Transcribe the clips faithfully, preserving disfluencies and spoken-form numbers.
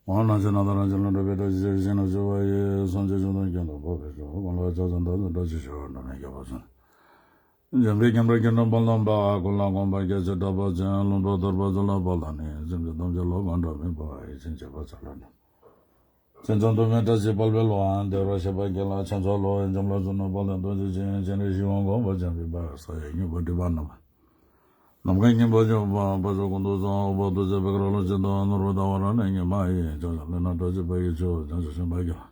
འོ་ན་ཕྱི་ནང་དང་རང་བཞིན་ལ་འགྲོ་བའི་བཀྲ་ཤིས་ཤེས་རིག་ཤེས་རྣམ་ཤེས་པ་ཡི། སངས་རྒྱས་བཅོམ་ལྡན་འཁོར་དང་འཕགས་པའི་ཞབས། གང་ལ་ཕྱག་འཚལ་བདག་འཛིན་བཀྲ་ཤིས་ཤོག། འགྲོ་མེད་རྒྱལ་པོ་ཚུལ་ཁྲིམས། འཇམ་དཔལ་མཉམ་རོལ་གྱི་ནོར་བུ་ལ་འདུད་པ། ཀུན་ལ་དགོངས་པ་སྐྱེ་མཆེད་དྲེགས་པ་ཅན། ལྷུན་པོ་ཐོད་པ་ཚུལ་ལ་དཔག་དང་ནི། སེམས་ཅན་ཐམས་ཅད་བློ་ཁོག་འདྲ་མིན་པ། ཡིད་ཆེས་བྱེད་པ་ཚུལ་ལ་ནི། སེམས་ཙམ་དུ་མེད་བཀྲ་ཤིས་དཔལ་འཕེལ་བ། བདེ་བར་གཤེགས་པ་རྒྱལ་ལ་ཕྱག་འཚལ་ལོ། འཇམ་ལ་གཟུགས་ནི་དཔལ་ལྡན་རྡོ་རྗེ་ཅན། སྤྱན་རས་གཟིགས་དབང་བསྐུར་བ་ཅན་འབུལ་བ། ས་ཡི་སྙིང་པོ་སྒྲིབ་པ་རྣམས། ནམ་མཁའི་སྙིང་པོ་འཇོམས་པ། འཕགས་མཆོག་ཀུན་ཏུ་གསལ་བ། ཐུགས་རྗེ་བེར་ཀ་ལ་ལུག་ཅན་དང་། ནོར་བུ་ཟླ་བ་ར་ཎི་ཉི་མ་ཡིས། ཕྱག་བྱར་མཛད་ནས་བཀྲ་ཤིས་པ་ཡི་མཆོག། བྱང་ཆུབ་སེམས་དཔའ་རྒྱལ།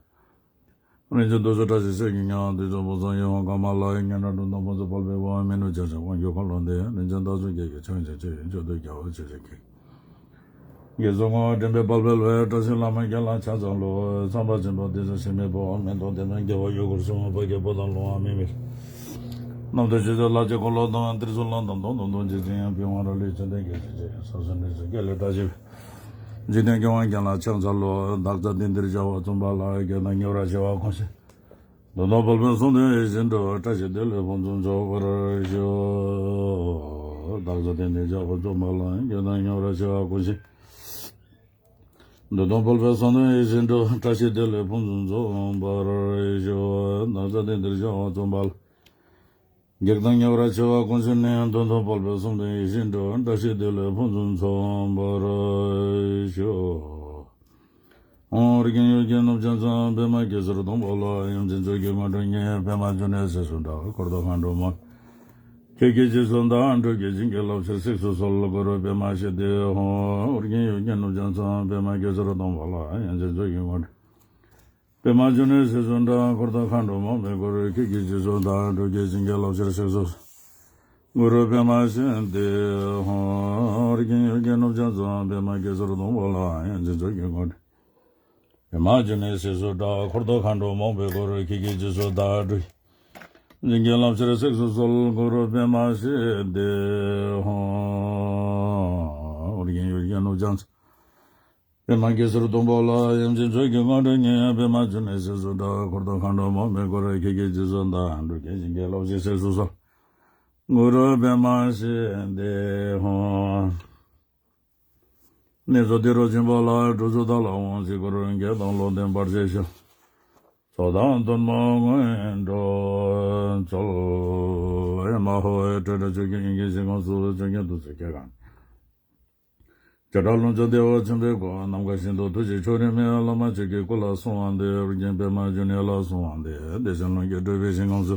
རིན་ཆེན་གདུགས་ཚོགས་བཀྲ་ཤིས་གསེར་གྱི་ཉ། བདུད་ཀྱི་དབང་ཕོངས་ཡིད་འོང་ཀ་མ་ལ། ཉོན་མོངས་འཁྲུལ་སྣང་ཕུང་སོགས་ཕལ་པའི་དབང་། མི་ནུབ་བྱང་ཆུབ་དབང་གྱུར་འཁོར་ལོ་འདི། རིན་ཆེན་རྟགས་ཚོགས་བརྒྱད་ཀྱི། ཕྱག་རྒྱ་ཆེ་བའི་མཆོག་ཏུ་རྒྱལ་བ་ཆེ་ཞིང་མཁས། དགེ་ཚོགས་བསྔོ་བ་འདྲེན་པའི་དཔལ་འཕེལ་བའི། བཀྲ་ཤིས་བླ་མ་རྒྱལ་ལ་ཕྱག་འཚལ་ལོ། ཚངས་པ་ཆེན་པོ་བདེ་མཆོག་འཆི་མེད་པོ། མི་ལྡོག་དེ་སྣང་རྒྱལ་བ་ཡུལ་འཁོར་གསུམ། ཕ་གི་བུ་དང་ལོང་བ་མི་མེད། རྣམ་ཐོས་སྤྱོད་མཆོག་ལྷ་ཆེན་འཁོར་ལོ་དང་། དེ་ཚོ་ལ་དམ་དང་དོན་དང་རྗེ་བཙུན་དབྱངས། པི་ཝང་ར་ལུག་ཅན་དང་རྒྱལ་སྲས་བཅས། ས་གསུམ་འདྲེན་མཛད་རྒྱལ་ལ་བཀྲ་ཤིས་པའི། འཇིག་རྟེན་མགོན་དབང་རྒྱལ་ལ་ཕྱག་འཚལ་ལོ། བདག་ཅག་དེང་འདིར་བྱ་བ་རྩོམ་པ་ལ། བགེགས་དང་ཉེ་བར་ཞི་བར་གོང་བཞིན། འདོད་དོན་དཔལ་འཕེལ་གསུམ་ལྡན་ཡིད་བཞིན་དུ། བཀྲ་ཤིས་བདེ་ལེགས་ཕུན་སུམ་ཚོགས་པར་ཤོག། བདག་ཅག་དེང་འདིར་བྱ་བ་རྩོམ་པ་ལ། བགེགས་དང་ཉེ་བར་ཞི་བར་གོང་བཞིན། འདོད་དོན་དཔལ་འཕེལ་གསུམ་ལྡན་ཡིད་བཞིན་དུ། བཀྲ་ཤིས་བདེ་ལེགས་ཕུན་སུམ་ཚོགས་པར་ཤོག། བདག་ཅག་དེང་འདིར་བྱ་བ་རྩོམ་པ་ལ། བགེགས་དང་ཉེ་བར་ཞི་བ་ཀུན་ཤེས་ནས། འདོད་དོན་དཔལ་འཕེལ་གསུམ་ལྡན་ཡིད་བཞིན་དུ། བཀྲ་ཤིས་བདེ་ལེགས་ཕུན་སུམ་ཚོགས་པར་ཤོག། ཨོ། རིགས་ཀྱི་ཡུལ་གྱི་ནུབ་བྱང་མཚམས། པདྨ་གེ་སར་སྡོང་པོ་ལ། དབྱངས་ཅན་མཚོ་སྐྱེས་སྔོན་འགྲོ་ཉིད། པདྨ་འབྱུང་གནས་ཟེར་སུ་འདྲ། འཁོར་དང་མཁའ་འགྲོ་མ། ཁྱེད་ཀྱི་རྗེས་སུ་བདག་འགྲོ་གི། བྱིན་གྱིས་བརླབ་ཕྱིར་གཟིགས་སུ་གསོལ། གུ་རུ་པདྨ་ཞི་བདེ་ཧཱུྃ། ཨོ། རིགས་ཀྱི་ཡུལ་གྱི་ནུབ་བྱང་མཚམས། པདྨ་གེ་སར་སྡོང་པོ་ལ། དབྱངས་ཅན་མཚོ་སྐྱེས་སྔོན་འགྲོ། པདྨ་འབྱུང་གནས་ཟེར་སུ་འདྲ། འཁོར་དང་མཁའ་འགྲོ་མ་མི་འཁོར། ཁྱེད་ཀྱི་རྗེས་སུ་བདག་འགྲོ་གི། བྱིན་གྱིས་བརླབ་ཕྱིར་གཟིགས་སུ། གུ་རུ་པདྨ་ཞི་བདེ་ཧཱུྃ། རིགས་ཀྱི་ཡུལ་གྱི་ནུབ་བྱང་མཚམས། པདྨ་གེ་སར་སྡོང་པོ་ལ། དབྱངས་ཅན་མཚོ་སྐྱེས་སྔོན་འགྲོ། པདྨ་འབྱུང་གནས་ཟེར་སུ་འདྲ། འཁོར་དང་མཁའ་འགྲོ་མ་མི་འཁོར། ཁྱེད་ཀྱི་རྗེས་སུ་བདག་འགྲོ་གི། བྱིན་གྱིས་བརླབ་ཕྱིར་གཟིགས་སུ་གསོལ། གུ་རུ་པདྨ་ཞི་བདེ་ཧཱུྃ། རིགས་ཀྱི་ཡུལ་གྱི་ནུབ་བྱང་མཚམས། པདྨ་གེ་སར་སྡོང་པོ་ལ། དབྱངས་ཅན་མཚོ་སྐྱེས་སྔོན་འགྲོ་ཉིད། པདྨ་འབྱུང་གནས་ཟེར་སུ་འདྲ། འཁོར་དང་མཁའ་འགྲོ་མ་མི་འཁོར། ཁྱེད་ཀྱི་རྗེས་སུ་བདག་འགྲོ་གི། བྱིན་གྱིས་བརླབ་ཕྱིར་གཟིགས་སུ་གསོལ། གུ་རུ་པདྨ་ཞི་བདེ་ཧཱུྃ། ནེ་ཙོ་ཏི་རུ་ཆེན་པོ་ལ། གྲུ་ཟུར་དག་ལ་དབང་བྱེད་འཁོར། བགེགས་དང་ལོག་ལྟའི་བར་ཆད་སོལ། ཚོགས་དང་དོན་མོ་སྔོན་འགྲོ་སྩོལ། ཨེ་མ་ཧོ། ཨེ་སྤྲོས་བྲལ་ཆོས་ཀྱི་དབྱིངས་ཀྱི་ཞིང་ཁམས་སུ། ཆོས་ཉིད་ཐུགས་སུ་སྐྱེ་གང་། བྱེ་བྲག་ལྷུན་གྱིས་བདེ་བ་ཆེན་པོའི་སྒོ། ནམ་མཁའ་བཞིན་དུ་ཐུགས་རྗེ་ཕྱོགས་རིས་མེད། བླ་མ་ཆོས་ཀྱི་སྐུ་ལ་གསོལ་བ་འདེབས། ཨོ་རྒྱན་པདྨ་འབྱུང་གནས་ལ་གསོལ་བ་འདེབས། བདེ་ཆེན་ལྷུན་གྱིས་སྤྲུལ་པའི་ཞིང་ཁམས་སུ།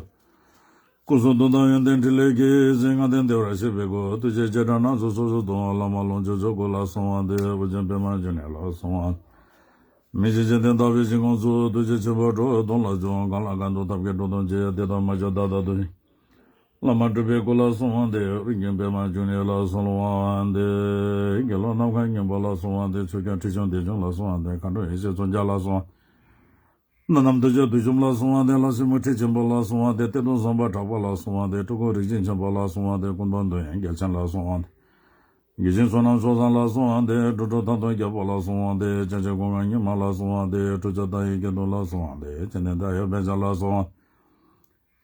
སྐུ་གསུང་ཐུགས་དང་ཡོན་ཏན་ཕྲིན་ལས་ཀྱིས། ཚེ་སྔ་ལྡན་བདེ་བར་གཤེགས་པའི་སྒོ། ཐུགས་རྗེ་བྱེ་བྲག་སྣ་ཚོགས་ཚོགས་སུ་སྟོན། བླ་མ་ལྷུན་གྱིས་ཆོས་སྐུ་ལ་གསོལ་བ་འདེབས། ཨོ་རྒྱན་པདྨ་འབྱུང་གནས་ལ་གསོལ་བ། མི་ཕྱེད་འཇིག་རྟེན་དག་པའི་ཞིང་ཁམས་སུ། ཐུགས་རྗེ་ཆེན་པོ་གྲུབ་ཐོབ་ལ་སྤྱོད། གང་ལ་གང་འདུལ་ཐབས་མཁས་སྒྲུབ་ཐབས་ཆེ། དེ་དག་མ་བྱོན་ད་ལྟ་དུ་ཡང་། བླ་མ་གྲུབ་པའི་སྐུ་ལ་གསོལ་བ་འདེབས། ཨོ་རྒྱན་པདྨ་འབྱུང་གནས་ལ་གསོལ་བ་འདེབས། དགེ་སློང་ནམ་མཁའ་སྔོན་པོ་ལ་གསོལ་བ་འདེབས། ཆོས་སྐྱོང་ཁྲི་སྲོང་ལྡེའུ་བཙན་ལ་གསོལ་བ་འདེབས། མཁའ་འགྲོ་ཡེ་ཤེས་ཙོང་ཁ་ལ་གསོལ་བ། ནགས་ནམ་དུས་ཀྱི་བདུད་འཇོམས་ལ་གསོལ་བ་འདེབས། ལྷ་སྲིན་མོ་ཁྲི་ཆེན་པོ་ལ་གསོལ་བ་འདེབས། གཏེར་སྟོན་བཟང་པོ་གྲགས་པ་ལ་གསོལ་བ་འདེབས། སྤྲུལ་སྐུ་རིགས་ཅན་ཆེན་པོ་ལ་གསོལ་བ་འདེབས། སྐུ་མདོག་མདོག་ཡངས་རྒྱལ་ཆེན་ལ་གསོལ་བ་འདེབས། གི་ཞིང་བསོད་ནམས་ཕྱོགས་བཟང་ལ་གསོལ་བ་འདེབས། འགྲོ་དྲུག་ཐང་སྟོང་རྒྱལ་པོ་ལ་གསོལ་བ་འདེབས། བྱང་ཆུབ་སྐུ་མངའ་སྙིགས་མ་ལ་གསོལ་བ་འདེབས། ཁྲོ་ཆུ་དང་ཡི་གེ་དུང་ལ་གསོལ་བ་འདེབས། ཅི་ནས་འདའ་ཡང་དཔལ་ཆེན་ལ་གསོལ་བ།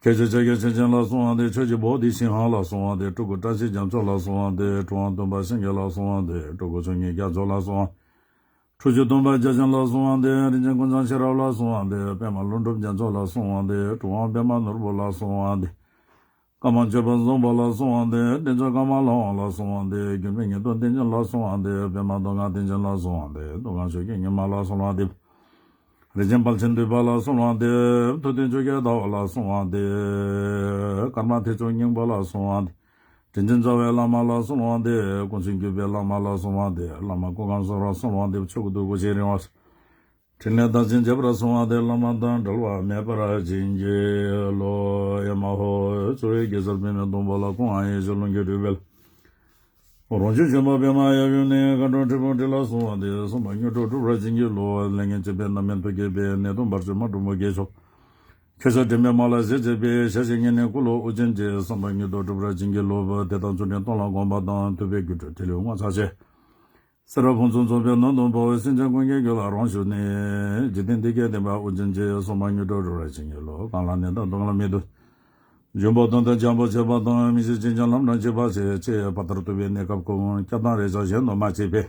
ཁྱེད་ཆོས་ཆོས་ཀྱི་ཆོས་ཅན་ལ་གསོལ་བ་འདེབས། ཆོས་ཀྱི་བོ་དྷི་སིང་ཧ་ལ་གསོལ་བ་འདེབས། སྤྲུལ་སྐུ་བཀྲ་ཤིས་རྒྱ་མཚོ་ལ་གསོལ་བ་འདེབས། གྲུབ་དབང་སྟོན་པ་སེང་གེ་ལ་གསོལ་བ་འདེབས། སྤྲུལ་སྐུ་ཆོས་ཉིད་རྒྱ་མཚོ་ལ་གསོལ་བ། ཁྲོ་ཆུ་སྟོན་པ་རྒྱལ་ཆེན་ལ་གསོལ་བ་འདེབས། རིན་ཆེན་ཀུན་བཟང་ཤེས་རབ་ལ་གསོལ་བ་འདེབས། པདྨ་ཀླུ་སྒྲུབ་རྒྱ་མཚོ་ལ་གསོལ་བ་འདེབས། གྲུབ་དབང་པདྨ་ནོར་བུ་ལ་གསོལ་བ་འདེབས། ཀརྨ་སྤྱོད་པ་བཟང་པོ་ལ་གསོལ་བ་འདེབས། བསྟན་མཆོག་ཀརྨ་ལྷ་དབང་ལ་གསོལ་བ་འདེབས། མགོན་པོ་ཉེ་དུ་བསྟན་འཛིན་ལ་གསོལ་བ་འདེབས། པདྨ་མདོ་སྔགས་བསྟན་འཛིན་ལ་གསོལ་བ་འདེབས། མདོ་སྔགས་ཆོས་ཀྱི་ཉི་མ་ལ་གསོལ་བ་འདེབས། རིན་ཆེན་དཔལ་ཆེན་འདུས་པ་ལ་གསོལ་བ་འདེབས། ཐུབ་བསྟན་ཆོས་ཀྱི་ཟླ་བ་ལ་གསོལ་བ་འདེབས། ཀརྨ་ཐེག་མཆོག་སྙིང་པོ་ལ་གསོལ་བ་འདེབས། དྲིན་ཅན་རྩ་བའི་བླ་མ་ལ་གསོལ་བ་འདེབས། ཀུན་མཁྱེན་གུས་པའི་བླ་མ་ལ་གསོལ་བ་འདེབས། བླ་མ་སྐུ་ཁམས་བཟང་བར་གསོལ་བ་འདེབས། ཆོས་སྐུ་སྡུག་གུ་ཞིང་རིང་བར། འཕྲིན་ལས་རྟགས་ཅན་རྒྱས་པར་གསོལ་བ་འདེབས། བླ་མ་དང་འབྲལ་བ་མེད་པར་བྱིན་གྱིས་རློབས། ཨེ་མ་ཧོ། གཙོ་བོའི་གེ་སར་པདྨའི་སྡོང་པོ་ལ། སྐུ་མངའ་ཡེ་ཤེས་ལྷུན་གྱིས་གྲུབ་པའི་ལྷ། རང་བྱུང་ཆེན་པོ་པདྨ་ཡབ་ཡུམ་ནས། མཁའ་འགྲོ་ཁྲི་འཕང་ཁྲི་ལ་གསོལ་བ་འདེབས། བསམ་པ་མྱུར་དུ་འགྲུབ་པར་བྱིན་གྱིས་རློབས། ལས་ངན་བྱེད་པའི་རྣམ་སྨིན་ཐུགས་བསྐྱེད་པའི། ནད་གདོན་བར་ཆད་མ་འགྲོ་མུ་གེ་སོགས། ཁྱད་སོགས་དྲི་མའི་མ་ལ་ཞི་བྱེད་པའི། ཞལ་བཞེས་ཉེ་གནས་སྐུ་ལུ་དབུ་ཅན་གྱི། བསམ་པ་མྱུར་དུ་འགྲུབ་པར་བྱིན་གྱིས་རློབས། དད་དང་བརྩོན་འགྲུས་གཏོང་ལ་དགོངས་པ་དང་། ཐུབ་པའི་དགེ་ཕྲུག་ཐོས་ལེའུ་ལྔ་ཚར་བཅད། སེ་ར་ཕུན་སུམ་ཚོགས་པའི་ནོར་དང་བུ། སེམས་ཅན་ཀུན་གྱི་རྒྱུད་ལ་རང་ཞུགས་ནས། འཇིག་རྟེན་འདི་སྐད་བསྟན་པ་དབུ་ཅན་གྱི། བསམ་པ་མྱུར་དུ་འགྲུབ་པར་བྱིན་གྱིས་རློབས། གང་ལ་ནད་དང་སྡུག་བསྔལ་མེད་དུ། འབྱུང་པོ་དོན་དུ་འཇམ་པོ་བྱེད་པ་དང་། མི་ཤེས་ཅན་ཀྱང་ལམ་དུ་འཇུག་པ་བྱེད། ཅེས་པ་ལྟར་ཐུབ་པའི་གནས་སྐབས་ཀུན། སྐྱབས་དང་རེ་ཆགས་གཞན་དུ་མ་མཆིས་པས།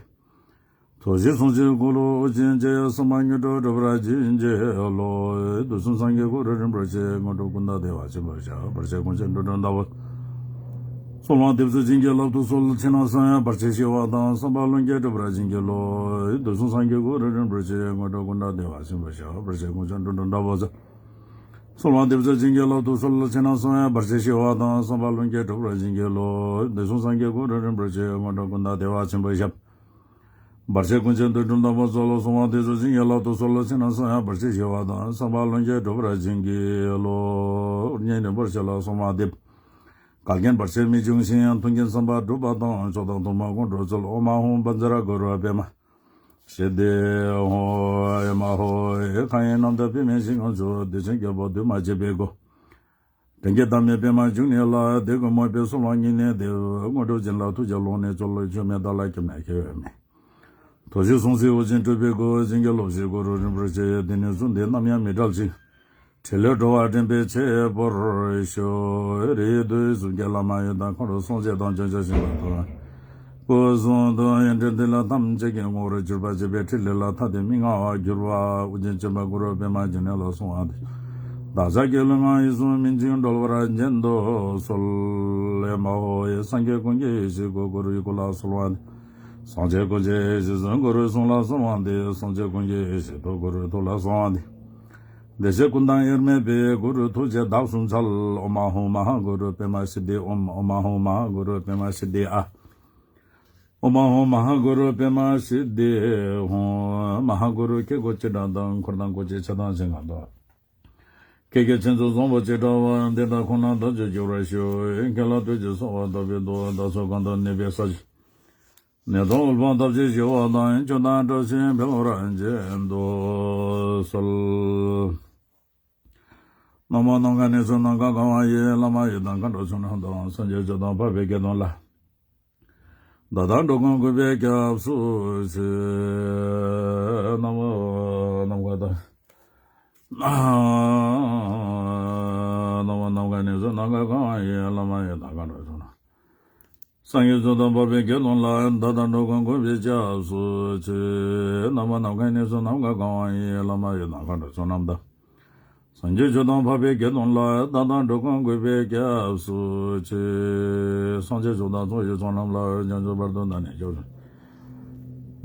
ཐུགས་རྗེ་གསུང་ཆེན་འཁོར་ལོ་ཅན་གྱི་གསང་བ་དངོས་གྲུབ་སྒྲུབ་པར་བྱིན་གྱིས་རློབས། དུས་གསུམ་སངས་རྒྱས་གུ་རུ་རིན་པོ་ཆེ། དངོས་གྲུབ་ཀུན་བདག་བདེ་བ་ཆེན་པོའི་ཞབས། བར་ཆད་ཀུན་ཆད་འགྲོ་དྲུག་འདག་པོ། གསོལ་བ་འདེབས་སོ་བྱིན་གྱིས་བརླབ་ཏུ་གསོལ། ཕྱི་ནང་གསང་བའི་བར་ཆད་ཞི་བ་དང་། བསམ་པ་ལྷུན་གྱིས་འགྲུབ་པར་བྱིན་གྱིས་རློབས། དུས་གསུམ་སངས་རྒྱས་གུ་རུ་རིན་པོ་ཆེ། དངོས་གྲུབ་ཀུན་བདག་བདེ་བ་ཆེན་པོའི་ཞབས། བར་ཆད་ཀུན་ཆད་འགྲོ་དྲུག་འདག་པོ་ཟེར། གསོལ་བ་འདེབས་སོ་བྱིན་གྱིས་བརླབ་ཏུ་གསོལ། ཕྱི་ནང་གསང་བའི་བར་ཆད་ཞི་བ་དང་། བསམ་པ་ལྷུན་གྱིས་འགྲུབ་པར་བྱིན་གྱིས་རློབས། དུས་གསུམ་སངས་རྒྱས་གུ་རུ་རིན་པོ་ཆེ། དངོས་གྲུབ་ཀུན་བདག་བདེ་བ་ཆེན་པོའི་ཞབས། བར་ཆད་ཀུན་ཆད་འགྲོ་དྲུག་འདག་པོ་ཟེར། གསོལ་བ་འདེབས་སོ་བྱིན་གྱིས་བརླབ་ཏུ་གསོལ། ཕྱི་ནང་གསང་བའི་བར་ཆད་ཞི་བ་དང་། བསམ་པ་ལྷུན་གྱིས་འགྲུབ་པར་བྱིན་གྱིས་རློབས། སྙིང་རྗེ་འབར་བ་ལ་གསོལ་བ་འདེབས། བཀའ་བརྒྱན་བར་ཆད་མི་འབྱུང་ཞིང་། མཐུན་རྐྱེན་བསམ་པ་འགྲུབ་པ་དང་། མཆོག་དང་ཐུན་མོང་དགོངས་གྲུབ་སྩོལ། ཨོཾ་ཨཱཿཧཱུྃ་བཛྲ་གུ་རུ་པདྨ་སིདྡྷི་ཧཱུྃ། ཨེ་མ་ཧོ། ཨེ་མཐའ་ཡས་རྣམ་དག་པདྨའི་ཞིང་ཁམས་སུ། བདེ་ཆེན་རྒྱལ་པོ་འདུས་མ་བྱས་པའི་སྐུ། དྲིན་གྱི་བདག་མོས་པདྨ་འབྱུང་གནས་ལ། དད་གུས་མོས་པའི་གསོལ་བ་སྙིང་ནས་འདེབས། དངོས་གྲུབ་བྱིན་རླབས་ཐུགས་རྗེས་ཀློང་ནས་སྩོལ། མཆོད་མེ་དག་ལ་སྐྱབས་གནས་ཁྱད་པར་མེད། ཐུགས་རྗེས་གསུང་ཚིག་དབུ་ཅན་སྤྲུལ་པའི་སྐུ། བྱིན་གྱིས་རློབས་ཤིག་གུ་རུ་རིན་པོ་ཆེ། འདི་ནས་བཟུང་སྟེ་ནམ་ཡང་མི་འབྲལ་ཅིག། ཕྲིན་ལས་འགྲོ་བ་འདྲེན་པའི་ཆེད་པོར་ཤོག། རིགས་དུས་གསུམ་གྱི་བླ་མ་ཡི་དམ་མཁའ་འགྲོ་སྲུང་སྐྱོབ་དང་། བྱང་ཆུབ་ཤིང་རྟ་དང་། སྐུ་གསུང་ཐུགས་ཡོན་ཏན་ལྡན་ལ་ཐམས་ཅད་ཀྱི་ངོ་བོར་གྱུར་པ་བྱས་པའི་ཕྲིན་ལས་ལ་ཐ་དད་མི་མངའ་བར་གྱུར་པ། དབུ་ཅན་ཆེན་པོ་གུ་རུ་པདྨ་འབྱུང་གནས་ལ་གསོལ་བ་འདེབས། བདག་ཅག་གི་ལུས་ངག་ཡིད་གསུམ་མི་འཇིགས་གྲོལ་བར་བྱིན་དུ་གསོལ། ཨེ་མ་ཧོ། ཡེ་སངས་རྒྱས་ཀུན་གྱི་ཡེ་ཤེས་སྐུ་གུ་རུའི་སྐུ་ལ་གསོལ་བ་འདེབས། སངས་རྒྱས་ཀུན་གྱི་ཡེ་ཤེས་གསུང་གུ་རུའི་གསུང་ལ་གསོལ་བ་འདེབས། སངས་རྒྱས་ཀུན་གྱི་ཡེ་ཤེས་ཐུགས་གུ་རུའི་ཐུགས་ལ་གསོལ་བ་འདེབས། བདེ་གཤེགས་ཀུན་བདག་དབྱེར་མེད་པའི་གུ་རུ་ཐུགས་རྗེའི་བདག་གསུམ་འཚལ། ཨོཾ་ཨཱཿཧཱུྃ་མ་ཧཱ་གུ་རུ་པདྨ་སིདྡྷི་ཧཱུྃ། ཨོཾ་ཨཱཿཧཱུྃ་མ་ཧཱ་གུ་རུ་པདྨ་སིདྡྷི་ཨཱཿཧཱུྃ། ཨོཾ་ཨཱཿཧཱུྃ་མ་ཧཱ་གུ་རུ་པདྨ་སིདྡྷི་ཧཱུྃ། མ་ཧཱ་གུ་རུ་སྐྱེ་དགུ་སྤྱི་དགྲ་དང་། འཁོར་དང་སྐུ་མཆེད་ཆ་དང་ཞིང་ཁམས་དང་། ཁྱེད་ཀྱི་མཚན་ཚོགས་བཟང་པོ་ཅི་འདྲ་བ། དེ་དག་ཁོ་ན་བདག་གིས་སྒྱུར་བར་ཞུ། ཁྱེད་ལ་བསྟོད་ཅིང་གསོལ་བ་བཏབ་པའི་མཐུས། བདག་སོགས་གང་དུ་གནས་པའི་ས་གཞི། ནད་དང་དབུལ་ཕོངས་ཐམས་ཅད་ཞི་བ་དང་། སྐྱོན་དང་བྲལ་ཞིང་འཕེལ་བར་བྱིན་དུ་གསོལ། ན་མོ་ནམ་མཁའ་གནས་སུ་ནམ་མཁའ་གང་བ་ཡི། བླ་མ་ཡི་དམ་མཁའ་འགྲོ་ཚོགས་རྣམས་དང་། སངས་རྒྱས་ཆོས་དང་འཕགས་པའི་དགེ་འདུན་ལ། བདག་དང་འགྲོ་ཀུན་གུས་པས་སྐྱབས་སུ་མཆི། ན་མོ་ནམ་མཁའ་དང་། ན་མོ་ནམ་མཁའ་གནས་སུ་ནམ་མཁའ་གང་བ་ཡི། བླ་མ་ཡི་དམ་མཁའ་འགྲོ་ཚོགས་རྣམས། སངས་རྒྱས་ཆོས་དང་འཕགས་པའི་དགེ་འདུན་ལ། བདག་དང་འགྲོ་ཀུན་གུས་པས་སྐྱབས་སུ་མཆི། ན་མོ་ནམ་མཁའ་གནས་སུ་ནམ་མཁའ་གང་བ་ཡི། བླ་མ་ཡི་དམ་མཁའ་འགྲོ་ཚོགས་རྣམས་དང་། སངས་རྒྱས་ཆོས་དང་འཕགས་པའི་དགེ་འདུན་ལ། བདག་དང་འགྲོ་ཀུན་གུས་པས་སྐྱབས་སུ་མཆི། སངས་རྒྱས་ཆོས་དང་ཕྱོགས་བཞི་ཚོགས་རྣམས་ལ། བྱང་ཆུབ་བར་དུ་བདག་ནི་སྐྱབས་སུ།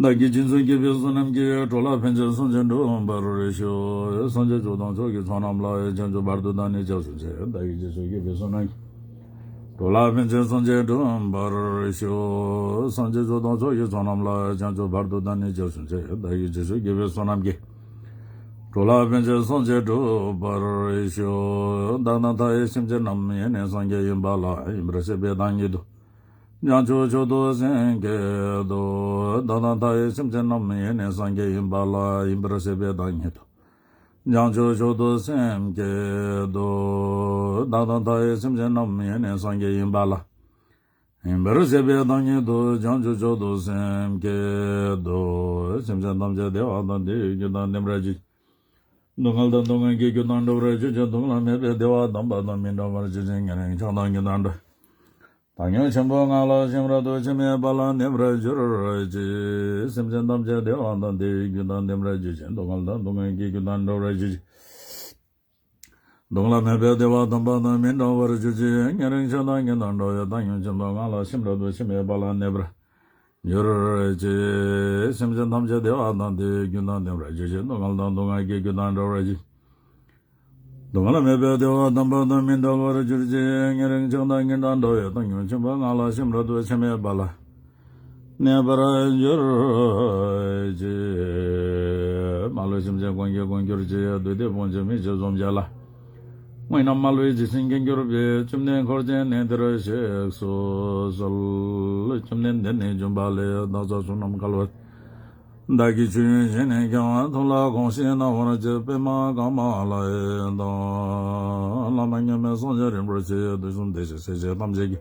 བདག་གིས་སྦྱིན་སོགས་བགྱིས་པའི་བསོད་ནམས་ཀྱིས། འགྲོ་ལ་ཕན་ཕྱིར་སངས་རྒྱས་འགྲུབ་པར་ཤོག། སངས་རྒྱས་ཆོས་དང་ཕྱོགས་བཞི་ཚོགས་རྣམས་ལ། བྱང་ཆུབ་བར་དུ་བདག་ནི་སྐྱབས་སུ་མཆི། བདག་གིས་སྦྱིན་སོགས་བགྱིས་པའི་བསོད་ནམས་ཀྱིས། འགྲོ་ལ་ཕན་ཕྱིར་སངས་རྒྱས་འགྲུབ་པར་ཤོག། སངས་རྒྱས་ཆོས་དང་ཕྱོགས་བཞི་ཚོགས་རྣམས་ལ། བྱང་ཆུབ་བར་དུ་བདག་ནི་སྐྱབས་སུ་མཆི། བདག་གིས་སྦྱིན་སོགས་བགྱིས་པའི་བསོད་ནམས་ཀྱིས། འགྲོ་ལ་ཕན་ཕྱིར་སངས་རྒྱས་འགྲུབ་པར་ཤོག། བདག་དང་མཐའ་ཡས་སེམས་ཅན་རྣམས། ཡེ་ནས་སངས་རྒྱས་ཡིན་པ་ལ། ཡིན་པར་ཤེས་པའི་བདག་ཉིད་དུ། བྱང་ཆུབ་མཆོག་ཏུ་སེམས་བསྐྱེད་དོ། བདག་དང་མཐའ་ཡས་སེམས་ཅན་རྣམས། ཡེ་ནས་སངས་རྒྱས་ཡིན་པ་ལ། ཡིན་པར་ཤེས་པའི་བདག་ཉིད་དུ། བྱང་ཆུབ་མཆོག་ཏུ་སེམས་བསྐྱེད་དོ། བདག་དང་མཐའ་ཡས་སེམས་ཅན་རྣམས། ཡེ་ནས་སངས་རྒྱས་ཡིན་པ་ལ། ཡིན་པར་ཤེས་པའི་བདག་ཉིད་དུ། བྱང་ཆུབ་མཆོག་ཏུ་སེམས་བསྐྱེད་དོ། སེམས་ཅན་ཐམས་ཅད་བདེ་བ་དང་བདེ་བའི་རྒྱུ་དང་ལྡན་པར་གྱུར་ཅིག། སྡུག་བསྔལ་དང་སྡུག་བསྔལ་གྱི་རྒྱུ་དང་བྲལ་བར་གྱུར་ཅིག། སྡུག་བསྔལ་མེད་པའི་བདེ་བ་དམ་པ་དང་མི་འབྲལ་བར་གྱུར་ཅིག། ཉེ་རིང་ཕྱོགས་དང་ཉིན་དང་འགྲོ་བའི་བདག་ཉིད་ཆེན་པོ་ངང་ལ་ཤིན་ཏུ་འཆི་མེད་པ་ལ་གནས་པར་གྱུར་ཅིག། སེམས་ཅན་ཐམས་ཅད་བདེ་བ་དང་བདེ་བའི་རྒྱུ་དང་ལྡན་པར་གྱུར་ཅིག། སྡུག་བསྔལ་དང་སྡུག་བསྔལ་གྱི་རྒྱུ་དང་བྲལ་བར་གྱུར་ཅིག། སྡུག་བསྔལ་མེད་པའི་བདེ་བ་དམ་པ་དང་མི་འབྲལ་བར་གྱུར་ཅིག། ཉེ་རིང་ཕྱོགས་དང་ཉིན་དང་འགྲོ་བའི་བདག་ཉིད་ཆེན་པོ་ངང་ལ་ཤིན་ཏུ་འཆི་མེད་པ་ལ་གནས་པར་གྱུར་ཅིག། སེམས་ཅན་ཐམས་ཅད་བདེ་བ་དང་བདེ་བའི་རྒྱུ་དང་ལྡན་པར་གྱུར་ཅིག། སྡུག་བསྔལ་དང་སྡུག་བསྔལ་གྱི་རྒྱུ་དང་བྲལ་བར་གྱུར་ཅིག། སྡུག་བསྔལ་མེད་པའི་བདེ་བ་དམ་པ་དང་མི་འབྲལ་བར་གྱུར་ཅིག། ཉེ་རིང་ཕྱོགས་དང་ཉིན་དང་འགྲོ་བའི་བདག་ཉིད་ཆེན་པོ་ངང་ལ་ཤིན་ཏུ་འཆི་མེད་པ་ལ་གནས་པར་གྱུར་ཅིག། མ་ལུས་སེམས་ཅན་ཀུན་གྱི་ཀུན་གྱུར་ཅིག། བདུད་སྡེ་དཔུང་བཅས་མི་བཅས་གསུམ་བརྒྱ་ལ། དངོས་རྣམས་མ་ལུས་ཇི་བཞིན་སྐྱེ་གྱུར་པའི། བཅོམ་ལྡན་འཁོར་བཅས་གནས་འདིར་གཤེགས་སུ་གསོལ། བཅོམ་ལྡན་འདས་ནི་བྱོན་པ་ལས། བདག་ཅག་ཚོགས་རྣམས་སྐལ་བ་བདག་གི་ཆོས་དབྱིངས་བཞིན་ནས་ཀྱང་། ཐུགས་ལ་གང་ཞིག་གནང་བར་བགྱི། པདྨ་ཀ་མ་ལ་ཡི་དང་། བླ་མ་མཉམ་མེད་སངས་རྒྱས་རིན་པོ་ཆེ། དུས་གསུམ་བདེ་གཤེགས་སྲས་བཅས་ཐམས་ཅད་ཀྱི།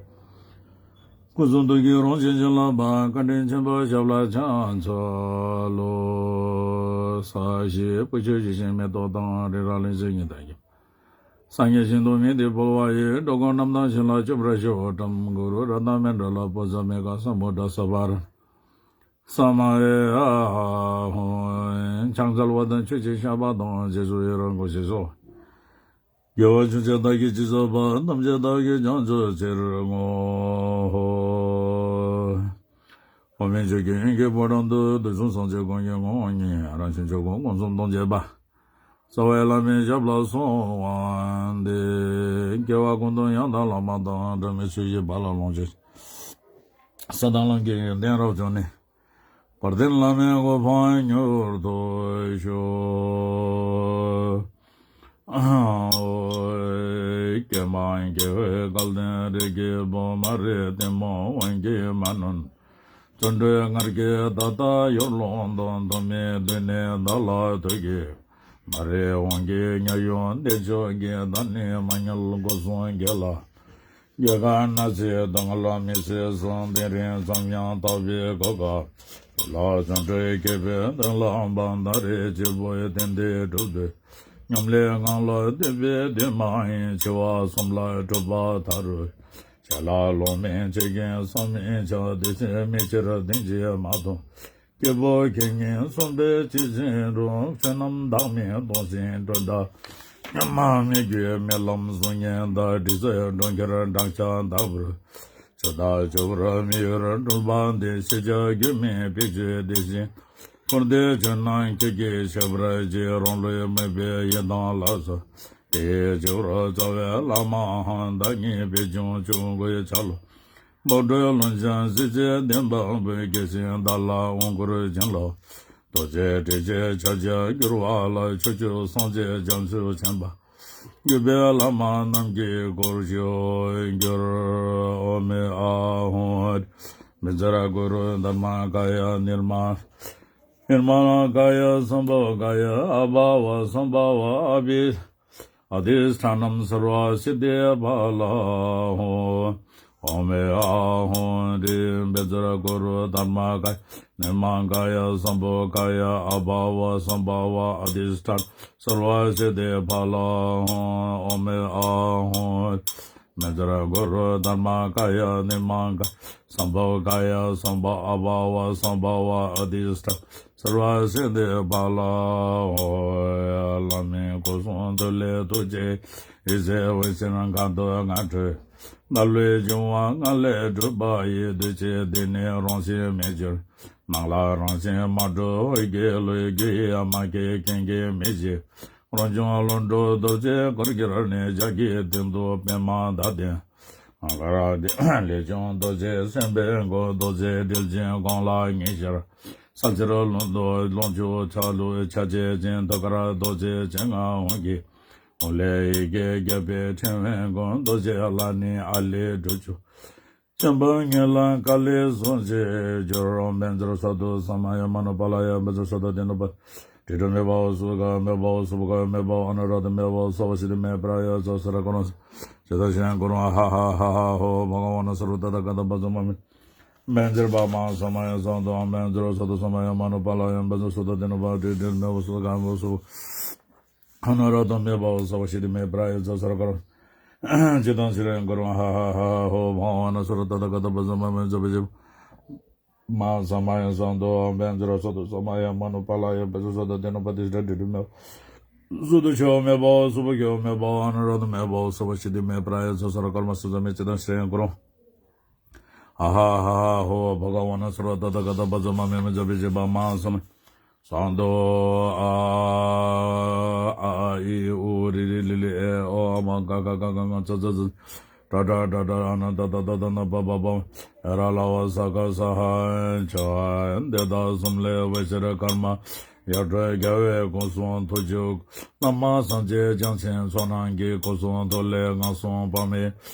སྐུ་གསུང་ཐུགས་ཀྱི་རང་བཞིན་བྱིན་རླབས་པ། བཀའ་དྲིན་ཆེན་པོ་ཞབས་ལ་ཕྱག་འཚལ་ལོ། ས་གཞི་སྤོས་ཆུས་བྱས་ཤིང་མེ་ཏོག་དང་། རི་རབ་གླིང་བཞི་ཉི་ཟླ་ཡིས། སངས་རྒྱས་ཞིང་དུ་མིག་གིས་འཕུལ་བ་ཡི། འགྲོ་ཀུན་རྣམ་དག་ཞིང་ལ་སྤྱོད་པར་ཤོག། ཊཱིཿ་གུ་རུ་རཏྣ་མཎྜ་ལ་པུཥྚ་མི་ཀ་ས་མུ་དྲ་ས་བ་ར། ས་མ་ཡ་ཧོ། ཕྱག་འཚལ་བ་དང་མཆོད་ཅིང་བཤགས་པ་དང་། རྗེས་སུ་ཡི་རང་བསྐུལ་ཞེས་སོ། དགེ་བ་ཆུང་ཆེ་བདག་གིས་ཅི་བསགས་པ། ཐམས་ཅད་བདག་གིས་ཀྱང་མཆོད་ཕྱིར་བསྔོ། འོ་མའི་ཆུ་སྐྱེས་དབྱིངས་ཀྱི་ཕོ་བྲང་དུ། དུས་གསུམ་སངས་རྒྱས་ཀུན་གྱི་ངོ་བོ་ཉིད། རང་བཞིན་ཆོས་སྐུ་མངོན་སུམ་སྟོང་བྱེད་པ། རྩ་བའི་བླ་མའི་ཞབས་ལ་གསོལ་བ་འདེབས། སྐྱེ་བ་ཀུན་ཏུ་ཡང་དག་བླ་མ་དང་། འབྲལ་མེད་ཆོས་ཀྱི་དཔལ་ལ་ལོངས་སྤྱོད་ཅིང་། ས་དང་ལམ་གྱི་ཡོན་ཏན་རབ་བྱུང་ནས། བར་དོའི་བླ་མའི་གོ་འཕང་མྱུར་ཐོབ་ཤོག། ཀྱེ་མ་རྒྱལ་བའི་སྐལ་ལྡན་རིགས་ཀྱི་བུ། མ་རིག་གཏི་མུག་དབང་གིས་མ་ནོར། བརྩོན་འགྲུས་ངར་གྱིས་ད་ལྟ་ཡར་ལོངས་དང་། ཐོག་མེད་དུས་ནས་བདག་ལ་ཐུག་གིས། མ་རིག་དབང་གིས་ཉེན་གཡོལ་འདི་ཕྱོགས་ཀྱི། ད་ནི་མ་ཉལ་སྒོ་སྲུང་དགེ་ལ། དགེ་རྒན་ནགས་ཚལ་སྡུག་བསྔལ་མི་བཟད་གསུམ། དེ་རིང་ཙམ་ཡང་དག་པའི་གོ་སྐབས། ལ་བརྩོན་འགྲུས་བསྐྱེད་པའི་མདུན་ལམ་པ། ད་རེས་གཅིག་པུ་ཡི་དོན་འདི་སྒྲུབ་འདོད། སྙོམ་ལས་ངང་ལ་སྡོད་པའི་དུས་མ་ཡིན། འཆི་བ་གསུམ་ལ་གྲོལ་བ་ཐལ། ཆོས་ལ་ལོང་མིན་ཆོས་ཀྱི་བསམ་མིན་བྱ། དེ་ཕྱིར་མི་ཕྱིར་དོན་གྱིས་མ་མཐོང་། སྐྱེས་བུ་ཁྱེད་ཉིད་གསུངས་པའི་ཇི་བཞིན་དུ། བསོད་ནམས་དག་མིན་སྟོང་ཞིང་གྲོལ་ཟླ། སྙམ་མ་མི་བསྐྱོད་རྨི་ལམ་གཟུགས་བརྙན་ལྟར། དྲི་ཟའི་གྲོང་ཁྱེར་བགྲང་བྱ་ལྟ་བུར། ཆུ་ཟླ་ཆུ་བུར་མི་ཡུལ་གྲུལ་བ་འདི། ཤེས་བྱ་རྒྱུད་མིན་བེད་སྤྱོད་དེ་བཞིན། འཁོར་འདས་ཆོས་རྣམས་ཁྱེད་ཀྱིས་ཤེས་པར་བགྱི། རང་ལུས་མོས་པའི་ཡིད་དང་ལ་སོགས། དེའི་སྤྱི་བོར་རྩ་བའི་བླ་མའང་། བདག་ཉིད་པད་འབྱུང་ཆུ་འགོའི་ཆ་ལུགས། བློ་གྲོས་ལོངས་སྤྱོད་གཟི་བརྗིད་ལྡན་པ་པོས། དགྱེས་ཤིང་བདག་ལ་དབང་བསྐུར་བྱིན་རློབས། རྡོ་རྗེ་ཁྲི་ཆེན་ཕྱག་རྒྱར་གྱུར་པ་ལ། ཕྱོགས་བཅུའི་སངས་རྒྱས་བྱང་ཆུབ་ཆེན་པོ། བརྒྱུད་པའི་བླ་མ་རྣམས་ཀྱིས་བསྐོར་བཞུགས་གྱུར། ཨོཾ་ཨཱཿཧཱུྃ། བཛྲ་གུ་རུ་དྷརྨ་ཀཱ་ཡ། ནིར་མ་ནིར་མཱ་ཎ་ཀཱ་ཡ། སཾ་བྷོ་ཀཱ་ཡ། ཨ་བྷཱ་ཝ་སཾ་བྷཱ་ཝ། ཨ་བྷི་ཨ་དྷི་ཥྛཱ་ནཾ་སརྦ་སིདྡྷི་ཕ་ལ་ཧོ། ཨོཾ་ཨཱཿཧཱུྃ་ཧྲཱིཿ་བཛྲ་གུ་རུ་དྷརྨ་ཀཱ་ཡ། ནིར་མཱ་ཀཱ་ཡ། སཾ་བྷོ་ཀཱ་ཡ། ཨ་བྷཱ་ཝ་སཾ་བྷཱ་ཝ། ཨ་དྷི་ཥྛཱ་ནཾ་སརྦ་སིདྡྷི་ཕ་ལ་ཧོ། ཨོཾ་ཨཱཿཧཱུྃ་བཛྲ་གུ་རུ་དྷརྨ་ཀཱ་ཡ། ནིར་མཱ་ཀཱ་ཡ། སཾ་བྷོ་ཀཱ་ཡ། སཾ་བྷ་ཨ་བྷཱ་ཝ་སཾ་བྷ་ཝ། ཨ་དྷི་ཥྛཱ་ནཾ་སརྦ་སིདྡྷི་ཕ་ལ་ཧོ། བླ་མའི་སྐུ་གསུང་ཐུགས་ལས་ཐུགས་རྗེ་ཡེ་ཤེས་འོད་ཟེར་གང་དུ་ང་འཕྲོས། བདག་བློའི་འབྱུང་བ་ལྔ་ལས་གྲུབ་པ་ཡི། གདུལ་བྱའི་སྡེ་ནི་རང་བཞིན་མེད་ཕྱིར། སྣང་ལ་རང་བཞིན་མ་གྲུབ་འོད་ཀྱི་ལུས། རྒྱུ་ཡི་མ་སྐྱེས་རྐྱེན་གྱིས་མི་འཇིག་རང་བྱུང་ལྷུན་གྲུབ་རྡོ་རྗེའི་གུར་ཁྱེར་ནས། ལྗགས་ཀྱི་སྟེང་དུ་པདྨ་བདག་བསྟན་ཨ་ཀ་ར་ཏི། ལས་བྱུང་རྡོ་རྗེ་སེམས་དཔའི་སྐུ། རྡོ་རྗེ་གྲིལ་ཅན་གོང་ལ་ཉི་ཤར། གསལ་ཕྱིར་ལྷུན་སྟུག་ལོངས་སྤྱོད་ཆ་ལུགས་ཆ་བྱད་ཅན། ཐུགས་ཀར་རྡོ་རྗེ་ཅན་མངའ་དབང་གི། འོག་ལས་ཡི་གེ་བརྒྱ་པའི་ཕྲེང་བའི་སྒོ། རྡོ་རྗེ་ལ་ནི་ཨ་ལས་དྲུག་ཅུ། ཆེན་པོ་ཉིད་ལ་ཀཱ་ལི་གཟུངས་བཅས་བསྒྱུར། བཛྲ་སཏྭ་ས་མ་ཡ་མ་ནུ་པཱ་ལ་ཡ། བཛྲ་སཏྭ་དྷཱ་ནུ་པཱ། དྲི་གྲོབ་མེ་ཕོ་སུ་ཁ་མེ་ཕོ་སུ་ཁ་མེ་ཕོ་ཨ་ནུ་ར་དྷ་མེ་ཕོ་སརྦ་སིདྡྷི་མེ་པྲ་ཡ་ཙ་སརྦ་ཀརྨ་ཇི་ཏང་ཤྲི་ཡང་ཀུ་རུ། ཨ་ཧ་ཧ་ཧ་ཧ་ཧོ། བྷ་ག་ཝ་ན་སརྦ་ཏ་ཐཱ་ག་ཏ་བཛྲ་མ་མེ་བཛྲ་པ་མ་ས་མ་ཡ་སཾ་བྷོ། བཛྲ་སཏྭ་ས་མ་ཡ་མ་ནུ་པཱ་ལ་ཡ། བཛྲ་སཏྭ་དྷཱ་ནུ་པཱ། དྲི་གྲོབ་མེ་ཕོ་སུ་ཁ་མེ་ཕོ་སུ་ཨ་ནུ་ར་དྷ་མེ་ཕོ་སརྦ་སིདྡྷི་མེ་པྲ་ཡ་ཙ་སརྦ་ཀརྨ་ཇི་ཏང་ཤྲི་ཡང་ཀུ་རུ། ཨ་ཧ་ཧ་ཧ་ཧོ། བྷ་ག་ཝ་ན་སརྦ་ཏ་ཐཱ་ག་ཏ་བཛྲ་མ་མེ་བཛྲ་པ་མ་ས་མ་ཡ་སཾ་བྷོ། བཛྲ་སཏྭ་ས་མ་ཡ་མ་ནུ་པཱ་ལ་ཡ། བཛྲ་སཏྭ་དྷཱ་ནུ་པཱ། དྲི་གྲོབ་མེ་ཕོ་སུ་ཏུ་ཆོ་མེ་ཕོ་སུ་བྷ་གྱོ་མེ་ཕོ་ཨ་ནུ་ར་དྷ་མེ་ཕོ་སརྦ་སིདྡྷི་མེ་པྲ་ཡ་ཙ་སརྦ་ཀརྨ་སཱ་ཙྪ་མེ་ཇི་ཏང་ཤྲི་ཡང་ཀུ་རུ། ཨ་ཧ་ཧ་ཧ་ཧོ། བྷ་ག་ཝ་ན་སརྦ་ཏ་ཐཱ་ག་ཏ་བཛྲ་མ་མེ་བཛྲ་པ་མ་ས་མ་ཡ་སཾ་བྷོ། ཨ་ཨ་ཨ་ཨི་ཨུ་རི་རི་ལི་ལི་ཨེ་ཨོ་ཨ་མ་ག་ག་ག་ག་ང་ཙ་ཙ་ཙི་ཏྲ་ཏྲ་ཏྲ་ཏྲ་ཨ་ན་ད་ད་ད་ད་ན་པ་པ་པ་ཨེ་ར་ལ་བ་ས་ག་ས་ཧ་ཆ། འདི་དག་གསུམ་ལས་འོད་ཟེར་དཀར་དམར་ཡར་འཕྲོས་རྒྱལ་བའི་སྐུ་གསུང་ཐུགས་ཀྱི་བླ་མ་སངས་རྒྱས་བྱང་ཆེན་ཚོགས་རྣམས་ཀྱི་སྐུ་གསུང་ཐུགས་ལས་ངན་སོང་བག་མེད་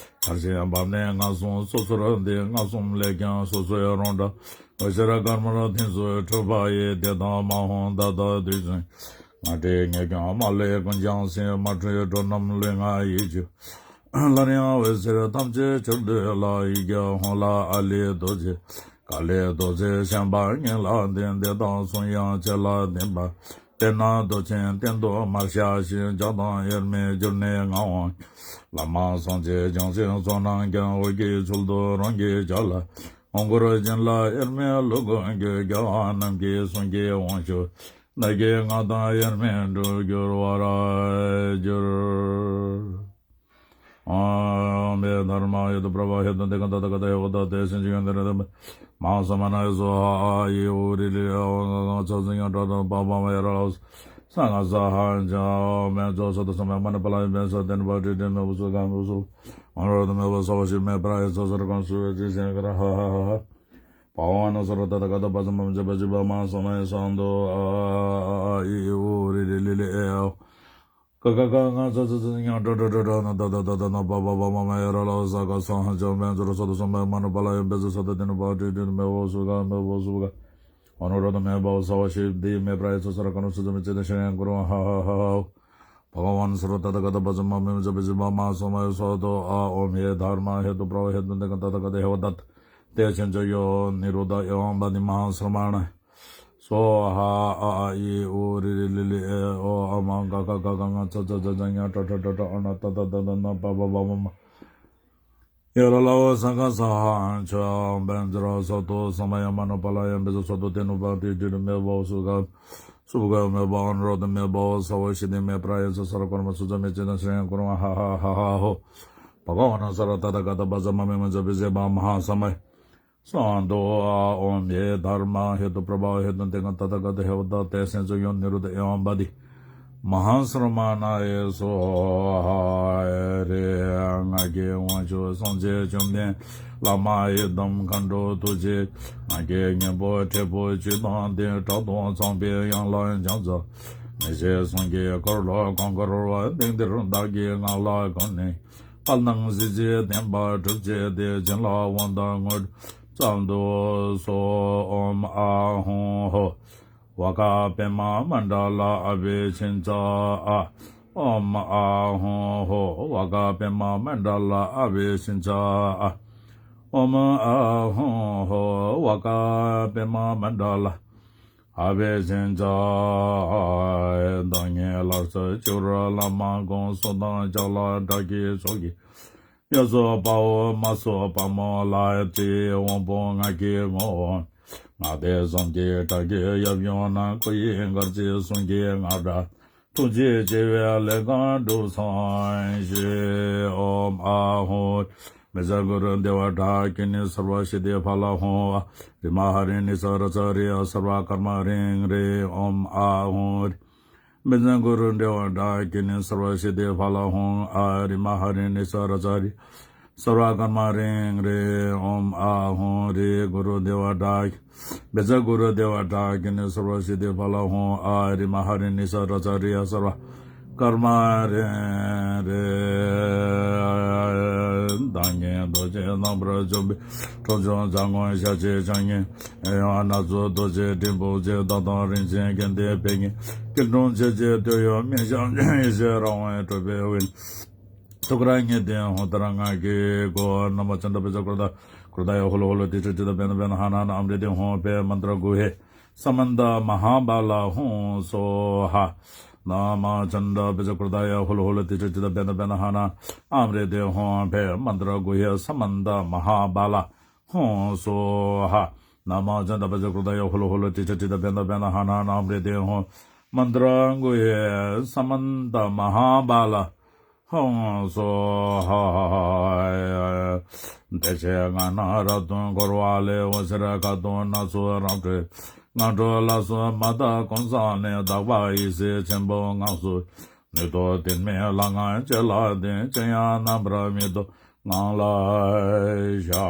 མཐར་ཕྱིན་བག་མེད་ངན་སོང་སོ་སོར་འདས། ངན་སོང་ལས་ཀྱང་སོ་སོའི་རང་གྲོལ། འོད་ཟེར་དཀར་དམར་མཐིང་གསུམ་འཕྲོས་པ་ཡི། དེ་དག་མ་འོངས་ད་ལྟ་དུས་གསུམ་ང་འདྲེན་ངེས་ཀྱང་མ་ལུས་ཀུན་ཀྱང་སྲིད། མ་འཁྲུལ་འགྲོ་རྣམས་ལུས་ངག་ཡིད་གཅིག་སླར་ཡང་འོད་ཟེར་ཐམས་ཅད་ཕྱིར་བསྡུ་ལ། ཡིག་བརྒྱ་ཧཱུྃ་ལ་ཨ་ལས་རྡོ་རྗེ། ཀ་ལས་རྡོ་རྗེ་བྱམས་པ་ཉིད་ལ་བརྟེན། དེ་དག་གསུམ་ཡང་ཆོས་ལ་བརྟེན་པ། དཔེར་ན་རྡོ་རྗེ་སྟེང་དུ་མར་ཤར་ཞིང་། ལྗགས་དང་དབྱེར་མེད་གྱུར་ནས་ངག་དབང་། བླ་མ་སངས་རྒྱས་བྱང་སེམས་ཚོགས་རྣམས་ཀྱང་། འོད་ཀྱི་ཚུལ་དུ་རང་གི་ཞབས་ལ། ཨོ་འཁོར་བྱིན་རླབས་དབྱེར་མེད་ལུ་གུ་གུ། རྒྱལ་བ་རྣམས་ཀྱི་གསུང་གི་དབང་ཕྱུག། བདག་གི་སྔགས་དང་དབྱེར་མེད་འགྲུབ་འགྱུར་བར་འགྱུར། ཨོཾ་ཡེ་དྷརྨཱ་ཧེ་ཏུ་པྲ་བྷཱ་ཧེ་ཏུ་ཏེ་ཀ་ཏ་ཐཱ་ག་ཏ་ཧེ་ཝ་ད་ཏེ་སིན་ཅུ་ཡོ་ནི་རུ་དྷ་མ་ཧཱ་ས་མ་ན་ཡེ་སྭཱ་ཧཱ། ཨ་ཡེ་ཨོ་རི་རི་ཨོ་ང་ཚ་ཚ་ཉ་ཏྲ་ཏ་པ་བ་མ་ཡ་ར་ལ་ས་ག་ས་ཧ་ཇ། ཨོཾ་མེ་ཛོ་སོ་ཏ་སོ་མེ་མ་ན་པ་ལ་ཡེ་མེ་སོ་ཏེ་ནི་བ་ཏྲི་ཏྲི་མེ་བོ་སུ་ག་མེ་བོ་སུ། ཨོཾ་རོ་ཏ་མེ་བོ་ས་བ་ཤི་མེ་པྲ་ཡེ་ས་ས་ར་ཀོ་སུ་ཏི་སེ་ཀ་ར་ཧ་ཧ་ཧ་ཧ། བྷ་ག་ཝ་ན་སརྦ་ཏ་ཐཱ་ག་ཏ་པ་ཙ་མ་མ་ཛ་པ་ཇི་བ་མ་ཧཱ་ས་མ་ཡེ་སྭཱ་ཧཱ། ཨ་ཨ་ཨི་ཨི་ཨུ་རི་རི་ལི་ལི་ཨེ་ཨོ། ཀ་ཀ་ཀ་ང་ཚ་ཚ་ཚ་ཉ་ཏྲ་ཏྲ་ཏྲ་ཏྲ་ན་ད་ད་ད་ད་ན་པ་པ་བ་མ་མ་ཡ་ར་ལ་ས་ག་ས་ཧ་ཇ། མེ་ཛ་ར་སོ་ཏ་སོ་མེ་མ་ན་པ་ལ་ཡེ་བེ་ཛ་ས་ཏ་ཏེ་ནི་བ་ཏྲི་ཏྲི་མེ་བོ་སུ་ག་མེ་བོ་སུ་ག། ཨོ་ནོ་རོ་ཏ་མེ་བོ་ས་བ་ཤི་ཏི་མེ་པྲ་ཡེ་ས་ས་ར་ཀ་ནོ་སུ་ཛ་མེ་ཙེ་ཏ་ཤྲི་ཡང་གུ་རུ་ཧ་ཧ་ཧ་ཧ། བྷ་ག་ཝ་ན་སརྦ་ཏ་ཐཱ་ག་ཏ་པ་ཙ་མ་མ་ཛ་པ་ཇི་བ་མ་ཧཱ་ས་མ་ཡེ་སྭཱ་ཧཱ། ཨ་ཨོཾ་ཡེ་དྷརྨཱ་ཧེ་ཏུ་པྲ་བྷཱ་ཧེ་ཏུ་ཏེ་ཀ་ཏ་ཐཱ་ག་ཏ་ཧེ་ཝ་ད་ཏེ་སིན་ཅུ་ཡོ་ནི་རུ་དྷ་ཨེ་ཝ་ཨམ་བ་ཏི་མ་ཧཱ་ས་མ་ན་ཡེ་སྭཱ་ཧཱ། ཨ་ཨ་ཨི་ཨུ་རི་རི་ལི་ལི་ཨེ་ཨོ། ཨ་མ་ག་ག་ག་ག་ང་ཚ་ཚ་ཛ་ཛ་ཉ་ཏྲ་ཏྲ་ཏྲ་ཏྲ་ཨ་ན་ད་ད་ད་ད་ན་པ་པ་བ་མ་མ་ཡ་ར་ལ་ཝ་ས་ག་ས་ཧ་ཇ། བེ་ཛ་ར་སོ་ཏོ་ས་མ་ཡ་མ་ན་པ་ལ་ཡ་བེ་ཛ་སོ་ཏོ་ཏེ་ནུ་པ་ཏི་ཏི་རུ་མེ་བོ་སུ་ག་སུ་ག་མེ་བོ་ཨོ་ནོ་རོ་ཏ་མེ་བོ་ས་བ་ཤི་ཏི་མེ་པྲ་ཡེ་ས་ས་ར་ཀོ་ར་མ་སུ་ཛ་མེ་ཙེ་ཏ་ཤྲི་ཡང་གུ་རུ་ཧ་ཧ་ཧ་ཧ་ཧོ། བྷ་ག་ཝ་ན་སརྦ་ཏ་ཐཱ་ག་ཏ་པ་ཙ་མ་མ་ཛ་པ་ཇི་བ་མ་ཧཱ་ས་མ་ཡེ་སྭཱ་ཧཱ། ཨ་ཨོཾ་ཡེ་དྷརྨཱ་ཧེ་ཏུ་པྲ་བྷཱ་ཧེ་ཏུ་ཏེ་ཀ་ཏ་ཐཱ་ག་ཏ་ཧེ་ཝ་ད་ཏེ་སིན་ཅུ་ཡོ་ནི་རུ་དྷ་ཨེ་ཝ་ཨམ་བ་ཏི་མ་ཧཱ་ས་མ་ན་ཡེ་སྭཱ་ཧཱ། ངག་གི་དབང་ཕྱུག་སངས་རྒྱས་བཅོམ་ལྡན་བླ་མ་ཡི་དམ་མཁའ་འགྲོ་ཐུགས་རྗེ། ངག་གི་སྙིང་པོ་ཁྲོ་བོ་བཅུ་དང་ལྡན། ཕྲག་དོག་ཚངས་པའི་དབྱངས་ལ་ཕྱག་འཚལ། མི་ཤེས་གསུང་གི་འཁོར་ལོ་གང་བསྐོར་བ། དེང་འདིར་བདག་གིས་ངག་ལ་བཀོད་ནས། ཕ་ལམ་གཟི་བརྗིད་ལྡན་པ་སྒྲུབ་བྱས་ཏེ། བྱིན་རླབས་དབང་ཐང་དངོས་གྲུབ་ཙམ་དུ་གསོལ། ཨོཾ་ཨཱཿཧཱུྃ་ཧོ། བ་ཀ་པདྨ་མཎྜལ་ཨ་བྷི་ཥིཉྩ་ཨ། ཨོཾ་ཨཱཿཧཱུྃ་ཧོ། བ་ཀ་པདྨ་མཎྜལ་ཨ་བྷི་ཥིཉྩ་ཨ། ཨོཾ་ཨཱཿཧཱུྃ་ཧོ། བ་ཀ་པདྨ་མཎྜལ་ཨ་བྷི་ཥིཉྩ། བདག་ཉིད་ལ་སོགས་སྤྱི་བོར་བླ་མ་དགོངས། གསུང་དང་ཕྱག་ལ་སྒྲ་སྐད་ཚོགས་ཀྱིས། གཡས་སུ་དཔའ་བོ་མར་སུ་དཔའ་མོ་ལ། སྤྱི་དབང་པོ་ངག་གི་ངོ་བོ། ངག་དབང་གསུང་གི་སྒྲ་སྐད་ཡབ་ཡུམ་རྣམས། སྐུ་ཡི་སྐར་རྩིས་གསུང་གི་སྔགས་སྒྲ། ཐུགས་རྗེ་ཆེ་བའི་ལས་གང་སྒྲུབ་ཚང་ཞིང་། ཨོཾ་ཨཱཿཧཱུྃ། བཛྲ་གུ་རུ་དེ་བ་ཌཱ་ཀི་ཎི་སརྦ་སིདྡྷི་ཕ་ལ་ཧཱུྃ། ཨ་རི་མ་ཧ་རི་ཎི་ས་ར་ཙ་རི་ཡ་སརྦ་ཀརྨ་རིང་རི། ཨོཾ་ཨཱཿཧཱུྃ་རི། བཛྲ་གུ་རུ་དེ་བ་ཌཱ་ཀི་ཎི་སརྦ་སིདྡྷི་ཕ་ལ་ཧཱུྃ། ཨ་རི་མ་ཧ་རི་ཎི་ས་ར་ཙ་རི་ཡ་སརྦ་ཀརྨ་རིང་རི། ཨོཾ་ཨཱཿཧཱུྃ་རི། གུ་རུ་དེ་བ་ཌཱ་ཀི། བཛྲ་གུ་རུ་དེ་བ་ཌཱ་ཀི་ཎི་སརྦ་སིདྡྷི་ཕ་ལ་ཧཱུྃ། ཨ་རི་མ་ཧ་རི་ཎི་ས་ར་ཙ་རི་ཡ་སརྦ་ཀརྨ་རིང་རི། བདག་ཉིད་རྡོ་རྗེ་རྣམ་པར་འཇོམས་པའི་ཁྲོ་ཆུ་ཛྙཱ་ན་ཤཱཀྱའི་ཕྱག་གཉིས། ཡང་སྣ་ཚོགས་རྡོ་རྗེ་དྲིལ་བུ་གཅིག། བདག་དང་རིན་ཆེན་གན་དྷའི་ཕོ་ཉ། སྐྱིལ་ཀྲུང་ཆེ་ཆེ་སྟོད་གཡོགས་སྨིན་ཞབས་ཀྱུ། ཡེ་ཤེས་རང་དབང་སྤྲུལ་པའི་དབུས། ཐུགས་ཀར་ཉི་སྟེང་ཧཱུྃ་ཏཱ་ར་ང་གི་གོ། ན་མོ་ཙནྡྲ་བཛྲ་ཀྲོ་ད་ཀྲོ་ད་ཡ་ཧུ་ལུ་ཧུ་ལུ་ཏི་ཥྛ་ཙྪ་བེ་ན་བེ་ན་ཧ་ན་ན་ཨ་མྲྀ་ཏི་ཧཱུྃ་ཕཊ། མནྟྲ་གུ་ཧེ་སྨནྟ་མ་ཧཱ་བ་ལ་ཧཱུྃ་སྭཱ་ཧཱ། ན་མོ་ཙནྡྲ་བཛྲ་ཀྲོ་ད་ཡ་ཧུ་ལུ་ཧུ་ལུ་ཏི་ཥྛ་ཙྪ་བེ་ན་བེ་ན་ཧ་ན་ཨ་མྲྀ་ཏི་ཧཱུྃ་ཕཊ། མནྟྲ་གུ་ཧེ་སྨནྟ་མ་ཧཱ་བ་ལ་ཧཱུྃ་སྭཱ་ཧཱ། ན་མོ་ཙནྡྲ་བཛྲ་ཀྲོ་ད་ཡ་ཧུ་ལུ་ཧུ་ལུ་ཏི་ཥྛ་ཙྪ་བེ་ན་བེ་ན་ཧ་ན་ན་ཨ་མྲྀ་ཏི་ཧཱུྃ། མནྟྲ་གུ་ཧེ་སྨནྟ་མ་ཧཱ་བ་ལ་ཧཱུྃ་སྭཱ་ཧཱ། བདེ་གཤེགས་ལྔ་ནི་རབ་ཏུ་འཁོར་བ་ལས། འོད་ཟེར་དཀར་པོ་སྣ་ཚོགས་རབ་འཕྲོས། སྔ་དྲོ་ལ་སོགས་མ་དག་གང་བསམ་ནས། དག་པ་ཡེ་ཤེས་ཆེན་པོའི་ངང་སུ། ནུས་མཐུ་དུས་མིན་ལྷ་སྔགས་ཀྱི་ལྷ་བསྟིམ། ཅི་ཡང་རྣམ་པར་མི་རྟོག་ངང་ལ་བཞག།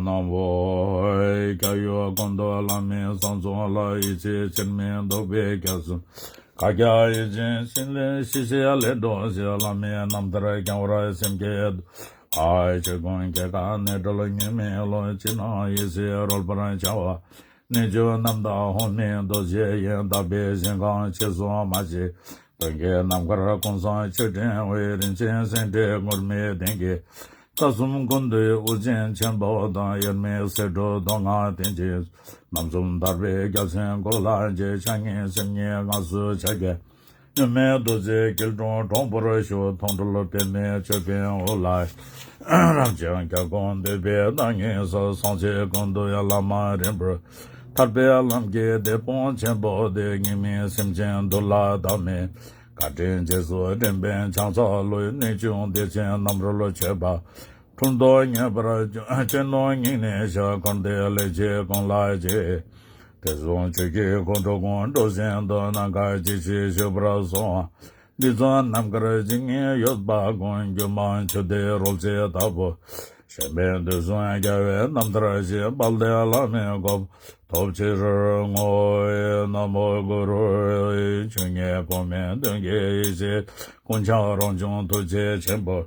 ནམ་མཁའ་ཡུལ་ཀུན་ཏུ་བླ་མའི་གསུང་རྩོམ་ལ། ཡེ་ཤེས་ཆེར་མི་ལྡོག་པའི་རྒྱ་མཚོ། བཀའ་རྒྱ་ཡིད་བཞིན་ཤེས་ལེགས་ཤེས་བྱ་ལས་ལྡོག་ཕྱིར། བླ་མའི་རྣམ་ཐར་བསྐྱང་བར་སེམས་བསྐྱེད་དོ། ཨ་ཕྱི་ཀུན་སྐྱེ་འགག་ནས་གྲོལ་ཉོན་མོངས་ལོག། ཕྱི་ནང་ཡེ་ཤེས་རོལ་པར་འཆང་བ། གནས་བཅུ་རྣམ་དག་འོག་མིན་རྡོ་རྗེ་ཡི། དག་པའི་ཞིང་ཁམས་ཕྱི་སོ་མ་ཕྱེད། སྟོན་ཀའི་རྣམ་དཀར་ཀུན་བཟང་མཆོད་སྤྲིན་དབུས། རིན་ཆེན་སེང་འབྲས་ངུར་སྨྲིག་གདན་གྱི། ཁྲ་གསུམ་ཀུན་འདུས་དབུ་ཅན་ཆེན་པོ་དང་། དབྱེར་མེད་སེར་སྒྲེང་མདོག་ལྔ་སྟན་ཅིང་། རྣམ་གསུམ་ཐར་པའི་རྒྱལ་མཚན་གོ་ལ་འགྱེད། ཕྱག་གཉིས་སེམས་ཉིད་དངོས་སུ་ཕྱག་རྒྱའི། གཉུག་མའི་རྡོ་རྗེ་སྐྱིལ་ཀྲུང་དྲང་པོར་བཞུགས། མཐོང་གྲོལ་པདྨའི་ཅོད་པན་དབུ་ལ། རབ་འབྱམས་རྒྱལ་ཀུན་འདུས་པའི་བདག་ཉིད་སོ། སངས་རྒྱས་ཀུན་འདུས་བླ་མ་རིམ་པར། ཐར་པའི་ལམ་གྱི་དེད་དཔོན་ཆེན་པོ་སྟེ། གཉུག་མའི་སེམས་ཅན་འདུལ་ལ་བདག་མེད། བཀའ་དྲིན་རྗེས་སུ་དྲན་པའི་ཕྱག་འཚལ་ལོ། གནས་ཆུང་བདེ་ཆེན་རྣམ་རོལ་མཆོད་པ། འཁྲུལ་རྟོག་ངེས་པར་སྤྱོད་ནོར་སྙིང་ནས་ཤོག། འཁོར་འདས་ལས་བྱེད་ཀུན་ལ་རྗེས། དེ་བཟུང་ཆོས་ཀྱི་གོ་འཕང་ཀུན་འགྲོ་བཞིན་དུ། ནམ་མཁའ་ཇི་བཞིན་བཞུགས་པར་གསུངས། འདི་ཙམ་རྣམ་དཀར་ཇི་སྙེད་ཡོད་པ་ཀུན། སྒྱུ་མ་ཆུ་ཟླའི་རོལ་རྩེད་ལྟ་བུ། གཞན་ཕན་དུས་གསུམ་རྒྱལ་བའི་རྣམ་ཐར་ཞེས། དཔལ་ལྡན་བླ་མའི་གོ་འཕང་ཐོབ་ཕྱིར་བསྔོ། ན་མོ་གུ་རུ། ཆོས་ཉིད་འཕོ་མེད་དོན་གྱི་ཡེ་ཤེས་ཀུན་ཁྱབ་རང་བྱུང་ཐུགས་རྗེ་ཆེན་པོ།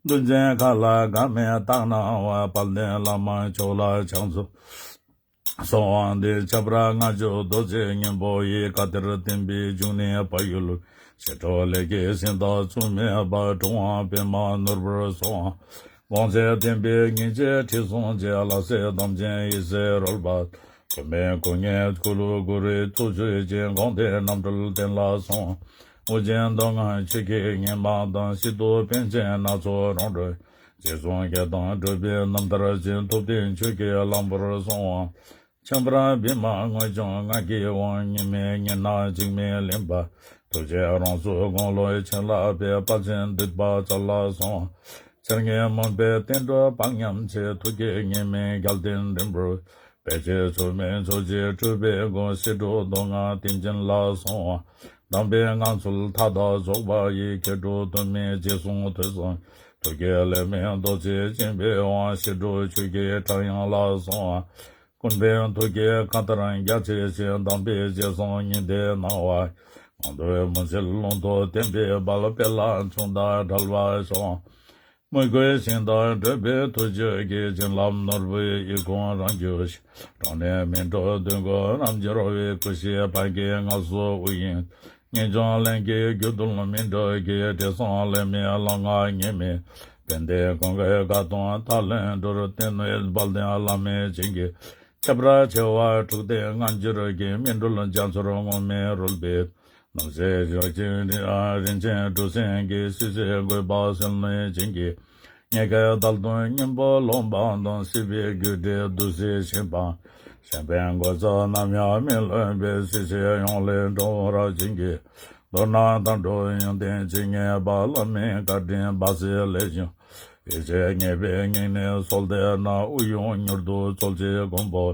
འདུལ་བྱེད་མཁའ་ལ་འགག་མེད་རྟག་སྣང་བ། དཔལ་ལྡན་བླ་མ་མཆོག་ལ་ཕྱག་འཚལ་གསོལ་བ་འདེབས། ཁྱད་པར་ལྔ་བཅུ་རྡོ་རྗེ་སྙིང་པོ་ཡི། བཀའ་གཏེར་བསྟན་པའི་འབྱུང་གནས་བལ་ཡུལ། ཞི་ཁྲོ་ལས་ཀྱི་གཟེངས་རྟགས་མཚུངས་མེད་པ། གྲུབ་དབང་པདྨ་ནོར་བུར་སོགས། དགོངས་རྫས་བསྟན་པའི་ཉིན་བྱེད་ཁྲི་སྲོང་རྗེ། ལྷ་སྲས་དམ་ཅན་ཡེ་ཤེས་རོལ་པ། ཐོགས་མེད་སྐུ་ལྔའི་འཁོར་ལོ་བསྐོར་བའི་ཐུགས་ཆོས་ཅན། དགོངས་དོན་རྣམ་གྲོལ་བསྟན་ལ་གསོལ། དབུ་ཅན་མདོ་སྔགས་ཆོས་ཀྱི་སྙེ་མ་དང་། ཤེས་རྟོགས་པཎ་ཆེན་སྣ་ཚོགས་རང་གྲོལ། རྗེས་བཟུང་བསྐྱེད་དང་སྒྲུབ་པའི་རྣམ་ཐར་ཅན། ཐུབ་བསྟན་ཆོས་ཀྱི་གླང་པོར་སོང་བ། ཁྱད་པར་བི་མ་དངོས་བྱུང་སྔགས་ཀྱི་དབང་། གཉུག་མའི་ཉི་ཟླ་འཇིགས་མེད་གླིང་པ། ཐུགས་རྗེ་རང་གཟུགས་དགུང་ལོ་ཆེན་ལ་ཕེབས། དཔལ་ཆེན་འདུས་པ་རྩ་ལ་སོང་བ། ཆེར་ངེས་མུན་པའི་གཏིང་དུ་སྤང་སྙམ་བྱེད། ཐུགས་བསྐྱེད་གཉུག་མའི་རྒྱལ་བསྟན་འགྲིམ་རུ། བེད་སྤྱོད་ཚུལ་མིན་ཕྱོགས་བཅུའི་སྤྲུལ་པའི་སྒོ། ཕྱི་སྒྲུབ་མདོ་སྔགས་ཏིང་འཛིན་ལ་སོང་བ། གདམས་པའི་ངང་ཚུལ་མཐའ་དག་རྫོགས་པ་ཡི། མཁས་གྲུབ་དུ་མའི་རྗེས་བཟུང་ཐོས་བསམ། ཐུགས་བསྐྱེད་ལས་མེད་རྡོ་རྗེ་འཆང་བའི་དབང་། ཕྱི་སྒྲུབ་ཆོས་ཀྱི་ཕྲེང་ཡང་ལ་སོང་བ། ཀུན་ཕན་ཐུགས་ཀྱི་མཁའ་ལྟར་རྒྱ་ཆེ་ཞིང་། གདམས་པའི་རྗེས་བཟུང་ཉི་ཟླའི་སྣང་བ། གང་འདུལ་མུན་སེལ་ལུང་རྟོགས་བསྟན་པའི་དཔལ། དཔལ་ལ་མཚུངས་དང་བྲལ་བ་བྱུང་། མོས་གུས་ཤིང་དང་འདྲེས་པའི་ཐུགས་རྒྱུད་ཀྱི། བྱིན་རླབས་ནོར་བུའི་ཡིད་ཁོང་རང་གྱུར་ཞིང་། གྲངས་ལས་མི་འཕྲོ་འདོད་དགུ་རྣམ་འབྱོར་བའི། སྐུ་བཞིའི་བར་གྱི་སྔགས་སུ་དབུ་ཡིན། ངེས་འབྱུང་ལྷན་སྐྱེས་རྒྱུད་དུ་མི་འགྲོ་གི། དྲི་བསུང་ལས་མེད་ལམ་ལྔ་ཉེས་མེད། ཕན་བདེ་ཀུན་དགའི་དགའ་སྟོན་མཐའ་ལས་གྲོལ། བསྟན་ནི་དཔལ་ལྡན་བླ་མའི་བྱིན་གྱིས། ཁྱད་པར་ཆེ་བ་དྲུག་ལྡན་སྔ་འགྱུར་གྱི། སྨིན་གྲོལ་རྒྱ་མཚོར་སྔོན་མེད་རོལ་པའི། ནམ་ཞིག་ཞག་གཅིག་རིན་ཆེན་གྲུ་གཟིངས་ཀྱི། སྲིད་རྩེའི་བཀོད་པ་སེལ་ནི་བྱིན་གྱིས། ཉེས་སྐལ་བརྡལ་དང་སྙིང་པོ་ལོག་པ་དང་། སྲིད་པའི་རྒྱུ་འབྲས་བདུད་རྩིའི་ཞིང་དཔངས། གཞན་ཕན་གོ་ཆ་ནམ་ཡང་མི་ལྷོད་པའི། སྲིད་ཞིའི་གཡང་ལས་སྒྲོལ་བར་བྱིན་གྱིས། མདོར་ན་མཐའ་འགྲོ་ཡོན་ཏན་ཇི་སྙེད་པ། བླ་མའི་བཀའ་དྲིན་འབད་སའི་ལས་བྱུང་། ཡེ་ཤེས་ངེས་པའི་སྙིང་ནས་གསོལ་འདེབས་ན། དབུགས་དབྱུང་མྱུར་དུ་གསོལ་ཅིག་མགོན་པོ།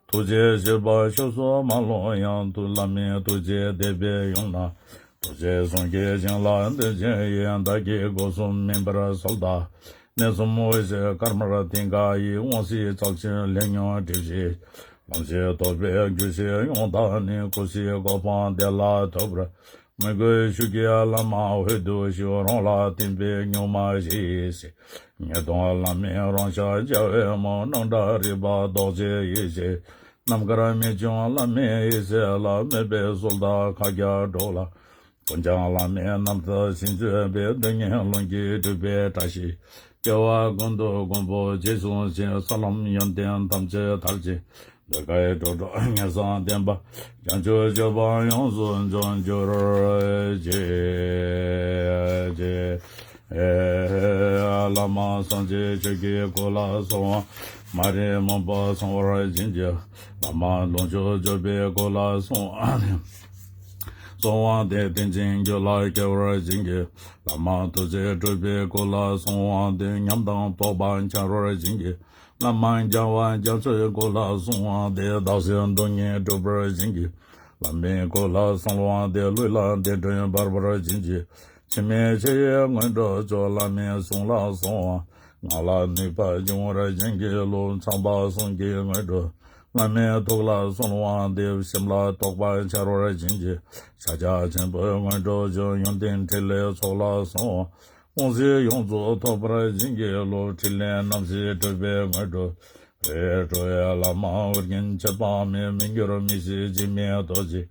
ཐུགས་རྗེའི་བཞེད་པ་ཕྱོགས་སུ་མ་ལྷུང་ཡང་། ཐུགས་བླ་མའི་ཐུགས་རྗེའི་བདེ་བའི་ཡུམ་ལ། ཐུགས་རྗེས་བཟུང་གི་བྱིན་རླབས་འདི་བྱིན་ཡིས། བདག་གི་སྒོ་གསུམ་སྨིན་པར་གསོལ་ད། གནས་གསུམ་འོད་ཟེར་དཀར་དམར་མཐིང་ག་ཡི། དབང་བཞི་རྩལ་ཆེན་ལས་མྱུར་སྒྲིབ་བཞི། ལམ་བཞི་ཐོབ་པའི་རྒྱུ་བཞི་ཡོངས་དག་ནི། སྐུ་བཞིའི་གོ་འཕང་བདེ་ལ་ཐོབ་པར། མོས་གུས་ཞུ་གི་བླ་མ་འོད་དུ་ཞུ། རང་ལ་བསྟན་པའི་མྱུར་མ་ཞིག་ཟེར། ཉེས་ལྟུང་བླ་མའི་རང་ཤར་འཇའ་འོད་མ། སྣང་གྲགས་རིག་པ་རྡོ་རྗེ་ཡེ་ཤེས། རྣམ་དཀར་རྨད་བྱུང་བླ་མའི་ཡེ་ཤེས་ལ། མོས་པའི་གསོལ་བ་བཀའ་རྒྱ་སྒྲོགས་ལ། ཀུན་ཀྱང་བླ་མའི་རྣམ་ཐར་ཞིང་བརྗོད་པའི། དོན་གཉིས་ལུང་གིས་སྒྲུབ་པའི་བཀྲ་ཤིས། སྐྱེ་བ་ཀུན་ཏུ་མགོན་པོ་རྗེས་བཟུང་ཞིང་། ས་ལམ་ཡོན་ཏན་ཐམས་ཅད་དར་ཅིག་འདོད་དགའི་འགྲོ་དྲུག་ངེས་གསང་བསྟན་པ། བྱང་ཆུབ་སྤྱོད་པ་ཡོངས་སུ་འབྱོངས་གྱུར་ཅིག་ཨེ། བླ་མ་སངས་རྒྱས་ཆོས་ཀྱི་སྐུ་ལ་གསོལ་བ། མ་རིག་མུན་པ་སེལ་བར་བྱིན་གྱིས། བླ་མ་ལོངས་སྤྱོད་སྤྱོད་པའི་སྐུ་ལ་གསོལ་བ། གསོལ་བ་འདེབས། ཏིང་འཛིན་རྒྱུད་ལ་སྐྱེ་བར་བྱིན་གྱིས། བླ་མ་ཐུགས་རྗེ་སྤྲུལ་པའི་སྐུ་ལ་གསོལ་བ་འདེབས། ཉམས་དང་རྟོགས་པ་འཆར་བར་བྱིན་གྱིས། བླ་མ་རྒྱལ་བ་རྒྱ་མཚོའི་སྐུ་ལ་གསོལ་བ་འདེབས། བདག་སེམས་སྡུག་བསྔལ་འཁྲུགས་པར་བྱིན་གྱིས། བླ་མའི་སྐུ་ལ་གསོལ་བ་འདེབས། ལུས་ལ་བདེ་དྲོད་འབར་བར་བྱིན་གྱིས། འཆི་མེད་ཆེ་ཡི་དངོས་གྲུབ་མཆོག་བླ་མའི་གསུང་ལ་གསོལ་བ། ངག་ལ་ནུས་པ་འབྱུང་བར་བྱིན་གྱིས་རློབས། ཚངས་པ་གསུམ་གྱི་དངོས་གྲུབ་བླ་མའི་ཐུགས་ལ་གསོལ་བ་འདེབས། སེམས་ལ་རྟོགས་པ་འཆར་བར་བྱིན་གྱིས། ཕྱག་རྒྱ་ཆེན་པོའི་དངོས་གྲུབ་མཆོག་ཡོན་ཏན་ཕྲིན་ལས་ཚོགས་ལ་གསོལ་བ། དབང་བཞི་ཡོངས་སུ་ཐོབ་པར་བྱིན་གྱིས་རློབས། ཕྲིན་ལས་རྣམ་བཞི་སྒྲུབ་པའི་དངོས་གྲུབ། རིགས་དྲུག་གི་བླ་མ་ཨོ་རྒྱན་ཆད་པ་མེད། མི་འགྱུར་མི་ཤིགས་འཇིགས་མེད་རྡོ་རྗེ།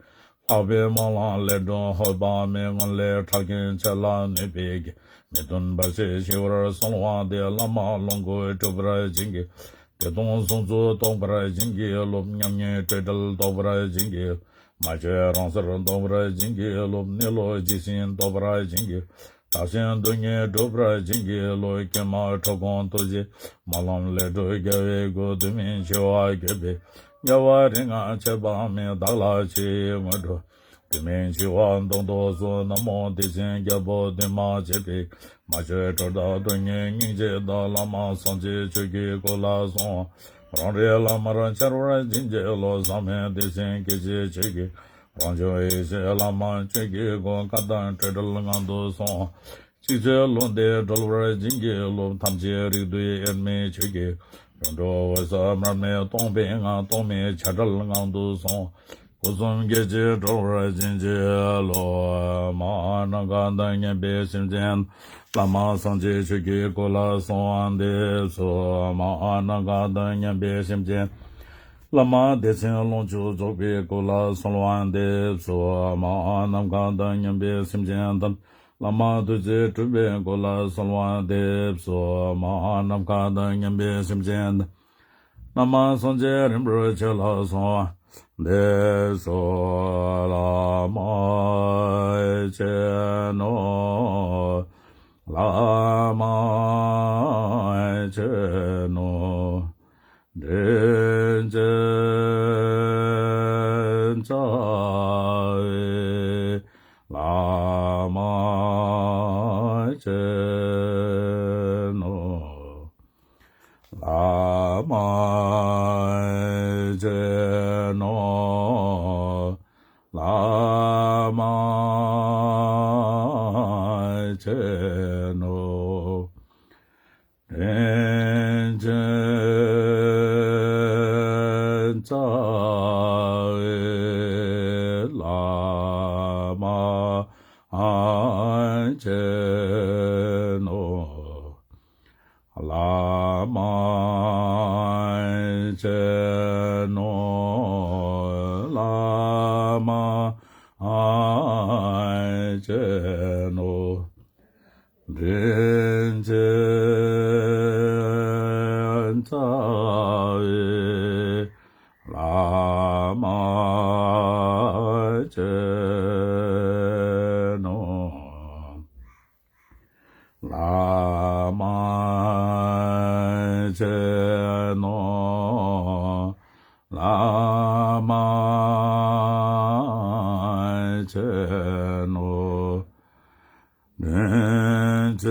ལྷག་པའི་སྨོན་ལམ་ལས་སྒྲོལ་ཧོད་པ་མེད། སྔོན་ལས་ཁྲག་གི་ཆད་ལ་གནོད་པའི་གེགས། མི་མཐུན་བར་ཆད་ཞི་བར་གསོལ་བ་འདེབས། བླ་མ་ལོངས་སྐུ་སྒྲུབ་པར་བྱིན་གྱིས། བདེ་སྟོང་གཟུངས་མཛོད་རྟོགས་པར་བྱིན་གྱིས་རློབས། ཉམས་དགའི་སྤྲོས་བྲལ་རྟོགས་པར་བྱིན་གྱིས། མ་བཅོས་རང་སར་ལྡོག་པར་བྱིན་གྱིས་རློབས། གནས་ལུགས་ཇི་བཞིན་རྟོགས་པར་བྱིན་གྱིས། བདག་གཞན་དོན་གཉིས་འགྲུབ་པར་བྱིན་གྱིས་རློབས། ཀྱེ་མ་ཁྲོ་དགོངས་ཐུགས་རྗེ་སྨོན་ལམ་ལས་གྲུབ་རྒྱལ་བའི་སྐུ། དུས་མིན་འཆི་བ་འགྱོད་པའི་དགེ་བ་རིགས་ལྔ་ཆད་པ་མེད། བདག་ལ་ཆོས་ཡི་དངོས་གྲུབ། དུས་མིན་འཆི་བ་བཟློག་ཏུ་གསོལ། ན་མོ་བདེ་ཆེན་རྒྱལ་པོ་འདུས་མ་བྱས་པའི། མ་བཅོས་གྲུབ་མཐའ་དོན་གཉིས་སྙིང་རྗེ་དང་། བླ་མ་སངས་རྒྱས་ཆོས་ཀྱི་སྐུ་ལ་གསོལ་བ། རང་རིག་བླ་མར་འཆར་བར་བྱིན་གྱིས་རློབས། ཟག་མེད་བདེ་ཆེན་སྐྱེ་མཆེད་ཆོས་ཀྱི་རང་བྱུང་ཡེ་ཤེས་བླ་མ་ཆོས་ཀྱི་སྐུ། བཀའ་དང་སྤྲོས་བྲལ་ངང་དུ་སོང་། ཅི་བྱེད་ལུང་བསྟན་གྲོལ་བར་བྱིན་གྱིས་རློབས། ཐམས་ཅད་རིགས་འདུས་དབྱེར་མེད་ཆོས་ཀྱི་སྒྲོན་གྲུབ། འོད་གསལ་མར་མེ་སྟོང་པའི་ངང་། སྟོང་མེད་བྱ་བྲལ་ངང་དུ་སོང་། སྐུ་གསུམ་སྐད་ཅིག་གྲོལ་བར་བྱིན་གྱིས་རློབས། མ་ནམ་མཁའ་དང་མཉམ་པའི་སེམས་ཅན། བླ་མ་སངས་རྒྱས་ཆོས་ཀྱི་སྐུ་ལ་གསོལ་བ་འདེབས་སོ། མ་ནམ་མཁའ་དང་མཉམ་པའི་སེམས་ཅན། བླ་མ་བདེ་ཆེན་ལོངས་སྤྱོད་རྫོགས་པའི་སྐུ་ལ་གསོལ་བ་འདེབས་སོ། མ་ནམ་མཁའ་དང་མཉམ་པའི་སེམས་ཅན་ཐམས། བླ་མ་ཐུགས་རྗེ་སྤྲུལ་པའི་སྐུ་ལ་གསོལ་བ་འདེབས་སོ། མ་ནམ་མཁའ་དང་མཉམ་པའི་སེམས་ཅན་ཐམས། བླ་མ་སངས་རྒྱས་རིན་པོ་ཆེ་ལ་གསོལ་བ་འདེབས་སོ། བླ་མ་མཆོད་ནོ། བླ་མ་མཆོད་ནོ། དྲིན་ཅན་རྩ་བའི་བླ་མ་མཆོད་ནོ། བླ་མ་མཆོད་ནོ། བླ་མ་མཆོད་ནོ། དྲིན་ཅན་རྩ་བའི་བླ་མ་མཆོད་ནོ། བླ་མ་མཆོད་ནོ། བླ་མ་མཆོད་ནོ། དྲིན་ཅན་རྩ་བའི་བླ་མ་མཆོད་ནོ། བླ་མ་མཆོད་ནོ། བླ་མ་མཆོད་ནོ། དྲིན་ཅན་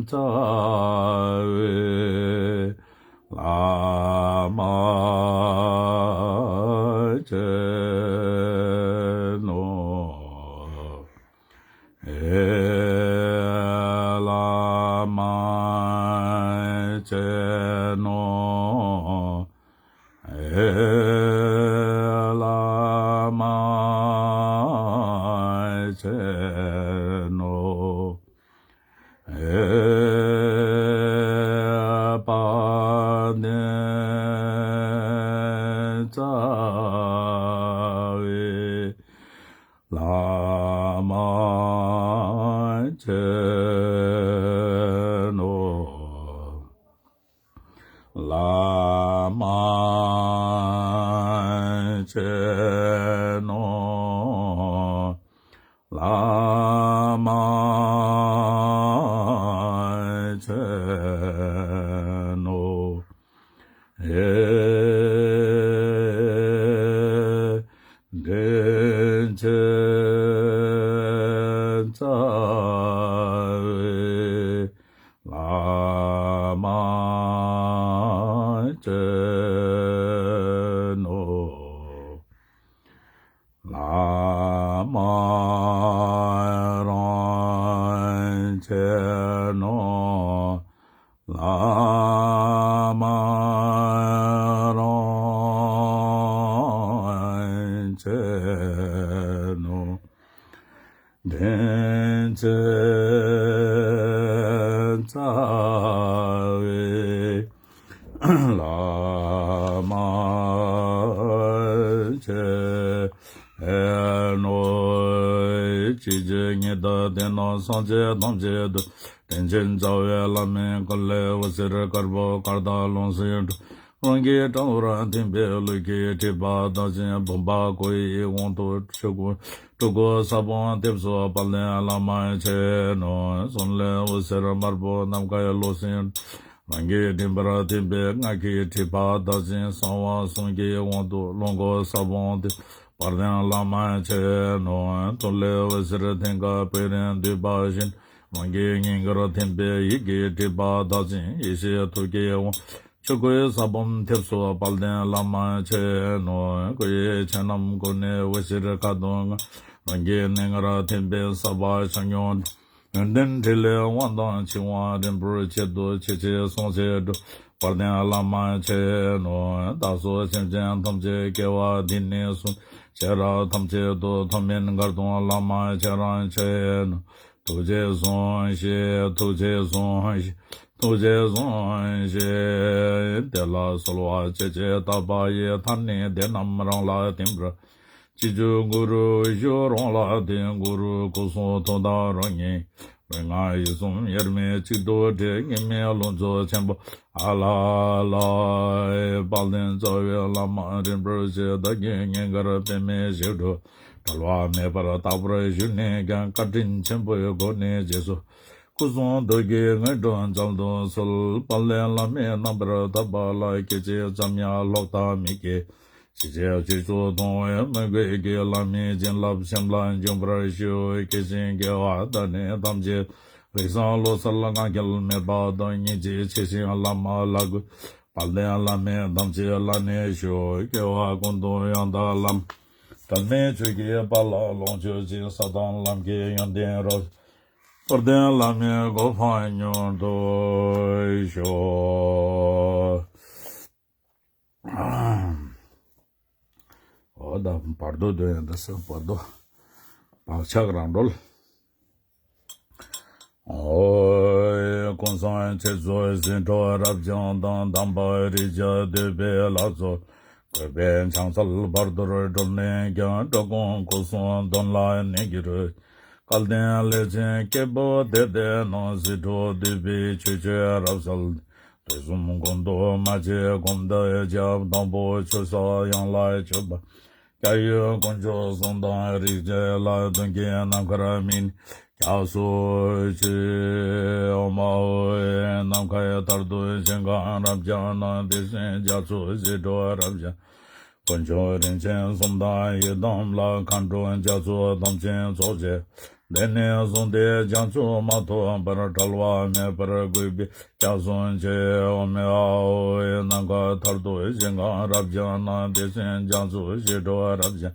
རྩ་བའི་བླ་མ་མཆོད་ནོ། ཨེ་བླ་མ་མཆོད་ནོ། ཨེ་བླ་མ་མཆོད་ནོ། ཨེ་དཔལ་ལྡན་རྩ་བའི་བླ་མ་མཆོད་ནོ། བླ་མ་མཆོད་ནོ། བླ་མ་མཆོད་ནོ། ཨེ་དྲིན་ཅན་རྩ་བའི་བླ་མ་མཆོད་ནོ། བླ་མ་རང་མཆོད་ནོ། བླ་མ་རང་མཆོད་ནོ། དྲིན་ཅན་རྩ་བའི་བླ་མ་མཆོད་ནོ། ཅི་ཕྱིར་ཉིད་དུ་དེ་རྣམས་སངས་རྒྱས་ཐམས་ཅད་དུ། དྲིན་ཅན་རྩ་བའི་བླ་མའི་སྐུ་ལས་འོད་ཟེར་དཀར་པོ་སྐར་ལྟར་ལོངས་སུ་སྤྲོ། རང་གི་དགྲ་བོར་ཐིམ་པས་ལུས་ཀྱི་སྒྲིབ་པ་དག་ཅིང་བུམ་པ་སྐུ་ཡི་དབང་དུ་ཆུ་སྐུ་སྤྲུལ་སྐུ་ས་བོན་ཐེབས་སུ་དཔལ་ལྡན་བླ་མ་མཆིས་ནས། གསུང་ལས་འོད་ཟེར་དམར་པོ་ནམ་མཁའི་ལུས་སེམས་རང་གི་མགྲིན་པར་ཐིམ་པས་སྔགས་ཀྱི་སྒྲིབ་པ་དག་ཅིང་གསང་བ་གསུང་གི་དབང་དུ་ལོངས་སྐུ་ས་བོན་ཐེབས་དཔལ་ལྡན་བླ་མ་མཆིས་ནས། ཐུགས་ལས་འོད་ཟེར་མཐིང་ག་བོད་རིར་འདུས་པ་བཞིན། རང་གི་སྙིང་གར་ཐིམ་པས་ཡིད་ཀྱི་སྒྲིབ་པ་དག་ཅིང་ཡེ་ཤེས་ཐུགས་ཀྱི་དབང་ཆུ་སྐུའི་ས་བོན་ཐེབས་སུ་དཔལ་ལྡན་བླ་མ་མཆིས་ནས། སྐུ་ཡི་ཆོས་རྣམས་ཀུན་ནས་འོད་ཟེར་ཁ་དོག་ལྔ། རང་གི་སྙིང་གར་ཐིམ་པས་སརྦ་ཆ་མྱུར་ཡོན་ཏན་ཕྲིན་ལས་དབང་དང་བྱིན་རླབས་རིམ་པར་བཅུད་དུ་ཆེས་ཆེར་གསུངས་ཏེ་འགྲོ། དཔལ་ལྡན་བླ་མ་མཆིས་ནས། བདག་སོགས་སེམས་ཅན་ཐམས་ཅད་སྐྱེ་བ་འདི་ནས་བཟུང་ཤེས་རབ་ཐམས་ཅད་དུ་ཐོགས་མེད་མགར་སྟོན་བླ་མ་ཁྱེད་རང་མཆིས་ནས། ཐུགས་རྗེས་བཟུང་ཞིག་ཐུགས་རྗེས་བཟུང་ཞིག་ཐུགས་རྗེས་བཟུང་ཞིག་དེ་ལ་གསོལ་བ་ཅི་མཆིས་བཏབ་པ་ཡི། མཐར་གནས་དེ་རྣམས་རང་ལ་བསྟིམ་པར། སྤྱི་རྒྱུ་གུ་རུ་ཞུ་རང་ལ་བསྟིམ། གུ་རུ་སྐུ་གསུང་ཐུགས་དམ་རང་ཉིད། མན་ངག་ཡིད་གསུམ་དབྱེར་མེད་གཅིག་ཏུ་དྲིལ། དབྱེར་མེད་ལོངས་སྤྱོད་ཆེན་པོ་ཨ་ལ་ལ། དཔལ་ལྡན་རྩ་བའི་བླ་མ་རིན་པོ་ཆེ། བདག་གི་སྙིང་གར་པདྨའི་ཞབས་དྲུང་བྲལ་བ་མེད་པར་རྟག་པར་བཞུགས་ནས་ཀྱང་། བཀའ་དྲིན་ཆེན་པོའི་སྒོ་ནས་རྗེས་སུ་སྐུ་གསུང་ཐུགས་ཀྱི་དངོས་གྲུབ་མཇལ་དུ་གསོལ། དཔལ་ལྡན་བླ་མའི་རྣམ་པར་ཐར་པ་ལ། སྐད་ཅིག་ཙམ་ཡང་ལྷག་ལྟ་མི་སྐྱེ། ཕྱི་ཕྱིར་ཆོས་སྐྱོང་གཏོང་བའི་མོས་གུས་ཀྱིས། བླ་མའི་བྱིན་རླབས་སེམས་ལ་འབྱུང་བར་ཤོག་སྐྱེ་ཞིང་སྐྱེ་བ་དང་ནི་ཐམས་ཅད། རིགས་བཟང་བློ་གསལ་ངག་འཁྱལ་མེད་པ་དང་། སྙིང་རྗེ་ཆེ་ཞིང་བླ་མ་ལ་གུས། དཔལ་ལྡན་བླ་མའི་དམ་ཚིག་ལ་གནས་ཤོག་སྐྱེ་བ་ཀུན་ཏུ་ཡང་དག་བླ་མ། དྲན་མེད་ཆོས་ཀྱི་དཔལ་ལ་ལོངས་སྤྱོད་ཅིང་། ས་དང་ལམ་གྱི་ཡོན་ཏན་རབ། དཔལ་ལྡན་བླ་མའི་གོ་འཕང་མྱུར་ཐོབ་ཤོག་འོ་ད་བར་དོ་འདོན་ཡང་ད་ས་བར་དོ། བག་ཆགས་རང་གྲོལ། འོ། ཀུན་བཟང་ཆེ་ཚུལ་ཟིན་འཕྲོ་རབ་འབྱམས་དང་། དམ་པ་རིགས་བརྒྱ་འདུས་པའི་ལྷ་ཚོགས། བཀོད་པའི་ཕྱག་འཚལ་བར་དོར་གྲོལ་ནས་ཀྱང་། འགྲོ་ཀུན་སྐུ་གསུང་དོན་ལ་གནས་གྱུར། སྐལ་ལྡན་ལས་ཅན་སྐྱེས་བུ་དེ་དག་རྣམས། ཟིན་འཕྲོ་འདུས་པའི་ཆོས་སྤྱོད་རབ་གསལ། དུས་གསུམ་ཀུན་ཏུ་མ་ཆད་གོམས་འདྲིས་བརྒྱབ། དང་པོ་ཆོས་ས་ཡང་ལ་མཆོད་པ། སྐྱབས་ཡུལ་དཀོན་མཆོག་གསུམ་དང་རིགས་བརྒྱ་ལ། མདུན་གྱི་ནམ་མཁར་དམིགས་ནས་སྐྱབས་སུ་མཆི། ཨོཾ་ཨཱཿཧཱུྃ། ནམ་མཁའི་མཐར་ཐུག་ཞིང་ཁམས་རབ་འབྱམས་ན། བདེ་གཤེགས་རྒྱ་མཚོ་ཞི་ཁྲོ་རབ་འབྱམས། དཀོན་མཆོག་རིན་ཆེན་གསུམ་དང་ཡི་དམ་ལ། མཁའ་འགྲོ་རྒྱ་མཚོ་དམ་ཅན་ཚོགས་བཅས། དེ་ནས་བཟུང་སྟེ་བྱང་ཆུབ་མ་ཐོབ་བར། བྲལ་བ་མེད་པར་གུས་པས་སྐྱབས་སུ་མཆི། ཨོཾ་ཨཱཿཧཱུྃ། ནམ་མཁའི་མཐར་ཐུག་ཞིང་ཁམས་རབ་འབྱམས་ན། བདེ་གཤེགས་རྒྱ་མཚོ་ཞི་ཁྲོ་རབ་འབྱམས།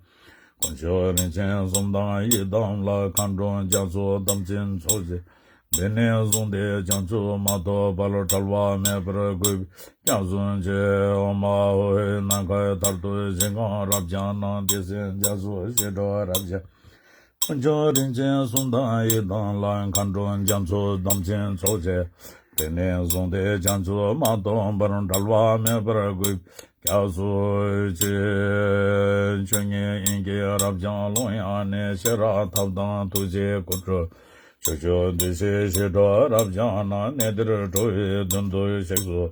དཀོན་མཆོག་རིན་ཆེན་གསུམ་དང་ཡི་དམ་ལ། མཁའ་འགྲོ་རྒྱ་མཚོ་དམ་ཅན་ཚོགས་བཅས། དེ་ནས་བཟུང་སྟེ་བྱང་ཆུབ་མ་ཐོབ་བར། བྲལ་བ་མེད་པར་གུས་པས་སྐྱབས་སུ་མཆི། ཨོཾ་ཨཱཿཧཱུྃ། ནམ་མཁའི་མཐར་ཐུག་ཞིང་ཁམས་རབ་འབྱམས་ན། བདེ་གཤེགས་རྒྱ་མཚོ་ཞི་ཁྲོ་རབ་འབྱམས། དཀོན་མཆོག་རིན་ཆེན་གསུམ་དང་ཡི་དམ་ལ། མཁའ་འགྲོ་རྒྱ་མཚོ་དམ་ཅན་ཚོགས་བཅས། དེ་ནས་བཟུང་སྟེ་བྱང་ཆུབ་མ་ཐོབ་བར། བྲལ་བ་མེད་པར་གུས་པས་སྐྱབས་སུ་མཆི། ཆོས་ཉིད་དབྱིངས་ཀྱི་རབ་འབྱམས་ཀློང་ཡངས་ནས། ཤེས་རབ་ཐབས་དང་ཐུགས་རྗེའི་སྐུ་སྤྲུལ། ཕྱོགས་བཅུ་བདེ་གཤེགས་ཞི་ཁྲོ་རབ་འབྱམས་ན། གནས་འདིར་འགྲོ་བའི་དོན་དུ་གཤེགས་སུ།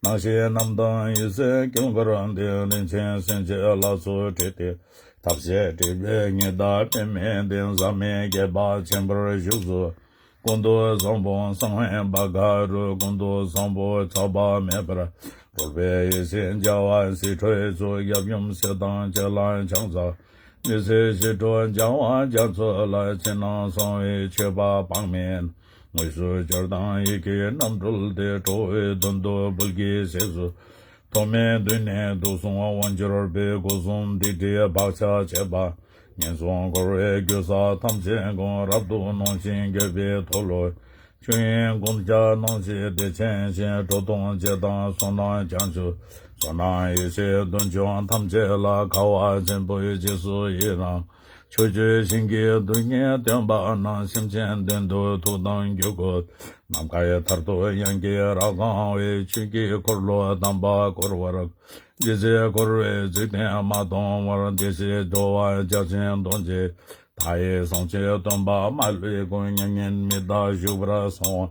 སྣང་ཞིང་རྣམ་དག་འོད་གསལ་དཀྱིལ་འཁོར་འདི། རིན་ཆེན་སེམས་ཀྱི་ལྷ་ཚོགས་འཁྲིལ་ཏེ། ཐབས་ཤེས་སྒྲིབ་པའི་ཉི་ཟླ་པདྨའི་གདན། ཟག་མེད་དགྱེས་པ་ཆེན་པོར་བཞུགས་སུ། ཀུན་ཏུ་བཟང་པོ་གསང་བའི་བྷ་ག་རུ། ཀུན་ཏུ་བཟང་པོ་ཆགས་པ་མེད་པར་གྲོལ་བའི་ཡེ་ཤེས་བྱ་བ་ཞི་ཁྲོའི་ཚོགས། ཡབ་ཡུམ་སྲས་དང་བཅས་ལ་ཕྱག་འཚལ། མི་ཟད་ཞི་ཁྲོ་བྱ་བ་རྒྱ་མཚོ་ལ། ཕྱི་ནང་གསང་བའི་མཆོད་པ་དཔག་མེད། དངོས་སུ་སྦྱོར་དང་ཡི་གེ་རྣམས་སྤྲུལ་ཏེ། འགྲོ་བའི་དོན་དུ་བོད་ཀྱི་སྲས་སུ། ཐོགས་མེད་དུས་ནས་བསྡུས་གསུངས་དབང་སྦྱོར་པའི། སྒོ་གསུམ་སྡིག་སྒྲིབ་བག་ཆགས་བཅས་པ། ངན་སོང་འཁོར་བའི་རྒྱུ་ས་ཐམས་ཅད་ཀུན། རབ་ཏུ་གནོན་ཅིང་འགྱོད་པའི་མཐོལ་ལོ། ཆོས་དབྱིངས་ཀུན་ཁྱབ་སྣང་བྱེད་བདེ་ཆེན་ཞིང་། འགྲོ་དོན་བྱེད་དང་བསོད་ནམས་བྱང་ཆུབ། བསོད་ནམས་ཡེ་ཤེས་འདོད་འབྱུང་ཐམས་ཅད་ལ། དགའ་བ་ཆེན་པོས་རྗེས་སུ་ཡི་རང་། ཕྱོགས་བཅུའི་ཞིང་གི་རྡུལ་སྙེད་སྟོན་པ་རྣམས། སེམས་ཅན་དོན་དུ་ཐུགས་དམ་བསྐྱེད་དགོས། ནམ་མཁའི་མཐར་ཐུག་དབྱིངས་ཀྱི་རབ་གསང་བའི། ཆོས་ཀྱི་འཁོར་ལོ་དམ་པ་བསྐོར་བར། རྗེ་བཙུན་འཁོར་བའི་འཇིག་རྟེན་མ་སྟོངས་བར། བདེ་གཤེགས་འགྲོ་བ་རྒྱ་ཆེན་གདོན་བཅས། མཐའ་ཡས་གསང་ཆེན་སྟོན་པ་མ་ལུས་ཀུན། མྱ་ངན་མི་འདའ་བཞུགས་པར་གསོལ་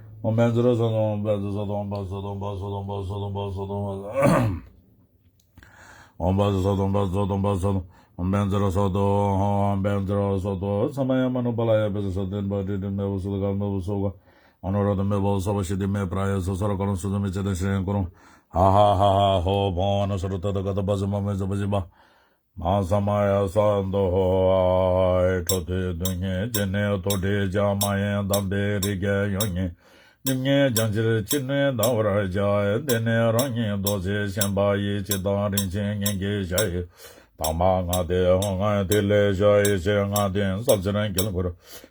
ཨོཾ་བཛྲ་སཏྭ་ཨོཾ་བཛྲ་སཏྭ་ཨོཾ་བཛྲ་སཏྭ་ཨོཾ་བཛྲ་སཏྭ་ཨོཾ་བཛྲ་སཏྭ་ཨོཾ་བཛྲ་སཏྭ་ཨོཾ་བཛྲ་སཏྭ་ཨོཾ་བཛྲ་སཏྭ་ཨོཾ་བཛྲ་སཏྭ་ཨོཾ་བཛྲ་སཏྭ་ཨོཾ་བཛྲ་སཏྭ་ཨོཾ་བཛྲ་སཏྭ། ས་མ་ཡ་མ་ནུ་པཱ་ལ་ཡ་བཛྲ་སཏྭ། ཏིན་པ་ཏི་ཏི་མེ་བོ་སུ་ཏ་ག་མེ་བོ་སུ་ག། ཨ་ནུ་ར་ཏ་མེ་བོ་སརྦ་ཤི་དྷི་མེ་པྲ་ཡ་སུ་སརྦ་ཀ་ར་སུ་ཛུ་མེ་ཙི་ཏ་ཤྲི་ཡང་ཀུ་རུ། ཧ་ཧ་ཧ་ཧ་ཧོ། བོ་ཨ་ནུ་སརྦ་ཏ་ཐཱ་ག་ཏ་པ་ཛ་མ་མེ་ཛ་པ་ཇི་པ། མ་ཧཱ་ས་མ་ཡ་སྭ་འདུ་ཧོ། ཨའི་ཁྲོ་ཐུལ་དུས་ངན་ཅི་ནས་ཐོག་དྲི་བྱ། མ་ཡེངས་དམ་པའི་རིགས་ཀྱི་ཡོན་ཏན། སྙིགས་མའི་སྦྱང་ཕྱིར་ཅི་ནུས་བཟླ་བར་བྱ། འདི་ནི་རང་ཉིད་རྡོ་རྗེ་སེམས་དཔའ་ཡི། སྤྱིར་བཏང་རིན་ཆེན་སྙིང་གི་ཞྭ་ཡི། དྭངས་མ་ལྔ་སྟེ་ཧཱུྃ་ལྔའི་ཐིག་ལེ་ཞུ། ཡེ་ཤེས་ལྔ་ལྡན་ཟབ་ཆེན་དཀྱིལ་འཁོར།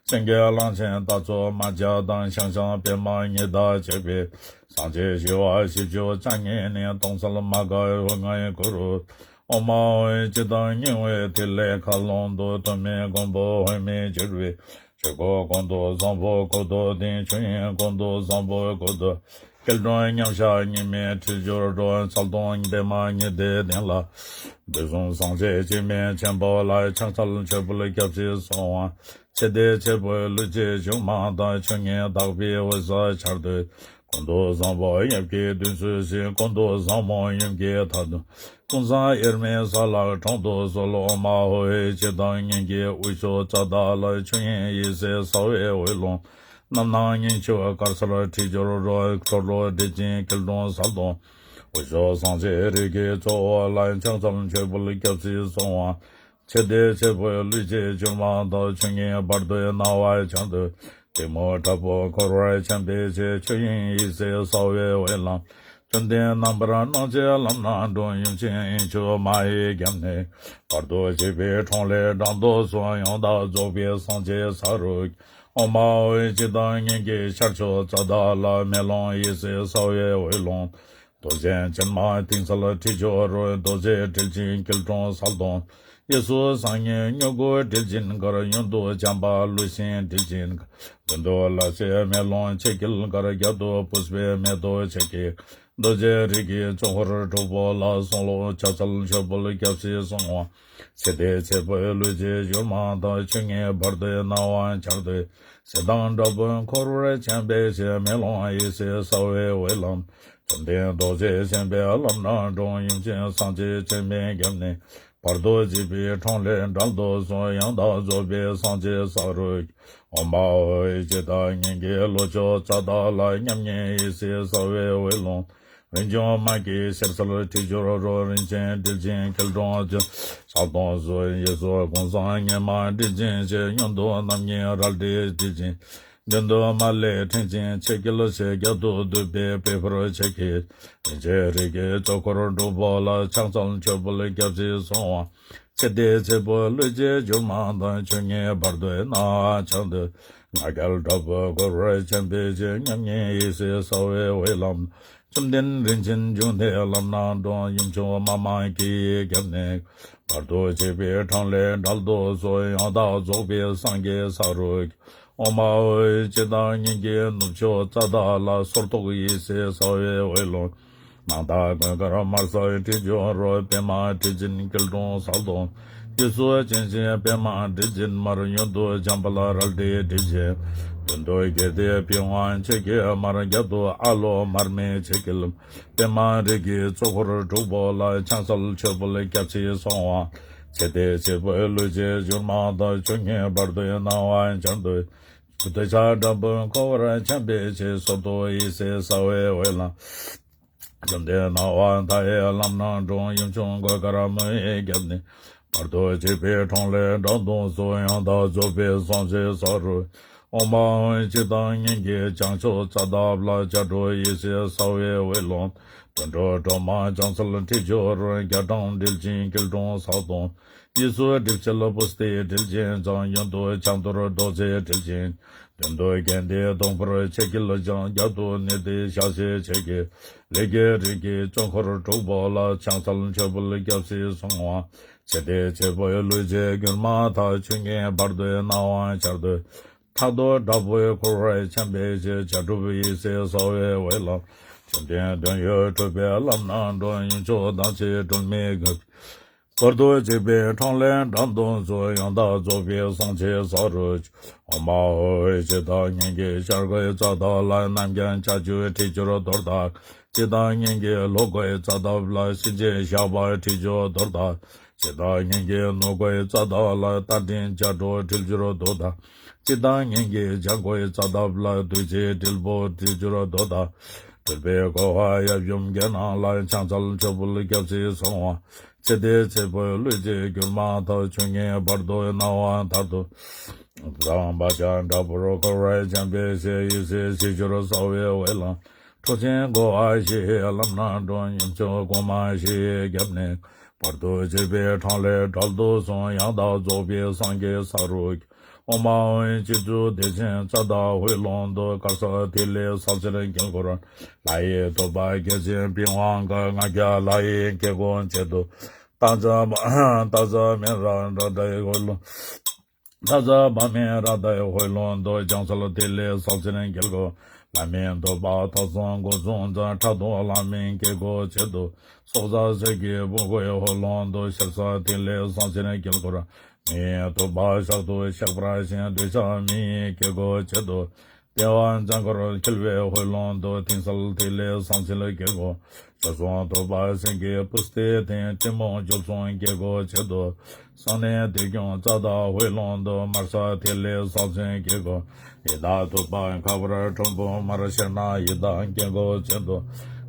སེང་གེ་གླང་ཆེན་སྟག་ཚོ་རྨ་བྱ་དང་། ཤང་ཤང་པདྨ་ཉི་ཟླ་བཅས་པའི། སངས་རྒྱས་ཞི་བ་བཞི་བཅུ་རྩ་གཉིས་ནི། སྟོང་གསལ་མ་འགགས་ཧཱུྃ་ལྔའི་གུ་རུ། ཨོཾ་ཨཱཿཧཱུྃ་སྤྱིར་བཏང་སྙིང་པོའི་ཐིག་ལེ་མཁའ་ཀློང་དུ། ཐོག་མའི་གོང་བུ་ཧེ་མས་གྱུར་པའི། ཆོས་སྐུ་ཀུན་ཏུ་བཟང་པོ་ཀུན་ཏུ་ལྡན། ཆོས་དབྱིངས་ཀུན་ཏུ་བཟང་པོ་ཀུན་ཏུ། སྐྱིལ་ཀྲུང་མཉམ་གཞག་གཉིས་མེད་འཁྲིལ་སྦྱོར་འགྲོ། ཚད་དང་པདྨ་ཉི་ཟླའི་གདན་ལ། འདི་གསུམ་སངས་རྒྱས་འཆི་མེད་ཆེན་པོ་ལ། ཕྱག་འཚལ་མཆོད་འབུལ་སྐྱབས་སུ་སོང་བ། ཚེ་འདས་ཚེ་འཕོས་ལུས་ཀྱི་བྱུར་མ་དང་། ཆོས་ཉིད་དག་པའི་འོད་ཟེར་འཆར་སྡུད། ཀུན་ཏུ་བཟང་པོ་ཡབ་ཀྱི་བདུད་རྩི་བཞིན། ཀུན་ཏུ་བཟང་མོ་ཡུམ་གྱི་མཐའ་དང་། ཀུན་བཟང་དབྱེར་མེད་ས་ལ་དྲངས་ཏེ་གསོལ། ཨོཾ་ཨཱཿཧཱུྃ་སྤྱིར་བཏང་སྙིང་གའི་དབུས་ཕྱོགས་རྩ་བདག་ལ། ཆོས་དབྱིངས་ཡེ་ཤེས་གསལ་བའི་འོད་ཀློང་། རྣམ་སྣང་སྙིང་ཕྱོགས་དཀར་སེར་འཁྲིལ་སྦྱོར་འགྲོ། ཁྲོ་བོ་སྒྲིབ་ཅན་སྐྱིལ་ཀྲུང་གསལ་སྟོང་། འོད་ཕྱོགས་སངས་རྒྱས་རིགས་ཀྱི་གཙོ་བོ་ལ། ཕྱག་འཚལ་མཆོད་འབུལ་སྐྱབས་སུ་སོང་བ། ཚེ་འདས་ཚེ་འཕོས་ལུས་ཀྱི་བྱུར་མ་དང་། ཆོས་ཉིད་བར་དོའི་སྣང་བ་འཆར་སྡུད། གཏི་མུག་དྲག་པོ་འཁོར་བར་འཁྱམས་པའི་ཚེ། ཆོས་དབྱིངས་ཡེ་ཤེས་གསལ་བའི་འོད་ལམ། བཅོམ་ལྡན་རྣམ་པར་སྣང་བྱེད་ལམ་སྣ་དྲོངས། ཡུམ་ཆེན་དབྱིངས་ཕྱུག་མ་ཡི་རྒྱབ་ནས། བར་དུ་གཅིག་པའི་འཁྲུངས་ལས་དྲངས་ཏེ་གསོལ། ཡང་དག་རྫོགས་པའི་སངས་རྒྱས་ས་རུ། ཨོཾ་ཨཱཿཧཱུྃ་སྤྱིར་བཏང་སྙིང་གའི་ཤར་ཕྱོགས་རྩ་བདག་ལ། མེ་ལོང་ཡེ་ཤེས་གསལ་བའི་འོད་ཀློང་། རྡོ་རྗེ་ཅན་མ་དིང་གསལ་འཁྲིལ་སྦྱོར་རོལ། རྡོ་རྗེ་དྲིལ་ཅན་སྐྱིལ་ཀྲུང་གསལ་སྟོང་། གཡས་སུ་སངས་རྒྱས་མྱུ་གུ་དྲིལ་ཅན་གར། གཡོན་དུ་བྱམས་པ་ཀླུ་ཤིང་དྲིལ་ཅན་གར། མདུན་དུ་ལ་ཕྱེད་མེ་ལོང་ཕྱེད་སྐྱིལ་གར། རྒྱབ་ཏུ་པུཥྤའི་མེ་ཏོག་ཕྱེད་སྐྱེས། རྡོ་རྗེ་རིགས་ཀྱི་གཙོ་འཁོར་དྲུག་པོ་ལ། གསུང་ཀློག་ཕྱག་འཚལ་མཆོད་འབུལ་སྐྱབས་སུ་སོང་བ། ཚེ་འདས་ཚེ་འཕོས་ལུས་ཀྱི་བྱུར་མ་དང་། ཆོས་ཉིད་བར་དོའི་སྣང་བ་འཆར་སྡུད། ཟས་དང་དྲག་པོའི་འཁོར་བར་འཁྱམས་པའི་ཚེ། མེ་ལོང་ཡེ་ཤེས་གསལ་བའི་འོད་ལམ། བཅོམ་ལྡན་རྡོ་རྗེ་སེམས་དཔའི་ལམ་སྣ་དྲོངས། ཡུམ་ཆེན་སངས་རྒྱས་སྤྱན་མའི་རྒྱབ་ནས། བར་དུ་གཅིག་པའི་འཕྲང་ལས་འགྲན་དུ་སོང་། ཡང་དག་རྫོགས་པའི་སངས་རྒྱས་ས་རུ། ཨོཾ་ཨཱཿཧཱུྃ། ཇི་ལྟར་སྔོན་གྱི་ལྷོ་ཕྱོགས་རྩ་བདག་ལ། མཉམ་ཉིད་འོད་ཟེར་གསལ་བའི་འོད་ཀློང་། རིན་འབྱུང་མ་སྐྱེས་ཤེལ་གསལ་འཁྲིལ་གྱུར་རོ། རིན་ཆེན་དྲིལ་ཅན་སྐྱིལ་ཀྲུང་ཅན། ཕྱག་སྟོང་གསུམ་གཡས་སུ་གུང་བཟང་ཉི་མ་སྤྲིན་ཅན་ཞེས། མཉམ་དུ་རྣམ་གཉིས་རལ་གྲི་དྲིལ་ཅན། མདུན་དུ་མ་ལས་ཕྲེང་ཅན་ཆེ་ཁྱེལ་ཞེས། རྒྱབ་ཏུ་བདུད་བྷེ་བྷེ་ཕུར་ཆེ་ཁྱེལ། རིན་ཆེན་རིགས་ཀྱི་གཙོ་འཁོར་དྲུག་པོ་ལ། ཕྱག་འཚལ་མཆོད་འབུལ་སྐྱབས་སུ་སོང་བ། ཚེ་འདས་ཚེ་འཕོས་ལུས་ཀྱི་སྒྱུ་མ་དང་། ཆོས་ཉིད་བར་དོའི་སྣང་བ་འཆར་དུས། ང་རྒྱལ་དྲག་པོས་འཁོར་བར་འཁྱམས་པའི་ཕྱིར། མཉམ་ཉིད་འོད་ཟེར་གསལ་བའི་འོད་ལམ། བཅོམ་ལྡན་རིན་ཆེན་འབྱུང་གནས་ལམ་སྣ་དྲོངས། ཡུམ་ཆུང་མ་མ་ཁྱེད་ཀྱི་རྒྱབ་ནས། བར་དུ་གཅིག་པའི་འཕྲང་ལས་འགྲན་དུ་སོང་། ཡང་དག་རྫོགས་པའི་སངས་རྒྱས་ས་རུ། ཨོཾ་ཨཱཿཧཱུྃ། ཇི་ལྟར་སྔོན་གྱི་ནུབ་ཕྱོགས་རྩ་བདག་ལ། སོར་རྟོག་འོད་ཟེར་གསལ་བའི་འོད་ཀློང་། རྣམ་དག་གོས་དཀར་དམར་སེར་འཁྲིལ་གྱུར་རོ། པདྨ་དྲིལ་ཅན་སྐྱིལ་ཀྲུང་གསལ་སྟོང་། གཡས་སུ་སྤྱན་ཅན་པདྨ་དྲིལ་ཅན་དམར། གཡོན་དུ་འཇམ་དཔལ་རལ་གྲི་དྲིལ་ཅན། མདུན་དུ་གྱེས་ཏེ་པི་ཝང་ཆེ་ཁྱེལ་དམར། རྒྱབ་ཏུ་ཨ་ལོ་མར་མེ་ཆེ་ཁྱེལ། པདྨ་རིགས་ཀྱི་གཙོ་འཁོར་དྲུག་པོ་ལ། ཕྱག་འཚལ་མཆོད་འབུལ་སྐྱབས་སུ་སོང་བ། ཚེ་འདས་ཚེ་འཕོས་ལུས་ཀྱི་སྒྱུ་མ་དང་། ཆོས་ཉིད་བར་དོའི་སྣང་བ་འཆར་དུས། འདོད་ཆགས་དྲག་པོས་འཁོར་བར་འཁྱམས་པའི་ཕྱིར། སོར་རྟོག་འོད་ཟེར་གསལ་བའི་འོད་ལམ། བཅོམ་ལྡན་སྣང་བ་མཐའ་ཡས་ལམ་སྣ་དྲོངས། ཡུམ་ཆུང་གོས་དཀར་མོ་ཡི་རྒྱབ་ནས། བར་དུ་གཅིག་པའི་འཕྲང་ལས་འགྲན་དུ་སོང་། ཡང་དག་རྫོགས་པའི་སངས་རྒྱས་ས་རུ། ཨོཾ་ཨཱཿཧཱུྃ། ཇི་ལྟར་སྔོན་གྱི་བྱང་ཕྱོགས་རྩ་འདབ་ལ། སྒྱ་འགྲོ་འོད་ཟེར་གསལ་བའི་འོད་ཀློང་། དུད་འགྲོ་སྒྲོལ་མ་ཕྱག་འཚལ་འཁྲིལ་གྱུར་རོ། རྒྱ་གྲམ་དྲིལ་ཅན་སྐྱིལ་ཀྲུང་གསལ་སྟོང་། གཡས་སུ་སྒྲིབ་བྱེད་པུས་ཏི་དྲིལ་ཅན་ཚང་། གཡོན་དུ་ཕྱག་རྡོར་རྡོ་རྗེ་དྲིལ་ཅན། མདུན་དུ་གྱེས་ཏེ་དུང་ཕུར་ཆེ་ཁྱེལ་ཞིང་། རྒྱབ་ཏུ་ནི་ཏི་ཤ་ཤེད་ཆེ་ཁྱེལ། ལས་ཀྱི་རིགས་ཀྱི་གཙོ་འཁོར་དྲུག་པོ་ལ། ཕྱག་འཚལ་མཆོད་འབུལ་སྐྱབས་སུ་སོང་བ། ཚེ་འདས་ཚེ་འཕོས་ལུས་ཀྱི་སྒྱུ་མ་དག། ཆོས་ཉིད་བར་དོའི་སྣང་བ་འཆར་དུས། ཕྲག་དོག་དྲག་པོས་འཁོར་བར་འཁྱམས་པའི་ཕྱིར། བྱ་གྲུབ་འོད་ཟེར་གསལ་བའི་འོད་ལམ། བཅོམ་ལྡན་དོན་ཡོད་གྲུབ་པའི་ལམ་སྣ་དྲོངས། ཡུམ་མཆོག་མདངས་ཆེ་སྒྲོལ་མའི་གུར། བར་དུ་གཅིག་པའི་འཕྲང་ལས་འགྲན་དུ་སོང་། ཡང་དག་རྫོགས་པའི་སངས་རྒྱས་ས་རུ། ཨོཾ་ཨཱཿཧཱུྃ། ཇི་ལྟར་སྔོན་གྱི་ཤར་སྒོའི་རྩ་འདབ་ལ། རྣམ་རྒྱལ་ལྕགས་ཀྱུ་འཁྲིལ་གྱུར་རྡོར་བདག། ཇི་ལྟར་སྔོན་གྱི་ལྷོ་སྒོའི་རྩ་འདབ་ལ། སེང་ཆེན་ཞགས་པ་འཁྲིལ་གྱུར་རྡོར་བདག། ཇི་ལྟར་སྔོན་གྱི་ནུབ་སྒོའི་རྩ་འདབ་ལ། རྟ་མགྲིན་སྒྱ་འགྲོ་འཁྲིལ་གྱུར་རྡོར་བདག། ཇི་ལྟར་སྔོན་གྱི་བྱང་སྒོའི་རྩ་འདབ་ལ། བདུད་རྩི་དྲིལ་བུ་འཁྲིལ་གྱུར་རྡོར་བདག། སྤྲུལ་པའི་གོ་བ་ཡབ་ཡུམ་གྱི་ནང་ལ། ཕྱག་འཚལ་མཆོད་འབུལ་སྐྱབས་སུ་སོང་བ། ཚེ་འདས་ཚེ་འཕོས་ལུས་ཀྱི་སྒྱུ་མ་དག། ཆོས་ཉིད་བར་དོའི་སྣང་བ་མཐར་ཐུག། ཟངས་བ་བྱ་དྲག་པོས་འཁོར་བར་འཁྱམས་པའི་ཕྱིར། འོད་ཟེར་བྱི་ཅུར་གསལ་བའི་འོད་ལམ། ཁྲོ་ཆེན་འགོ་བ་བཞི་ཡི་ལམ་སྣ་དྲོངས། ཡུམ་མཆོག་གོང་མ་བཞི་ཡི་རྒྱབ་ནས། བར་དུ་གཅིག་པའི་འཕྲང་ལས་འགྲན་དུ་སོང་། ཡང་དག་རྫོགས་པའི་སངས་རྒྱས་ས་རུ། ཨོཾ་ཨཱཿཧཱུྃ། སྤྱི་གཙུག་བདེ་ཆེན་རྩ་བདག་འོད་ཀློང་དུ། དཀར་ས་ཐིག་ལེ་གསལ་ཕྱིར་དཀྱིལ་འཁོར། ལྷ་ཡི་ཐུབ་པ་རྒྱས་བྱེད་པི་ཝང་གི། ལྔ་བརྒྱ་ལྷ་ཡི་དཀྱིལ་འཁོར་བྱེད་དོ། སྟག་རྩེ་སྟག་རྩེ་མི་རག་རཀྟའི་འོད་ཀློང་། སྟག་རྩེ་བ་མི་རཀྟའི་འོད་ཀློང་དུ། ལྗང་གསལ་ཐིག་ལེ་གསལ་ཕྱིར་དཀྱིལ་འཁོར། ལྷ་མིའི་ཐུབ་པ་ཐོག་གསུམ་སྒོ་གསུམ་མཛད། ཁྲག་འཐུང་ལྷ་མིའི་དཀྱིལ་འཁོར་བྱེད་དོ། སྲོག་རྩ་གསེར་གྱི་ཕུང་པོའི་འོད་ཀློང་དུ། ཞལ་གསལ་ཐིག་ལེ་གསལ་ཕྱིར་དཀྱིལ་འཁོར། མིའི་ཐུབ་པ་ཞལ་དུ་གཤེགས་པར་བཞེངས། འདོད་ཆགས་མེ་ཡི་དཀྱིལ་འཁོར་བྱེད་དོ། ལྟེ་བ་འཇམ་མགོན་འཁྱིལ་བའི་འོད་ཀློང་དུ། མཐིང་གསལ་ཐིག་ལེ་གསལ་ཕྱིར་དཀྱིལ་འཁོར། ཞལ་གསུང་ཐུབ་པ་སེང་གེའི་པུས་ཏི་སྟེང་། གཏི་མུག་བཅུ་གསུམ་དཀྱིལ་འཁོར་བྱེད་དོ། གསང་གནས་བདེ་སྐྱོང་རྩ་བདག་འོད་ཀློང་དུ། དམར་གསལ་ཐིག་ལེ་གསལ་ཕྱིར་དཀྱིལ་འཁོར། ཡི་དྭགས་ཐུབ་པ་ཁ་འབར་ཁྲོམ་བུ་དམར། ཕྱིར་ན་ཡི་དྭགས་དཀྱིལ་འཁོར་བྱེད་དོ།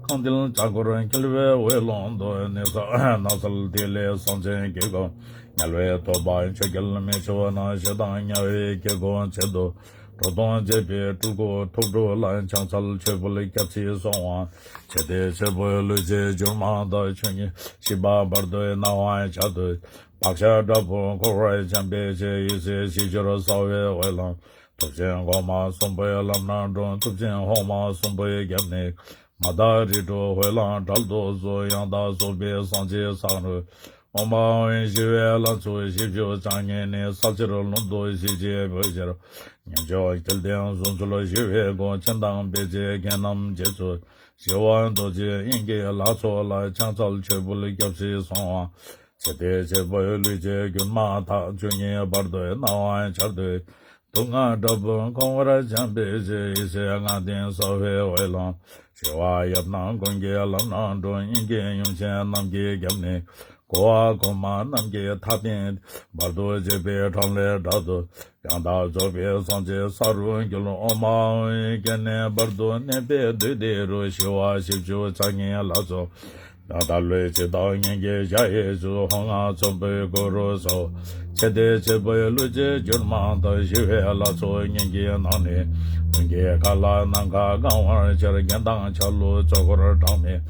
རྐང་མཐིལ་ལྕགས་འཁོར་འཁྱིལ་བའི་འོད་ཀློང་དུ། ནི་ནག་གསལ་ཐིག་ལེ་གསལ་ཕྱིར་དཀྱིལ་འཁོར། དམྱལ་བའི་ཐུབ་པ་ཆུ་སྐྱེས་མེ་མཆོད་ནག། ཞེ་སྡང་དམྱལ་བའི་དཀྱིལ་འཁོར་བྱེད་དོ། གྲོག་དང་བཅས་པའི་སྤྲུལ་སྐུ་ཐུབ་དྲུག་ལ། ཕྱག་འཚལ་མཆོད་འབུལ་སྐྱབས་སུ་སོང་བ། ཚེ་འདས་ཚེ་འཕོས་ལུས་ཀྱི་སྒྱུ་མ་དག། ཆོས་ཉིད་ཤེས་པ་བར་དོའི་སྣང་བ་འཆར་དུས། བག་ཆགས་དྲག་པོས་འཁོར་བར་འཁྱམས་པའི་ཕྱིར། འོད་ཟེར་བྱི་ཅུར་གསལ་བའི་འོད་ལམ། ཐུབ་ཆེན་གོང་མ་གསུམ་པོའི་ལམ་སྣ་དྲོངས། ཐུབ་ཆེན་འོག་མ་གསུམ་པོའི་རྒྱབ་ནས། མ་དག་རིགས་དྲུག་འོད་ལམ་བསྒྲལ་དུ་གསོལ། ཡང་དག་རྫོགས་པའི་སངས་རྒྱས་ས་རུ། ཨོཾ་ཨཱཿཧཱུྃ། ཞི་བའི་ལྷ་ཚོགས་བཞི་བཅུ་རྩ་གཉིས་ནི། གསལ་ཕྱིར་ལྷུན་གྲུབ་ཞི་བྱེད་འོད་ཟེར། ཉེར་སྦྱོར་དྲིལ་ལྡན་གཟུངས་གསོལ་ཞི་བའི་སྒོ། ཆེན་དང་དཔེ་བྱད་རྒྱན་རྣམས་རྗེས་སུ། ཞི་བ་རྡོ་རྗེ་དབྱིངས་ཀྱི་ལྷ་ཚོགས་ལ། ཕྱག་འཚལ་མཆོད་འབུལ་སྐྱབས་སུ་སོང་བ། ཚེ་འདས་ཚེ་འཕོས་ལུས་ཀྱི་སྒྱུ་མ་དག། ཆོས་ཉིད་བར་དོའི་སྣང་བ་འཆར་དུས། དུག་ལྔ་དྲག་པོས་འཁོར་བར་འཁྱམས་པའི་ཕྱིར། འོད་ཟེར་ལྔ་ལྡན་གསལ་བའི་འོད་ལམ། ཞི་བ་ཡབ་རྣམས་ཀུན་གྱི་ལམ་སྣ་དྲོངས། དབྱིངས་ཀྱི་ཡུམ་ཆེན་རྣམས་ཀྱི་རྒྱབ་ནས། གོ་བ་གོང་མ་རྣམས་ཀྱི་མཐའ་རྟེན། བར་དུ་གཅོད་པའི་འཕྲང་ལས་བསྒྲལ་དུ། ཡང་དག་རྫོགས་པའི་སངས་རྒྱས་ས་རུ་འགྱུར། ཨོཾ་ཨཱཿཧཱུྃ། སྐྱེ་གནས་བར་དུ་གནས་པའི་དུས་དེ་རུ། ཞི་བ་བཞི་བཅུ་རྩ་གཉིས་ལ་སོགས། ཡང་དག་ལུས་ཇི་ལྟར་ངེས་ཀྱི་ཞལ་ཡིད་བཞུགས། ཧོ་ང་ཚོམ་བུའི་གུ་རུ་ཚོགས། ཆེ་སྟེ་ཆེ་བའི་ལུས་ཀྱི་རྒྱུད་མང་དང་། ཞི་བའི་ལྷ་ཚོགས་སྙིང་གི་ནང་ནས། ལྷུན་གྱིས་མཁའ་ལ་ནམ་མཁའ་གང་བར་ཁྱབ། རྒྱན་དང་ཆ་ལུགས་ཚོགས་འཁོར་གྲངས་མེད།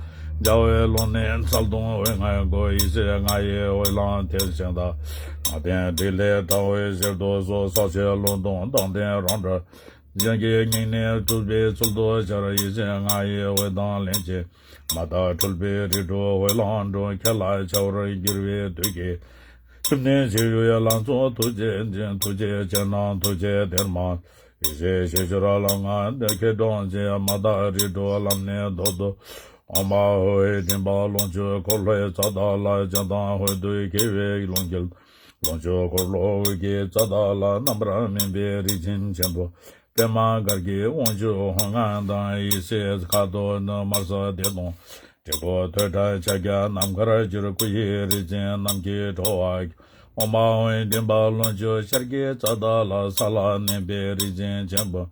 རྒྱལ་བའི་ལུང་ནི་ཚད་དང་འོད་ལྔའི་སྒོ། ཡེ་ཤེས་ལྔ་ཡི་འོད་ལམ་ཐིག་ཕྱེད་དང་། ལྔ་ལྡན་ཐིག་ལེ་དྲ་བའི་ཞལ་དུ་གསོལ། སྲོག་གཅོད་རླུང་དང་མདངས་ལྡན་རང་གྲོལ། གཞན་གྱི་སྙིང་ནི་སྒྲུབ་པའི་ཚུལ་དུ་ཤར། ཡེ་ཤེས་ལྔ་ཡི་འོད་དང་ལྷན་ཅིག་མ་དག་འཁྲུལ་པའི་རིགས་དྲུག་འོད་ལམ་དྲུག་ཁྱེད་ལ་འཆར་བར་འགྱུར་བའི་དུས་ཀྱི། ཐུབ་བསྟན་ཆོས་ཀྱི་ལྷ་ཚོགས་ཐུགས་རྗེ་ཅན། ཐུགས་རྗེ་ཆེ་རྣམས་ཐུགས་རྗེ་ལྡན་མ། ཡེ་ཤེས་ཞལ་སྦྱོར་ལམ་ལྔ་འདི་སྐད་བགྲང་ཞིང་། མ་དག་རིགས་དྲུག་ལམ་ནས་བཟློག་ཏུ། ཨོཾ་ཨཱཿཧཱུྃ། མགྲིན་པ་ལོངས་སྤྱོད་འཁོར་ལོའི་རྩ་དག་ལ། ལྕགས་དང་ཧོད་དུ་འཁྱིལ་བའི་ལོངས་སྤྱོད། ལོངས་སྤྱོད་འཁོར་ལོ་འོད་ཀྱི་རྩ་དག་ལ། རྣམ་པར་སྨིན་པའི་རིགས་ཅན་ཆེན་པོ། པདྨ་གར་གྱི་དབང་ཕྱུག་ཧོ་ང་དང་། ཡེ་ཤེས་ཁ་དོག་ནི་དམར་སེར་དེ་དང་། དྲིལ་བུ་ཐོད་ཁྲག་ཕྱག་རྒྱ་ནམ་མཁར་གྱུར། སྐུ་ཡི་རིགས་ཅན་རྣམས་ཀྱི་འགྲོ་བ། ཨོཾ་ཨཱཿཧཱུྃ། མགྲིན་པ་ལོངས་སྤྱོད་ཤར་གྱི་རྩ་དག་ལ། ས་ལ་གནས་པའི་རིགས་ཅན་ཆེན་པོ།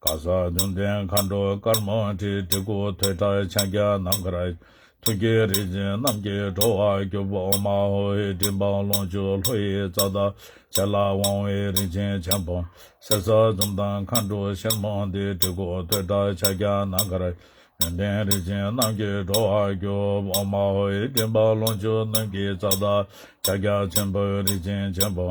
ག་ས་བདུན་ལྡན་མཁའ་འགྲོ་དཀར་མོ་ཁྲི། དྲིལ་བུ་ཐོད་ཁྲག་ཕྱག་རྒྱ་ནམ་མཁར། ཐུགས་ཀྱི་རིགས་ཅན་རྣམས་ཀྱི་འགྲོ་བ་སྐྱོབ། ཨོཾ་ཨཱཿཧཱུྃ། མགྲིན་པ་ལོངས་སྤྱོད་ལྷོ་ཡི་རྩ་དག་ཕྱེད་ལ་དབང་བའི་རིགས་ཅན་ཆེན་པོ། གསེར་སྲང་འཛུམ་མདངས་མཁའ་འགྲོ་ཤེར་མོ་འདི། དྲིལ་བུ་ཐོད་ཁྲག་ཕྱག་རྒྱ་ནམ་མཁར། ཡོན་ཏན་རིགས་ཅན་རྣམས་ཀྱི་འགྲོ་བ་སྐྱོབ། ཨོཾ་ཨཱཿཧཱུྃ། མགྲིན་པ་ལོངས་སྤྱོད་སྣུམ་གྱི་རྩ་དག་ཕྱག་རྒྱ་ཆེན་པོའི་རིགས་ཅན་ཆེན་པོ།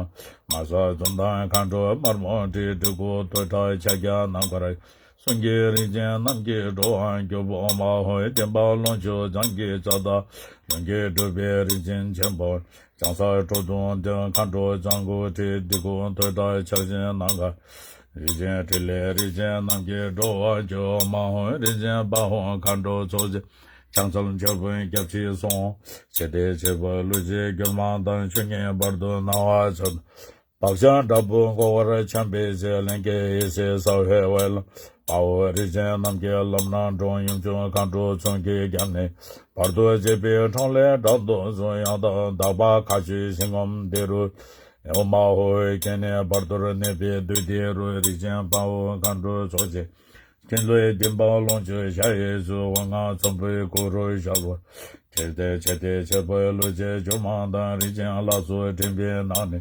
མ་སེར་འཛུམ་མདངས་མཁའ་འགྲོ་དམར་མོ་ཁྲི། དྲིལ་བུ་ཐོད་ཁྲག་ཕྱག་རྒྱ་ནམ་མཁར། གསུང་གི་རིགས་ཅན་རྣམས་ཀྱི་འགྲོ་བ་སྐྱོབ། ཨོཾ་ཨཱཿཧཱུྃ། མགྲིན་པ་ལོངས་སྤྱོད་ལྗང་གི་རྩ་དག་ལྷུན་གྱིས་གྲུབ་པའི་རིགས་ཅན་ཆེན་པོ། ལྗང་སེར་དྲུག་དང་ལྡན་མཁའ་འགྲོ་ལྗང་གུ་ཁྲི། དྲིལ་བུ་ཐོད་ཁྲག་ཕྱག་བཞི་ནམ་མཁའ། རིགས་ཅན་ཕྲིན་ལས་རིགས་ཅན་རྣམས་ཀྱི་འགྲོ་བ་སྐྱོབ། ཨོཾ་ཨཱཿཧཱུྃ། རིགས་ཅན་དཔའ་བོ་མཁའ་འགྲོ་ཚོགས་བཞི། ཕྱག་འཚལ་མཆོད་འབུལ་སྐྱབས་གཅིག་སོང་། ཆེ་སྟེ་ཆེ་བའི་ལུས་ཀྱི་རྒྱུད་མང་དང་། ཆོས་ཉིད་བར་དུ་སྣང་བ་ཚོན། བག་ཆགས་དྲག་པོས་འགོག་པར་འཁྱམས་པའི་ཚེ། ལྷན་སྐྱེས་ཡེ་ཤེས་ས་འོག་ལ། དཔའ་བོ་རིགས་ཅན་རྣམས་ཀྱི་ལམ་སྣ་དྲོངས། ཡུམ་ཆུང་མཁའ་འགྲོ་མཚོན་གྱིས་བརྒྱན་ནས། བར་དུ་གཅོད་པའི་འཕྲང་ལས་བསྒྲལ་དུ་གསོལ། ཡང་དག་དག་པ་མཁའ་སྤྱོད་ཞིང་ཁམས་འདི་རུ། ཨོཾ་ཨཱཿཧཱུྃ། སྐྱེ་གནས་བར་དོར་གནས་པའི་དུས་དེ་རུ། རིགས་ཅན་དཔའ་བོ་མཁའ་འགྲོ་ཚོགས་བཞི། ཁྱེད་ལུས་མགྲིན་པ་ལོངས་སྤྱོད་ཞལ་ཡིད་བཞུགས། འོད་ལྔ་ཚོམ་བུའི་གུ་རུ་ཞལ་བོ། ཆེ་སྟེ་ཆེ་སྟེ་ཆེ་བའི་ལུས་ཀྱི་རྒྱུད་མང་དང་། རིགས་ཅན་ལ་སོགས་མགྲིན་པའི་ནང་ནས།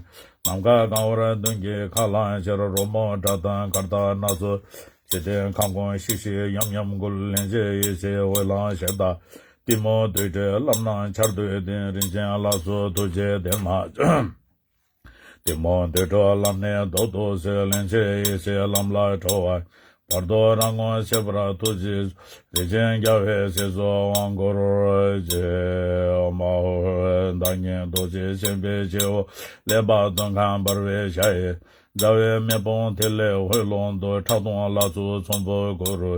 ནམ་མཁའ་གང་བར་མདུན་གྱི་མཁའ་ལ་ཁྱེར། རོལ་མོ་སྒྲ་དང་གར་དང་སྣ་ཚོགས། ཅི་སྟེ་ཁམས་ཀུན་ཤིག་ཤིག་ཡམ་ཡམ་འགུལ། ལྷན་སྐྱེས་ཡེ་ཤེས་འོད་ལམ་ཞལ་དག་གཏི་མུག་དུག་སྦྲུལ་ལམ་སྣ་ཆར་དུ་ལྡིང་། རིགས་ཅན་ལ་སོགས་ཐུགས་རྗེ་ལྡན་མ། གཏི་མུག་དུག་སྦྲུལ་ལམ་ནས་བཟློག་ཏུ་གསོལ། ལྷན་སྐྱེས་ཡེ་ཤེས་ལམ་ལ་འགྲོ་བ། བར་དོ་རང་ངོ་ཤེས་པར་ཐུགས་རྗེས་བཟུང་། རིགས་ཅན་རྒྱལ་བའི་སྲས་སུ་དབང་བསྐུར་ཅིག་ཨོཾ་ཨཱཿཧཱུྃ། བདག་ཉིད་རྡོ་རྗེ་སེམས་དཔའི་སྤྱི་བོ། ཀླད་པ་བདུན་ཁམས་འབར་བའི་ཞལ་ཡིན། ཟླ་བའི་མེ་དཔུང་ཐིག་ལེ་འོད་ཀློང་དུ། ཁྲག་འཐུང་ལྷ་ཚོགས་ཚོམ་བུ་གུ་རུ།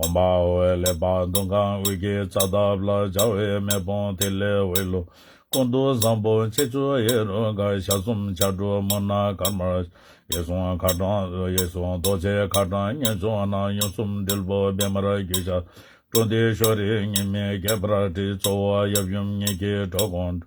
ཨོཾ་ཨཱཿཧཱུྃ། ཀླད་པ་བདུན་ཁམས་འོད་ཀྱི་རྩ་འདབ་ལ། བྱ་བའི་མེ་དཔུང་ཐིག་ལེ་འོད་ཀློང་། ཀུན་ཏུ་བཟང་པོ་ཆེ་བརྗོད་ཧེ་རུ་ཀ། ཞལ་གསུམ་ཕྱག་དྲུག་དམར་ནག་དཀར་དམར། ཡིད་གསུམ་ཁ་དྲང་ཡིད་གསུམ་རྡོ་རྗེ་ཁ་དྲང་། ངན་བྱུང་ན་གཡོན་གསུམ་དྲིལ་བུ་པདྨར་གྱུར་ཞལ། དྲུག་སྡེ་ཤོ་རིག་གཉིས་མེད་རྒྱས་པར་བྲིས། གཙོ་བོ་ཡབ་ཡུམ་ཉིད་ཀྱི་འགྲོ་མགོན།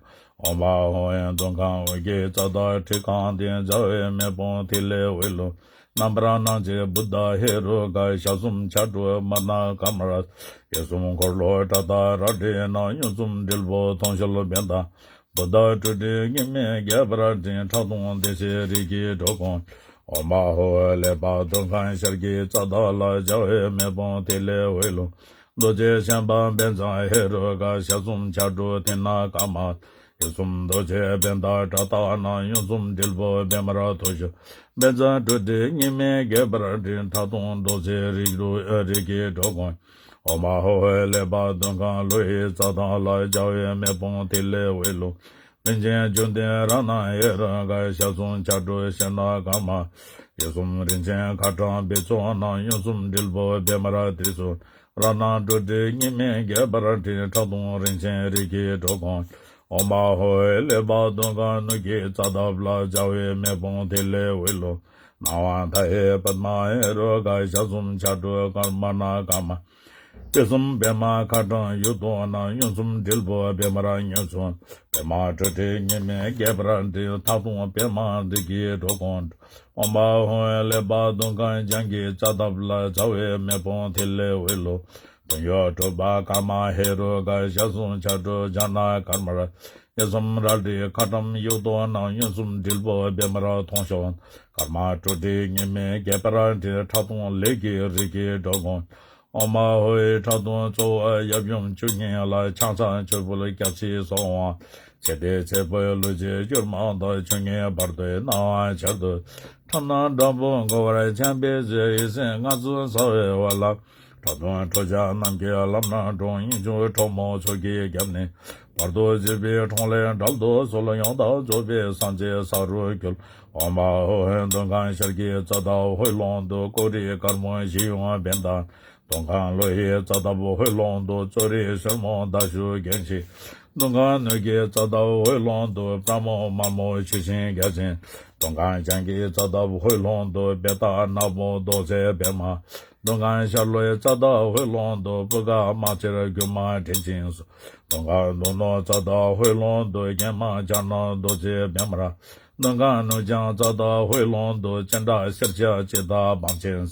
ཨོཾ་ཨཱཿཧཱུྃ། བདུན་ཁམས་འོད་ཀྱི་རྩ་དག་ཁྲི་རྐང་སྟེང་། བྱ་བའི་མེ་དཔུང་ཐིག་ལེ་འོད་ཀློང་། རྣམ་པར་སྣང་མཛད་བུདྡྷ་ཧེ་རུ་ཀ། ཞལ་གསུམ་ཕྱག་དྲུག་དམར་ནག་དཀར་དམར། ཡིད་གསུམ་འཁོར་ལོ་བྲག་ལྟར་རལ་གྲི་ནག། གཡོན་གསུམ་དྲིལ་བུ་དུང་ཞལ་བེན་དང་། བུདྡྷ་སྤྲོས་བྲལ་གཉིས་མེད་རྒྱས་པར་བྲིས། ཁྲག་འཐུང་བདེ་གཤེགས་རིགས་ཀྱི་འགྲོ་མགོན། ཨོཾ་ཨཱཿཧཱུྃ། ཀླད་པ་བདུན་ཁམས་ཤར་གྱི་རྩ་དག་ལ། བྱ་བའི་མེ་དཔུང་ཐིག་ལེ་འོད་ཀློང་། རྡོ་རྗེ་སེམས་དཔའ་བཛྲ་ཧེ་རུ་ཀ། ཞལ་གསུམ་ཕྱག་དྲུག་མཐིང་ནག་དཀར་དམར། ཡིད་གསུམ་རྡོ་རྗེ་བེན་དང་བྲག་ལྟར་ནག། གཡོན་གསུམ་དྲིལ་བུ་པདྨར་ཐུག་ཞུགས། བཛྲ་སྤྲོས་བྲལ་གཉིས་མེད་རྒྱས་པར་བྲིས། ཁྲག་འཐུང་རྡོ་རྗེ་རིགས་དྲུག་རིགས་ཀྱི་འགྲོ་མགོན། ཨོཾ་ཨཱཿཧཱུྃ། ཀླད་པ་བདུན་ཁམས་ལྷོ་ཡི་རྩ་དག་ལ། བྱ་བའི་མེ་དཔུང་ཐིག་ལེ་འོད་ཀློང་། རིན་ཆེན་བཅུད་ལྡན་རཏྣ་ཧེ་རུ་ཀ། ཞལ་གསུམ་ཕྱག་དྲུག་ཤིང་ནག་དཀར་དམར། ཡིད་གསུམ་རིན་ཆེན་ཁ་དྲང་བཻ་ཙོ་ནག། གཡོན་གསུམ་དྲིལ་བུ་པདྨར་ཐུག་ཞུགས། རཏྣ་སྤྲོས་བྲལ་གཉིས་མེད་རྒྱས་པར་བྲིས། ཁྲག་འཐུང་རིན་ཆེན་རིགས་ཀྱི་འགྲོ་མགོན། ཨོཾ་ཨཱཿཧཱུྃ། ཀླད་པ་བདུན་ཁམས་ནུབ་ཀྱི་རྩ་འདབ་ལ། བྱ་བའི་མེ་དཔུང་ཐིག་ལེ་འོད་ཀློང་། སྣང་བ་མཐའ་ཡས་པདྨ་ཧེ་རུ་ཀ། ཞལ་གསུམ་ཕྱག་དྲུག་དཀར་དམར་ནག་དཀར་དམར། དཔལ་གསུམ་པདྨ་ཁ་དྲང་ཡུལ་དུ་སྣང་། གཡོན་གསུམ་དྲིལ་བུ་པདྨར་མངོན་སུམ། པདྨ་བྲུ་ཏི་ཉི་མའི་རྒྱས་པར་འགྲེལ། མཐའ་སྟོང་པདྨ་འདི་སྐད་སྒྲོག་གོ། ཨོཾ་ཨཱཿཧཱུྃ། ཀླད་པ་དུང་ཁ་གྱང་གི་རྩ་འདབ་ལ། རྩ་བའི་མེ་དཔུང་ཐིག་ལེ་འོད་ལུ། དོན་ཡོད་གྲུབ་པ་ཀ་མ་ཧེ་རུ་ཀ། ཞལ་གསུམ་ཕྱག་དྲུག་ཕྱག་ན་དཀར་དམར། གཡས་གསུམ་རལ་གྲི་ཁ་ཊྭཱཾ་ཡུག་ཏོ་ནང་། གཡོན་གསུམ་དྲིལ་བུ་པདྨར་མཐོང་ཤོག། ཀརྨ་བྲུ་ཏི་ཉི་མའི་རྒྱས་པར་འགྲེལ། ཁྲག་འཐུང་ལས་ཀྱི་རིགས་ཀྱི་སྒྲོག་གོ། ཨོཾ་ཨཱཿཧཱུྃ། ཁྲག་འཐུང་གཙོ་བོ་ཡབ་ཡུམ་བཅུ་གཉིས་ལ། ཕྱག་འཚལ་མཆོད་འབུལ་སྐྱབས་སུ་སོང་བ། ཚེ་འདས་ཚེ་འཕོས་ལུས་ཀྱི་བཅུད་མ་དང་། ཆོས་ཉིད་བར་དོའི་སྣང་བ་འཆར་དུ། ཁྲག་སྣ་དྲག་པོས་འཁོར་བར་འཁྱམས་པའི་ཚེ། ཡིད་སེམས་ལྔ་བཅུ་ཟ་བའི་འོད་ལ། ཁྲག་འཐུང་ཁྲོ་ཆགས་རྣམས་ཀྱིས་ལམ་སྣ་དྲོངས། ཡིད་འབྱུང་གྲོག་མོ་ཚོགས་ཀྱིས་བརྒྱབ་ནས། བར་དོ་འཇིགས་པའི་འཕྲང་ལས་བསྒྲལ་དུ་གསོལ། ཡང་དག་རྫོགས་པའི་སངས་རྒྱས་ས་རུ་འགྱུར། ཨོཾ་ཨཱཿཧཱུྃ། མདུན་ཁང་ཤར་གྱི་རྩ་བདག་ཧོས་ལུང་དུ། ཀཽ་རི་དཀར་མོ་བཞི་ཡོངས་འབེན་དང་། མདུན་ཁང་ལྷོ་ཡི་རྩ་འདབ་ཧོས་ལུང་དུ། ཙོ་རི་སེར་མོ་མདའ་གཞུ་འགེངས་ཤིང་། མདུན་ཁང་ནུབ་ཀྱི་རྩ་འདབ་ཧོས་ལུང་དུ། པྲ་མོ་དམར་མོ་ཆུ་ཤིང་རྒྱ་ཆེན། མདུན་ཁང་བྱང་གི་རྩ་འདབ་ཧོས་ལུང་དུ། བེ་ཏ་ནག་མོ་རྡོ་རྗེ་པདྨ། མདུན་ཁང་ཤར་ལྷོའི་རྩ་འདབ་ཧོས་ལུང་དུ། སྤུ་ཁ་དམར་སེར་སྒྱུ་མ་དྲིལ་ཅན་སོགས། མདུན་ཁང་ནུབ་ནུབ་རྩ་འདབ་ཧོས་ལུང་དུ། རྒྱན་མ་ལྗང་ནག་རྡོ་རྗེ་པདྨ་ར། མདུན་ཁང་ནུབ་བྱང་རྩ་འདབ་ཧོས་ལུང་དུ། སྤྱན་ཁྲ་ཤར་ཕྱོགས་ཇི་ལྟ་བང་ཆེན།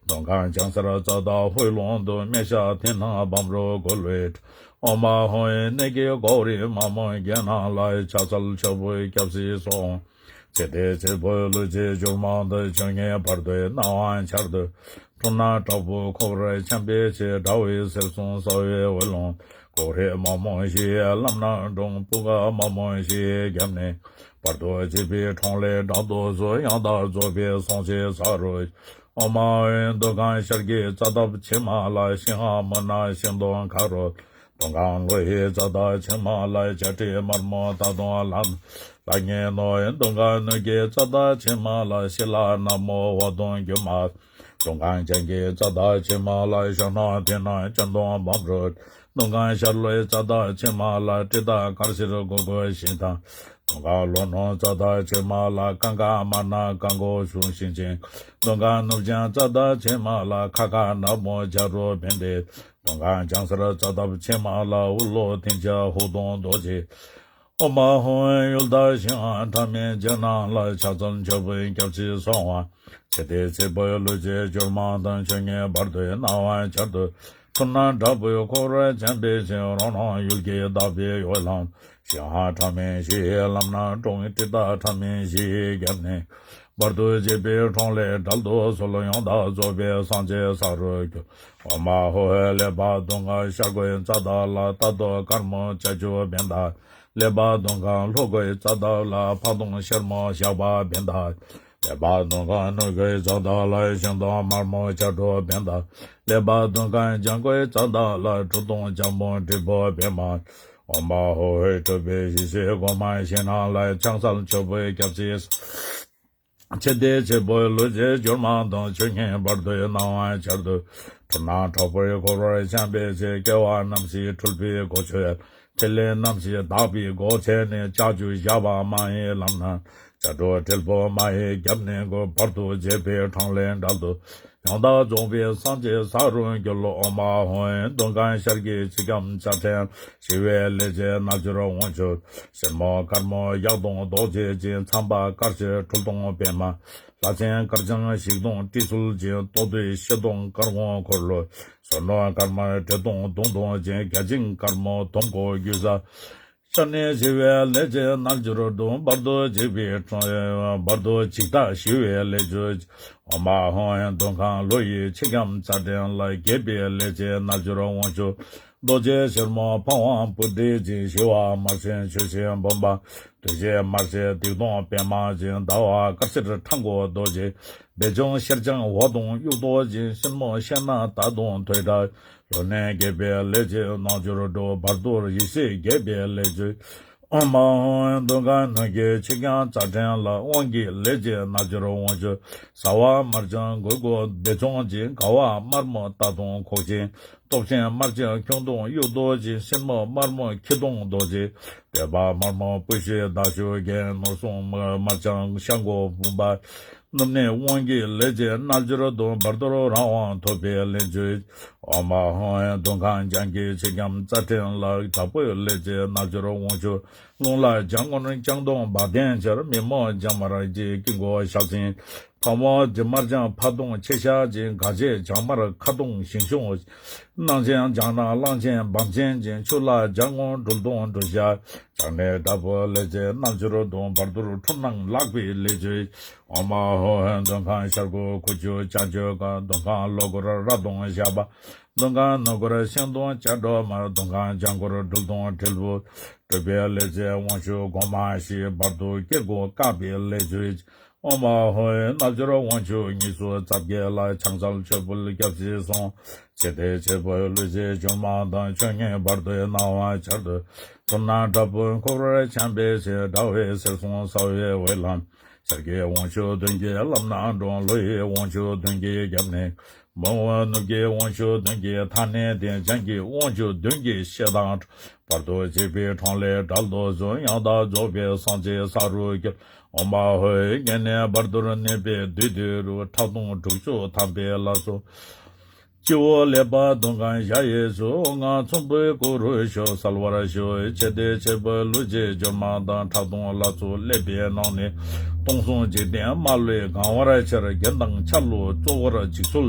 མདུན་ཁང་བྱང་སེར་རྩ་འདབ་ཧོས་ལུང་དུ། སྨད་ཤ་མཐིང་ནག་བམ་རོ་གོས་ལོས། ཨོཾ་ཨཱཿཧཱུྃ། གནས་ཀྱི་སྒོ་རའི་མ་མོ་བརྒྱད་རྣམས་ལ། ཕྱག་འཚལ་མཆོད་འབུལ་སྐྱབས་སུ་སོང་། ཚེ་འདས་ཚེ་འཕོས་ལུས་ཀྱི་བཅུད་མ་དང་། ཆོས་ཉིད་བར་དོའི་སྣང་བ་འཆར་དུ། ཁྲག་སྣ་དྲག་པོས་འཁོར་བར་འཁྱམས་པའི་ཚེ། དགྲ་བོའི་གཟེར་གསུམ་ཟ་བའི་འོད་ལུང་། ཀཽ་རི་དམར་མོ་བཞི་ཡིས་ལམ་སྣ་དྲོངས། སྤུ་ཁ་དམར་མོ་བཞི་ཡིས་བརྒྱབ་ནས། བར་དོ་འཇིགས་པའི་འཕྲང་ལས་བསྒྲལ་དུ་གསོལ། ཡང་དག་རྫོགས་པའི་སངས་རྒྱས་ས་རུ། ཨོཾ་ཨཱཿཧཱུྃ། མདུན་ཁང་ཤར་གྱི་རྩ་འདབ་ཕྱེ་མ་ལ། ཤིང་ཧ་མུ་ན་ཤིང་སྡོང་ཁ་རོ། མདུན་ཁང་ལྷོ་ཡི་རྩ་འདབ་ཕྱེ་མ་ལ། བྱ་ཀྲི་དམར་མོ་རྟ་གདོང་ལ། ལ་ཉེ་ནོ། མདུན་ཁང་ནུབ་ཀྱི་རྩ་འདབ་ཕྱེ་མ་ལ། ཤི་ལ་ནག་མོ་འོ་དོང་སྒྱུ་མ། མདུན་ཁང་བྱང་གི་རྩ་འདབ་ཕྱེ་མ་ལ། ཞྭ་ནག་མཐིང་ནག་སྤྱན་སྡོང་བམ་རོ། མདུན་ཁང་ཤར་ལྷོའི་རྩ་འདབ་ཕྱེ་མ་ལ། ཀྲི་ཏ་དཀར་སེར་གོས་གོས་ཤིང་དང་། མདུན་ཁང་ལྷོ་ནུབ་རྩ་འདབ་ཕྱེ་མ་ལ། ཀང་ཀ་དམར་ནག་རྐང་མགོ་ཞུ་ཤིང་ཆེན། མདུན་ཁང་ནུབ་བྱང་རྩ་འདབ་ཕྱེ་མ་ལ། ཁ་ཁ་ནག་མོ་བྱ་རོག་བན་དེ། མདུན་ཁང་བྱང་སེར་རྩ་འདབ་ཕྱེ་མ་ལ། འུ་ལོ་མཐིང་ཆ་ཧུ་དོང་རྡོ་རྗེ། ཨོཾ་ཨཱཿཧཱུྃ། ཡུལ་དང་ཞིང་ཁམས་ཕྲ་མེན་བརྒྱད་རྣམས་ལ། ཕྱག་འཚལ་མཆོད་འབུལ་སྐྱབས་སུ་སོང་བ། ཚེ་འདས་ཚེ་འཕོས་ལུས་ཀྱི་བཅུད་མ་དང་། ཆོས་ཉིད་བར་དོའི་སྣང་བ་འཆར་དུ། ཁྲག་སྣ་དྲག་པོས་འཁོར་བར་འཁྱམས་པའི་ཚེ། རང་སྣང་ཡུལ་གྱི་བདག་པོའི་འོད་ལམ། ཞིང་ཁམས་ཕྲ་མེན་བཞི་ཡི་ལམ་སྣ་དྲོངས། ཀྲི་ཏ་ཕྲ་མེན་བཞི་ཡིས་བརྒྱབ་ནས། བར་དོ་འཇིགས་པའི་འཕྲང་ལས་བསྒྲལ་དུ་གསོལ། ཡང་དག་རྫོགས་པའི་སངས་རྒྱས་ས་རུ་གྱུར། ཨོཾ་ཨཱཿཧཱུྃ། ཀླད་པ་མདུན་ཁང་ཤར་སྒོའི་རྩ་འདབ་ལ། རྟ་ཐོག་དཀར་མོ་བྱ་ཁྱུང་བན་དང་། ཀླད་པ་མདུན་ཁང་ལྷོ་སྒོའི་རྩ་འདབ་ལ། ཕག་གདོང་སེར་མོ་ཞགས་པ་བན་དང་། ཀླད་པ་མདུན་ཁང་ནུབ་སྒོའི་རྩ་འདབ་ལ། ཤིང་སྡོང་དམར་མོ་བྱ་ཕྲུག་བན་དང་། ཀླད་པ་མདུན་ཁང་བྱང་སྒོའི་རྩ་འདབ་ལ། གྲུ་སྟོང་ལྗང་མོ་དྲིལ་བུ་བན་མ། ཨོཾ་ཨཱཿཧཱུྃ། གྲུབ་པའི་ཞི་བྱེད་སྒོ་མ་བཞི་རྣམས་ལ། ཕྱག་འཚལ་མཆོད་འབུལ་སྐྱབས་སུ། ཚེ་འདས་ཚེ་འཕོས་ལུས་ཀྱི་བཅུད་མ་དང་། ཆོས་ཉིད་བར་དོའི་སྣང་བ་འཆར་དུ། ཁྲག་སྣ་དྲག་པོས་འཁོར་བར་འཁྱམས་པའི་ཚེ། སྐྱེ་བ་རྣམ་བཞི་འཁྲུལ་པའི་སྒོ་ཆོད། ཐིག་ལེ་རྣམ་བཞི་དག་པའི་སྒོ་ཕྱེ་ནས། ལྕགས་ཀྱུ་ཞགས་པ་མ་ཡི་ལམ་སྣ། བྱ་ཕྲུག་དྲིལ་བུ་མ་ཡིས་བརྒྱབ་ནས་འགོ། བར་དོ་འཇིགས་པའི་འཕྲང་ལས་བསྒྲལ་དུ། ཡང་དག་རྫོགས་པའི་སངས་རྒྱས་ས་རུ་འགྱུར། ཨོཾ་ཨཱཿཧཱུྃ། མདུན་ཁང་ཤར་གྱི་ཕྱི་ཁམས་ལྕགས་ཕྲན། ཞི་བའི་ལས་ཀྱི་རྣལ་འབྱོར་དབང་ཕྱུག། སེར་མོ་དཀར་མོ་གཡག་གདོང་རྡོ་རྗེ་ཅན། མཚམས་པ་དཀར་སེར་ཁྲུ་གདོང་པདྨ། ལྷ་ཆེན་དཀར་ལྗང་ཞིག་གདོང་ཏི་སུལ་ཅན། ལྟོ་ཐུང་བྱི་གདོང་དཀར་སྔོ་འཁོར་ལོ། བསོད་ནམས་དཀར་དམར་འབྲི་སྟོང་མདུང་ཐུང་ཅན། བརྒྱ་བྱིན་དཀར་མོ་དུང་སྐོར་རྒྱུ་ཟ། ཤ་ནི་ཞི་བའི་ལས་ཀྱི་རྣལ་འབྱོར་དུ། བར་དོ་འཇིགས་པའི་བར་དོ་འཇིགས་མཐའ་ཞི་བའི་ལས་ཀྱི། ཨོཾ་ཨཱཿཧཱུྃ། མདུན་ཁང་ལྷོ་ཡི་ཕྱི་ཁམས་རྩ་ཕྲན་ལ། རྒྱས་པའི་ལས་ཀྱི་རྣལ་འབྱོར་དབང་ཕྱུག། རྡོ་རྗེ་སེར་མོ་ཕ་ཝང་སྤུ་གྲི་ཅན། ཞི་བ་དམར་ཆེན་ཆུ་སྲིན་འབུམ་པ། གདོས་བཅས་དམར་སེར་སྡིག་གདོང་པདྨ་ཅན། ཟླ་བ་དཀར་སེར་ཁྲ་མགོ་རྡོ་རྗེ། བེ་ཅོན་ཤར་ལྗང་འོ་གདོང་དབྱུག་ཏོ་ཅན། སེན་མོ་ཤ་ནག་རྟ་གདོང་ཐོད་ཁྲག། ལུས་ནི་རྒྱས་པའི་ལས་ཀྱི་རྣལ་འབྱོར་དྲུག། བར་དོར་ཡེ་ཤེས་རྒྱས་པའི་ལས་ཀྱི། ཨོཾ་ཨཱཿཧཱུྃ། མདུན་ཁང་ནུབ་ཀྱི་ཕྱི་ཁམས་རྩ་ཕྲན་ལ། དབང་གི་ལས་ཀྱི་རྣལ་འབྱོར་དབང་ཕྱུག། ཟ་བ་དམར་ལྗང་གོས་གོས་བེ་ཅོན་ཅན། དགའ་བ་དམར་མོ་རྟ་གདོང་ཁོག་ཅན། སྟོབས་ཆེན་དམར་ལྗང་ཁྱུང་གདོང་དབྱུག་ཏོ་ཅན། སེན་མོ་དམར་མོ་ཁྱི་གདོང་རྡོ་རྗེ། འདོད་པ་དམར་མོ་པུ་ཤི་མདའ་གཞུ་རྒྱན། ནོར་སྲུང་དམར་ལྗང་ཤ་མགོ་འབུམ་པ། ནུབ་ནས་དབང་གི་ལས་ཀྱི་རྣལ་འབྱོར་དུ། བར་དོར་རང་དབང་ཐོབ་པའི་ལས་མཛོད། ཨོཾ་ཨཱཿཧཱུྃ་ཡ། འདོད་ཁམས་བྱང་གི་ཆེ་ཁྱམས་རྩ་ཕྲན་ལ། དྲག་པོའི་ལས་ཀྱི་རྣལ་འབྱོར་དབང་ཕྱུག་རླུང་ལྷ་བྱ་རྔོན་སྤྱང་གདོང་བ་དན་ཆེར། མི་མོ་བྱ་དམར་གྱི་དཀྱིལ་འཁོར་ཞག་བཙན། ཕག་མོ་དམར་བྱ་ཕ་གདོང་ཕྱེད་ཞགས་ཅན། གངས་ཅན་བྱ་དམར་ཁྭ་གདོང་ཞིང་གཤོང་། གནག་ཅན་བྱ་ནག་གླང་ཆེན་བམ་ཆེན་ཅན། ཆུ་ལྷ་བྱ་སྔོན་སྦྲུལ་གདོང་སྦྲུལ་ཞགས། བྱང་ནས་དྲག་པོའི་ལས་ཀྱི་རྣལ་འབྱོར་དུ། བར་དོར་ཁྲུ་ནང་ལག་པའི་ལས་མཛོད། ཨོཾ་ཨཱཿཧཱུྃ་ཡ། འདོད་ཁམས་ཤར་སྒོ་ཁུ་བྱུག་བྱང་ཆུབ་ཁ། འདོད་ཁམས་ལྷོ་སྒོར་ར་གདོང་ཞགས་པ། འདོད་ཁམས་ནུབ་སྒོར་ཤིང་སྡོང་བྱ་སྒྲོ་དམར། འདོད་ཁམས་བྱང་སྒོར་སྦྲུལ་གདོང་དྲིལ་བུ། སྤྲུལ་པའི་ལས་མཛད་དབང་ཕྱུག་སྒོ་མང་བཞི། བར་དོ་དཀྱིལ་འཁོར་བཀག་པའི་ལས་མཛོད། ཨོཾ་ཨཱཿཧཱུྃ་ཡ། རྣལ་འབྱོར་དབང་ཕྱུག་ཉི་ཤུ་རྩ་བརྒྱད་ལ། ཕྱག་འཚལ་མཆོད་འབུལ་སྐྱབས་སུ་སོང་། ཚེ་འདིར་བྱེད་པའི་ལུས་ཀྱི་སྦྱོར་མ་དང་། ཆོས་ཉིད་བར་དོའི་སྣང་བ་འཆར་དུ། གྲུབ་རྣམས་དྲག་པོས་འཁོར་བར་འཁྱམས་པའི་ཚེ། དགྲ་བོའི་གཟེར་སོང་ཟ་བའི་འོད་ལམ། ཤར་གྱི་དབང་ཕྱུག་བདུན་གྱིས་ལམ་སྣ་དྲོངས། ལྷོ་ཡི་དབང་ཕྱུག་བདུན་གྱིས་རྒྱབ་ནས། འབུམ་ནུབ་ཀྱི་དབང་ཕྱུག་བདུན་གྱིས་མཐའ་ནས་འདེགས། བྱང་གི་དབང་ཕྱུག་བདུན་གྱིས་བཤད་དང་། བར་དོ་འཇིགས་པའི་འཕྲང་ལས་བསྒྲལ་དུ་གསོལ། ཡང་དག་རྫོགས་པའི་སངས་རྒྱས་ས་རུ་སྐྱོལ། ཨོཾ་ཨཱཿཧཱུྃ་ཡ། ངེས་གནས་བར་དོར་གནས་པའི་བདུད་འདུལ་རོ། ཁྲག་འཐུང་དྲུག་ཅུ་ཐམ་པའི་ལྷ་ཚོགས། སྤྱི་བོ་ཀླད་པ་འདོད་ཁམས་ཞ་ཡི་ཚོགས། དབུ་རྔ་ཚོམ་བུའི་སྐུ་རུ་ཞུགས། གསལ་བར་ཞུ། ཚེ་འདིར་བྱེད་པའི་ལུས་ཀྱི་སྦྱོར་མ་དང་། ཁྲག་འཐུང་ལྷ་ཚོགས་ཀླད་པའི་ནང་ནས། སྟོང་གསུམ་འཇིག་རྟེན་མ་ལུས་གང་བར་ཕྱིར། རྒྱན་དང་ཆ་ལུགས་གཙོ་བོར་འཇིགས་ཚུལ།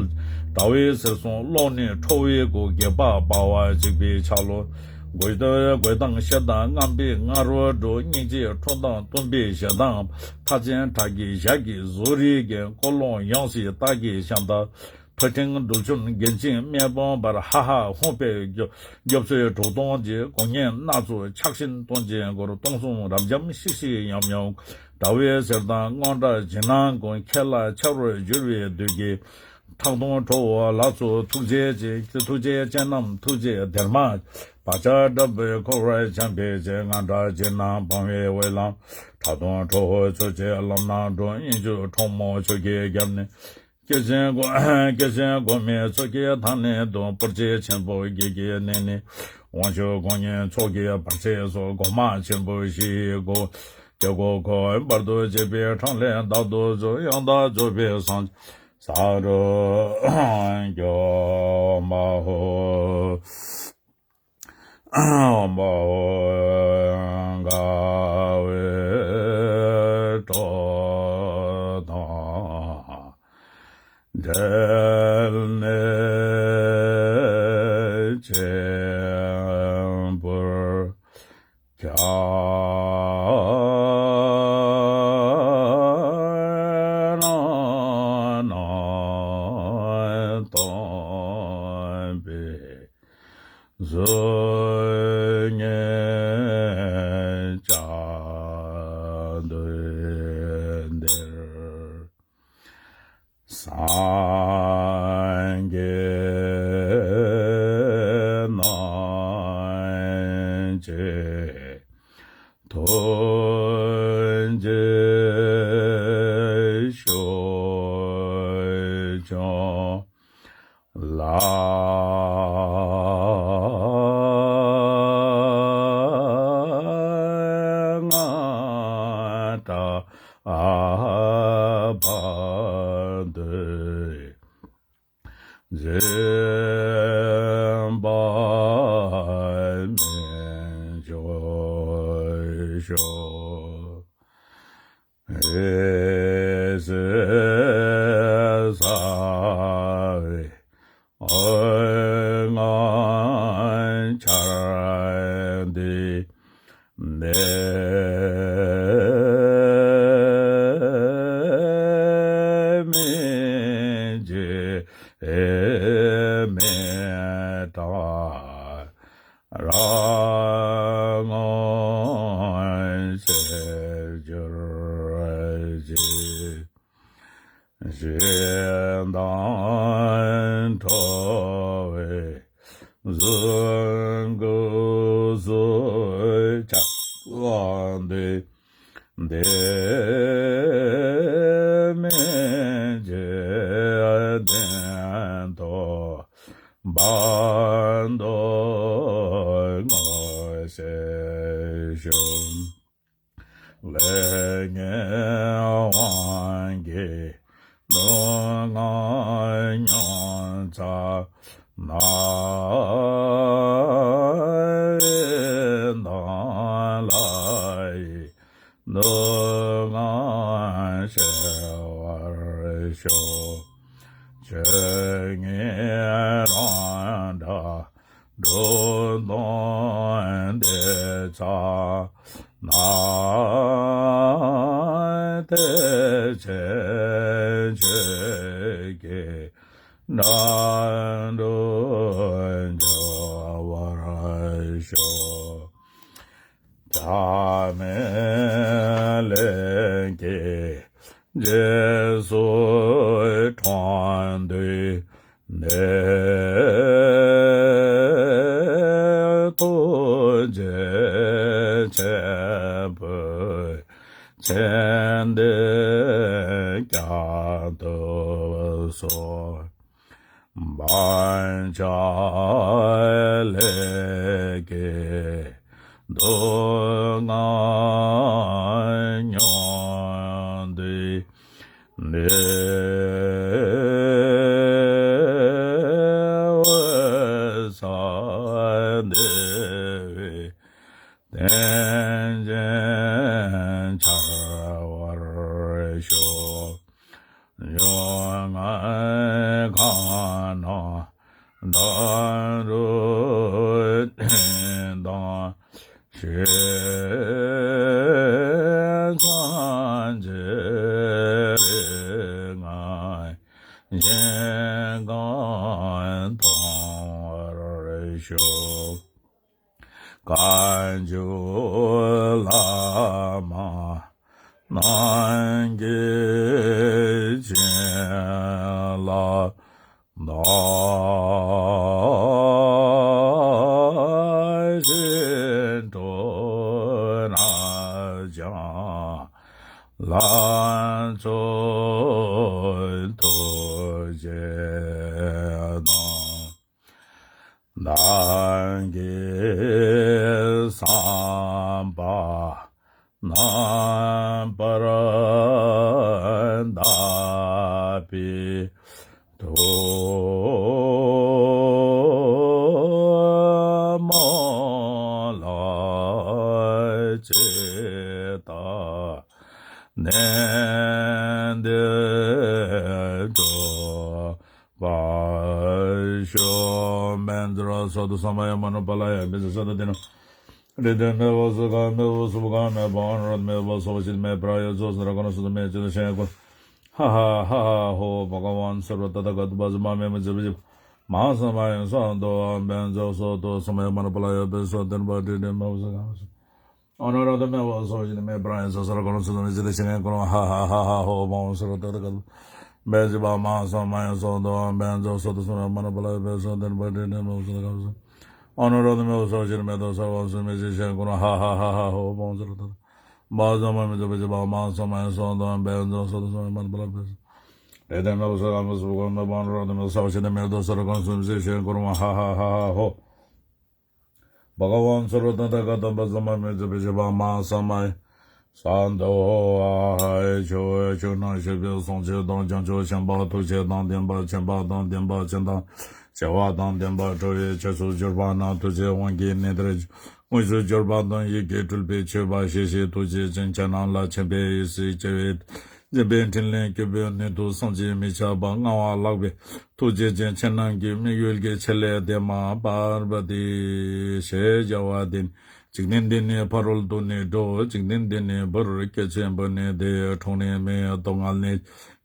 དགྲ་བོའི་གཟེར་སོང་གློག་ནི་ཁྲོ་བོའི་སྐུ། སྒེག་པ་འབར་བ་འཇིགས་པའི་ཆ་ལུགས། རྒོད་རྒོད་དང་ཤེལ་དང་རྔམ་པའི་ང་རོ་སྒྲོག། སྙིང་རྗེའི་ཁྲོ་མདངས་གཏུམ་པའི་ཞེ་སྡང་། མཐའ་ཅན་ཁྲག་གི་ཞག་གི་གཟུགས་རིས་ཀྱི། ཀོ་ལོང་ཡང་སྲིད་སྟག་གི་ཤམ་ཐབས། ཕུ་ཕྲེང་སྦྲུལ་ཆུན་རྒན་ཆིངས་སྨད་འབུམ་འབར། ཧ་ཧ་ཧུམ་པའི་རྒྱོ་རྒྱོབ་སོའི་གྲོག་སྟོང་གི། དགུང་སྔོན་སྣ་ཚོགས་ཆགས་ཤིང་སྟོན་ཅིང་འགུར། སྟོང་གསུམ་རབ་འབྱམས་ཤིག་ཤིག་ཡམ་ཡམ། དགྲ་བོའི་གཟེར་དང་དངངས་སྐྲག་འཇིགས་སྣང་ཀུན། ཁྱེད་ལ་ཆ་རོགས་བསྒྱུར་བའི་བདུད་ཀྱི། ཁྲག་འཐུང་ཁྲོ་བོ་ལྷ་ཚོགས་ཐུགས་རྗེ་ཅན། ཐུགས་རྗེ་ཅན་རྣམས་ཐུགས་རྗེ་ལྡན་མ། བག་ཆགས་དྲག་པོས་འཁོར་བར་འཁྱམས་པའི་ཚེ། དངངས་སྐྲག་འཇིགས་སྣང་སྤང་བའི་འོད་ལམ། ཁྲག་འཐུང་ཁྲོ་བོ་ཚོགས་ཀྱིས་ལམ་སྣ་དྲོངས། དབྱིངས་ཕྱུག་ཁྲོ་མོ་མཆོག་གིས་རྒྱབ་ནས། སྐྱེ་ཚེ་སྒོ་སྐྱེ་ཚེ་སྒོ་མེད་ཚོགས་ཀྱི་མཐའ་ནས་བརྡུང་། སྤུར་བྱེད་ཆེན་པོ་བགེགས་ཀྱི་གནས་ནས། དབང་ཕྱུག་དགུང་སྔོན་ཚོགས་ཀྱི་བར་ཆད་སོལ། སྒོ་མང་ཆེན་པོ་བཞི་ཡི་སྒོ་སྐྱེ་སྒོ་ཁོལ། བར་དོ་འཇིགས་པའི་འཕྲང་ལས་བདག་ཏུ་གསོལ། ཡང་དག་རྫོགས་པའི་སངས་རྒྱས་ས་རུ་སྐྱོལ། མ་ཧོ། ཨོཾ་ཨཱཿཧཱུྃ་ཡ། དགའ་བའི་སྤྲོ་དང་འབྲལ་ནས་ཆེན་པོར་ཁྱབ་ན་སྟོན་པའི། གཟུགས་བརྙན་བཅའ་སྡོད་འདིར། སངས་རྒྱས་རྣམས་ཀྱི་ཐུགས་རྗེ་ཞུ་ཅིང་། ལ་ང་གྲགས་པ་འདི་འཛིན་པ་མི་འཇུག་ཤོག། ཨེ་ཟེར་ས་བའི་འོད་ལྔ་འཆར་འདི་ནས་མི་འཇིགས་མི་སྐྲག་རང་ངོ་ཤེས་གྱུར་ཅིག། ཞེ་སྡང་ཁྲོ་བོའི་གཟུགས་སྐུ་གཟུགས་ཆགས་པ་འདི་འདི་མི་འཇིགས་གདན་དུ་བར་དོ་ངོ་ཤེས་ཤོག། ལས་ངན་དབང་གིས་ ཚ་ན་དང་ལ་ཡི་སྡུག་བསྔལ་ཞི་བར་ཤོག །ཆོས་ཉིད་རང་གྲོལ་འགྲོ་དོན་དེ་ཚ་ན་ཐེག་ཆེན་ཆོས་ཀྱི་འགྲོ་དོན་འགྲོ་བར་ཤོག །ཐ་མལ་ལས་ཀྱི་རྗེས་སུ་འབྲང་དུས་ནས་ཐུགས་རྗེ་ཆེན་པོས་ཕྱིར་འདི་སྐྱབས་སུ་གསོལ། བག་ཆགས་ལས་ཀྱི་སྡུག་བསྔལ་མྱོང་དུས་ནས་འོད་གསལ་བདེ་བའི་གཏན་ཅན་འཆར་བར་ཤོག །སྡུག་བསྔལ་ཁང་ནང་འགྲོ་དོན་དང་ཞེས་སངས་རྒྱས་རིགས་ལྔ་ཞིང་ཁམས་མཐོང་བར་ཤོག །བཀའ་འགྱུར་བླ་མ་རྣམས་ཀྱི་བྱིན་རླབས་དང་ཞིང་འགྲོ་ན་ཅང་ལམ་འཚོལ་ཐུགས་རྗེ་དང་། བདག་གིས་བསམ་པ་རྣམ་པར་དག་པའི་ཐུགས་སྨོན་ལ་ཇི་ལྟར་ནན་ཏན་འགྲུབ་པར་ཤོག །མཉྫུ་ར་སོ་ཏུ་ས་མ་ཡ་མ་ནུ་པ་ལ་ཡ་བི་ཛ་ས་ཏ་དི་ན། རི་དེ་མེ་བ་སུ་ག་མེ་བ་སུ་ག་མེ་བ་ར་མེ་བ་སོ་ཤི་མེ་པྲ་ཡ་ཛོ་སི་ར་ག་ན་སུ་མེ་ཅི་ཤེ་ཀུ། ཧ་ཧ་ཧ་ཧ་ཧོ། བྷ་ག་ཝན་སརྦ་ཏ་ཐཱ་ག་ཏ་པ་ཛ་མ་མེ་མ་ཛ་བི་ཛ་མ་ཧ་ས་མ་ཡ་སོ་ཏོ་ཨ་བན་ཛོ་སོ་ཏོ་ས་མ་ཡ་མ་ནུ་པ་ལ་ཡ་བི་སོ་ཏེན་པ་ཏི་ཏི་མེ་བ་སུ་ག་མེ་སུ། ཨ་ནུ་ར་ཏ་མེ་བ་སོ་ཤི་མེ་པྲ་ཡ་ཛོ་སི་ར་ག་ན་སུ་མེ་ཅི་ཤེ་ཀུ་ཧ་ཧ་ཧ་ཧ་ཧོ། བྷ་ག་ཝན་སརྦ་ཏ་ཐཱ་ག་ཏ་པ་ཛ་མ་ཧ་ས་མ་ཡ་སོ་ཏོ་ཨ་བན་ཛོ་སོ་ཏོ་ས་མ་ཡ་མ་ནུ་པ་ལ་ཡ་བི་སོ་ཏེན་པ་ཏི་ཏི་མེ་བ་སུ་ག་མེ་སུ། ཨ་ནུ་ར་ཏ་མེ་བ་སོ་ཤི་མེ་ཏོ་ས་བ་སུ་མེ་ཅི་ཤེ་ཀུ་ཧ་ཧ་ཧ་ཧ་ཧོ། བྷ་ག་ཝན་སརྦ་ཏ་ཐཱ་ག་ཏ་པ་ཛ་མ་མེ་ཛ་བི་ཛ་མ་ཧ་ས་མ་ཡ་སོ་ཏོ་ཨ་བན་ཛོ་སོ་ཏོ་ས་མ་ཡ་མ་ནུ་པ་ལ་ཡ་བི་སོ། རི་དེ་མེ་བ་སུ་ག་མེ་བ་སུ་ག་མེ་བ་ར་ཏ་མེ་ས་བ་ཤི་ཏ་མེ་ཏོ་ས་ར་ག་ན་སུ་མེ་ཅི་ཤེ་ཀུ་ཧ་ཧ་ཧ་ཧ་ཧོ། བྷ་ག་ཝན་སརྦ་ཏ་ཐཱ་ག་ཏ་པ་ཛ་མ་མེ་ཛ་བི་ཛ་མ་ཧ་ས་མ་ཡ་སོ་ཏོ་ཨ་ཆོས་ཆོས་རྣམས་ཞི་བའི་སྲོག་བཅད་དང་། བྱང་ཆུབ་ཤིང་རྟ་ཐུགས་རྗེ་དང་ལྡན་པ། མཁྱེན་པ་དང་ལྡན་པ། ཅན་དང་བྱེ་བྲག་དང་ལྡན་པ། འགྲོ་བའི་ཕྱོགས་སུ་གྱུར་པ་རྣམས་ཐུགས་རྗེའི་དབང་གིས་ནན་ཏན་དངོས་སུ་གྱུར་པ་དང་། ཡིད་ཀྱིས་སྤྲུལ་པའི་མཆོད་པ་བཞེས་ཤིང་། ཐུགས་རྗེ་ཅན་ཁྱེད་རྣམས་ལ་མཁྱེན་པའི་ཡེ་ཤེས་སྐྱེ་བའི་སྦྱིན་པའི་ཕྲིན་ལས་བསྐྱེད་པའི་སྣོད་དུ་བསམ་གྱིས་མི་ཁྱབ་པ་མངའ་བ་ལགས་པས། ཐུགས་རྗེ་ཅན་ཁྱེད་རྣམས་ཀྱི་དམིགས་ཡུལ་གྱི་ཆེད་ལས་དེ་མ་པར་པ་སྟེ། ཞེས་བྱ་བ་འདི་ནི། འཇིག་རྟེན་འདི་ནས་ཕ་རོལ་ཏུ་ནི་འགྲོ། འཇིག་རྟེན་འདི་ནས་བུ་རུ་སྐྱེ་ཆེན་པོ་ནི་སྟེ། གྲོགས་ནི་མེད། སྡུག་བསྔལ་ནི།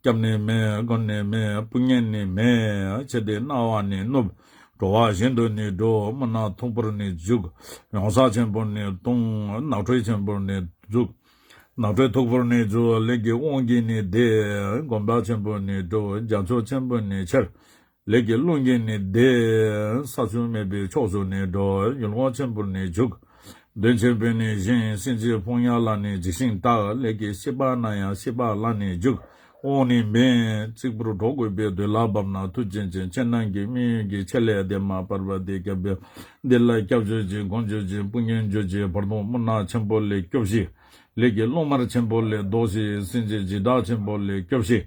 སྐྱབས་ནི་མེད། མགོན་ནི་མེད། སྤུན་གཉེན་ནི་མེད། ཆེ་སྟེ་རྣ་བ་ནི་ནུབ། འགྲོ་བ་གཞན་དུ་ནི་འགྲོ། སྨུག་ནག་མཐུག་པོར་ནི་འཇུག །གཡུང་ས་ཆེན་པོར་ནི་ལྟུང་། ནགས་ཁྲོད་ཆེན་པོར་ནི་འཇུག །ནགས་ཁྲོད་མཐུག་པོར་ནི་འཇུག །ལས་ཀྱི་དབང་གིས་ནི་བདེ། དགོན་པ་ཆེན་པོར་ནི་འགྲོ། རྒྱ་མཚོ་ཆེན་པོར་ནི་ཁྱེར། ལས་ཀྱི་རླུང་གིས་ནི་བདེ། ས་ཆུ་མེད་པའི་ཕྱོགས་སུ་ནི་འགྲོ། ཡུལ་ངོ་ཆེན་པོར་ནི་འཇུག །གདོན་ཆེན་པོས་ནི་ཞེན། སེམས་ཅན་ཕོ་ཉ་ལ་ནི་འཇིགས་ཤིང་སྐྲག །ལས་ཀྱི་ཤེས་པ་ན་ཡང་ཤེས་པ་ལ་ནི་འཇུག །དབང་ནི་མེད། གཅིག་པུར་འགྲོ་དགོས་པའི་དུས་ལ་བབ་ན། ཐུགས་རྗེ་ཅན་ཁྱེད་རྣམས་ཀྱི་དམིགས་ཡུལ་གྱི་ཆེད་ལས་དེ་མ་པར་པ་དེ་སྐྱབས་འདི་ལ་སྐྱབས་བཅོལ་ཅིང་། མགོན་བཅོལ་ཅིང་། སྤུན་གཉེན་བཅོལ་ཅིང་། བར་དོ་སྨུག་ནག་ཆེན་པོ་ལས་སྐྱོབས་ཤིག །ལས་ཀྱི་རླུང་དམར་ཆེན་པོ་ལས་བཟློག་ཤིག །སེམས་ཅན་འཇིགས་སྐྲག་ཆེན་པོ་ལས་སྐྱོབས་ཤིག་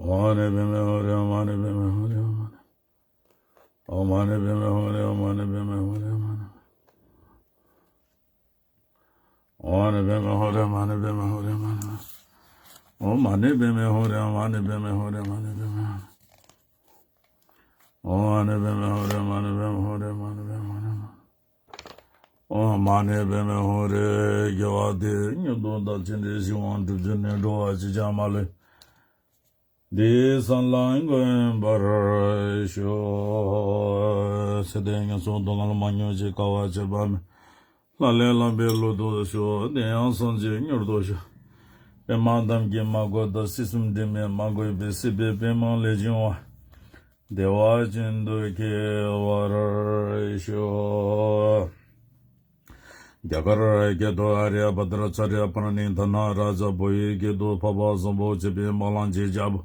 ཨོཾ་མ་ཎི་པདྨེ་ཧཱུྃ་ཧྲཱིཿ། ཨོཾ་མ་ཎི་པདྨེ་ཧཱུྃ་ཧྲཱིཿ། ཨོཾ་མ་ཎི་པདྨེ་ཧཱུྃ་ཧྲཱིཿ། ཨོཾ་མ་ཎི་པདྨེ་ཧཱུྃ་ཧྲཱིཿ། ཨོཾ་མ་ཎི་པདྨེ་ཧཱུྃ་ཧྲཱིཿ། ཨོཾ་མ་ཎི་པདྨེ་ཧཱུྃ་ཧྲཱིཿ། མ་ཎི་པདྨེ་ཧཱུྃ་ཧྲཱིཿ། མ་ཎི་པདྨེ་ཧཱུྃ་ཧྲཱིཿ། ཨོཾ་མ་ཎི་པདྨེ་ཧཱུྃ་ཧྲཱིཿ། མ་ཎི་པདྨེ་ཧཱུྃ་ཧྲཱིཿ། མ་ཎི་པདྨེ་ཧཱུྃ་ཧྲཱིཿ། ཨོཾ་མ་ཎི་པདྨེ་ཧཱུྃ་ཧྲཱིཿ། མ་ཎི་པདྨེ་ཧཱུྃ་ཧྲཱིཿ། མ་ཎི་པདྨེ་ཧཱུྃ་ཧྲཱིཿ། ཨོཾ་མ་ཎི་པདྨེ་ཧཱུྃ་ཧྲཱིཿ། དགེ་བ་འདིས་མྱུར་དུ་བདག་ཅག་འདྲེན་ཞིང་དབང་སྒྲུབ་ཀྱི་ནི་འགྲོ་བ་ཅི་བྱ་མ་ལུས། འདི་ས་ལ་འགོད་པར་ཤོག །ཚེ་འདིར་ངན་སོང་སྡུག་བསྔལ་མང་ཉུང་ཅི་དཀའ་བ་སྤྱད་པ་མེད། ལྷ་ལས་བསླངས་པའི་ཀླུ་དུ་ཤོག །དེ་ཡང་སངས་རྒྱས་མྱུར་དུ་ཤོག །པདྨ་འདམ་གྱིས་མ་གོས་དང་། སྲིད་གསུམ་སྒྲོན་མེས་མ་གོས་པའི། སྲིད་པའི་པདྨ་ལས་བྱུང་བ། བདེ་བ་ཅན་དུ་སྐྱེ་བར་ཤོག །རྒྱ་གར་སྐད་དུ། ཨཱརྱ་བྷ་དྲ་ཙཱ་རྱ་པཱ་ཎི་དྷ་ན་རཱ་ཛ། བོད་ཡིག་སྐད་དུ། འཕགས་པ་བཟང་པོ་སྤྱད་པའི་སྨོན་ལམ་གྱི་རྒྱལ་པོ།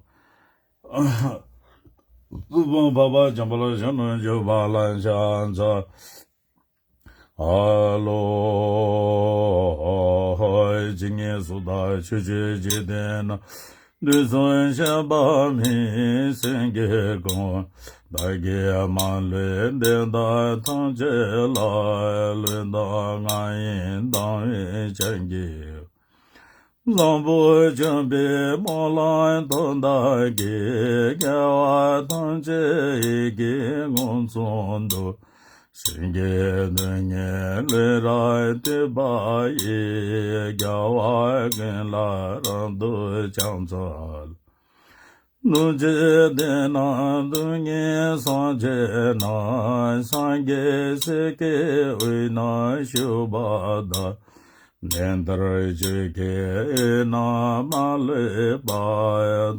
ཐུབ་དབང་འཕགས་པ་འཇམ་དཔལ་གཞོན་ནུར་གྱུར་པ་ལ་ཕྱག་འཚལ་ལོ། ཇི་སྙེད་སུ་དག་ཆོས་ཀྱི་འཇིག་རྟེན་ན། དུས་གསུམ་གཤེགས་པ་མིའི་སེང་གེ་ཀུན། བདག་གིས་མ་ལུས་དེ་དག་ཐམས་ཅད་ལ། བློས་བཏང་ང་ཡིས་བཏང་བའི་ཕྱག་འཚལ་ལོ། བཟང་པོ་སྤྱོད་པའི་སྨོན་ལམ་མཐུ་དག་གིས། དགེ་བ་ཐམས་ཅད་ཡིད་ཀྱིས་མངོན་སུམ་དུ། ཞིང་གི་དོན་གཉེར་ལས་རབ་བཏུས་པ་ཡིས། རྒྱལ་བ་ཀུན་ལ་རབ་ཏུ་ཕྱག་འཚལ་ལོ། ལུས་ཀྱི་སྟེང་ན་སྡུག་བསྔལ་སངས་རྒྱས་རྣམས། སངས་རྒྱས་སྲས་ཀྱི་དབུས་ན་བཞུགས་པ་དང་། གནས་མཐར་ཆོས་ཀྱི་དབུས་ན་མ་ལུས་པ།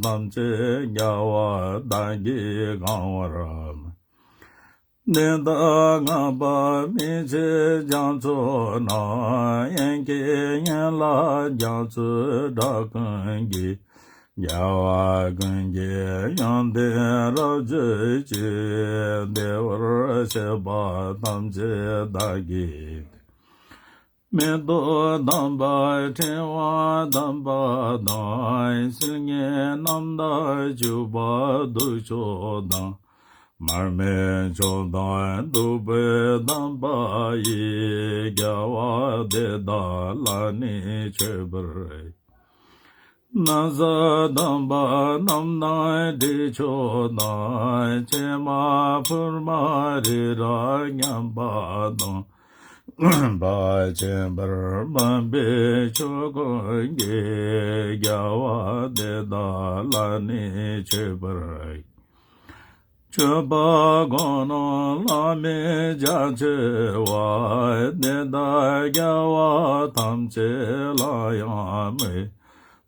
ཐམས་ཅད་རྒྱལ་བ་དག་གིས་གང་བར་མོས། གནས་བདག་ལྔ་པ་མི་ཕྱེད་རྒྱ་མཚོ་རྣམས། དབྱིངས་ཀྱི་ཡན་ལག་རྒྱ་མཚོའི་སྒྲ་ཀུན་གྱིས། རྒྱལ་བ་ཀུན་གྱི་ཡོན་ཏན་རབ་བརྗོད་ཅིང་། བདེ་བར་གཤེགས་པ་ཐམས་ཅད་བདག་གིས་བསྟེན། མེ་ཏོག་དམ་པ་ཕྲེང་བ་དམ་པ་དང་། སིལ་སྙན་རྣམས་དང་བྱུག་པ་གདུགས་མཆོག་དང་། མར་མེ་མཆོག་དང་བདུག་སྤོས་དམ་པ་ཡིས། རྒྱལ་བ་དེ་དག་ལ་ནི་མཆོད་པར། ན་བཟའ་དམ་པ་རྣམས་དང་དྲི་མཆོག་དང་། ཕྱེ་མ་ཕུར་མ་རི་རབ་མཉམ་པ་དང་། བ་ཅན་བར་མ་པའི་མཆོག་ཀུན་གྱིས། རྒྱལ་བ་དེ་དག་ལ་ནི་མཆོད་པར། མཆོད་པ་གང་རྣམས་བླ་མེད་རྒྱ་ཆེ་བ། དེ་དག་རྒྱལ་བ་ཐམས་ཅད་ལ་ཡང་མོས།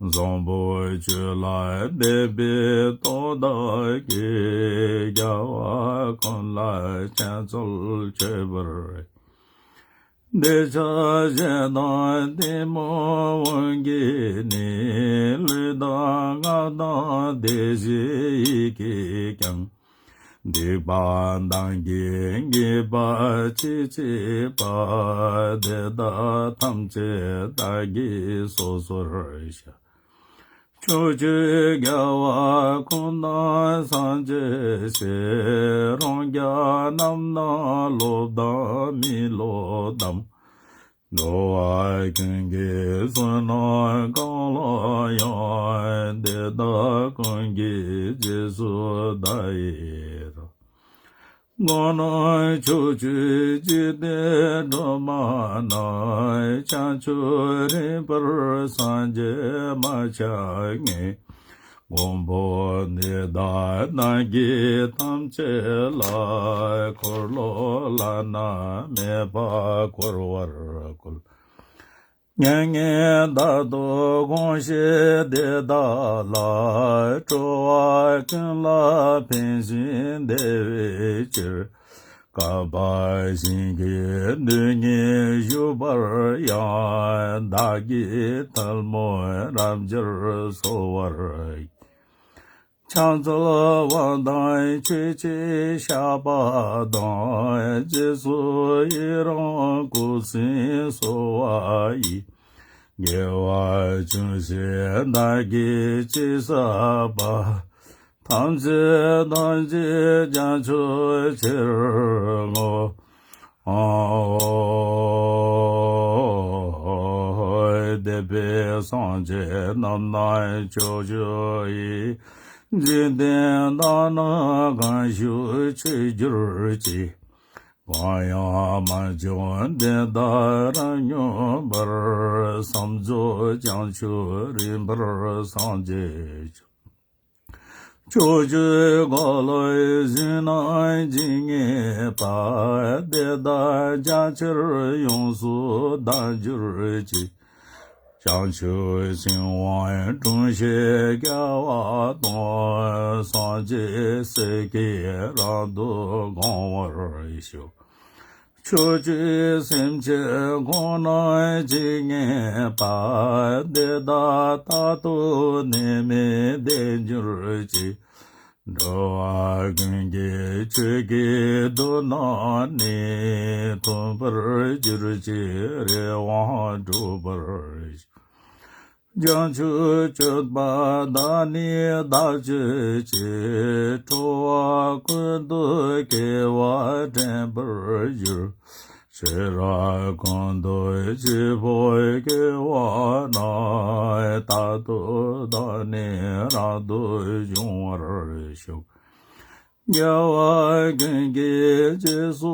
བཟང་པོ་སྤྱོད་ལ་དད་པའི་སྟོབས་དག་གིས། རྒྱལ་བ་ཀུན་ལ་ཕྱག་འཚལ་མཆོད་པར། འདོད་ཆགས་ཞེ་སྡང་གཏི་མུག་དབང་གིས་ནི། ལུས་དང་ངག་དང་དེ་བཞིན་ཡིད་ཀྱིས་ཀྱང་། སྡིག་པ་དག་གིས་བགེགས་པ་ཅི་མཆིས་པ། དེ་དག་ཐམས་ཅད་བདག་གིས་སོ་སོར་བཤགས། ཕྱོགས་བཅུའི་རྒྱལ་བ་ཀུན་དང་སངས་རྒྱས་སྲས། རང་རྒྱལ་རྣམས་དང་སློབ་དང་མི་སློབ་དང་། འགྲོ་བ་ཀུན་གྱི་བསོད་ནམས་གང་ལ་ཡང་། དེ་དག་ཀུན་གྱི་རྗེས་སུ་བདག་ཡི་རང་། གང་རྣམས་ཕྱོགས་བཅུའི་འཇིག་རྟེན་སྒྲོན་མ་རྣམས། བྱང་ཆུབ་རིམ་པར་སངས་རྒྱས་མ་ཆགས་ངེས། མགོན་པོ་འདི་དག་བདག་གིས་ཐམས་ཅད་ལ། འཁོར་ལོ་བླ་ན་མེད་པ་བསྐོར་བར་བསྐུལ། མྱ་ངན་འདའ་སྟོན་དགོངས་བཞེས་དེ་དག་ལ། འགྲོ་བ་ཀུན་ལ་ཕན་ཞིང་བདེ་བའི་ཕྱིར། བསྐལ་པ་ཞིང་གི་རྡུལ་སྙེད་བཞུགས་པར་ཡང་། བདག་གིས་ཐལ་མོ་རབ་སྦྱར་གསོལ་བར། ཕྱག་འཚལ་བ་དང་མཆོད་ཅིང་བཤགས་པ་དང་། རྗེས་སུ་ཡི་རང་སྐུ་གསུམ་གསོལ་བ་ཡི། དགེ་བ་ཅུང་ཟད་བདག་གིས་ཅི་བསགས་པ། ཐམས་ཅད་ཐམས་ཅད་བྱང་ཆུབ་ཕྱིར་བསྔོ། འདས་པའི་སངས་རྒྱས་རྣམས་དང་ཕྱོགས་བཅུ་ཡི། འཇིག་རྟེན་དག་ན་གང་བཞུགས་མཆོད་གྱུར་ཅིག། གང་ཡང་མ་བྱོན་དེ་དག་རབ་མྱུར་བར། བསམ་རྫོགས་བྱང་ཆུབ་རིམ་པར་སངས་རྒྱས་ཤོག། ཕྱོགས་བཅུའི་འཁོར་ལོའི་གཟིགས་རྣམ་ཇི་སྙེད་པ། དེ་དག་རྒྱ་ཆེར་ཡོངས་སུ་དག་གྱུར་ཅིག། བྱང་ཆུབ་སེམས་དབང་དྲུང་ཞིག་རྒྱལ་བ་དང་། སངས་རྒྱས་སྲས་ཀྱིས་རབ་ཏུ་གང་བར་ཤོག། ཕྱོགས་བཅུའི་སེམས་ཅན་གང་རྣམས་ཇི་སྙེད་པ། དེ་དག་རྟག་ཏུ་ནད་མེད་བདེ་གྱུར་ཅིག། འགྲོ་བ་ཀུན་གྱི་ཆོས་ཀྱི་རྡུལ་རྣམས་ནི། ཐོབ་པར་གྱུར་ཅིག། རེ་བ་འགྲུབ་པར་ཤོག། བྱང་ཆུབ་སྤྱོད་པ་དག་ནི་བདག་སྤྱོད་ཅིང་། འགྲོ་བ་ཀུན་ཏུ་སྐྱེ་བ་དྲན་པར་འགྱུར། ཤེས་རབ་ཀུན་ཏུ་སྤྱི་བོས་བསྐོར་བ་ན། རྟག་ཏུ་བདག་ནི་རབ་ཏུ་འབྱུང་བར་ཤོག། རྒྱལ་བ་ཀུན་གྱི་རྗེས་སུ་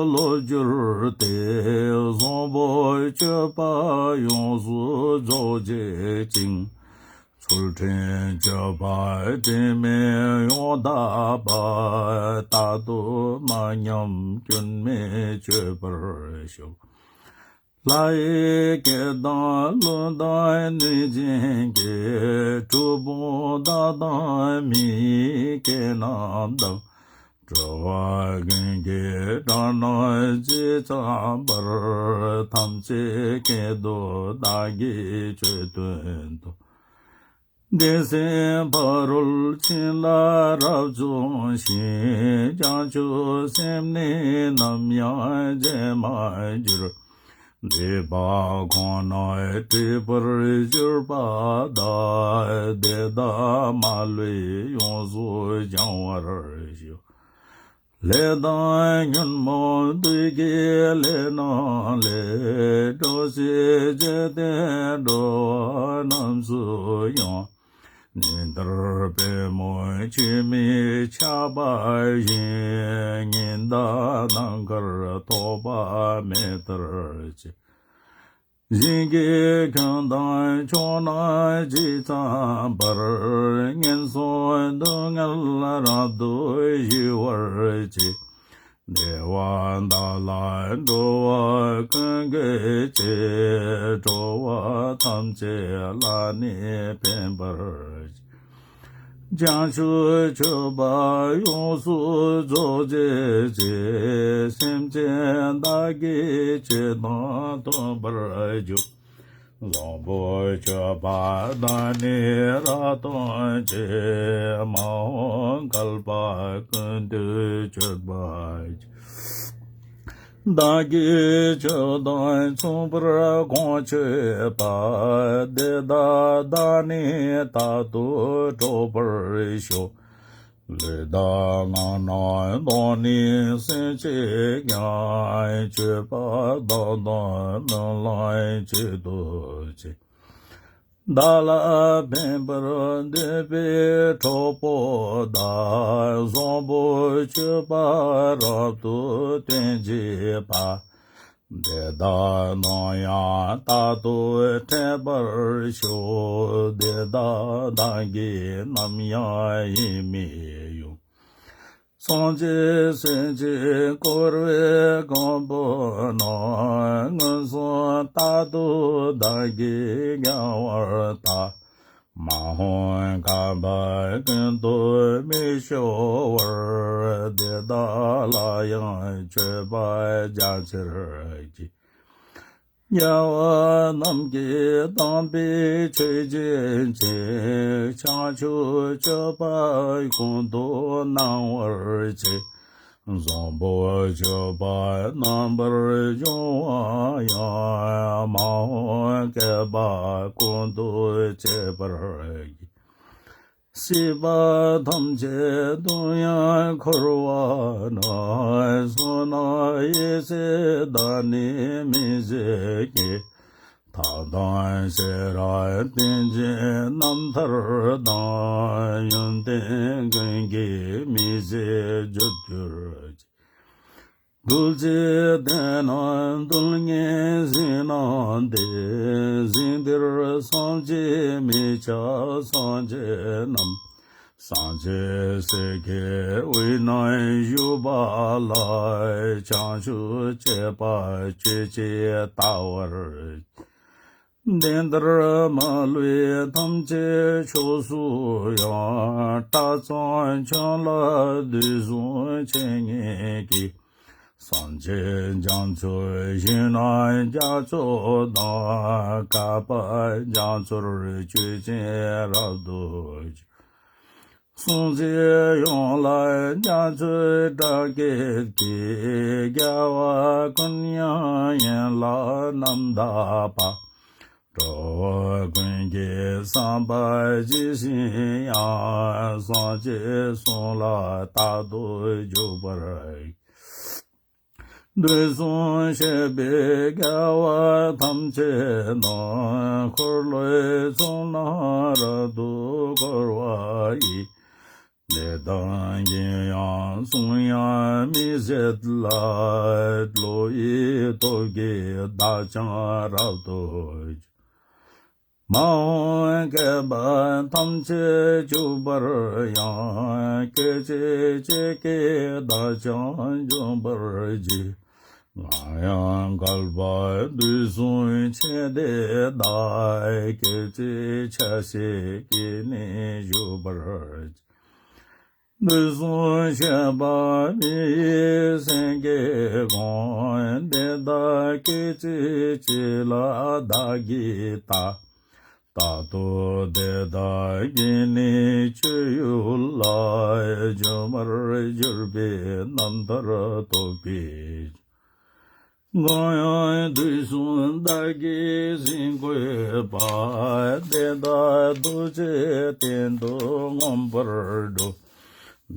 བློ་གྱུར་ཏེ། བཟང་པོ་སྤྱོད་པ་ཡོངས་སུ་རྫོགས་བྱེད་ཅིང་། ཚུལ་ཁྲིམས་སྤྱོད་པ་དྲི་མེད་ཡོངས་དག་པ། རྟག་ཏུ་མ་ཉམས་སྐྱོན་མེད་སྤྱོད་པར་ཤོག། ལྷ་ཡི་སྐད་དང་ཀླུ་དང་གནོད་སྦྱིན་སྐད། གྲུལ་བུམ་དག་དང་མི་ཡི་སྐད་རྣམས་དང་། འགྲོ་བ་ཀུན་གྱི་སྒྲ་རྣམས་ཇི་ཙམ་པར། ཐམས་ཅད་སྐད་དུ་བདག་གིས་ཆོས་བསྟན་ཏོ། བདེ་གསལ་ཕ་རོལ་ཕྱིན་ལ་རབ་བྱུང་ཞིང་། བྱང་ཆུབ་སེམས་ནི་ནམ་ཡང་བརྗེད་མ་གྱུར། སྒྲིབ་པ་ཁོང་རྣམས་འཁྲུལ་པར་གྱུར་པ་དག། དེ་དག་མ་ལུས་ཡོངས་སུ་སྦྱང་བར་ཤོག། ལས་དང་ཉོན་མོངས་བདུད་ཀྱི་ལས་རྣམས་ལས། སྒྲོལ་ཕྱིར་བྱས་ཏེ་འགྲོ་བ་རྣམས་སུ་ཡང་། ཉི་ལྟར་པད་མོ་ཆུས་མི་ཆགས་པ་བཞིན། ཉི་ཟླ་ནམ་མཁར་ཐོགས་པ་མེད་ལྟར་བྱས། ཞིང་གི་ཁམས་དང་ཕྱོགས་རྣམས་ཇི་ཙམ་པར། ངན་སོང་སྡུག་བསྔལ་རབ་ཏུ་ཞི་བར་བྱེད། བདེ་བ་དག་ལ་འགྲོ་བ་ཀུན་བཀོད་ཅིང་། འགྲོ་བ་ཐམས་ཅད་ལ་ནི་ཕན་པར་བྱེད། བྱང་ཆུབ་སྤྱོད་པ་ཡོངས་སུ་རྫོགས་བྱེད་ཅིང་། སེམས་ཅན་བདག་གི་ཆོས་དང་མཐུན་པར་འཇུག། བཟང་པོ་སྤྱོད་པ་དག་ནི་རབ་སྟོན་ཅིང་། མ་འོངས་བསྐལ་པ་ཀུན་ཏུ་སྤྱོད་པར་བྱེད། བདག་གིས་ཆོས་དང་མཚུངས་པར་གང་སྤྱོད་པ། དེ་དག་བདག་ནི་རྟག་ཏུ་སྒྲོགས་པར་ཤོག། ལུས་དང་ངག་རྣམས་དང་ནི་སེམས་ཅན་ཀུན། སྤྱོད་པ་དག་དང་སྨོན་ལམ་གཅིག་ཏུ་བྱས། བདག་ལ་ཕན་པར་འདོད་པའི་གྲོགས་པོ་དག། བཟང་པོ་སྤྱོད་པ་རབ་ཏུ་སྟོན་བྱེད་པ། དེ་དག་རྣམས་ཡང་རྟག་ཏུ་འཕྲད་པར་ཤོག། དེ་དག་བདག་གིས་ནམ་ཡང་ཡིད་མི་དབྱུང་། སངས་རྒྱས་སེམས་ཅན་འཁོར་བའི་གོམ་པ་ན། མངོན་སུམ་རྟག་ཏུ་བདག་གིས་བསྐོར་བ་དག། མ་འོངས་བསྐལ་པ་ཀུན་ཏུ་མི་སྐྱོ་བར། དེ་དག་ལ་ཡང་མཆོད་པ་རྒྱ་ཆེར་བགྱི། རྒྱལ་བ་རྣམས་ཀྱིས་དམ་པའི་ཆོས་བྱེད་ཅིང་། བྱང་ཆུབ་སྤྱོད་པ་ཀུན་ཏུ་སྣང་བར་བྱེད། བཟང་པོ་སྤྱོད་པ་རྣམ་པར་སྦྱོང་བ་ཡང་། མ་འོངས་བསྐལ་པ་ཀུན་ཏུ་སྤྱད་པར་བགྱི། སྲིད་པ་ཐམས་ཅད་དུ་ཡང་འཁོར་བ་ན། བསོད་ནམས་ཡེ་ཤེས་དག་ནི་མི་ཟད་ཀྱིས། ཐབས་དང་ཤེས་རབ་ཏིང་འཛིན་རྣམ་ཐར་དང་། ཡོན་ཏན་ཀུན་གྱིས་མི་ཟད་བརྗོད་གྱུར་ཅིག། གདུལ་བྱའི་དོན་རྣམས་གདོད་ནས་གཟིགས་གནང་སྟེ། གཟིགས་འདིར་བསམ་གྱིས་མི་ཁྱབ་སངས་རྒྱས་རྣམས། སངས་རྒྱས་སྲས་ཀྱི་དབུས་ན་བཞུགས་པ་ལ། བྱང་ཆུབ་སྤྱད་པ་སྤྱོད་ཅེས་བལྟ་བར། དེ་ལྟར་མ་ལུས་ཐམས་ཅད་ཕྱོགས་སུ་ཡང་། གྲྭ་ཚང་ཆོས་ལ་འདུས་གསུམ་འཆད་ཉན་གྱི། སངས་རྒྱས་རྒྱ་མཚོའི་ཞིང་རྣམས་རྒྱ་མཚོ་དང་། བསྐལ་པ་རྒྱ་མཚོར་སྤྱོད་ཅིང་རབ་ཏུ་སྤྱོད། སྲུང་བརྩི་ཡོངས་ལ་རྒྱ་མཚོའི་སྒྲ་སྐད་ཀྱིས། རྒྱལ་བ་ཀུན་དབྱངས་ཡན་ལག་རྣམ་དག་པ། འགྲོ་བ་ཀུན་གྱི་བསམ་པ་ཇི་བཞིན་དབྱངས། སངས་རྒྱས་གསུང་ལ་རྟག་ཏུ་འཇུག་པར། དུས་གསུམ་གཤེགས་པའི་རྒྱལ་བ་ཐམས་ཅད་རྣམས། འཁོར་ལོའི་ཚུལ་རྣམས་རབ་ཏུ་བསྐོར་བ་ཡི། ལས་དང་རྒྱུན་ཡང་གསུང་ཡང་མི་ཟད་ལ། བློ་ཡི་སྟོབས་ཀྱིས་བདག་ཀྱང་རབ་ཏུ་མ་འོངས་བསྐལ་པ་ཐམས་ཅད་འཇུག་པར་ཡང་། སྐད་ཅིག་གཅིག་གིས་བདག་ཀྱང་འཇུག་པར་བགྱི། ང་ཡང་བསྐལ་པ་དུས་གསུམ་མཆིས་ཏེ་བདག། སྐད་ཅིག་ཆ་ཤས་ཀྱིས་ནི་བཞུགས་པར་བགྱི། དུས་གསུམ་གཤེགས་པ་མི་ཡི་སེང་གེ་གང་། དེ་དག་སྐད་ཅིག་གཅིག་ལ་བདག་གིས་བལྟ། རྟག་ཏུ་དེ་དག་གིས་ནི་སྤྱོད་ཡུལ་ལ། སྒྱུ་མར་གྱུར་པའི་རྣམ་ཐར་རྟོགས་པའི། གང་ཡང་དུས་གསུམ་བདག་གིས་གཟིགས་དགོས་པ། དེ་དག་ཐུགས་རྗེའི་སྟེང་དུ་མངོན་པར་སྒྲུབ།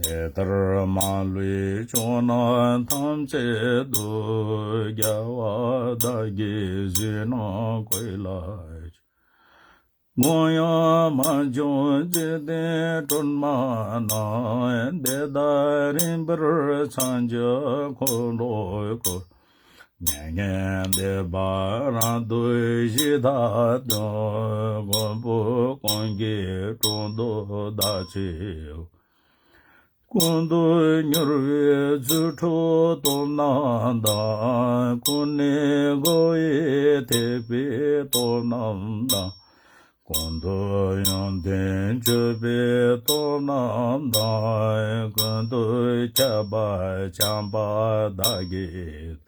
དེ་ལྟར་མ་ལུས་ཕྱོགས་རྣམས་ཐམས་ཅད་དུ། རྒྱལ་བ་བདག་གིས་གཟིགས་རྣམ་ཀུན་ལ། གང་ཡང་མ་བྱུང་འཇིག་རྟེན་སྒྲོན་མ་རྣམས། དེ་དག་རིམ་པར་ཕྱག་འཚལ་འཁོར་ལོ་བསྐོར། མྱ་ངན་འདས་པ་རབ་ཏུ་ཞི་དག་སྟོན། མགོན་པོ་ཀུན་གྱི་དྲུང་དུ་བདག་མཆིའོ། ཀུན་ཏུ་མྱུར་བའི་རྫུ་འཕྲུལ་སྟོབས་རྣམས་དང་། ཀུན་ནས་བསྒོ་བའི་ཐེག་པའི་སྟོབས་རྣམས་དང་། ཀུན་ཏུ་ཡོན་ཏན་སྤྱོད་པའི་སྟོབས་རྣམས་དང་། ཀུན་ཏུ་ཁྱབ་པ་བྱམས་པ་བདག་གིས།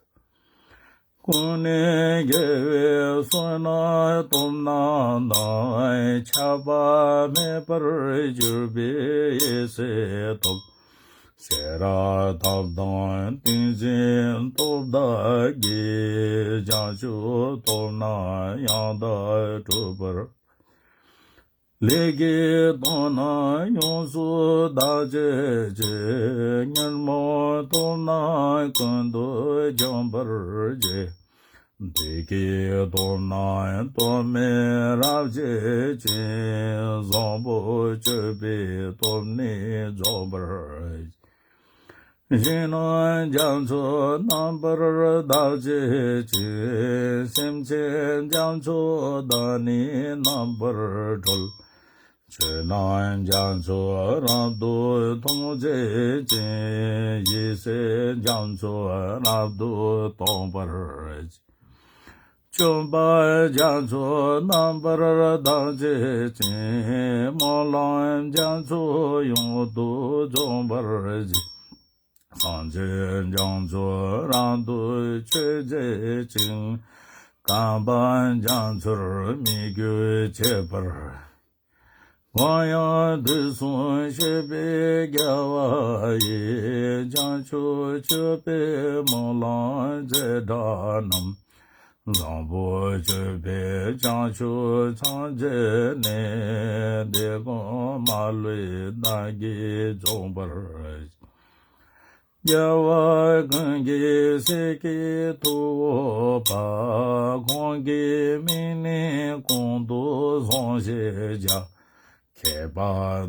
ཀུན་ནས་རྒྱལ་བའི་བསོད་ནམས་སྟོབས་རྣམས་དང་། ཆགས་པ་མེད་པར་གྱུར་པའི་ཡེ་ཤེས་སྟོབས། ཤེས་རབ་ཐབས་དང་ཏིང་འཛིན་སྟོབས་དག་གིས། བྱང་ཆུབ་སྟོབས་རྣམས་ཡང་དག་འགྲུབ་པར། ལས་ཀྱི་སྟོབས་རྣམས་ཡོངས་སུ་དག་བྱེད་ཅིང་། ཉོན་མོངས་སྟོབས་རྣམས་ཀུན་ཏུ་འཇོམས་པར་བྱེད། བདུད་ཀྱི་སྟོབས་རྣམས་སྟོབས་མེད་རབ་བྱེད་ཅིང་། བཟང་པོ་སྤྱོད་པའི་སྟོབས་ནི་རྫོགས་པར། ཞིང་རྣམས་རྒྱ་མཚོ་རྣམ་པར་དག་བྱེད་ཅིང་། སེམས་ཅན་རྒྱ་མཚོ་དག་ནི་རྣམ་པར་གྲོལ། ཆོས་རྣམས་རྒྱ་མཚོ་རབ་ཏུ་མཐོང་བྱེད་ཅིང་། ཡེ་ཤེས་རྒྱ་མཚོ་རབ་ཏུ་སྟོང་པར། སྤྱོད་པ་རྒྱ་མཚོ་རྣམ་པར་དག་བྱེད་ཅིང་། སྨོན་ལམ་རྒྱ་མཚོ་ཡོངས་སུ་རྫོགས་པར་བྱེད། སངས་རྒྱས་རྒྱ་མཚོ་རབ་ཏུ་མཆོད་བྱེད་ཅིང་། བསྐལ་པ་རྒྱ་མཚོར་མི་གོས་བྱེད་པར། གང་ཡང་དུས་གསུམ་གཤེགས་པའི་རྒྱལ་བ་ཡི། བྱང་ཆུབ་སྤྱོད་པའི་སྨོན་ལམ་བྱེ་བྲག་རྣམས། བཟང་པོ་སྤྱོད་པའི་བྱང་ཆུབ་སངས་རྒྱས་ནི། དེ་ཀུན་མ་ལུས་བདག་གིས་འཇོམས་པར། རྒྱལ་བ་ཀུན་གྱི་སྲས་ཀྱི་ཐུ་བོ་པ། ཁོང་གི་མིང་ནི་གོང་དུ་སོང་ཞེས་བྱ། མཁས་པ་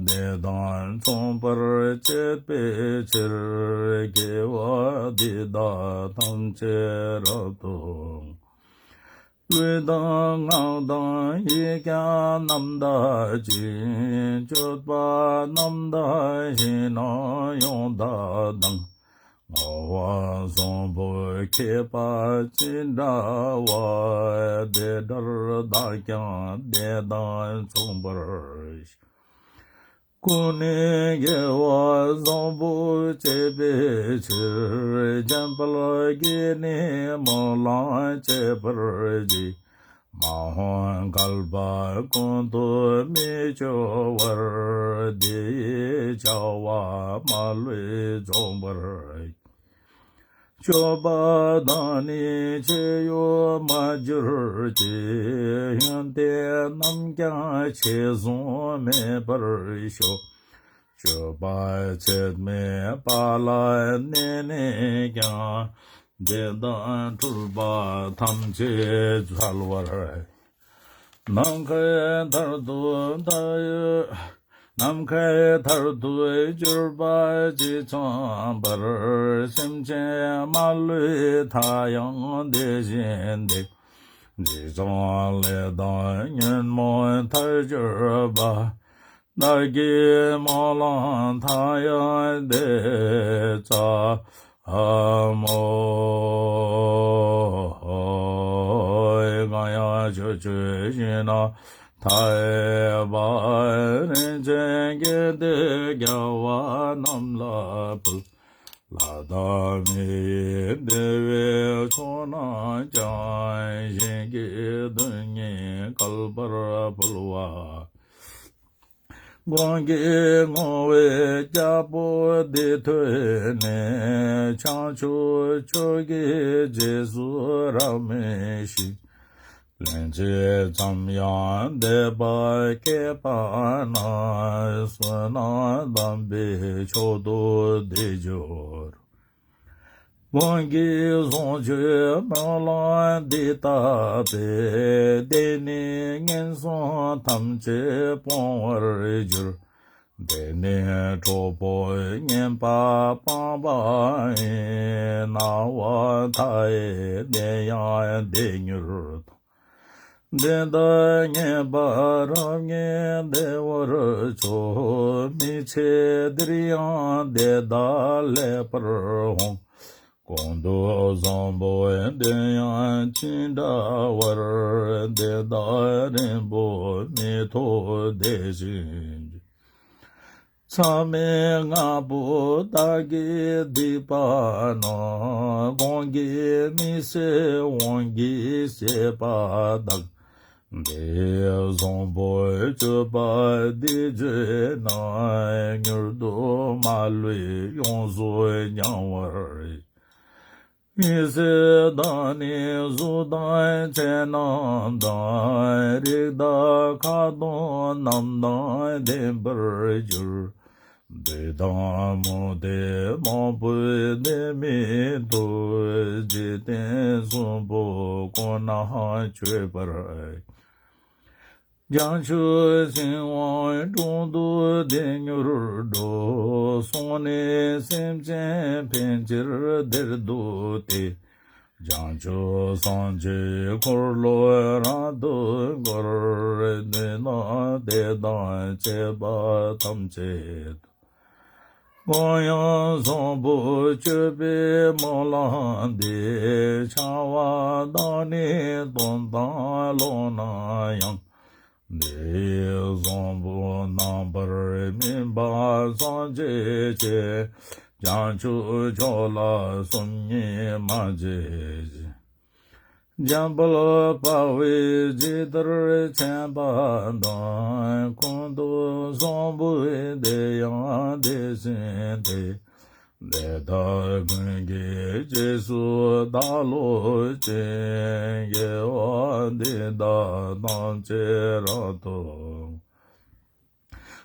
དེ་དག་མཚུངས་པར་བྱེད་པའི་ཕྱིར། དགེ་བ་འདི་དག་ཐམས་ཅད་རབ་ཏུ། ལུས་དང་ངག་དང་ཡིད་ཀྱང་རྣམ་དག་ཅིང་། སྤྱོད་པ་རྣམ་དག་ཞིང་རྣམས་ཡང་དག་དང་། བསྔོ་བ་བཟང་པོ་མཁས་པ་ཅི་འདྲ་བ། དེ་འདྲར་བདག་ཀྱང་དེ་དག་མཚུངས་པར། ཀུན་ནས་དགེ་བ་བཟང་པོ་བྱེད་པའི་ཕྱིར། འཇམ་དཔལ་གྱིས་ནི་སྨོན་ལམ་བྱེད་པར་བགྱི། མ་འོངས་བསྐལ་པ་ཀུན་ཏུ་མི་སྐྱོ་བར། དེ་ཡི་བྱ་བ་མ་ལུས་རྫོགས་པར། སྤྱོད་པ་དང་ནི་ཅི་ཡང་མ་གྱུར་ཅིག། ཡོན་ཏན་རྣམས་ཀྱང་ཆེས་བཟང་མེད་པར་ཤོག། སྤྱོད་པ་ཚད་མེད་པ་ལ་གནས་ནས་ཀྱང་། འདི་དག་འཁྲུལ་པ་ཐམས་ཅད་བསལ་བར། ནམ་མཁའི་མཐར་ཐུག་མཐའ་ཡས། ནམ་མཁའི་མཐར་ཐུག་གྱུར་པ་ཇི་ཙམ་པར། སེམས་ཅན་མ་ལུས་མཐའ་ཡང་དེ་བཞིན་ཏེ། ཇི་ཙམ་ལས་དང་ཉོན་མོངས་མཐར་གྱུར་པ། བདག་གི་སྨོན་ལམ་མཐའ་ཡས་དེ་ཙམ་མོ། གང་ཡང་ཕྱོགས་བཅུའི་ཞིང་རྣམས་མཐའ་ཡས་པ། རིན་ཆེན་གྱི་དེ་རྒྱལ་བ་རྣམས་ལ་ཕུལ། ལྷ་དང་མི་ཡི་བདེ་བའི་མཆོག་རྣམས་ཀྱང་། ཞིང་གི་རྡུལ་སྙེད་བསྐལ་པར་ཕུལ་བ། གང་གིས་བསྔོ་བའི་རྒྱལ་པོ་འདི་ཐོས་ནས། བྱང་ཆུབ་མཆོག་གི་རྗེས་སུ་རབ་མི་ཞིག་ལན་ཅིག་ཙམ་ཡང་འདས་པ་བསྐལ་པ་ན། བསོད་ནམས་དམ་པའི་མཆོག་ཏུ་དེ་གྱུར། གང་གིས་བཟང་སྤྱོད་སྨོན་ལམ་འདི་བཏབ་པས། དེ་ནི་ངན་སོང་ཐམས་ཅད་སྤོང་བར་འགྱུར། དེ་ནི་གྲོགས་པོ་ངན་པ་སྤངས་པ་ཡིན། སྣང་བ་མཐའ་ཡས་དེ་ཡང་བདེ་མྱུར་དང་། འདི་དག་ངེས་པར་རབ་ངེས་བདེ་བར་གྱུར། མི་ཚེ་འདིར་ཡང་དེ་དག་ལེགས་པར་འོང་། གང་དུ་བཟང་པོ་དེ་ཡང་ཅི་འདྲ་བར། དེ་དག་རིང་པོ་མི་ཐོགས་དེ་བཞིན་གྱི། མཚམས་མེད་ལྔ་པོ་བདག་གིས་བསྡིགས་པ་ན། གང་གིས་མི་བཟད་དབང་གིས་བྱས་པ་དག་དེ་ཡི་བཟང་པོ་སྤྱོད་པ་འདི་བརྗོད་ན། མྱུར་དུ་མ་ལུས་ཡོངས་སུ་བྱང་བར། མི་བཟད་བདག་ནི་གཟུགས་དང་ཚེ་རྣམས་དང་། རིགས་དང་ཁ་དོག་རྣམས་དང་ལྡན་པར་གྱུར། བདུད་དང་མུ་སྟེགས་མང་པོས་བདེན་མི་ཐུབ། འཇིག་རྟེན་གསུམ་པོ་ཀུན་ན་སྤྱོད་པར། བྱང་ཆུབ་སེམས་དབང་དྲུང་དུ་བདེ་མྱུར་འགྲོ། སོང་ནས་སེམས་ཅན་ཕན་ཕྱིར་དེར་འདུག་སྟེ། བྱང་ཆུབ་སེམས་ཀྱི་འཁོར་ལོ་རབ་ཏུ་བསྐོར། བདུད་དང་བདེ་དང་བཅས་པ་ཐམས་ཅད་དང་། གང་ཡང་བཟང་པོ་སྤྱོད་པའི་སྨོན་ལམ་འདི། བྱ་བ་དང་ནི་དོན་དང་ལོག་ན་ཡང་། འདི་ཡི་བཟང་པོ་རྣམ་པར་སྨིན་པ་སངས་རྒྱས་ཀྱིས། བྱང་ཆུབ་མཆོག་ལ་སོམ་ཉི་མ་བྱེད་ཅིག་འཇམ་དཔལ་དཔའ་བོས་ཇི་ལྟར་མཁྱེན་པ་དང་། ཀུན་ཏུ་བཟང་པོ་དེ་ཡང་དེ་བཞིན་ཏེ། དེ་དག་ཀུན་གྱི་རྗེས་སུ་བདག་སློབ་ཅིང་། དགེ་བ་འདི་དག་ཐམས་ཅད་རབ་ཏུ་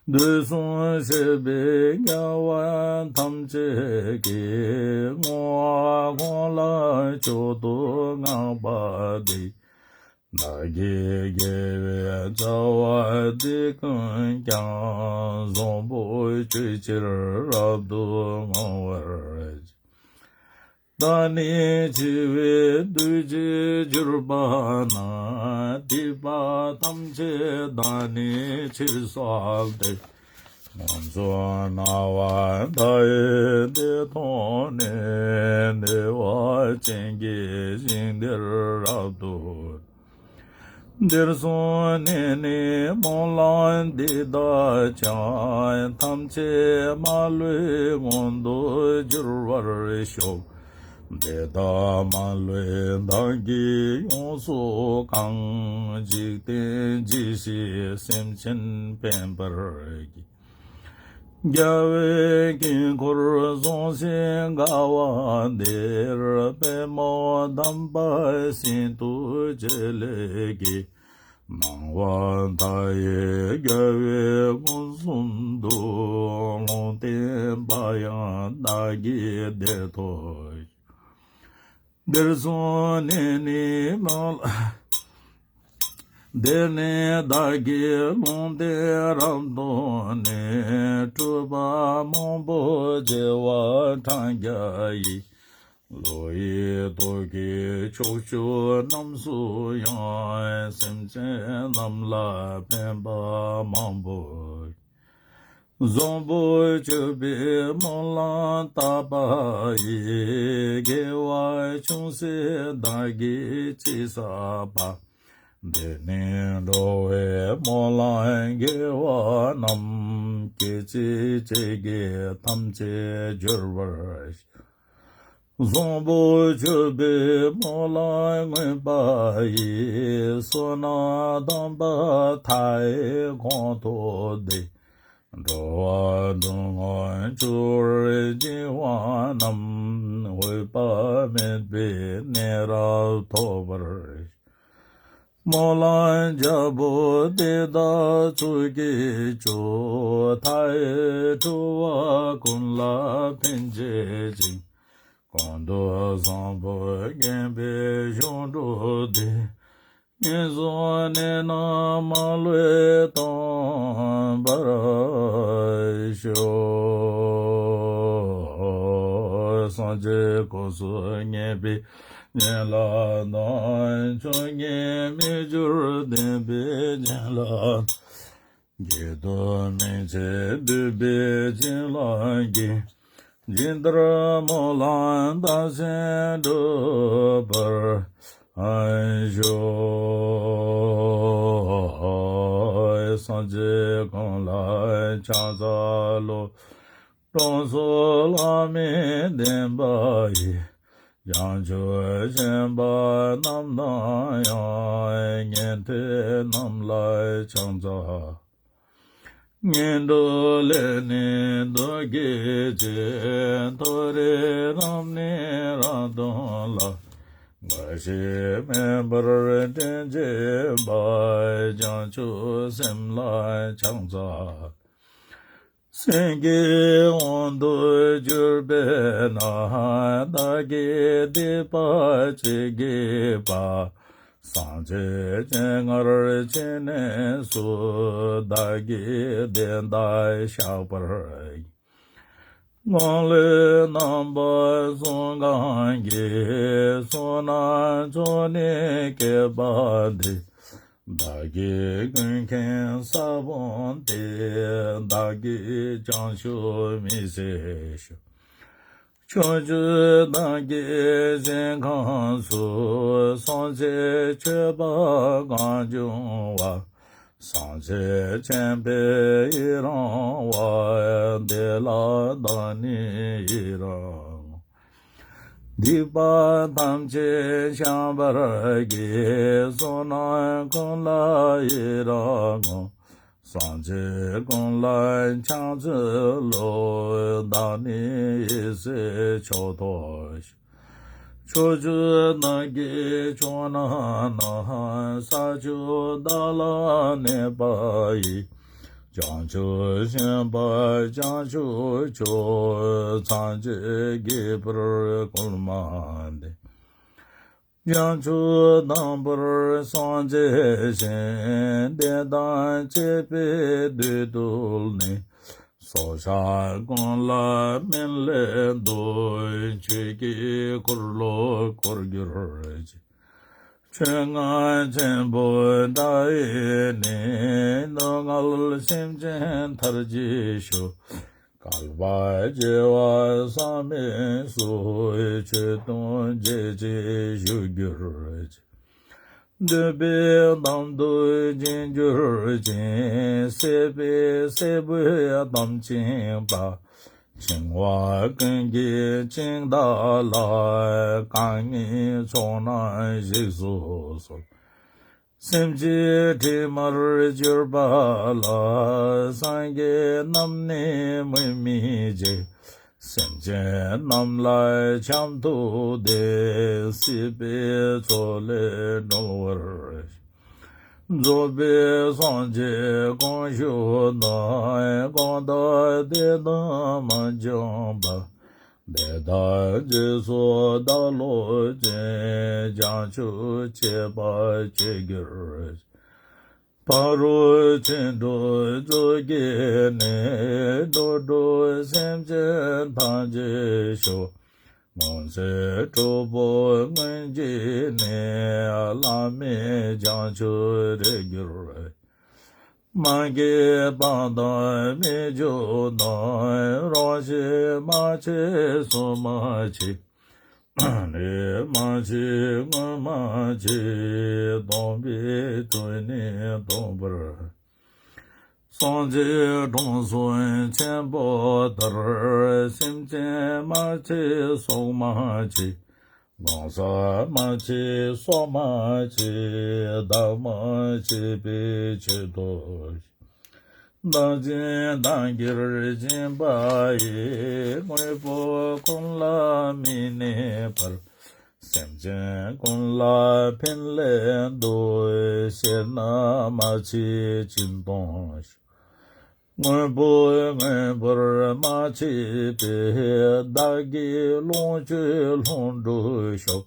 དུས་གསུམ་གཤེགས་པའི་རྒྱལ་བ་ཐམས་ཅད་ཀྱིས། བསྔོ་བ་ཁོང་ལ་མཆོག་ཏུ་བསྔགས་པ་འདི། བདག་གི་དགེ་བའི་རྩ་བ་འདི་ཀུན་ཀྱང་། བཟང་པོ་སྤྱོད་ཕྱིར་རབ་ཏུ་བསྔོ་བར་བགྱི། བདག་ནི་འཆི་བའི་དུས་ཀྱི་གྱུར་པ་ན། སྡིག་པ་ཐམས་ཅད་བདག་ནི་ཕྱིར་བསལ་ཏེ། ངན་སོང་སྣང་བ་མཐའ་ཡས་དེ་མཐོང་ནས། བདེ་བ་ཅན་གྱི་ཞིང་དེར་རབ་ཏུ། འདིར་སོང་ནས་ནི་སྨོན་ལམ་འདི་དག་ཀྱང་། ཐམས་ཅད་མ་ལུས་མངོན་དུ་འགྱུར་བར་ཤོག་དེ་དག་མ་ལུས་བདག་གིས་ཡོངས་སུ་གང་། འཇིག་རྟེན་གྱི་སེམས་ཅན་ཕན་པར་བགྱི། རྒྱལ་བའི་དཀྱིལ་འཁོར་བཟང་ཞིང་དགའ་བ་འདིར། པདྨོ་དམ་པ་ཤིན་ཏུ་ཆེ་ལེགས་ཀྱིས། སྣང་བ་མཐའ་ཡས་རྒྱལ་བའི་མངོན་སུམ་དུ། ལུང་བསྟན་པ་ཡང་བདག་གིས་དེར་ཐོས། འདིར་སོང་ནས་ནི་མོ་ལ། འདིར་ནི་བདག་གིས་ལུང་བསྟན་རབ་ཐོབ་ནས། སྤྲུལ་པ་མང་པོ་བྱེ་བ་ཕྲག་བརྒྱ་ཡིས། བློ་ཡི་རྟོག་གེ་ཕྱོགས་བཅུ་རྣམས་སུ་ཡང་། སེམས་ཅན་རྣམས་ལ་ཕན་པ་མང་པོ། བཟང་པོ་སྤྱོད་པའི་སྨོན་ལམ་བཏབ་པ་ཡིས། དགེ་བ་ཅུང་ཟད་བདག་གིས་ཅི་བསགས་པ། འདི་ནི་འགྲོ་བའི་སྨོན་ལམ་དགེ་བ་རྣམས། སྐད་ཅིག་གཅིག་གིས་ཐམས་ཅད་འབྱོར་བར་ཤོག། བཟང་པོ་སྤྱོད་པའི་སྨོན་ལམ་བསྔོས་པ་ཡིས། བསོད་ནམས་དམ་པ་མཐའ་ཡས་གོང་ཐོབ་སྟེ། འགྲོ་བ་སྡུག་བསྔལ་སྤྱོད་པར་བྱེད་པ་རྣམས། འོད་དཔག་མེད་པའི་གནས་རབ་ཐོབ་པར། སྨོན་ལམ་རྒྱལ་པོ་དེ་དག་ཚོགས་ཀྱིས་སྐྱོང་། མཐའ་ཡས་འགྲོ་བ་ཀུན་ལ་ཕན་བྱེད་ཅིང་། གང་དུ་བཟང་པོ་དགེ་བའི་གཞུང་འགྲོ་དེ། ངན་སོང་གནས་རྣམས་མ་ལུས་སྟོངས་པར་ཤོག། སངས་རྒྱས་སྐུ་གསུམ་བརྙེས་པའི་བྱིན་རླབས་དང་། ཆོས་ཉིད་མི་འགྱུར་བདེན་པའི་བྱིན་རླབས། དགེ་འདུན་མན་ཆད་འདུས་པའི་བྱིན་རླབས་ཀྱིས། ཇི་ལྟར་སྨོན་ལམ་བཏབ་ཞིང་འགྲུབ་པར་ཤོག། སངས་རྒྱས་ཀུན་ལ་ཕྱག་འཚལ་ལོ། དྲང་སྲོང་བླ་མའི་བསྟན་པ་ཡི། བྱང་ཆུབ་སེམས་དཔའ་རྣམས་དང་ཡང་། ཉན་ཐོས་རྣམས་ལ་ཕྱག་འཚལ། ངན་འགྲོ་ལས་ནི་འདི་སྐད་ཅེས། མཐོ་རིས་རབ་གནས་རབ་སྟོན་ལ། འགའ་ཞིག་མེད་པར་དྲིན་ཆེན་པ། བྱང་ཆུབ་སེམས་ལ་ཕྱག་འཚལ། སེང་གེའི་དབང་དུ་གྱུར་པས་ན། བདག་གི་སྡིག་པ་ཅི་བགྱིས་པ། སངས་རྒྱས་སྤྱན་སྔར་ཕྱི་ནས་སུ། བདག་གིས་བདེན་བཞག་པར་བགྱི། དགུང་ལོ་རྣམ་པ་གསུམ་གང་གི། བསོད་ནམས་མཆོག་ནི་བསྐལ་པ་འདིར། བདག་གིས་ཀུན་མཁྱེན་ས་བོན་ཏེ། བདག་གིས་བྱང་ཆུབ་མི་ཟད་ཤོག། ཕྱོགས་བཅུ་དག་གི་ཞིང་ཁམས་སུ། སངས་རྒྱས་མཆོད་པ་གང་བྱུང་བ། སངས་རྒྱས་མཆོད་པའི་ཡི་རང་བ། དེ་ལ་བདག་ནི་ཡི་རང་ངོ་། སྡིག་པ་ཐམས་ཅད་བཤགས་པར་བགྱི། བསོད་ནམས་ཀུན་ལ་ཡི་རང་ངོ་། སངས་རྒྱས་ཀུན་ལ་ཕྱག་འཚལ་ལོ། བདག་ནི་ཡེ་ཤེས་མཆོག་ཐོབ་ཤོག། ཕྱོགས་བཅུ་དག་གི་ཕྱོགས་རྣམས་ན། ས་བཅུ་དག་ལ་གནས་པ་ཡི། བྱང་ཆུབ་སེམས་དཔའ་བྱང་ཆུབ་མཆོག། སངས་རྒྱས་དགྱེས་པར་བསྐུལ་མ་འདི། བྱང་ཆུབ་དང་པོར་སངས་རྒྱས་ཞིང་། དེ་དང་བཅས་པའི་བདུད་བཏུལ་ནས། སྲོག་ཆགས་ཀུན་ལ་སྨན་བླའི་མདོས། ཆོས་ཀྱི་འཁོར་ལོ་བསྐོར་གྱུར་ཅིག། ཆོས་རྔ་ཆེན་པོ་སྒྲ་ཡིས་ནི། སྡུག་བསྔལ་སེམས་ཅན་མཐར་བྱེད་ཤོག། བསྐལ་པ་བྱེ་བ་བསམ་མེད་སུ། ཆོས་དུང་འབྱེད་ཅིང་བཞུགས་གྱུར་ཅིག། འདོད་པའི་འདམ་དུ་འབྱིན་གྱུར་ཅིང་། སྲེད་པའི་སྲད་བུས་འདམ་བཅིངས་པ། འཆིང་བ་ཀུན་གྱི་འཆིང་བདག་ལ། གང་ཉིད་ཕྱོགས་རྣམས་ཞིག་སུ་གསོལ། སེམས་ཅན་དྲི་མར་གྱུར་པ་ལ། སངས་རྒྱས་རྣམས་ནི་མིག་མི་འབྱེད། སེམས་ཅན་རྣམས་ལ་འཆམ་མཐུ་སྟེ། སྲིད་པའི་མཚོ་ལས་སྒྲོལ་བར། རྫོགས་པའི་སངས་རྒྱས་གང་བཞུགས་ན། གང་དག་བདེ་དང་མི་འབྱུང་བ། དེ་དག་རྗེས་སུ་བདག་སློབ་ཅིང་། བྱང་ཆུབ་སྤྱད་པ་སྤྱོད་གྱུར་ཅིག། ཕ་རོལ་ཕྱིན་དྲུག་མཛོད་ཀྱི་གནས། འགྲོ་དྲུག་སེམས་ཅན་ཐམས་ཅད་སྐྱོབ། སྔོན་ཚེ་དྲུག་པོ་སྔོན་གྱི་གནས། བླ་མེད་བྱང་ཆུབ་རེག་གྱུར་ཅིག། མ་སྐྱེས་པ་དང་མི་འཇིགས་དང་། རང་བཞིན་མ་མཆིས་གཟུགས་མ་མཆིས། ལུས་མ་མཆིས་དངོས་མ་མཆིས། སྟོང་པའི་དོན་ནི་སྟོང་པར། སངས་རྒྱས་དྲང་སྲོང་ཆེན་པོ་ལྟར། སེམས་ཅན་མ་མཆིས་སྲོག་མ་མཆིས། གང་ཟག་མ་མཆིས་སྲོག་མ་མཆིས། བདག་མ་མཆིས་པའི་ཆེད་དུ། བདག་འཛིན་བདག་གིར་འཛིན་པ་ཡིས། དངོས་པོ་ཀུན་ལ་མི་གནས་པར། སེམས་ཅན་ཀུན་ལ་ཕན་སླད་དུ། ཤེར་སྣ་མ་མཆིས་སྦྱིན་གཏོང་ཤོག། དངོས་པོ་མངོན་པར་མ་མཆིས་པའི། བདག་གི་ལོངས་སྤྱོད་ལྷུན་གྲུབ་ཤོག།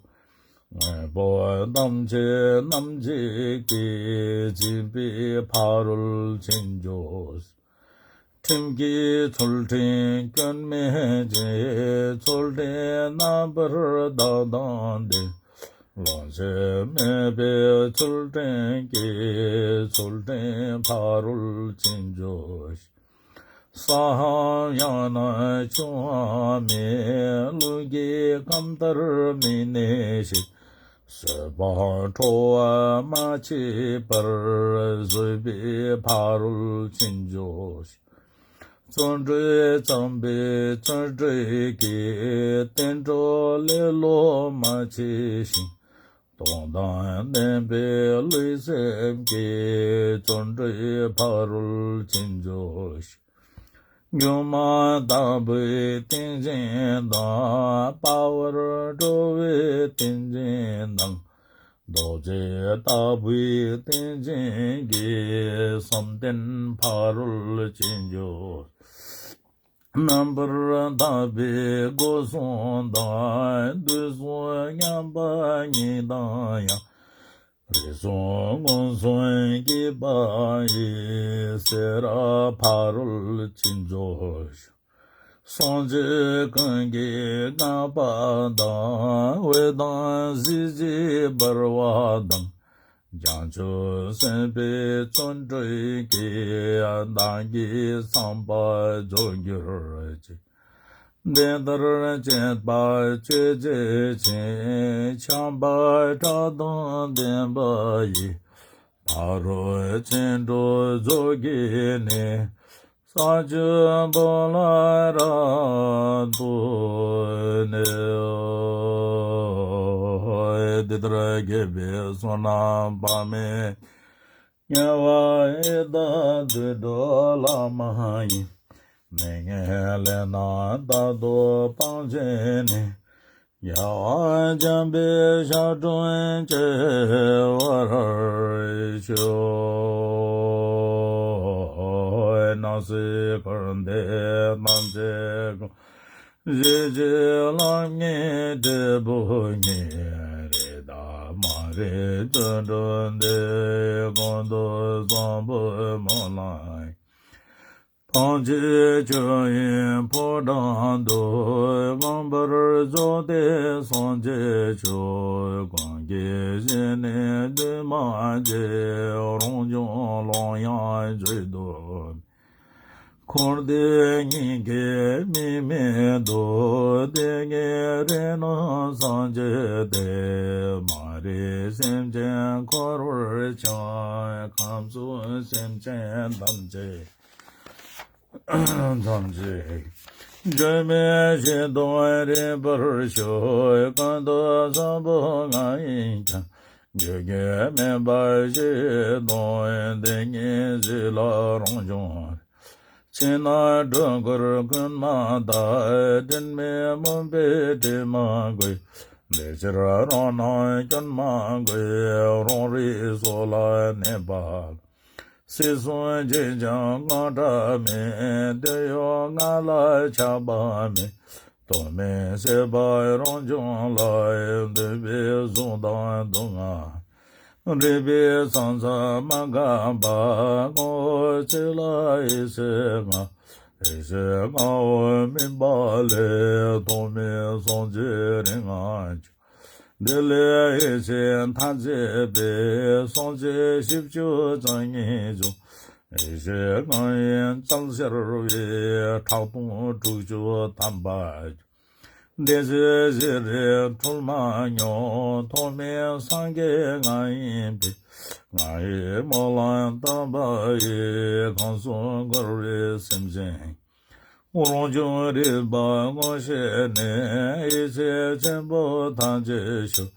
དངོས་པོ་ཐམས་ཅད་རྣམ་འབྱེད་ཀྱིས། འཛིན་པའི་ཕ་རོལ་ཕྱིན་འཇུག། ཁྲིམས་ཀྱི་ཚུལ་ཁྲིམས་སྐྱོན་མེད་ཅིང་། ཚུལ་ཁྲིམས་རྣམ་པར་དག་དང་ལྡན། ལོངས་སྤྱོད་མེད་པའི་ཚུལ་ཁྲིམས་ཀྱིས། ཚུལ་ཁྲིམས་ཕ་རོལ་ཕྱིན་འཇུག། སའང་ཡང་ན་ཆུའང་མེད། ཀླུ་གི་ཁམས་ལྟར་མི་གནས་ཤིང་། བཟོད་པ་ཁྲོ་བོ་མ་མཆིས་པར། བཟོད་པའི་ཕ་རོལ་ཕྱིན་འཇུག། བརྩོན་འགྲུས་བརྩམས་པའི་བརྩོན་འགྲུས་ཀྱིས། བསྟན་འགྲོ་ལེ་ལོ་མ་མཆིས་ཤིང་། སྟོང་དང་ལྡན་པའི་ལུས་སེམས་ཀྱིས། བརྩོན་འགྲུས་ཕ་རོལ་ཕྱིན་འཇུག། སྒྱུ་མ་ལྟ་བུའི་ཏིང་འཛིན་དང་། དཔའ་བར་སྤྲོ་བའི་ཏིང་འཛིན་དང་། རྡོ་རྗེ་ལྟ་བུའི་ཏིང་འཛིན་གྱིས། བསམ་གཏན་ཕ་རོལ་ཕྱིན་འཇུག། རྣམ་པར་དག་པའི་སྒོ་གསུམ་དང་། དུས་གསུམ་མཉམ་པ་ཉིད་དང་ཡང་། རིགས་གསུམ་མངོན་སུམ་གྱི་དཔལ་ཡེ་ཤེས་རབ་ཕ་རོལ་ཕྱིན་འཇུག། སངས་རྒྱས་ཀུན་གྱི་བསྔགས་པ་དང་། འོད་དང་ཞལ་གྱི་འབར་བ་དང་། བྱང་ཆུབ་སེམས་དཔའི་བརྩོན་འགྲུས་ཀྱིས། བདག་གི་བསམ་པ་འགྲུབ་གྱུར་ཅིག། འདི་ལྟར་སྤྱད་པ་སྤྱོད་བྱེད་ཅིང་། བྱམས་པ་ཕྲག་དོག་ལྡན་པ་ཡིས། ཕ་རོལ་ཕྱིན་དྲུག་མཛོད་ཀྱི་གནས། ས་བཅུ་པོ་ལ་རབ་ཏུ་གནས། འདི་ལྟར་དགེ་བའི་བསོད་ནམས་དཔག་མེད། དམྱལ་བ་ཡི་དྭགས་དུད་འགྲོ་ལ་མ་ཡིན། མི་མངོན་ལས་རྣམས་རྟག་ཏུ་སྤང་བྱས་ནས། རྒྱལ་བ་བྱམས་པའི་ཞབས་དྲུང་བཅས་པར་ཤོག། སྣང་སྲིད་འཁོར་འདས་ཐམས་ཅད་ཀུན། གཞི་གཅིག་ལམ་ལྔའི་འབྲས་བུ་ཉིད། རིགས་དང་མ་རིག་རྒྱུ་འགྲུལ་འདི། ཀུན་ཏུ་བཟང་པོའི་སྨོན་ལམ་ཡིན། ཐམས་ཅད་ཆོས་དབྱིངས་ཕོ་བྲང་དུ། མངོན་པར་རྫོགས་ཏེ་སངས་རྒྱས་མཆོག། གང་གིས་བཞེད་ནས་འདུས་མ་བྱས། རང་བྱུང་ཀློང་ཡངས་བརྗོད་དུ་མེད། འཁོར་འདས་གཉིས་ཀྱི་དམིགས་མེད་དུ། དེ་ཉིད་རིགས་རྣམས་སངས་རྒྱས་ཏེ། མ་རིག་སེམས་ཅན་འཁོར་བར་འཁྱམས། ཁམས་གསུམ་སེམས་ཅན་ཐམས་ཅད་ཐམས་ཅད་བརྗོད་མེད་ཞིང་དུ་རིག་པར་ཤོག། ཀུན་ཏུ་བཟང་པོ་ང་ཡིས་ཀྱང་། རྒྱུ་རྐྱེན་མེད་པར་ཞིག་དང་། དེ་ཉིད་གཟིགས་ལ་རང་བྱུང་རིག། ཕྱི་ནང་སྒྲོ་སྐུར་ཀུན་མ་བཏགས། དྲི་མེད་མུན་པའི་དྲི་མ་གོས། དེ་ཕྱིར་རང་སྣང་སྐྱོན་མ་གོས། རང་རིག་སོ་ལ་གནས་པ། སྲིད་གསུམ་གཅིག་ཀྱང་དངངས་སྐྲག་མེད། དེ་ཡང་ང་ལ་ཆགས་པ་མེད། ཐོགས་མེད་ཤེས་པ་རང་བྱུང་ལ། འདོད་པའི་གཟུགས་དང་སྡུག་བསྔལ་རིག་པའི་ས་མཚམས་མ་འགགས་པ། ངོ་བོ་གཅིག་ལ་ཡེ་ཤེས་ལྔ། ཡེ་ཤེས་ལྔ་པོ་སྨིན་པ་ལས། ཐོགས་མེད་སངས་རྒྱས་རིག་སྔགས་ཀྱི། འདི་ལས་ཡེ་ཤེས་མཐའ་ཡས་པའི། སངས་རྒྱས་བཞི་བཅུ་རྩ་གཉིས་ཀྱང་། ཡེ་ཤེས་ལྔ་ཡིས་རྩལ་སྦྱར་བའི། ཕྲག་སྟོང་དྲུག་ཅུ་ཐམ་པ། བདེ་གཤེགས་བཞི་རིས་སྒྲོལ་མ་མྱུར། ཐོགས་མེད་སངས་རྒྱས་ལྔ་ཡིན་པས། ལྔ་ཡི་སྨོན་ལམ་བཏབ་པ་ཡིས། གང་གསུང་འཁོར་བའི་སེམས་ཅན། རང་བྱུང་རིག་པ་མངོན་ཤེས་ནས། ཡེ་ཤེས་ཆེན་པོ་ཐམས་ཅད་ཞུགས།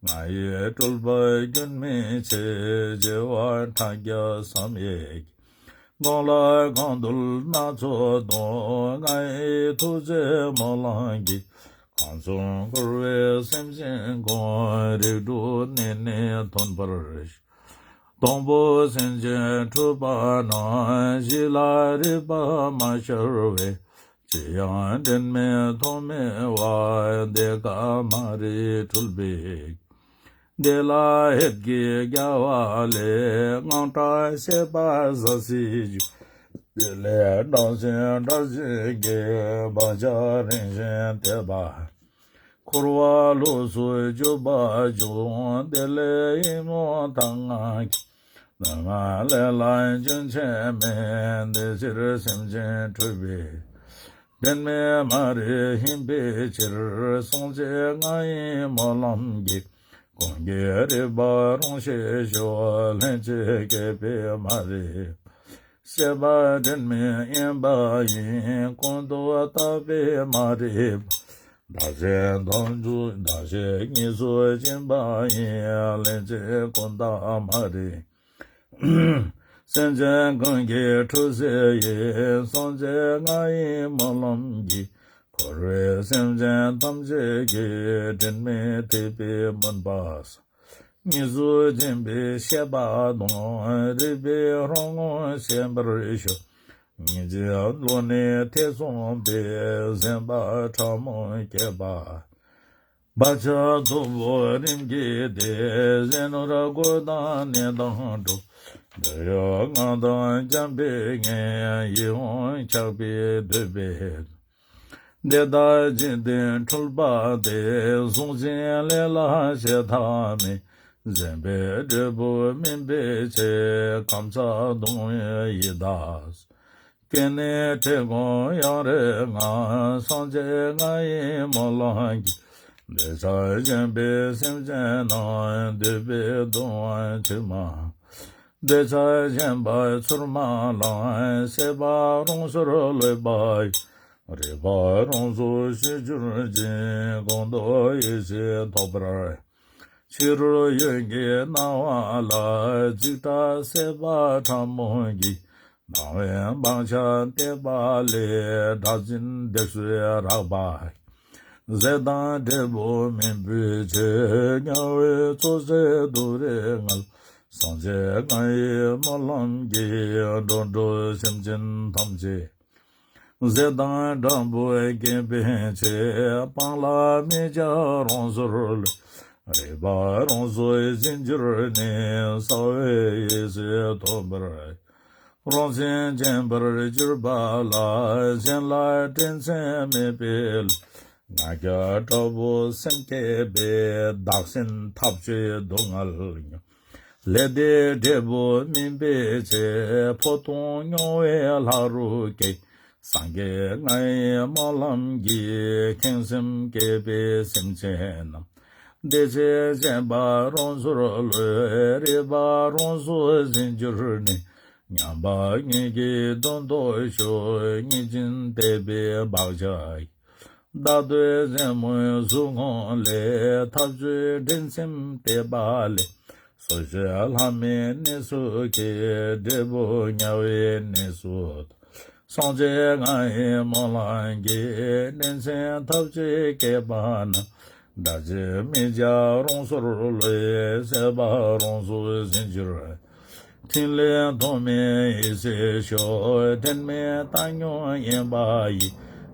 ལྔ་ཡི་སྤྲུལ་པ་རྒྱུན་མི་ཆད། བྱེ་བ་ཕྲག་བརྒྱ་བསམ་ཡས་ཀྱི། གང་ལ་གང་འདུལ་སྣ་ཚོགས་སྟོང་། ལྔ་ཡི་ཐུགས་རྗེ་སྨོན་ལམ་གྱིས། གང་གསུང་འཁོར་བའི་སེམས་ཅན་ཀུན། རིགས་དྲུག་གནས་ནས་ཐོན་པར་ཤོག། དང་པོ་སེམས་ཅན་འཁྲུལ་པ་རྣམས། གཞི་ལ་རིག་པ་མ་ཤར་བས། ཅི་ཡང་དྲན་མེད་མཐོང་མེད་པ། འདི་ཀ་མ་རིག་འཁྲུལ་པའི། འདི་ལ་ཧེབ་ཀྱིས་བརྒྱབ་པ་ལས། དངངས་སྐྲག་ཤེས་པ་ཟ་ཟིའི་རྒྱུ། དེ་ལས་སྐྲག་བཞིན་སྐྲག་བཞིན་གྱི། བག་ཆགས་རིང་ཞིང་དེད་པ། འཁོར་བ་ལོགས་སུ་འཇུག་པ་འཇུག། དེ་ལས་ཡིད་སྨོན་དང་ངང་གིས། སྣང་བ་ལས་ལ་རྒྱུན་ཆད་མེད། དེ་ཕྱིར་སེམས་ཅན་འཁྲུལ་པའི། དྲན་མེད་མ་རིག་ཡིན་པའི་ཕྱིར། སངས་རྒྱས་ལྔ་ཡི་སྨོན་ལམ་གྱིས། གང་གིས་རིག་པ་རང་ཤེས་ཤོག། ལྷན་ཅིག་སྐྱེས་པའི་མ་རིག་པ། ཤེས་པ་དྲན་མེད་ཡིན་པ་ཡིན། ཀུན་ཏུ་བརྟགས་པའི་མ་རིག་པ། བདག་གཞན་དོན་དུ་བདག་གཞན་གཉིས་སུ་འཛིན་པ་ཡིན། ལྷན་ཅིག་ཀུན་བརྟགས་མ་རིག་སེམས་ཅན་ཀུན་གྱི་འཁྲུལ་ཟད་ཡིན། སངས་རྒྱས་ལྔ་ཡི་སྨོན་ལམ་གྱིས། འཁོར་བའི་སེམས་ཅན་ཐམས་ཅད་ཀྱི། དྲན་མེད་དེད་པའི་མུན་པ་སེལ། གཉིས་སུ་འཛིན་པའི་ཤེས་པ་དང་། རིག་པའི་རང་ངོ་ཤེས་པར་ཤོག། སྙིང་རྗེའི་བློ་ནི་ཐེ་ཚོམ་པའི། སེམས་པ་ཕྲ་མོ་སྐྱེས་པ། བག་ཆགས་རྫོགས་པའི་རིམ་གྱིས་ཏེ། གཞན་ནོར་རྒོད་དང་ནད་དང་འགྲོགས། འདོད་ཡོན་ལྔ་དང་འཁྱམས་པའི་ངན། ཡིད་འོང་ཆགས་པས་འདོད་པའི། འདི་དག་འཇིག་རྟེན་འཁྲུལ་པ་སྟེ། གཟུང་འཛིན་ལས་ལ་བྱེ་བྲག་མེད། འཛིན་པའི་འབྲས་བུ་སྨིན་པའི་ཕྱིར། ཁམས་ཚ་གདུང་བའི་ཡི་དྭགས། སྐྱེ་གནས་འཁྲི་སྐོང་ཡང་རིགས་ལྔ། སངས་རྒྱས་ལྔ་ཡི་སྨོན་ལམ་གྱིས། འདོད་ཆགས་ཞེན་པའི་སེམས་ཅན་རྣམས། འདོད་པའི་གདུང་བ་མཆི་མ། འདོད་ཆགས་ཞེན་པ་ཚུར་མ་ལངས། ཤེས་པ་རང་སོར་ལྷོད་པ་ཡིས། རིག་པ་རང་སོར་ཞི་གྱུར་ཅིང་། གང་དུ་ཡེ་ཤེས་ཐོབ་པར། ཕྱི་རོལ་ཡོན་གྱི་སྣང་བ་ལ། འཇིགས་སྐྲག་སྲེད་པ་ཕྲ་མོ་གིས། སྣང་བའི་བག་ཆགས་བརྟས་པ་ལས། སྒྲ་འཛིན་སྡེབ་གསོད་རགས་པ། ཟད་དང་འབྲས་བུ་སྨིན་པའི་ཕྱིར། དམྱལ་བའི་ཚོགས་བསད་སྡུག་རུས་ངལ། སངས་རྒྱས་ལྔ་ཡི་སྨོན་ལམ་གྱིས། འགྲོ་དྲུག་སེམས་ཅན་ཐམས་ཅད། ཟས་དང་སྦྲང་བུ་སྐྱེད་པའི་ཕྱིར། སྤང་བླང་མི་བྱ་རང་སོར་ལྷོད། རིག་པ་རང་སོར་ཞི་གྱུར་ནས། གསལ་བའི་ཡེ་ཤེས་ཐོབ་པར། རང་སེམས་མཁྱེན་པར་གྱུར་པ་ལ། གཞན་ལ་དྲིན་ཆེན་མེད་པའི་བློས། ང་རྒྱལ་དྲག་པོས་སེམས་བསྐྱེད་པས། བདག་སེམས་འཐབ་རྩོད་སྡུག་བསྔལ་མྱོང་། ལས་དེའི་འབྲས་བུ་སྨིན་པའི་ཕྱིར། ཕོ་ལྟུང་མྱོང་བའི་ལྷ་རུ་སྐྱེ། སངས་རྒྱས་ལྔ་ཡི་སྨོན་ལམ་གྱིས། ཁེངས་སེམས་བསྐྱེད་པའི་སེམས་ཅན་རྣམས། བདེ་གཤེགས་བྱམས་པ་རང་སོར་ལྷོད། རིག་པ་རང་སོར་ཞི་གྱུར་ནས། མཉམ་པ་ཉིད་ཀྱི་དོན་རྟོགས་ཤོག། གཉིས་འཛིན་དད་པའི་བག་ཆགས་ཀྱིས། བདག་འདོད་རྩེད་མོའི་ཟུག་རྔུ་ལས། འཐབ་རྩོད་འགྲན་སེམས་བརྟས་པ་ལས། སོ་སོའི་ལྷ་མིན་གནས་སུ་སྐྱེ། འབྲས་བུ་དམྱལ་བའི་གནས་སུ་ཐོབ། སངས་རྒྱས་ལྔ་ཡི་སྨོན་ལམ་གྱིས། བློན་ཆེན་འཐབ་རྩོད་སྐྱེས་པ་རྣམས། སྒྲ་ཇི་སྙེད་མི་བྱ་རང་སོར་ལྷོད། སྲེད་པ་རང་སོར་ཞི་གྱུར། ཐིག་ལེ་ཐོགས་མེད་ཡེ་ཤེས་ཤོག། དྲན་མེད་བཏང་སྙོམས་ཡེངས་པ་ཡིས།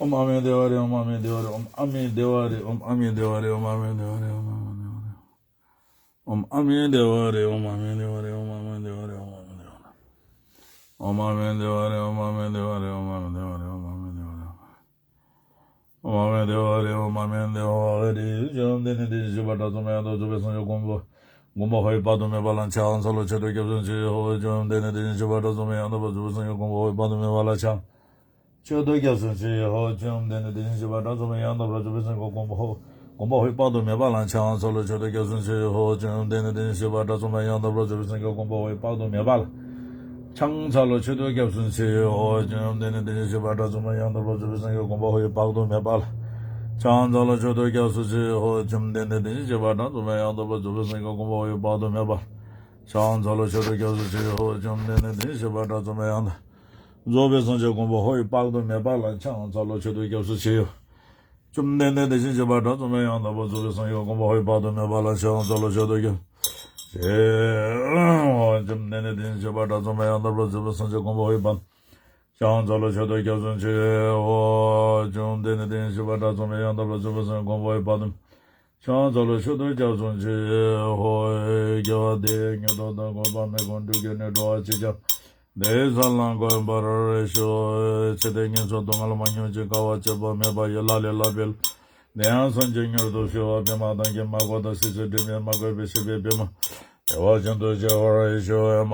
ཨོཾ་ཨ་མི་དྷེ་ཝ་རེ། ཨོཾ་ཨ་མི་དྷེ་ཝ་རེ། ཨོཾ་ཨ་མི་དྷེ་ཝ་རེ། ཨོཾ་ཨ་མི་དྷེ་ཝ་རེ། ཨོཾ་ཨ་མི་དྷེ་ཝ་རེ། ཨོཾ་ཨ་མི་དྷེ་ཝ་རེ། ཨོཾ་ཨ་མི་དྷེ་ཝ་རེ། ཨོཾ་ཨ་མི་དྷེ་ཝ་རེ། ཨོཾ་ཨ་མི་དྷེ་ཝ་རེ། ཨོཾ་ཨ་མི་དྷེ་ཝ་རེ། ཨོཾ་ཨ་མི་དྷེ་ཝ་རེ། ཨོཾ་ཨ་མི་དྷེ་ཝ་རེ། ཨོཾ་ཨ་མི་དྷེ་ཝ་རེ། མ་མེད་དེ་བ་རེ་བ་མ་མེད་དེ་བ་རེ་དེ་བཅོམ་ལྡན་འདས་དེ་བཞིན་གཤེགས་པ་དགྲ་བཅོམ་པ་ཡང་དག་རྫོགས་པའི་སངས་རྒྱས་གོ་འཕང་མགོན་པོ་ཧོ་ཡི་དཔག་ཏུ་མེད་པ་ལ་ཕྱག་འཚལ་ལོ། མཆོད་དོ་སྐྱབས་སུ་མཆི་ཧོ། བཅོམ་ལྡན་འདས་དེ་བཞིན་གཤེགས་པ་དགྲ་བཅོམ་པ་ཡང་དག་པར་རྫོགས་པའི་སངས་རྒྱས་གོ་འཕང་ཧོ་ཡི་དཔག་ཏུ་མེད་པ་ལ་ཕྱག་མཆོད་དོ་སྐྱབས་སུ་མཆི་ཧོ། བཅོམ་ལྡན་འདས་དེ་བཞིན་གཤེགས་པ་དགྲ་བཅོམ་པ་ཡང་དག་པར་རྫོགས་པའི་སངས་རྒྱས་གོ་འཕང་ཧོ། གོ་འཕང་ཧོ་ཡི་དཔག་ཏུ་མེད་པ་ལ་ཕྱག་འཚལ་ལོ། མཆོད་དོ་སྐྱབས་སུ་མཆི་ཧོ། བཅོམ་ལྡན་འདས་དེ་བཞིན་གཤེགས་པ་དགྲ་བཅོམ་པ་ཡང་དག་པར་རྫོགས་པའི་སངས་རྒྱས་གོ་འཕང་ཧོ་ཡི་དཔག་ཏུ་མེད་པ་ལ་ཕྱག་འཚལ་ལོ། མཆོད་དོ་སྐྱབས་སུ་མཆི་ཧོ། བཅོམ་ལྡན་འདས་དེ་བཞིན་གཤེགས་པ་དགྲ་བཅོམ་པ་ཡང་དག་པར་རྫོགས་པའི་སངས་རྒྱས་གོ་འཕང་ཧོ་ཡི་དཔག་ཏུ་མེད་པ་ལ་ཕྱག་འཚལ་ལོ། མཆོད་དོ་སྐྱབས་སུ་མཆི་ཧོ། བཅོམ་ལྡན་འདས་དེ་བཞིན་གཤེགས་པ་དགྲ་བཅོམ་པ་ཡང་དག་པར་རྫོགས་པའི་སངས་རྒྱས་གོ་འཕང་ཧོ་ཡི་དཔག་ཏུ་མེད་པ་ལ་ཕྱག་འཚལ་ལོ། མཆོད་དོ་སྐྱབས་སུ་མཆི་ཧོ། བཅོམ་ལྡན་འདས་དེ་བཞིན་གཤེགས་པ་དགྲ་བཅོམ་པ་ཡང་དག་རྫོགས་པའི་སངས་རྒྱས་གོ་འཕང་ཧོ་ཡི་དཔག་ཏུ་མེད་པ་ལ་ཕྱག་འཚལ་ལོ། མཆོད་དོ་སྐྱབས་སུ་མཆི་ཧོ། བཅོམ་ལྡན་འདས་དེ་བཞིན་གཤེགས་པ་དགྲ་བཅོམ་པ་ཡང་དག་པར་རྫོགས་པའི་སངས་རྒྱས་གོ་འཕང་ཧོ་ཡི་དཔག་ཏུ་མེད་པ་ལ་ཕྱག་འཚལ་ལོ། མཆོད་དོ་སྐྱབས་སུ་མཆི་ཧོ། བཅོམ་ལྡན་འདས་དེ་བཞིན་གཤེགས་པ་དགྲ་བཅོམ་པ་ཡང་དག་པར་རྫོགས་པའི་སངས་རྒྱས་གོ་འཕང་ཧོ་ཡི་དཔག་ཕྱག་འཚལ་ལོ། མཆོད་དོ་སྐྱབས་སུ་མཆི་ཧོ། བཅོམ་ལྡན་འདས་དེ་བཞིན་གཤེགས་པ་དགྲ་བཅོམ་པ་ཡང་དག་པར་རྫོགས་པའི་སངས་རྒྱས་གོ་འཕང་ཧོ་ཡི་དཔག་ཏུ་ཕྱག་འཚལ་ལོ། མཆོད་དོ་སྐྱབས་སུ་མཆི་ཧོ། དགེ་བ་འདི་ཡིས་ཉན་ཐོས་དང་འགོག་པ་མེད་ཀུན་འགྲུབ་ཀྱི་ནི། འགྲོ་བ་སྤྱིར་ཀྱང་འདི་ཡི་ས་ལ་འགོད་པར་ཤོག །ཚེ་འདིར་ཉེས་སུ་སྡུག་བསྔལ་མ་མྱོང་ཅིག །དཀའ་བ་སྤྱད་པ་མེད་པ་ཡི། ལ་ལས་ལྷག་པའི་ལས་དེ་ཡང་སངས་རྒྱས་མྱུར་དུ་ཤོག །པདྨ་དང་ཀྱེ་མ་འགོག་དང་སྲིད་ཞིའི་སྒྲིབ་པས་མ་གོས་པའི་སྲིད་པའི་པདྨ་བདེ་བ་ཅན་དུ་སྐྱེ་བར་ཤོག །མ་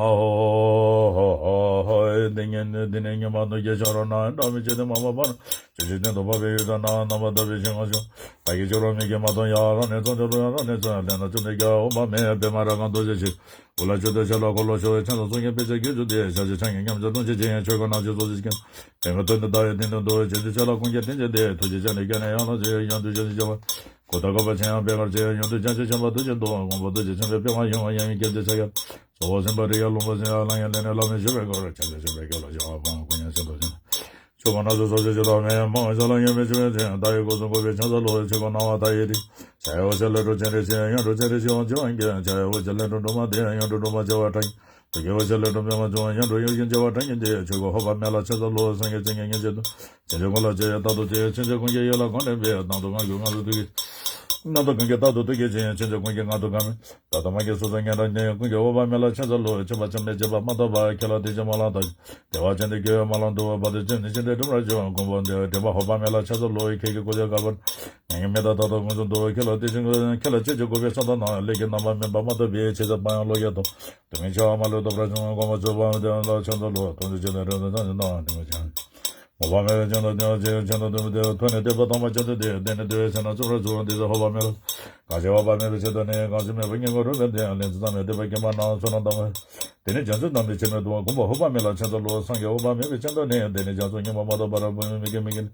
ཧོ། འདི་ཉིད་ནི་འདི་ནི་ཉི་མ་དུ་སྐྱེ་ཤོ་རོ་ན། འབྲལ་མི་བྱེད་དེ་མ་བབ་པར། ཇི་ཞིག་སྟེང་དུ་བབ་པའི་ཡུལ་དུ་ན། རྣམ་པར་དག་པའི་ཞིང་ཁམས་ཤོག །བདག་གིས་ཆོས་རབ་མིག་གིས་མ་མཐོང་ཡང་། རང་ནི་ཚངས་པར་སྤྱོད་རུང་ཡང་། རང་ནི་ཚངས་པར་སྤྱོད་ན་བཅོམ་ལྡན་རྒྱལ་བ་འོད་དཔག་མེད་པདྨ་རཱ་ག་རྡོ་རྗེ་ཕྱིར། འོད་ལ་མཆོད་དོ་ཕྱག་ལ་འཁོར་ལོ་བསྐོར། ཕྱག་འཚལ་གསུང་སྙན་ཕན་བྱེད་རྒྱུད་སྡེ། ཕྱག་བྱེད་ཕྱག་རྒྱ་མཉམ་གཞག་ལྟུང་བྱེད་ཅིང་། ཆོས་སྐུ་རྣམ་བཞི་ཚོགས་བཞིན་སྐྱེས། དེ་ཀུན་ཐུགས་ནི་བདག་ཡི་སྟེང་དུ་འདུ། བྱང་ཆུབ་ཕྱོགས་ལ་ཀུན་ཁྱབ་བརྟན་བྱེད་དེ། ཐུགས་རྗེ་ཅན་ནི་སྐྱབས་གནས་ཡང་དག་ཅིང་། ཡོན་ཏན་ཅན་ཞིང་གནས་ཡང་དག་ཅིང་། གཽ་ཏ་གྷ་པ་ཆེ་ཡང་འཕེལ་བར་བྱེད། ཡོན་ཏན་བྱང་ཆུབ་ཤིང་པ་མཐུ་ཆེན་དང་། མགོན་པོ་ཐུགས་རྗེ་ཆེན་པོའི་པདྨ་འོད། ཡང་ཡང་སྐྱེ་མཆེད་ཕྱག་རྒྱ་ཚོགས་པ་ཟིན་པ་རིགས་དབྱེ་ལུང་པ་ཟིན། ལྷ་ཡི་ལས་ནི་བླ་མེད་ཞུས་པའི་སྐོར། ཕྱག་རྒྱ་ཆེན་པོའི་སྐོར་ལ་བྱ་བ་སྤང་བ་ཀུན་ཡང་ཤིན་ཏུ་ཆེ། ཆོས་སྐུ་སྣང་ཚུལ་ཚོགས་བཞིན་ཇི་ལྟ་བ་མེད། མ་འོངས་ས་ལ་ཡོད་མེད་ཆོས་ཀྱི་མཚན། བདག་ཡི་སྐུ་གསུང་གོ་བས་ཕྱག་འཚལ་ལོ། ཆོས་སྐུ་སྣང་བ་མཐའ་ཡས་དེ། ཕྱག་གཡས་འོད་ཟེར་ལས་འཕྲོ་སྤྱན་རས་གཟིགས། ཡུམ་འཕྲོ་སྤྱན་རས་གཟིགས་དབང་ཕྱུག་ཡོན་གྱི། ཕྱག་གཡོན་འོད་ཟེར་ལས་འཕྲོ་འབྲུག་མ་སྟེ། ཡུམ་འཕྲོ་འབྲུག་མ་བྱེ་བ་ཕྲག་གི། ཐུགས་ཀྱི་འོད་ཟེར་ལས་འཕྲོ་པདྨ་འབྱུང་བ། ཡུམ་འཕྲོ་ཡུམ་གྱི་བྱེ་བ་ཕྲག་གཉིས་ཏེ། ཆོས་སྐུ་ཧོ་པ་མེ་ལ་ཕྱག་འཚལ་ལོ། སངས་རྒྱས་བྱིན་གྱིས་མཉེས་བྱེད་དུ། སེམས་ཅན་ཀུན་ལ་ཆོས་ཡོད་རྟག་ཏུ་བྱེད། སེམས་ཅན་ཀུན་གྱི་ཡིད་ལ་གོ་ནས་པའི། རྣམ་རྟོག་ངང་གིས་ངང་དུ་ཐུག་གི། རྣམ་རྟོག་གང་གིས་རྟག་ཏུ་ཐུག་གི་བྱེད། སེམས་ཅན་ཀུན་གྱི་ངང་དུ་གང་མིན། རྟག་ཏུ་མ་སྐྱེས་སོ་སོ་ངན་འགྲོ་ཉེ། ཀུན་གྱི་འོད་དཔག་མེད་ལ་ཕྱག་འཚལ་ལོ། ཆོས་པ་ཆོས་མེད་བྱེད་པ་མ་གཏོགས་པ། ཁྱེད་ལ་དེ་བཞིན་སྨོན་ལམ་བཏབ། བདེ་བ་ཅན་དེ་སྐྱེ་བའི་སྨོན་ལམ་འདུག །བར་དུ་ཅི་ནས་ཅི་འདྲའི་འགྲིབ་པར་འགྱུར། མགོན་པོ་འདི་འདྲེན་པ་ཧོ་པ་མེ་ལ་ཕྱག་འཚལ་ལོ། ཁྱེད་ཀྱི་སྐུ་ཚེ་བསྐལ་པར། ངན་གྱི་མི་དག་རྟག་ཏུ་ཀུན་ཏུ་འདུ། ཁྱེད་ལ་དེ་བཞིན་ཁྱེད་ལ་ཆོས་ཀྱི་སྐུ་པའི་ཕྱག་དང་ནང་། ལས་ཀྱི་རྣམ་པ་མིན་པ་མ་གཏོགས་པའི། ཆེ་ཆུང་དཔག་ཡངས་བློ་སྐྱེ་དང་། དུས་མིན་འཆི་བ་མ་ལུས་སྟོབས་རབ་འབྱུང་། མགོན་པོ་ཚུལ་འཕགས་མ་དེ་ལ་ཕྱག་འཚལ་ལོ། དུང་ཆེན་ཆེ་དང་རིང་དུ་ཚངས་ཆེན་དང་། དུང་ཆེན། མོས་པ་མེད་པའི་སྤྱན་དང་ལྡན་པ་ཆེ། སྤྱན་དང་ལྡན་པ་དེ་ཐོགས་ནས་བསྟན་པ་དམ་པ་ཅན་དུ་སྟེ། དེ་ནི་བདེ་བའི་ཚལ་རྣམས་བཅོམ་པར་འཇུག །དེ་ཚེ་ཧོ་པ་མེ་ལ། གང་ཞིག་འོད་དཔག་མེད་པའི་ཆེད་དུ་ནི། གང་ཞིག་མེད་པ་སྙིང་ཁར་རུབ་པའི་སྟེང་། ལན་ཚྭ་ཙམ་ཡང་སྡིག་པ་སྐྱེས་པ་རྣམས། བསོད་ནམས་དམ་པ། དེ་ནི་རྒྱ་མཚོའི་མདངས་ལས་ཆེ་མི་འདུག །མགོན་པོ་ཧོ་པ་མེ་ལ་ཕྱག་འཚལ་ལོ། སངས་རྒྱས་འོད་དཔག་མེད་པའི་སྤྱན་དང་ནི། དེ་ནི་རྒྱ་མཚོ་སྙོམས་པ་མ་གཏོགས་པར། བུད་མེད་མིག་གིས་མིག་གིས་ནི།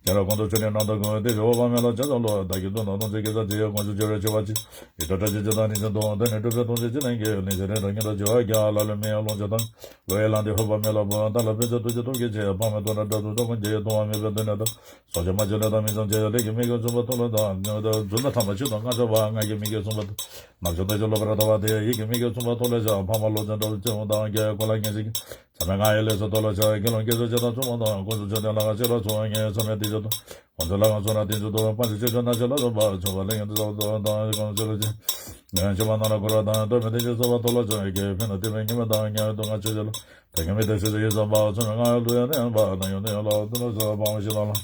ཁྱེད་རང་ཀུན་ཏུ་མཆོད་ནས་རྣམ་དག་གུས། དེ་ཕྱིར་འོད་དཔག་མེ་ལ་ཕྱག་འཚལ་ལོ། བདག་གིས་ཏུ་ན་ལྟུང་བྱེད་སྐྱེ་ས་དེ། དཀོན་མཆོག་སྤྱི་བོར་མཆོད་པར་བགྱི། ཡིད་འཕྲོག་བཀྲ་ཤིས་སྤྱན་དང་རིན་ཆེན་གདུང་། དེ་ནི་སྤྲུལ་པའི་ལྟུང་བྱེད་ཅི་ལེན་གྱི། ལན་ཅིག་རིང་དང་སྙིང་འདོར་བྱེ་བ་བརྒྱ། ལ་ལུ་མི་གཡོ་རླུང་ཆེན་དང་། ལོ་ཡི་ལང་སྟེ་ཧོ་པ་མེ་ལ་འབུད། བདག་ལ་ཕན་ཕྱིར་ཐུགས་རྗེ་སྟོབས་ཀྱིས་བྱིན། ཕག་མོའི་ལྟོ་འགྲམ་དགྲ་བཅོམ་སྟོབས་ཀུན་གྱིས། ལྟུང་བ་མེད་པའི་མདུན་ནས་བདག་སྲོག་གཅོད་མ་བྱེད་ལས་དང་མི་འཚམས་བྱེད། ལས་ཀྱི་མི་དགེ་བ་མཚུངས་པ་མཐོལ་ལོ་བཏང་། རྫུན་མ་ཐ་མ་ཆོས་དང་ལྔ་ཆར་བ། ངག་གི་མི་དགེ་བ་མཚུངས་པ་མཐོལ། ནག་ཕྱོགས་ལྟ་ཞིག་ལོག་པར་ལྟ་བ་སྟེ། ཡིད་ཀྱི་མི་དགེ་བ་མཚུངས་པ་མཐོལ་ལོ་བྱ། ཕག་མོ་གློ་བཙོང་འདྲ་བ་བཅས་སྤངས་དང་། རྒྱལ་བའི་སྐུ་ལ་ངེས་ཤེས་ཀྱིས། མཚམས་མེད་ལྔ་ཡི་ལས་སུ་མཐོལ་ལོ་བྱ། དགེ་སློང་དགེ་ཚུལ་བྱེད་དང་མཚུངས་པ་དང་། དཀོན་མཆོག་མཆོད་རྟེན་ལྷ་ཁང་ཕྱག་ལ་སོགས། ངེས་མཚམས་མེད་དེ་བྱེད་དང་། དབང་ཚད་ལྷ་ཁང་སོགས་ན་དེ་ཚུལ་དུ། སྤང་བྱ་ཆོས་སྤྱོད་རྣམ་ཤེས་ལ་སོགས་པ། མཚུངས་པ་ལས་ངན་དུ་བསགས་པ་དང་། དཀོན་མཆོག་ལ་ཅི། ངན་སྤྱོད་པ་རྣམས་ལ་མཁོ་རབ་དང་། ལྟོས་མེད་དེ་བཞིན་གསོད་པ་མཐོལ་ལོ་བྱ། རྒྱལ་བའི་ཕན་དང་བདེ་བའི་ཉེས་པ་དང་། ཉེ་བའི་སྡུག་བསྔལ་ཆོས་བྱེད་ལ། བདག་གིས་མི་དེ་སྲིད་ཞི་བར་བྱེད་པ། མཚུངས་མེད་ལྔ་ཡི་ལུས་ཡང་ནི་ཡང་དག་པ་དང་། ཡང་ནི་ཡང་ལ་མཐོལ་ལོ་བྱ། ཕག་མོ་ཤིང་དང་ལ།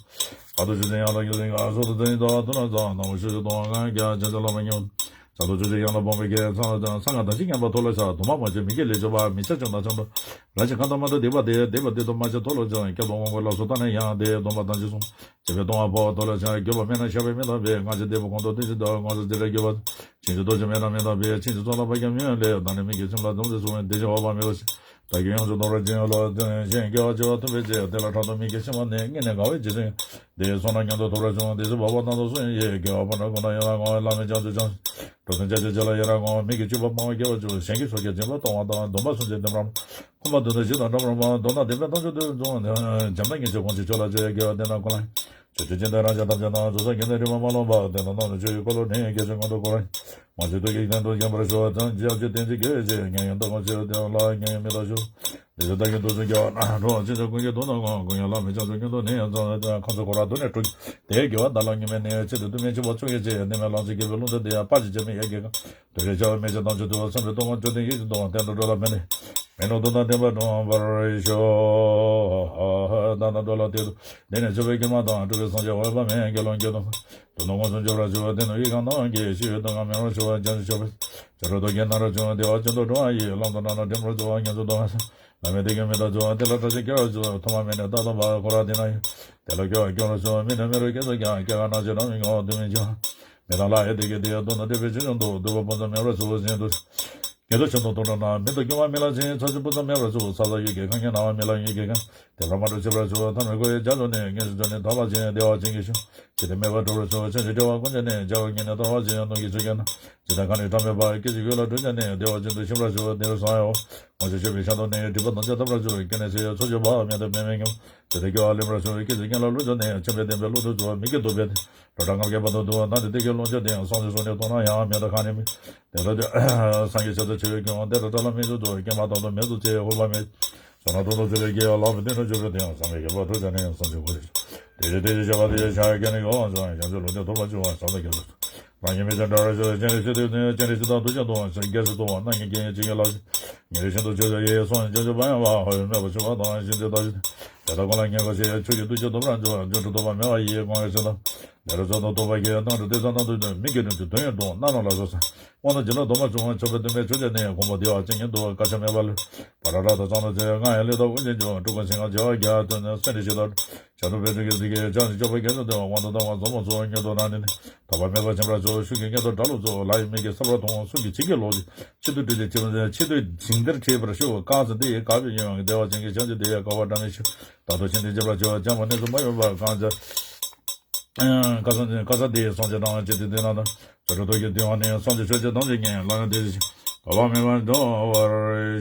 བར་དུ་ཆོས་ཅན་ཡང་དག་ཡུལ་ཟིན་ཁ། སྲོག་དང་དེ་ཉིད་བདག་ལ་མཐོལ་ལོ་བྱ། ནག་པོ་ཤུགས་ཀྱིས་གཏོང་བ་ལྔ་ཡི་རྒྱལ། བྱང་ཆུབ་ལམ་མ་ཉམས། བྱང་དུ་ཆོས་ཅན་ཡང་དག་སྤངས་པའི་དགེ། ཚངས་ལ་ཚངས་ཁ་དང་ཅིག་མཉམ་པ་མཐོལ་ལོ་བྱ། དུ་མ་མ་བྱས་མི་དགེ་ལས་བྱུང་བ། མི་ཆགས་བྱུང་དང་ཆགས་འགྲོ། ར་ཅིག་གང་དང་མ་འདྲ་སྡིག་པ་དེ། སྡིག་པ་སྡིག་ཏོ་མ་བྱས་མཐོལ་ལོ་བྱ། སྐྱབས་དང་དབང་པོའི་ལག་སོགས་དག་ནི་ཡང་། དེ་ཡི་སྡོམ་པ་དང་ཅི་གསུངས། བྱས་པའི་ལྟུང་བ་ཕོག་མཐོལ་ལོ་བྱ། འགྱོད་པ་མེད་ན་ཤ་བའི་མི་དག་པས། སྔར་བྱས་སྡིག་པ་གོང་དུ་ལྡན་ཞིང་དུ། སྔར་བྱས་སྡིག་པའི་འགྱོད་པ་ཕྱིན་ཅི་ལྡོག་ཕྱིར་མེད་ན་མི་དག་པས། ཕྱིན་ཅི་ཚོགས་ལ་བར་ཀྱང་མི་ཡོང་ལས། བདག་ནི་མི་དགེ་སེམས་ལ་འཛུམ་ཟེར་གསུངས། དེ་བཞིན་འོད་དཔག་མེད་ལ། བདག་གིས་ཡོངས་སུ་སྡོམ་པར་བྱིན་ལོ། དེ་ནས་གཞན་དགེ་བ་བྱེ་བ་ཐུབ་པའི་ཚེ། དེ་ལ་ཕྲག་དོག་མི་སྐྱེ་ཕྱིར་མ་ནི། སྔོན་ནས་དགའ་བའི་རྗེས་སུ་ཡི། དེ་ཡི་ཚོགས་རྣམས་མཉམ་དུ་ཐོབ་པར་འགྱུར། དེ་ཚེ་འཕགས་པ་རྣམས་དང་སུ་ཡང་ཡི། དགེ་བ་སྤོང་བྱ་ཀུན་ལ་ཡི་རང་ངོ་། ལྷ་མིན་བྱང་ཆུབ་བྱང་། འགྲོ་དོན་བྱ་བྱེད་ཕྱི་ལ་ཡི་རང་ངོ་། མི་དགེ་བཅུ་པ་སྤང་བ་དགེ་བ་བཅུ། གཞན་གྱི་ཚོགས་ཀྱིས་འཛིན་པ་གཏོང་བ་དང་། སྡོམ་པ་སྲུང་བྱེད་འདི་འདྲ་མ། འཁོར་བ་འདུལ་དང་ཞི་དང་འདྲ་མ། མདོར་ན་བདེན་པའི་དམ་ཆོས་འདི་བཟུང་། བྱམས་དང་སྙིང་རྗེ་དགོངས་ཀྱི་ཕྱོགས་ལ་བྱེད། དགེ་བ་འདི་རྣམས་ཀུན་ལ། ཆོས་ཅན་གྱི་རང་བཞིན་ཐམས་ཅད་དང་། རྫོགས་སངས་རྒྱས་ནི་རིག་པ་མ་ལོག་པ། དེ་དག་རྣམས་ནི་ཆོས་ཀྱི་འཁོར་ལོ་ནི། རྒྱལ་སྲས་མངོན་མཐོ་འཁོར་བ་ཡི། མ་བཅོས་ཐུགས་ཀྱི་སྟེང་དུ་བརྒྱན་པར་ཤོག །ཐམས་ཅད་ཀྱི་རྟེན་ཅིང་འགལ་བའི་ཕྱིར། ཉེ་བའི་བདག་ཀུན་ཆོས་དེ་ལ་ཉེ་བའི་མི་དག་ཤོག །དེ་ཚེ་བདག་གི་ཐུགས་སུ་དགེ་བ་རྣམས། འགྲོ་བ་ཕྱིན་ཅི་ཀུན་གྱི་དོན་དུ་བསྔོ། ཀུན་ཡང་བླ་མེད་བྱང་ཆུབ་མྱུར་དུ་ནི། ཁམས་གསུམ་འཁོར་བ་དུ་ནས་སྒྲོལ། དེ་ཡི་དགེ་བ་བདག་ལ་མྱུར་མེད་ནས། ཆེད་དུ་སྡུག་བསྔལ་ཆེན་པོ་མཆོག་གི་ཕྱིར། གནས་མལ་ལམ་གྱི་དགེ་བའི་རླུང་རྟ་དེ་ཡང་། སྤང་བྱ་བྱེད་མེད་ཡ་གི་གང་། དུ་བའི་བྱ་བ་མེད་ཅིང་དམ་ཆོས་ཐུལ་བ། མཚུངས་མེད་སྟོབས་དང་མཆོག་ལྡན་ཡིད་བཞིན་དུ། བསྟན་དང་སྒྲོལ་ལ་ཕན་ནི། མི་ནོར་དོན་དང་ལྡན་པ་འགྲུབ་པར་ཤོག། ད་ནི་འགྲོ་ལ་དེ་དུ་འདི་ནས་ཆོས་པའི་དཀྱིལ་མ་དང་སྤྲུལ་པའི་སངས་རྒྱས་འོད་དཔག་མེད་དགེ་སློང་སྐྱིད་སྡུག་དོན་དུ་དངོས་སུ་འབྱོར་བར་ཤོག། དེ་ནི་ཡིད་ཁམས་ནང་གི་ཤེས་ཡོན་དུ་ང་མེད་པར་ཤོག། བྱང་ཆུབ་མཆོད་པའི་བྱ་རོག་རྡོ་རྗེ་སྣང་རབ་འབྱུང་བདེ་བ་ཅན་དུ་འགྲོ་བ་ཡི་ལམ་དུ་ནང་ན་འདྲེན་པར་བྱ་བ་ངན་སོང་སྡུག་བསྔལ་སེལ། བླ་མེད་བདེ་སྐྱིད་མི་རྟག་འབྱུང་བ་དེ་ལ་བཀྲ་ཤིས་སྐྱེ་བར་བྱ། ཐོག་མ་མེད་ནས་ད་ལྟ་བར་འཁོར་བ་འདི་ན་ཡོད། དེ་ལ་སྐྱེ་བ་སྐྱེ་བར་བྱ། མི་ནི་མི་རུ་སྐྱེས་སུ་ཀྱང་སྐྱེ་རྒ་ན་འཆི་རང་མི་ངོ་བ་སྡུག་བསྔལ་ཆེ་བ། མི་དང་ལྷ་ཡི་བདེ་སྐྱིད་དེ་ཡང་སྡུག་ན་འདྲེན་པའི་ཆོས་ཀྱང་སྡུག་སྡུག་པ་ཕུན་སུམ་མེད་པར་བྱ་བ་ཟིན་ཏོ། ཉེ་དུ་ཆེ་མཐོང་མཐོང་འགྲོ་ན་མི་དང་སྐྱོ་བ་མི་ལ་ཆེན་ཚར་གཅིག་ཕུན་སུམ་མེད་པར་བྱ་བ། ས་ས་ཡུལ་གྱི་ཁམས་ཀྱི་སྣང་བ་མི་ལ་ཡུལ་གྱི་ཁམས། དེ་ལ་མ་འགྲོ་བྱེད་པར་བྱ་བ། ཐ་མལ་ཁོ་ཡི་རྒྱ་མཚོ་ནི་ངན་ཞིང་འཇོམས་ནི་ཐར་པ་ཆེན་བདེ་བ་ཅན་གྱི་ཞིང་། ཇི་སྟེ་མེད་པར་གྲོལ་བར་བྱ་བ། ཆོས་ཀྱི་དྲི་བ་ཀུན་བྱས་ནས་བྱ་བ་ཉིད་ནི་ཐར་པ་ཆེན་སྣང་གི་ཆོས་ཀྱི་སྣང་། ཇི་ལྟར་གང་ནས་བགྲངས་མེད་པ། སྐད་ཅིག་ཡུད་ལ་གྲོལ་བྱས་ནས་བདེ་བ་ཅན་དུ་ཤེས་པར་བྱ་བ། དེར་སོང་ཡང་། དངོས་ཆོས་ཤེས་པའི་ཤིན་ཏུ་ནི་སྒྲིབ་པ་དང་བཅས་ཐར་པར་བྱ་བ། སྐྱེ་གནས་ཚེ་ཡི་ཚོགས་ཀྱི་བག་མེད་དུ་མེད་མེད་ཉམས། དེ་ལྟར་སྐྱེ་བ་ལེན་པར་བྱ་བའི་སྐད་ཅིག་ཉིད་ལ་བློ་འཇོག་ནས། ཆེན་པོའི་བདེན་པའི་བློ་ཐུབ་བྱ་བ། མི་སྐྱེ་སྟོབས་པའི་བདེན། འགྲོ་གྲགས་ལྔ་བརྒྱའི་བར་དུ་འདུ་བ་དང་དེ་སྟེང་གི་ལོངས་སྤྱོད་དེ་ཡང་། བསམ་གྱིས་བཟུང་ནས་མཐོང་ན་ཡང་མེད་དོ་གང་ནས་མེད། དེ་ལྟར་སངས་རྒྱས་ཆེ་ཚུལ་ཆེ་བའི་སྐྱོན་དེ་ལ་བཀྲ་ལ་མི་འཇུག་ཏོ། སྐྱེ་མ་ཐག་ཏུ་མེད་དོ་ཅེས་ཧུར་པ་མེད། བྱང་ན་ཐོག་ཏུ་ཚུད་པའི་དགེ་བ་ལག་པའི་མཐུན་དུ་གྱུར་པའི་དེ་ཡང་། བསམ་པའི་ཁྱད་པར་ཐུགས་ཅན་ནི་ཡང་། བསམ་གྱིས་གོས་ཤིང་དེ་བཞིན་དེ་བཞིན་གཤེགས་པ་དེ་ཡི་ཕྱག་རྒྱ་ནི་ཡོངས་སུ་ཡང་། བྱང་ཆུབ་ལུགས་འདི་ཐོབ་པར་བྱ་བ་བྱང་དུ་གྱུར་ཏོ། རང་ཉིད་མི་བྱ་འདྲ་བར་ཤོག། སྤྱན་རས་གཟིགས་དང་གདུལ་བྱ་དང་། སྤྱན་རས་གཟིགས་དང་རྡོ་རྗེ་དང་། རྒྱལ་སྲས་དང་རྣམ་མཁྱེན་རྒྱལ་བའི་བྱིན་གྱིས་བརླབ་ཤིང་། ཉེ་རིང་ཤིན་ཏུ་ཆོད་ཀྱང་ཡེ་ཡེ་སངས་རྒྱས་བྱང་ཆུབ་པ་ཡང་བ། ཧོ་ཡོད་མེད་པར་ཆུད་པ་དང་ཞིང་དེ་དག་ཞིང་། དེ་དག་ཀུན་ལ་ཉེ་བར་ཞི་ཡང་ཆོས་ཀྱི་འདུ་ཤེས་སྟོབས་རང་འབྱུང་བ། སྒྱུ་འཕྲུལ་རྟོག་པ་མེད་པ་ཡི་དབང་གིས་ཤིན་ཏུ། ལས་རབ་རྫོགས་དང་རྟོགས་པ་ཡི་སྣང་གྲོལ་དེ་ཙམ་སྣང་དུ་འདོད། མི་དགེ་སྒྲིབ་ཀྱི་དོན་ཡོད་དོ་རྣམ་སྣང་ལ་སོགས་སམ། དབང་དང་བྱིན་རླབས་དུ་མ་བྱུང་བར་ཆོས་པའི་བདེན་པའི་ཆོས་ཅན་ནི་ཡང་། གོམས་པ་བདེ་བ་ཅན་ཉིད་འདུ་བ་བཀག་ཆ་མེད་པ་ལས། བ་ར་ར་དང་ཙང་ལ་ཚེ་ལྔ་ཡང་ལས་དང་དབུགས་འབྱིན་འགྱུར། དྲུག་ཀུན་ཚིག་ངག་བྱ་བ་བརྒྱད་སྟོན་ནས་སེམས་ནི་ཞི་དང་། བྱང་ཆུབ་བེད་སྤྱོད་ཀྱི་ཚིག་གིས་བྱང་ཞིང་སྐྱོབ་པ་རྒྱ་ཆེན་ཏེ། དབང་དང་ལྟ་བ་ཟབ་མོ་སོགས་མྱུར་དུ་རང་ནི་ནི། ཐོགས་པ་མེད་པར་བྱིན་པར་ཤོག། ཤུགས་ཀྱིས་ངེས་དང་སྒྲ་ལུགས་རྫོགས། ལྷ་ཡི་མིག་གིས་གསལ་བར་མཐོང་། གསུང་གི་བྱིན་གྱིས་རློབ་ཅིང་། ཆེད་དུ་སྤྲུལ་ཏེ་ཆེད་དུ་ཆེད་དུ་བྱིན་གྱིས་བརླབ་པར་ཤོག། གང་ཚེ་འདི་ཡི་གབ་ཡོད་ཡང་བདེ་བ་ཅན་གྱི་བྱང་ཆུབ་འདི་ཡི་ག་བ་འདྲ་མི་ཤེས། རྟག་ཏུ་ཕྱིན་ཏེ་འཇིགས་པར་བྱ་བ་འཇམ་པོ་གནས་སུ་མ་ཡོང་བར་གང་ཚེ། ཀ་ས་ཀ་ས་འདི་ཡི་སངས་རྒྱས་དང་བཅས་ཏེ་འདི་ན་དང་། བྱ་རོག་རྡོ་རྗེ་འདུལ་བ་ནི་སངས་རྒྱས་ཆོས་ཀྱི་དམ་ཚིག་ཉིད། ལ་ཡང་དེ་བཞིན་གཤེགས་པ་མེད་པར་འགྲུབ་པར་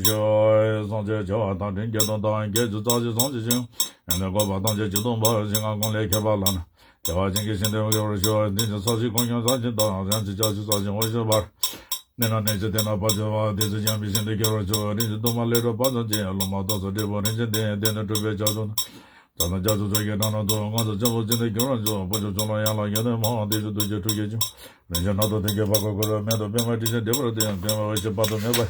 ཤོག། སངས་རྒྱས་བྱ་བ་དང་དྲིན་གྱི་དོན་དང་བརྒྱད་ཅུ་རྩ་གཅིག་སངས་རྒྱས་ཞིང་། ཡང་ན་བཀོད་པ་ཐམས་ཅད་ཇི་སྟོང་པ་ཞིང་། ང་ཀུན་ལས་ཁྱད་པར་ལ་ནི། བདེ་བ་ཅན་གྱི་ཞིང་དུ་འགྱུར་བར་ཤོག། དེ་བཞིན་ས་གཞི་ཁོར་ཡུག་ས་གཞི་དང་། ཡང་ཅིག་ལྕགས་ཀྱུ་ས་གཞི་འོད་ཤར་བར། གནས་རྣམས་ནི་ཇི་ལྟར་ན་བར་བྱེད་པ། དེ་ཚེ་ཡང་མི་ཤིང་དུ་འགྱུར་བར་ཤོག། རིན་ཆེན་གཏོར་མ་ལས་གྲུབ་པ་ཙམ་གྱིས། ལོ་མ་སྟོང་ཚོ་འབྲས་བུ་རིན་ཆེན་ལྡན། དེ་ནི་གྲུབ་པའི་ལྕགས་ཀྱུ་ནི། ད་ནི་ལྕགས་ཀྱུ་ཚོགས་ཀྱི་སྒྲ་རྣམས་དང་། དངོས་སུ་ཆེན་པོ་ཅན་དུ་འགྱུར་བར་ཤོག། ཕུན་ཚོགས་ཆུ་ལོག་ཡན་ལག་བརྒྱད་སྟོང་མ། དེ་བཞིན་རྡོ་རྗེ་ཁྲུ་བརྒྱད་འབྱུང་། རིན་ཆེན་སྣ་ཚོགས་མཐིང་གི་ཕག་ཁུ་ཁུར། མེ་ཏོག་པདྨ་དྲི་ཞིམ་ལྡན་པར་སྟོན། པདྨ་འོད་ཀྱི་བར་དུ་མེད་པ།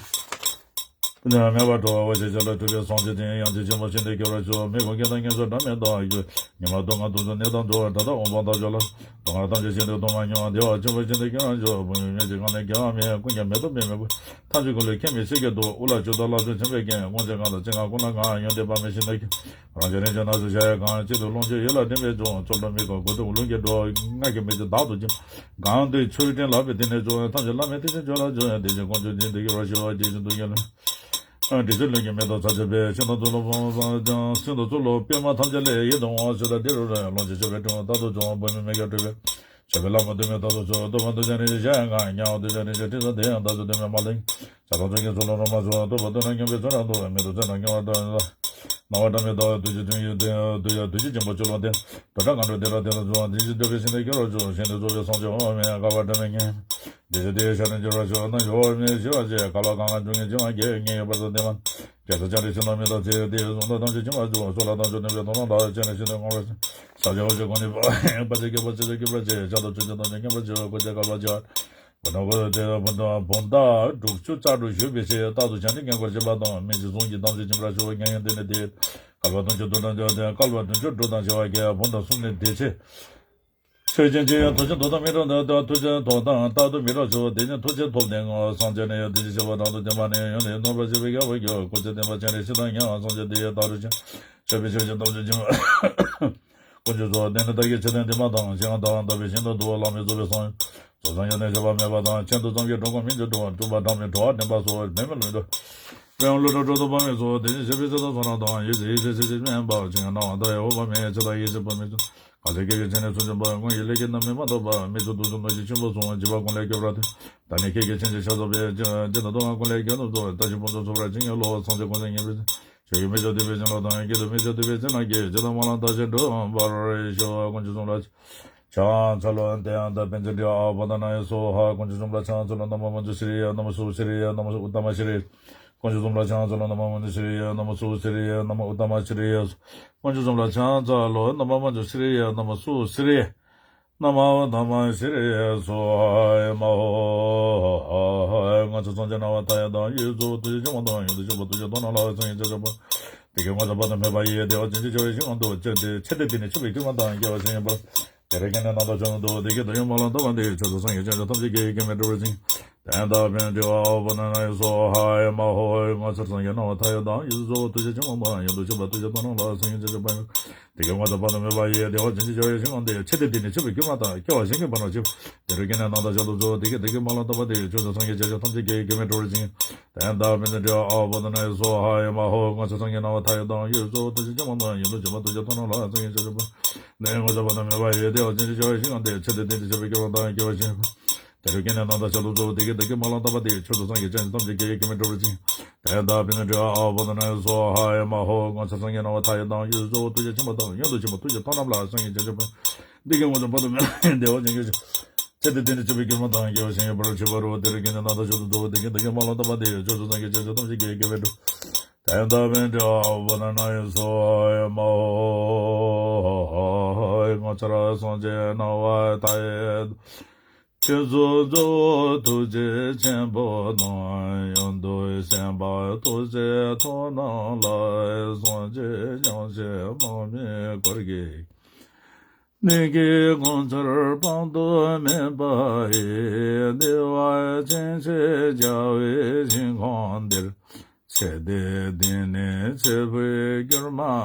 མེད་པར་གྲོལ་བ་འོད་ཟེར་ཞིག་ལ་གྲུབ་པའི་སངས་རྒྱས་དེ་ཡང་དེ་ཆེན་པོ་ཤིན་ཏུ་འགྱུར་བར་ཤོག། མི་ཁོང་སྐད་དང་སྙན་སོགས་སྒྲ་མི་རྟག་ཡུལ། ཉི་མ་སྟོང་ང་དུས་སུ་གནས་དང་འགྲོ་བ་དགྲ་དང་འོང་འབངས་དང་སྦྱོར་ལ། སྡུག་བསྔལ་ཐམས་ཅད་ཤིན་ཏུ་སྟོང་པར་མྱོང་བ། བདེ་བ་ཆེན་པོ་ཤིན་ཏུ་འགྱུར་བར་ཤོག། བུ་མོ་མི་ཞིག་གང་ལས་རྒྱལ་བ་མེད། ཀུན་ཀྱང་མེ་ཏོག་མེ་མེ་བུ། ཐམས་ཅད་ཀུན་ལས་ཁྱད་མེད་ཆེ་གེ་འདུག། དབུ་ལ་ཆུ་དང་ལྷ་ཚོགས་ཆེན་པོས་བརྒྱན། དབང་ཆེན་གང་དང་ཅི་གང་ཀུན་ལ་གང་། ཡོན་ཏན་པདྨའི་ཞིང་དུ་སྐྱེ། རང་བཞིན་རིན་ཆེན་སྣ་ཚོགས་ཞལ་གང་། གཅིག་ཏུ་ལོངས་སྤྱོད་ཡིད་ལ་དྲན་པས་འབྱུང་། ཚོགས་དྲུག་མི་ཁོང་གོ་ཐོས་རླུང་གིས་སྒྲོགས། སྔགས་ཀྱི་མེ་ལྕེ་བདག་ཏུ་འབྱིན། གང་དུ་ཆོས་སྤྲིན་ལག་པའི་གཏིང་ནས་འབྱུང་། ཐམས་ཅད་བླ་མེད་ཐེག་ཆེན་སྤྱོད་ལ་འཇུག། དེ་བཞིན་དཀོན་མཆོག་འདི་འདི་སྐྱོབ་པར་ཤོག། དེ་བཞིན་དུ་ཡོད་ལ། དྲི་ཞིམ་ལྷུན་གྱིས་མེ་ཏོག་ཚར་གཅོད་པའི། ཤིང་དང་ཚོགས་ལ་ཕོངས་པ་དང་། ཤིང་དང་ཚོགས་ལ་པདྨ་ཐམས་ཅད་ལས། ཡིད་དུ་འོང་བ་ཆུ་ཟླ་འདི་རུ་རེག། ལོངས་སྤྱོད་མཆོད་པའི་དྲི་མ་རྟག་ཏུ་འབྱུང་། བུད་མེད་མི་སྐྱ་སྤྲུལ་པའི། མཆོད་པའི་ལྷ་མོ་འདུད་མི་རྟག་ཏུ་ཚོར། གཏོར་མ་འདུད་བྱ་རིན་ཆེན་ཞལ་གང་། དམྱལ་བ་འདུད་བྱ་རིན་ཆེན་སྤྲིན་བཟང་དེ་ཡང་། བདག་ཅག་འདུད་མི་མ་ལེགས། བྱ་དང་ཚོགས་ཀྱི་ཚོགས་ལ་རོ་མ་ཚོགས། གཏོར་མ་འདུད་ན་སྙོམས་པའི་ཚོགས་རྣམས་འདུ། མི་འདུད་ཚེ་རྣམས་སྙོམས་པར་འདུ། སྣང་བ་སྒྲ་མི་རྟག་འདུ་བྱེད་དོན་ཡོད་དེ། འདུ་ཡང་འདུ་བྱེད་འབྱུང་པོ་ཆུ་ལོག་སྟེ། འདུ་བྱེད་གང་འགྲོ་དེ་ར་དེ་ལ་འབྱུང་བ། དེ་བཞིན་འདུ་བའི་ཞིང་དུ་འགྱུར་བར་འགྱུར། ཞིང་དུ་རྫོགས་པའི་སངས་རྒྱས་འོད་དཔག་མེད། བསྐལ་པ་འདྲ་མིན་ཉིད། དེ་བཞིན་དེ་ཡི་ཞལ་ནས་འགྱུར་བར་ཤོག། རྣམ་ཤེས་འོད་དཔག་མེད་ཞི་བར་བྱེད། བསྐལ་པ་གང་གང་འབྱུང་ངེས་འབྱུང་བ་བརྒྱད། ངེས་ཡོད་བར་དུ་ལྡན་མ། རྒྱལ་སྲས་སྤྱན་རས་གཟིགས་རྣམ་སྨིན་དང་བཅས། དེ་ཡི་གཟུངས་དང་ཐམས་ཅད་འཆིང་བར་འགྱུར། ཚོགས་ལ་དམ་ཆོས་སྟོན་པའི་དོན་རྣམས་དག། སྤྱན་རས་གཟིགས་དང་མངོན་པར་ཤེས། ས་སྐྱ་འོད་ཀྱི་གོ་ནི་བ། བར་ཆད་སྐྱེ་བ་ཆེ་ཆུང་སྐྱོབ་པར་བྱེད། ཆགས་སྡང་སྤྱོད་ཆེན་ཐམས་ཅད་ཉམས་པར་བྱེད། སྐུ་ཚེ་བསྐལ་པ་བྱེ་བ། བུ་དང་བུ་དང་བུ་དང་བུ་དང་དྲུག་ཅུ་རྩ་དྲུག་བཞུགས་པའི་ཚེ། རྟག་ཏུ་བྱང་ཆུབ་ཀྱི་སྒོ་ཕྱེ་བ་དང་། མི་འཇིགས་གཟུངས་ཀྱི་དམ་ཚིག་སྦྱིན་པར་ཤོག། མཉན་ཡོད་འདི་ནི་དེ། བསྐལ་པ་དུང་ཕྱུར་དུ་དང་བཅས་ཏེ། བསྐལ་པ་དུང་ཕྱུར་དྲུག་དང་བྱེ་བ་བརྒྱད། བུམ་དང་གསུམ་ནི་བདེ་ཆེན། ཆོས་ཅན་གཅིག་ཡང་མཐུ་ཆེན་མདོག་དང་མི་འདྲ་འདོད། མཐུ་ཆེན་མདོག་དང་རྟག་ཏུ་མི་འདྲ་ཕྱོགས། དེ་ཉིད་མཐུ་ཆེན་ཐོབ་ནས་ངོ་། སངས་རྒྱས་ནི་ཡང་དེ་བཞིན་གཤེགས་པ་དང་དུ་ལྡན་པ་ནི། ཡོན་ཏན་ནོར་བ་ཞེས་པའི་ཡ་བོ་ཡོད། སྐུ་ཚེ་བརྟན་པ་སྤྱན་རས་གཟིགས་དང་མཉམ། སངས་རྒྱས་དེ་ཡི་བདག་ཏུ་བྱིན། མཆོད་པའི་མཆོད་ཅིང་དམ་ཆོས་སྦྱིན་པ། ཀུན་སྤྱོད་རྫོགས། དེ་ནི་བདག་གི་ཆོས་དང་ལྡན་པ་དང་། གཞན་ཡང་བདག་དང་འདོད་པའི་ཞིང་དུ་འདུ་བ། བླ་མེད་རྫོགས་པའི་སངས་རྒྱས། རྫོགས་སངས་རྒྱས་ནི་བྱེ་བྲག་མེད་པ་དང་། ཆེད་དུ་ཙམ་གྱིས་འགྲོ་ཀུན་མི་འཇིགས་འགྲོ་བ། སྤྲུལ་པ་སྒྲ་མེད་འགྲོ་བ་འདྲེན་པ་སོགས། མེད་མེད་ལུས་འགྲོ། དཔལ་ཡང་བློ་གྲོས་སྒྲོ་འདོགས་པ་མེད་སོགས། དེ་བཞིན་གཤེགས་པའི་ཚེ་དང་བསོད་ནམས་དང་། ཡེ་ཤེས་ཡེ་ཤེས་ཤེས་ཤེས་མིན་པ། ཆོས་ཀྱི་སྣང་བ་མཐའ་ཡས་འོད་དཔག་མེད། ཆོས་དང་ཡེ་ཤེས་དཔག་མེད་ཆོས། གང་ཚེ་སྐད་ཅིག་མཚན་ནས་ཚུར་འབྱུང་བ། སྔོན་གྱི་ལས་ཀྱི་རྣམ་སྨིན་མ་ཐོབ་པ། མིག་ཆུ་དུག་གསུམ་ནོར་གྱི་ཆུན་པོ་བཟུང་། བྱིས་པ་ཀུན་ལས་སྐྱོབ་པར་ཐལ། ད་ནི་ཁྱེད་ཀྱི་བྱིན་གྱིས་ཤ་ཟ་བའི། བྱིན་གྱིས་དུག་ནང་ཀུན་ལས་སྐྱོབ་ནོ་ཚོགས། བཀྲ་ཤིས་ཕུན་སུམ་ཚོགས་པར་བྱིན་གྱིས་རློབས། སངས་རྒྱས་ཀུན་ཚེ་ཉེར་བཞི། ཆོས་ཀྱི་མིག་ཆུ་ཐིབས་པའི་བྱིན་རླབས་དང་། སྐད་དུ་མིག་ཆུ་ཐིབས་པའི་བྱིན་རླབས་ཀྱིས། ཇི་ལྟར་སྨོན་ལམ་བཏབ་ཕྱིར་འགྲུབ་པར་ཤོག། དཀོན་མཆོག་གསུམ་ལ་ཕྱག་འཚལ་ལོ། ཏདྱ་ཐཱ། ཨ་བོ་དྷ་ན་ཡེ་སྭཱ་ཧཱ། དཀོན་མཆོག་གསུམ་ལ་ཕྱག་འཚལ་ལོ། ན་མོ་མཉྫུ་ཤྲཱི་ཡེ། ན་མོ་སུ་ཤྲཱི་ཡེ། ན་མོ་ཨུ་ཏ་མ་ཤྲཱི་ཡེ། དཀོན་མཆོག་གསུམ་ལ་ཕྱག་འཚལ་ལོ། ན་མོ་མཉྫུ་ཤྲཱི་ཡེ། ན་མོ་སུ་ཤྲཱི་ཡེ། ན་མོ་ཨུ་ཏ་མ་ཤྲཱི་ཡེ། དཀོན་མཆོག་གསུམ་ལ་ཕྱག་འཚལ་ལོ། ན་མོ་མཉྫུ་ཤྲཱི་ཡེ། ན་མོ་སུ་ཤྲཱི་ཡེ། ན་མོ་དྷརྨ་ཤྲཱི་ཡེ་སྭཱ་ཧཱ། ཨེ་མ་ཧོ། ངོ་མཚར་སངས་རྒྱས་སྣང་བ་མཐའ་ཡས་དང་། ཡུལ་གཙོ་བོ་ཐུགས་རྗེ་ཆེན་པོ་དང་། ཡོན་ཏན་ཆེན་པོ་ཐུགས་རྗེ་མཐོང་རྣམས་ལ། སངས་རྒྱས་སྤྱན་མཆོག་དཔལ་དེ་ཀའི་ངོ་མཚར་དཔག་ཏུ་མེད་པ་ཡི། བདེ་བ་ཅན་ཞིང་སྐྱོ་བའི་ཞིང་ཁམས་སུ། ཆེ་སྟེ་དེ་ནི་ཆེ་བའི་དཀྱིལ་མ་དང་། སྐྱེ་བ་གཞན་ཡང་འབར། དེ་རུ་སྐྱེས་ནས་སྣང་མཐའ་ཆ་ལུགས་སུ། དེ་སྐད་བདག་གིས་སྨྲ་ལན་བཏབ་པ་འདི། ཕྱོགས་སུ་སངས་རྒྱས་བྱང་ཆུབ་ཐམས་ཅད་ཀྱི། གེགས་མེད་གྲོལ་བར་བྱིན། དོན་དམ་པའི་འབྲེལ་བ། ཨཱཿ་པ་དྷ་ན་ཡེ་སྭཱ་ཧཱ། ཨེ་མ་ཧོ། ངོ་མཚར་སངས་རྒྱས་སྣང་བ་མཐའ་ཡས་དང་། ཡུལ་གཙོ་བོ་ཐུགས་རྗེ་ཆེན་པོ་དང་། ཡོན་ཏན་ཆེན་པོ་ཐུགས་རྗེ་མཐོང་རྣམས་ལ། སངས་རྒྱས་སྤྱན་མཆོག་དཔལ་དེ་ཀའི་ངོ་མཚར་དཔག་ཏུ་མེད་པ་ཡི། བདེ་བ་ཅན་ཞིང་སྐྱོ་བའི་ཞིང་ཁམས་སུ། ཆེ་སྟེ་དེ་ནི་ཆེ་བའི་དཀྱིལ་མ་དང་། སྐྱེ་བ་གཞན་གྱིས་འབར་བར་བྱེད། དེ་རུ་སྐྱེས་ནས་སྣང་མཐའ་ཆ་ལུགས་སུ། དེ་སྐད་བདག་གིས་སྨྲ་ལན་བཏབ་པ་འདི། ཕྱོགས་སུ་སངས་རྒྱས་བྱང་ཆུབ་ཐམས་ཅད་ཀྱི། གེགས་མེད་གྲོལ་བར་བྱིན། དོན་དམ་པའི་འབྲེལ་བ། ཨཱཿ་པ་དྷ་ན་ཡེ་སྭཱ་ཧཱ། ཨེ་མ་ཧོ། ངོ་མཚར་སངས་རྒྱས་སྣང་བ་མཐའ་ཡས་དང་། ཡུལ་གཙོ་བོ་ཐུགས་རྗེ་ཆེན་པོ་དང་། ཡོན་ཏན་ཆེན་པོ་ཐུགས་རྗེ་མཐོང་རྣམས་ལ། སངས་རྒྱས་བྱང་ཆུབ་དེ་ཀའི་ངོ་མཚར་དཔག་ཏུ་མེད་པ་ཡི། བདེ་བ་ཅན་ཞིང་སྐྱོ་བའི་ཞིང་ཁམས་སུ། ཆེ་སྟེ་དེ་ནི་ཆེ་བའི་དཀྱིལ་མ་དང་། སྐྱེ་བ་གཞན་དེ་རུ་སྐྱེས་ནས་སྣང་མཐའ་ཆ་ལུགས་སུ། དེ་སྐད་བདག་གིས་སྨྲ་ལན་བཏབ་པ་འདི། ཕྱོགས་སུ་སངས་རྒྱས་བྱང་ཆུབ་ཐམས་ཅད་ཀྱི། གེགས་མེད་གྲོལ་བར་བྱིན། དོན་དམ་པའི་འབྲེལ་བ། ཨཱཿ་པ་དྷ་ན་ཡེ་སྭཱ་ཧཱ། ཨེ་མ་ཧོ། ངོ་མཚར་སངས་རྒྱས་སྣང་བ་མཐའ་ཡས་དང་། ཡུལ་གཙོ་བོ་ཐུགས་རྗེ་ཆེན་པོ་དང་། ཡོན་ཏན་ཆེན་པོ་ཐུགས་རྗེ་མཐོང་རྣམས་ལ། སངས་རྒྱས་བྱང་ཆུབ་དཔལ་དེ་ཀའི་ངོ་མཚར་དཔག་ཏུ་མེད་པ་ཡི། བདེ་བ་ཅན་ཞིང་སྐྱོ་བའི་ཞིང་ཁམས་སུ། ཆེ་སྟེ་དེ་ནི་ཆེ་བའི་དཀྱིལ་མ་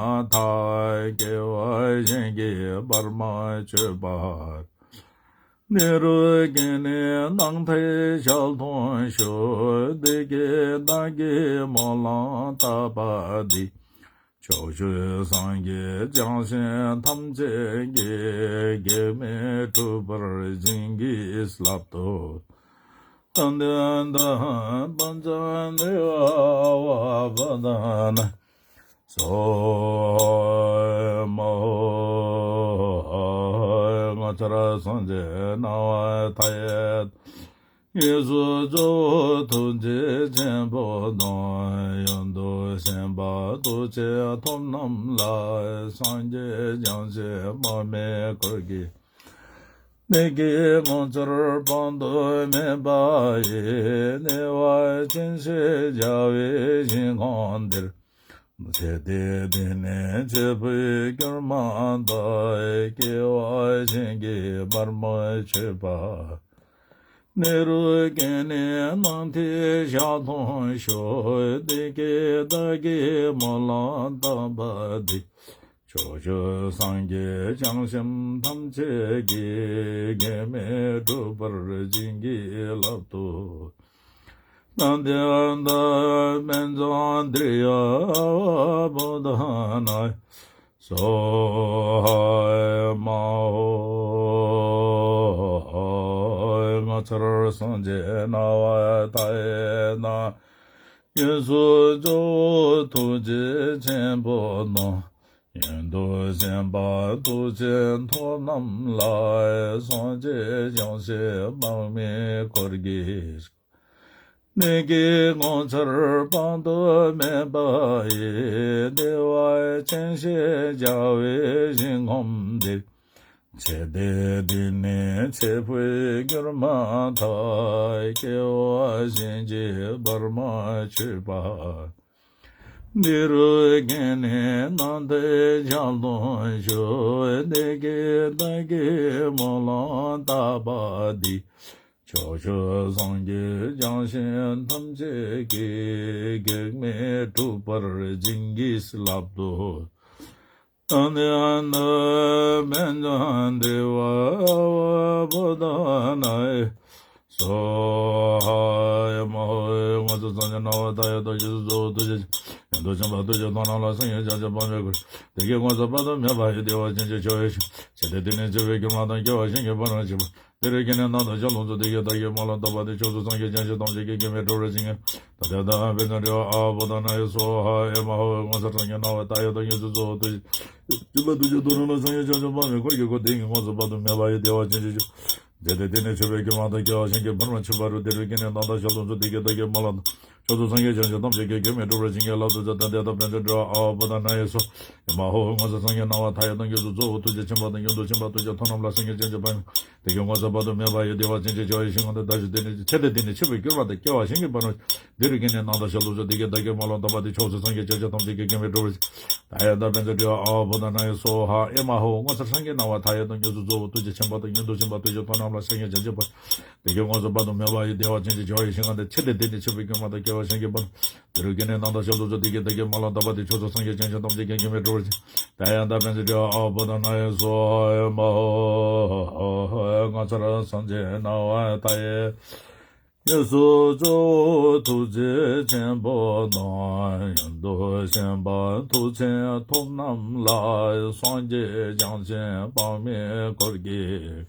དང་། སྐྱེ་བ་གཞན་གྱིས་འབར་བར་བྱེད་པ་རོ། དེ་རུ་སྐྱེས་ནས་སྣང་མཐའ་ཆ་ལུགས་སུ། དེ་སྐད་བདག་གིས་སྨྲ་ལན་བཏབ་པ་འདི། ཕྱོགས་སུ་སངས་རྒྱས་བྱང་ཆུབ་ཐམས་ཅད་ཀྱི། གེགས་མེད་གྲོལ། དོན་དམ་པའི་འབྲེལ་བ། ཨཱཿ་པ་དྷ་ན་ཡེ་སྭཱ་ཧཱ། ཨེ་མ་ཧོ། ངོ་མཚར་སངས་རྒྱས་སྣང་བ་མཐའ་ཡས་དང་། ཡུལ་གཙོ་བོ་ཐུགས་རྗེ་ཆེན་པོ་དང་། ཡོན་ཏན་ཆེན་པོ་ཐུགས་རྗེ་མཐོང་རྣམས་ལ། སངས་རྒྱས་བྱང་ཆུབ་དཔག་མེད་འཁོར་གྱིས། དེ་ཀའི་ངོ་མཚར་དཔག་ཏུ་མེད་པ་ཡི། བདེ་བ་ཅན་ཞིང་སྐྱོ་བའི་ཞིང་ཁམས་འདིར། ཆེ་སྟེ་དེ་ནི་ཆེ་བའི་དཀྱིལ་མ་དང་། སྐྱེ་བ་གཞན་གྱིས་འབར་མ་ཆོད་པ། དེ་རུ་སྐྱེས་ནས་སྣང་མཐའི་ཞལ་མཐོང་ཤོག། དེ་སྐད་བདག་གིས་སྨོན་ལམ་བཏབ་པ་འདི། ཕྱོགས་བཅུའི་སངས་རྒྱས་བྱང་སེམས་ཐམས་ཅད་ཀྱི། གེགས་མེད་གྲོལ་བར་བྱིན་གྱིས་བརླབ་ཏུ། ཏདྱ་ཐཱ། པཉྩ་དྷཱུ་ཏིས་ཨཱཿ་པ་དྷ་ན་ཡེ་སྭཱ་ཧཱ། ཨེ་མ་ཧོ། ངོ་མཚར་སངས་རྒྱས་སྣང་བ་མཐའ་ཡས་དང་། ཡུལ་གཙོ་བོ་ཐུགས་རྗེ་ཆེན་པོ་དང་། ཡོན་ཏན་ཆེན་པོ་ཐུགས་རྗེ་མཐོང་རྣམས་ལ། སངས་རྒྱས་བྱང་ཆུབ་དཔག་མེད་འཁོར་གྱིས། དེ་ཀའི་ངོ་མཚར་དཔག་ཏུ་མེད་པ་ཡི། བདེ་བ་ཅན་ཞིང་སྐྱོ་བའི་ཞིང་ཁམས་འདིར། ཆེ་སྟེ་དེ་ནི་ཆེ་བའི་དཀྱིལ་མ་དང་། སྐྱེ་བ་གཞན་གྱིས་འབར་མ་ཆོད་པ། དེ་རུ་སྐྱེས་ནས་སྣང་མཐའི་ཞལ་མཐོང་ཤོག། དེ་སྐད་བདག་གིས་སྨོན་ལམ་བཏབ་པ་འདི། ཕྱོགས་བཅུའི་སངས་རྒྱས་བྱང་སེམས་ཐམས་ཅད་ཀྱི། གེགས་མེད་གྲོལ་བར་བྱིན་གྱིས་བརླབ་ཏུ། ཏདྱ་ཐཱ། པཉྩ་དྷཱུ་ཏིས་ཨཱཿ་པ་དྷ་ན་ཡེ་སྭཱ་ཧཱ། ཨེ་མ་ཧོ། ངོ་མཚར་སངས་རྒྱས་སྣང་བ་མཐའ་ཡས་དང་། ཡུལ་གཙོ་བོ་ཐུགས་རྗེ་ཆེན་པོ་དང་། ཡོན་ཏན་ཆེན་པོ་ཐུགས་རྗེ་མཐོང་རྣམས་ལ། སངས་རྒྱས་བྱང་སེམས་དཔག་མེད་འཁོར་གྱིས། དེ་ཀའི་ངོ་མཚར་དཔག་ཏུ་མེད་པ་ཡི། བདེ་བ་ཅན་ཞིང་སྐྱོ་བའི་ཞིང་ཁམས་འདིར། ཆེ་སྟེ་དེ་ནི་ཆེ་བའི་དཀྱིལ་མ་དང་། སྐྱེ་བ་གཞན་གྱིས་འབར་མ་ཆོད་པ། དེ་རུ་སྐྱེས་ནས་སྣང་མཐའི་ཞལ་མཐོང་ཤོག། དེ་སྐད་བདག་གིས་སྨོན་ལམ་བཏབ་པ་འདི། ཕྱོགས་བཅུའི་སངས་རྒྱས་བྱང་སེམས་ཐམས་ཅད་ཀྱི། གེགས་མེད་གྲོལ་བར་བྱིན་གྱིས་བརླབ་ཏུ། ཏདྱ་ཐཱ། པཉྩ་དྷཱུ་ཏིས་ཨཱཿ་པ་དྷ་ན་ཡེ་སྭཱ་ཧཱ། ཨེ་མ་ཧོ། ངོ་མཚར་སངས་རྒྱས་སྣང་བ་མཐའ་ཡས་དང་། ཡུལ་གཙོ་བོ་ཐུགས་རྗེ་ཆེན་པོ་དང་། ཡོན་ཏན་ཆེན་པོ་ཐུགས་རྗེ་མཐོང་རྣམས་ལ། སངས་རྒྱས་བྱང་ཆུབ་དཔག་མེད་འཁོར་གྱིས། དེ་ཀའི་ངོ་མཚར་དཔག་ཏུ་མེད་པ་ཡི། བདེ་བ་ཅན་ཞིང་སྐྱོ་བའི་ཞིང་། ཆེ་སྟེ་དེ་ནི་ཆེ་བའི་དཀྱིལ་མ་དང་། སྐྱེ་བ་གཞན་གྱིས་འབར་མ་ཆོད་པ། དེ་རུ་སྐྱེས་ནས་སྣང་མཐའི་ཞལ་མཐོང་ཤོག། དེ་སྐད་བདག་གིས་སྨོན་ལམ་བཏབ་པ་འདི། ཕྱོགས་བཅུའི་སངས་རྒྱས་བྱང་སེམས་ཐམས་ཅད་ཀྱི། གེགས་མེད་གྲོལ་བར་བྱིན་གྱིས། ཏདྱ་ཐཱ། པཉྩ་དྷཱུ་ཏིས་ཨཱཿ་པ་དྷ་ན་ཡེ་སྭཱ་ཧཱ། ཨེ་མ་ཧོ། ངོ་མཚར་སངས་རྒྱས་སྣང་བ་མཐའ་ཡས་དང་། ཡུལ་གཙོ་བོ་ཐུགས་རྗེ་ཆེན་པོ་དང་། ཡོན་ཏན་ཆེན་པོ་ཐུགས་རྗེ་མཐོང་རྣམས་ལ། སངས་རྒྱས་བྱང་ཆུབ་དཔག་མེད་འཁོར་གྱིས། དེ་ཀའི་ངོ་མཚར་དཔག་ཏུ་མེད་པ་ཡི། བདེ་བ་ཅན་ཞིང་སྐྱོ་བའི་ཞིང་། ཆེ་སྟེ་དེ་ནི་ཆེ་བའི་དཀྱིལ་མ་དང་། སྐྱེ་བ་གཞན་གྱིས་འབར་མ་ཆོད་པ་རོ། དེ་རུ་སྐྱེས་ནས་སྣང་མཐའི་ཞལ་མཐོང་ཤོག། དེ་སྐད་བདག་གིས་སྨོན་ལམ་བཏབ། ཕྱོགས་བཅུའི་སངས་རྒྱས་བྱང་ཆུབ་ཐམས་ཅད་ཀྱིས། གེགས་མེད་འགྲུབ་པར་བྱིན་གྱིས་བརླབ་ཏུ་གསོལ། ད་དེ་དག་ཕན་ཚུན་འབྲེལ་བ་ཨ་ཝ་བྷོ་དྷ་ན་ཡེ་སྭཱ་ཧཱ། ཨེ་མ་ཧོ། མངོན་སུམ་སངས་རྒྱས་སྣང་བ་མཐའ་ཡས་དང་། དངོས་སུ་རྫོགས་པའི་ཐུགས་རྗེ་ཆེན་པོ་དང་། ཡོངས་སུ་ཟིན་པ་ཐུགས་རྗེ་མཐོང་ལམ་ལ། སངས་རྒྱས་བྱང་ཆུབ་པ་དེ་ཀའི་ངོ་བོ་བར་དུ་མེད་པ་ཡི། བདེ་བ་ཅན་གྱི་བྱ་བའི་ཞིང་ཁམས་དེར། བདག་གཞན་བདེ་གནས་ཀྱི་ཕྱིར་ཏེ། འདི་ནི་འཆི་བའི་སྐྱེ་བ་དང་། སྐྱེ་བ་གཞན་གྱིས་སྤང་བར་བྱ། འདི་རུ་དགེ་བསྙེན་རྣམས་དང་བྱང་ཆུབ་སེམས། དེ་སྐད་བདག་གིས་སྨྲ་ལམ་དམ་པ་དེས། ཕྱོགས་བཅུའི་སངས་རྒྱས་བྱང་ཆུབ་ཐམས་ཅད་ཀྱིས། གེགས་མེད་འགྲུབ་པར་བྱིན་གྱིས་བརླབ་ཏུ་གསོལ། ད་ཡང་དག་ཕན་ཚུན་འབྲེལ་བ་ཨ་ཝ་བྷོ་དྷ་ན་ཡེ་སྭཱ་ཧཱ། ཨེ་མ་ཧོ། མངོན་སུམ་སངས་རྒྱས་སྣང་བ་མཐའ་ཡས་དང་། དངོས་སུ་རྫོགས་པའི་ཐུགས་རྗེ་ཆེན་པོ་དང་། ཡོངས་སུ་ཟིན་པ་ཐུགས་རྗེ་མཐོང་ལམ་ལ། སངས་རྒྱས་བྱང་ཆུབ་པ་དེ་ཀའི་ངོ་བོ་བར་དུ་མེད་པ་ཡི། བདེ་བ་ཅན་གྱི་བྱ་བའི་ཞིང་ཁམས་དེར། ཕྱིར་ཏེ། འདི་ནི་འཆི་བའི་སྐྱེ་བ་དང་། སྐྱེ་བ་གཞན་གྱིས་སྤང་བར་བྱ། འདི་རུ་དགེ་བསྙེན་རྣམས་དང་བྱང་ཆུབ་སེམས། དེ་སྐད་བདག་གིས་སྨྲ་ལམ་དམ་པ་དེས། ཕྱོགས་བཅུའི་སངས་རྒྱས་བྱང་ཆུབ་ཐམས་ཅད་ཀྱིས། གེགས་མེད་འགྲུབ་པར་བྱིན་གྱིས་བརླབ་ཏུ་གསོལ། ད་ཡང་དག་ཕན་ཚུན་འབྲེལ་བ་ཨ་ཝ་བྷོ་དྷ་ན་ཡེ་སྭཱ་ཧཱ། ཨེ་མ་ཧོ། མངོན་སུམ་སངས་རྒྱས་སྣང་བ་མཐའ་ཡས། དངོས་སུ་རྫོགས་པའི་ཐུགས་རྗེ་ཆེན་པོ་དང་། ཡོངས་སུ་ཟིན་པ་ཐུགས་རྗེ་མཐོང་ལམ་ལ། སངས་རྒྱས་བྱང་ཆུབ་དཔག་མེད་འཁོར་གྱིས།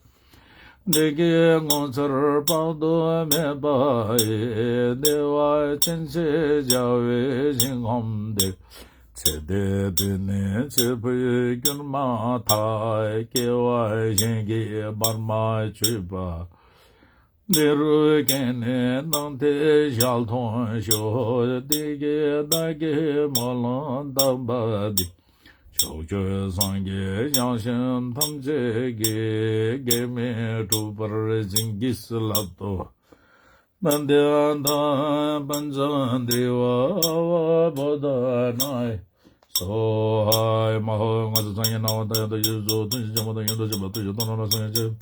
འདི་སྐད་ངོ་མཚར་དཔག་ཏུ་མེད་པ་ཡི། བདེ་བ་ཅན་གྱི་བྱ་བའི་ཞིང་ཁམས་དེར། ཕྱིར་ཏེ། འདི་ནི་འཆི་བའི་སྐྱེ་བ་མཐའ་ཡས། སྐྱེ་བ་གཞན་གྱིས་སྤང་བར་བྱ། འདི་རུ་དགེ་བསྙེན་རྣམས་དང་ཞལ་མཐོང་ཤོག། དེ་སྐད་བདག་གིས་སྨྲ་ལམ་དམ་པ་དེས། ཕྱོགས་བཅུའི་སངས་རྒྱས་བྱང་སེམས་ཐམས་ཅད་ཀྱིས། གེགས་མེད་འགྲུབ་པར་བྱིན་གྱིས་བརླབ་ཏུ། ད་དེ་དག་ཕན་ཚུན་འབྲེལ་བ་ཨ་ཝ་བྷོ་དྷ་ན་ཡེ་སྭཱ་ཧཱ། ཨེ་མ་ཧོ། མངོན་སུམ་སངས་རྒྱས་སྣང་བ་མཐའ་ཡས་དང་། དངོས་སུ་རྫོགས་པའི་ཐུགས་རྗེ་ཆེན་པོ་དང་། ཡོངས་སུ་ཟིན་པ་ཐུགས་རྗེ་མཐོང་ལམ་ལ། སངས་རྒྱས་བྱང་ཆུབ་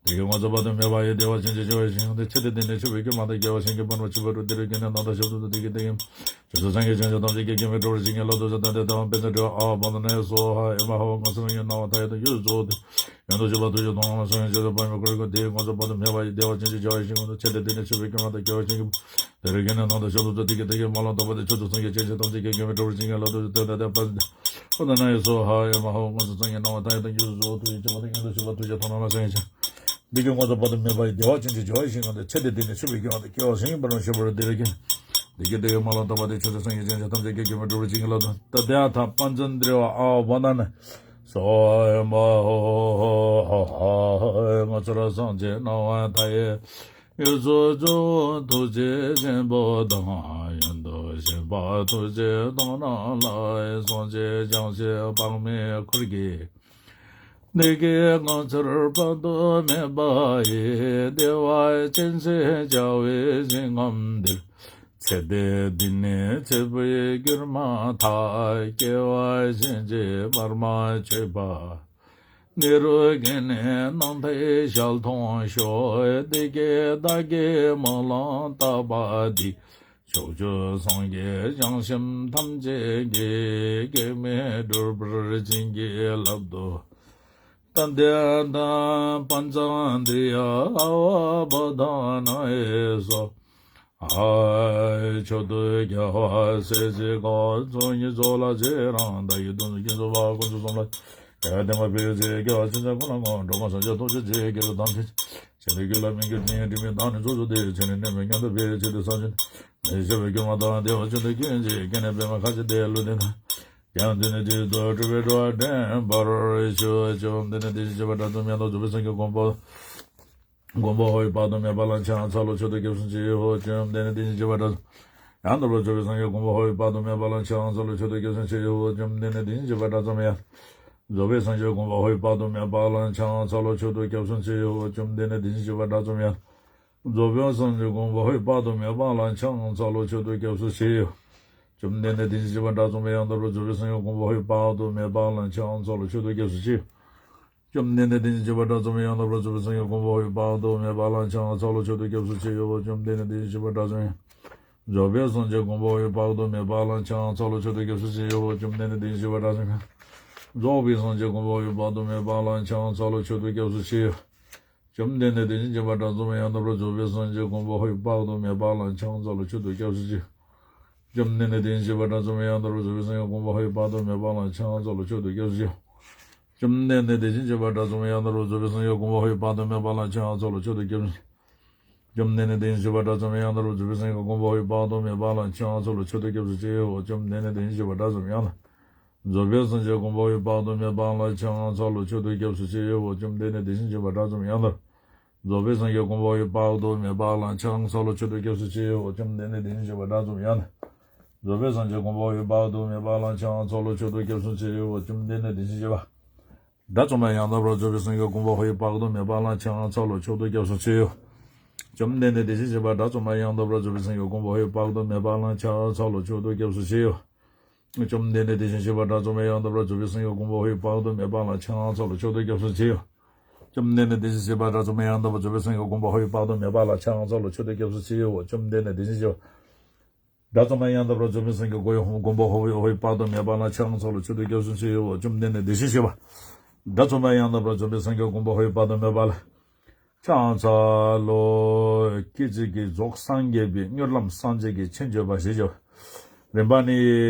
དེ་ཀའི་ངོ་བོ་བར་དུ་མེད་པ་ཡི། བདེ་བ་ཅན་གྱི་བྱ་བའི་ཞིང་ཁམས་དེར། ཕྱིར་ཏེ། འདི་ནི་འཆི་བའི་སྐྱེ་བ་དང་། སྐྱེ་བ་གཞན་གྱིས་སྤང་བར་བྱ། འདི་རུ་དགེ་བསྙེན་རྣམས་དང་བྱང་ཆུབ་སེམས། དེ་སྐད་བདག་གིས་སྨྲ་ལམ་དམ་པ་དེས། ཕྱོགས་བཅུའི་སངས་རྒྱས་བྱང་ཆུབ་ཐམས་ཅད་ཀྱིས། གེགས་མེད་འགྲུབ་པར་བྱིན་གྱིས་བརླབ་ཏུ་གསོལ། ད་དེ་དག་ཕན་ཚུན་འབྲེལ་བ་ཨ་ཝ་བྷོ་དྷ་ན་ཡེ་སྭཱ་ཧཱ། ཨེ་མ་ཧོ། མངོན་སུམ་སངས་རྒྱས་སྣང་བ་མཐའ་ཡས་དང་། དངོས་སུ་རྫོགས་པའི། ཡོངས་སུ་ཟིན་པ་ཐུགས་རྗེ་མཐོང་ལམ་ལ། སངས་རྒྱས་བྱང་ཆུབ་པ་དཔག་མེད་འཁོར་གྱིས། དེ་ཀའི་ངོ་བོ་བར་དུ་མེད་པ་ཡི། བདེ་བ་ཅན་གྱི་བྱ་བའི་ཞིང་ཁམས་དེར། ཕྱིར་ཏེ། འདི་ནི་འཆི་བའི་སྐྱེ་བ་དང་། སྐྱེ་བ་གཞན་གྱིས། འདི་རུ་དགེ་བསྙེན་རྣམས་དང་བྱང་ཆུབ་སེམས། དེ་སྐད་བདག་གིས་སྨྲ་ལམ་དམ་པ་དེས། ཕྱོགས་བཅུའི་སངས་རྒྱས་བྱང་ཆུབ་ཐམས་ཅད་ཀྱིས། གེགས་མེད་འགྲུབ་པར་བྱིན་གྱིས་བརླབ་ཏུ་གསོལ། ད་དེ་དག་ཕན་ཚུན་འབྲེལ་བ་ཨ་ཝ་བྷོ་དྷ་ན་ཡེ་སྭཱ་ཧཱ། ཨེ་མ་ཧོ། མངོན་སུམ་སངས་རྒྱས་སྣང་བ་མཐའ་ཡས་དང་། དངོས་སུ་རྫོགས་པའི་ཐུགས་རྗེ་ཆེན་པོ་དང་། ཡོངས་སུ་ཟིན་པ་ཐུགས་རྗེ་མཐོང་ལམ་ལ། སངས་རྒྱས་བྱང་དེ་ཀའི་ངོ་བོ་བར་དུ་མེད་པ་ཡི། བདེ་བ་ཅན་གྱི་བྱ་བའི་ཞིང་ཁམས་དེར། ཕྱིར་ཏེ། འདི་ནི་འཆི་བའི་སྐྱེ་བ་དང་། སྐྱེ་བ་གཞན་གྱིས་སྤང་བར་བྱ། འདི་རུ་དགེ་བསྙེན། དེ་སྐད་བདག་གིས་སྨྲ་ལམ་དམ་པ་དེས། ཕྱོགས་བཅུའི་སངས་རྒྱས་བྱང་ཆུབ་ཐམས་ཅད་ཀྱིས། གེགས་མེད་འགྲུབ་པར་བྱིན་གྱིས་བརླབ་ཏུ། ད་དེ་དག་ཕན་ཚུན་འབྲེལ་བ་ཨ་ཝ་བྷོ་དྷ་ན་ཡེ་སྭཱ་ཧཱ། ཨེ་མ་ཧོ། མངོན་སུམ་སངས་རྒྱས་སྣང་བ་མཐའ་ཡས། དངོས་སུ་རྫོགས་པའི་ཐུགས་རྗེ་ཆེན་པོ་དང་། ཡོངས་སུ་ཟིན་པ་ཐུགས་རྗེ་མཐོང་ལམ་ལ། སངས་རྒྱས་བྱང་ཆུབ་དཔག་མེད་འཁོར་གྱིས། འདི་སྐད་ངོ་མཚར་དཔག་ཏུ་མེད་པ་ཡི། བདེ་བ་ཅན་གྱི་བྱ་བའི་ཞིང་ཁམས་དེར། ཕྱིར་ཏེ། འདི་ནི་འཆི་བའི་སྐྱེ་བ་མཐའ་ཡས། སྐྱེ་བ་གཞན་གྱིས་སྤང་བར་བྱ། འདི་རུ་དགེ་བསྙེན་རྣམས་དང་ཞལ་མཐོང་ཤོག། དེ་སྐད་བདག་གིས་སྨྲ་ལམ་དམ་པ་དེས། ཕྱོགས་བཅུའི་སངས་རྒྱས་བྱང་སེམས་ཐམས་ཅད་ཀྱིས། གེགས་མེད་འགྲུབ་པར་བྱིན་གྱིས་བརླབ་ཏུ། ད་དེ་དག་ཕན་ཚུན་འབྲེལ་བ་ཨ་ཝ་བྷོ་དྷ་ན་ཡེ་སྭཱ་ཧཱ། མཆོག་ཏུ་དགེ་བ་སྲིད་ཞིའི་འཁོར། ཚོགས་གཉིས་རྫོགས་ལ་རྗེས་རང་དག། ཡིད་དུ་འོང་ཀུན་སྩོལ་བ། ཀུན་ཏུ་བཟང་ལ་དགེ་བ་བསྟན་པ་འཕེལ་བའི་ཕྱིར། དགེ་བ་ཅན་ཚོགས་ཀུན་ལ་བསྔོ། འགྲོ་ཀུན་སངས་རྒྱས་ཐམས་ཅད་ཀྱི། དགེ་ལེགས་དང་ཕྱིར་བྱ་བའི་རྒྱུ་ལ་དམིགས། ཆོས་ནི་སྐྱེ་ལ་མི་འགྱུར་ཞིང་། དྲི་མེད་བདག་ནི་མཆོག་ཏུ་བདེ། ཆོས་ནི་གནས་མེད་མྱང་འདས་པའི་ཕྱིར་ཏེ། བསམ་བྱུང་ནས། ཞེས་པའི་དཀྱིལ་མ་དང་། བདེ་བ་ཅན་དུ་སྐྱེ་བའི་ཕྱིར། སྐྱེ་གནས་པདྨ་ཁ་ཅིག་སྟེ། ལུས་འདི་དག་ཀྱང་དེ་ནས་དེའི་དུས་སུ་གྲུབ་པའི་འགྲོ་བ་འདྲེན་པར་ཤོག། བཅོམ་ལྡན་འདས་དེ་བཞིན་གཤེགས་པ་དགྲ་བཅོམ་ཡང་དག་རྫོགས་པའི་སངས་རྒྱས་ཀུན་ཀུན་པོ་ཧོ་ཡི་དཔག་ཏུ་མེད་པ་ལ་ཕྱག་འཚལ་ལོ། མཆོག་ཏུ་སྐྱབས་སུ་མཆིའོ། བཅོམ་ལྡན་འདས་དེ་བཞིན་གཤེགས་པ་དགྲ་བཅོམ་ཡང་དག་པར་རྫོགས་པའི་སངས་རྒྱས་ཀུན་པོ་ཧོ་ཡི་དཔག་ཏུ་མེད་པ་ལ་ཕྱག་འཚལ་ལོ། མཆོག་ཏུ་སྐྱབས་སུ་མཆིའོ། བཅོམ་ལྡན་འདས་དེ་བཞིན་གཤེགས་པ་དགྲ་བཅོམ་ཡང་རྫོགས་པའི་སངས་རྒྱས་ཀུན་པོ་ཧོ་ཡི་དཔག་ཏུ་མེད་པ་ལ་ཕྱག་འཚལ་ལོ། མཆོག་ཏུ་སྐྱབས་སུ་མཆིའོ། བཅོམ་ལྡན་འདས་དེ་བཞིན་གཤེགས་པ་དགྲ་བཅོམ་ཡང་རྫོགས་པའི་སངས་རྒྱས་ཀུན་པོ་ཧོ་ཡི་དཔག་ཏུ་མེད་པ་ལ་ཕྱག་འཚལ་ལོ། མཆོག་ཏུ་སྐྱབས་སུ་མཆིའོ། བཅོམ་ལྡན་འདས་དེ་བཞིན་གཤེགས་པ་དགྲ་བཅོམ་ཡང་དག་པར་རྫོགས་པའི་སངས་རྒྱས་ཀུན་པོ་ཧོ་ཡི་དཔག་ཏུ་མེད་པ་ལ་ཕྱག་འཚལ་ལོ། མཆོག་ཏུ་སྐྱབས་སུ་མཆིའོ། བཅོམ་ལྡན་འདས་དེ་བཞིན་གཤེགས་པ་དགྲ་བཅོམ་ཡང་དག་པར་རྫོགས་པའི་སངས་རྒྱས་ཀུན་པོ་ཧོ་ཡི་དཔག་ཏུ་མེད་པ་ལ་ཕྱག་འཚལ་ལོ། མཆོག་ཏུ་སྐྱབས་སུ་མཆིའོ། བཅོམ་ལྡན་འདས་དེ་བཞིན་གཤེགས་པ་དགྲ་བཅོམ་ཡང་རྫོགས་པའི་སངས་རྒྱས་ཀུན་པོ་ཧོ་ཡི་དཔག་ཏུ་མེད་པ་ལ་ཕྱག་འཚལ་ལོ། མཆོག་ཏུ་སྐྱབས་སུ་མཆིའོ། བཅོམ་ལྡན་འདས་དེ་བཞིན་གཤེགས་པ་དགྲ་བཅོམ་ཡང་རྫོགས་པའི་སངས་རྒྱས་ཀུན་པོ་ཧོ་ཡི་དཔག་ཏུ་མེད་པ་ལ་ཕྱག་འཚལ་ལོ། མཆོག་ཏུ་སྐྱབས་སུ་མཆིའོ། བཅོམ་ལྡན་འདས་དེ་བཞིན་གཤེགས་པ་དགྲ་བཅོམ་ཡང་དག་པར་རྫོགས་པའི་སངས་རྒྱས་ཀུན་པོ་ཧོ་ཡི་དཔག་ཏུ་མེད་པ་ལ་ཕྱག་འཚལ་ལོ། མཆོག་ཏུ་སྐྱབས་སུ་མཆིའོ། བཅོམ་ལྡན་འདས་དེ་བཞིན་གཤེགས་པ་དགྲ་བཅོམ་ཡང་དག་པར་རྫོགས་པའི་སངས་རྒྱས་ཀུན་པོ་ཧོ་ཡི་དཔག་ཏུ་མེད་པ་ལ་ཕྱག་འཚལ་ལོ། མཆོག་ཏུ་སྐྱབས་སུ་མཆིའོ། བཅོམ་ལྡན་འདས་དེ་བཞིན་གཤེགས་པ་དགྲ་བཅོམ་ཡང་དག་པར་རྫོགས་པའི་སངས་རྒྱས་ཀུན་པོ་ཧོ་ཡི་དཔག་ཏུ་མེད་པ་ལ་ཕྱག་འཚལ་ལོ། མཆོག་ཏུ་སྐྱབས་སུ་མཆིའོ། བཅོམ་ལྡན་འདས་དེ་བཞིན་གཤེགས་པ་དགྲ་བཅོམ་ཡང་དག་པར་རྫོགས་པའི་སངས་རྒྱས་ཀུན་པོ་ཧོ་ཡི་དཔག་ཏུ་མེད་པ་ལ་ཕྱག་འཚལ་ལོ། མཆོག་ཏུ་སྐྱབས་སུ་མཆིའོ། བཅོམ་ལྡན་འདས་དེ་བཞིན་གཤེགས་པ་དགྲ་བཅོམ་ཡང་དག་པར་རྫོགས་པའི་སངས་རྒྱས་ཀུན་པོ་ཧོ་ཡི་དཔག་ཏུ་མེད་པ་ལ་ཕྱག་འཚལ་ལོ། མཆོག་ཏུ་སྐྱབས་སུ་མཆིའོ། བཅོམ་ལྡན་འདས་དེ་བཞིན་གཤེགས་པ་དགྲ་བཅོམ་ཡང་དག་པར་ རྫོགས་པའི་སངས་རྒྱས་གོ་འཕང་ཡི་དཔག་ཏུ་མེད་པ་ལ་ཕྱག་འཚལ་ལོ་མཆོད་དོ་སྐྱབས་སུ་མཆིའོ། བཅོམ་ལྡན་འདས་དེ་བཞིན་གཤེགས་པ་དགྲ་བཅོམ་ཡང་དག་རྫོགས་པའི་སངས་རྒྱས་གོ་འཕང་ཡི་དཔག་ཏུ་མེད་པ་ལ་ཕྱག་འཚལ་ལོ་མཆོད་དོ་སྐྱབས་སུ་མཆིའོ། བཅོམ་ལྡན་འདས་དེ་བཞིན་གཤེགས་པ་དགྲ་བཅོམ་པ་ཡང་དག་པར་རྫོགས་པའི་སངས་རྒྱས་གོ་འཕང་ཡི་དཔག་ཏུ་མེད་པ་ལ་ཕྱག་འཚལ་ལོ་མཆོད་དོ་སྐྱབས་སུ་མཆིའོ། བཅོམ་ལྡན་འདས་དེ་བཞིན་གཤེགས་པ་དགྲ་བཅོམ་པ་ཡང་དག་པར་རྫོགས་པའི་སངས་རྒྱས་གོ་འཕང་ཡི་དཔག་ཏུ་མེད་པ་ལ་ཕྱག་འཚལ་ལོ་མཆོད་དོ་སྐྱབས་སུ་མཆིའོ། བཅོམ་ལྡན་འདས་དེ་བཞིན་གཤེགས་པ་དགྲ་བཅོམ་པ་ཡང་དག་པར་རྫོགས་པའི་སངས་རྒྱས་གོ་འཕང་ཡི་དཔག་ཏུ་མེད་པ་ལ་ཕྱག་འཚལ་ལོ་མཆོད་དོ་སྐྱབས་སུ་མཆིའོ། བཅོམ་ལྡན་འདས་དེ་བཞིན་གཤེགས་པ་དགྲ་བཅོམ་པ་ཡང་དག་པར་རྫོགས་པའི་སངས་རྒྱས་གོ་འཕང་ཡི་དཔག་ཏུ་མེད་པ་ལ་ཕྱག་འཚལ་ལོ་མཆོད་དོ་སྐྱབས་སུ་མཆིའོ། བཅོམ་ལྡན་འདས་དེ་བཞིན་གཤེགས་པ་དགྲ་བཅོམ་པ་ཡང་དག་པར་རྫོགས་པའི་སངས་རྒྱས་གོ་འཕང་ཡི་དཔག་ཏུ་མེད་པ་ལ་ཕྱག་འཚལ་ལོ་མཆོད་དོ་སྐྱབས་སུ་མཆིའོ། བཅོམ་ལྡན་འདས་དེ་བཞིན་གཤེགས་པ་དགྲ་བཅོམ་པ་ཡང་དག་པར་རྫོགས་པའི་སངས་རྒྱས་གོ་འཕང་ཡི་དཔག་ཏུ་མེད་པ་ལ་ཕྱག་འཚལ་ལོ། སྐད་ཅིག་གིས་རྫོགས་སངས་རྒྱས་པའི་མྱུར་ལམ་སངས་རྒྱས་ཀྱི་ཆེད་བརྗོད་པ་ཞེས་བྱ། རིམ་པ་ནི།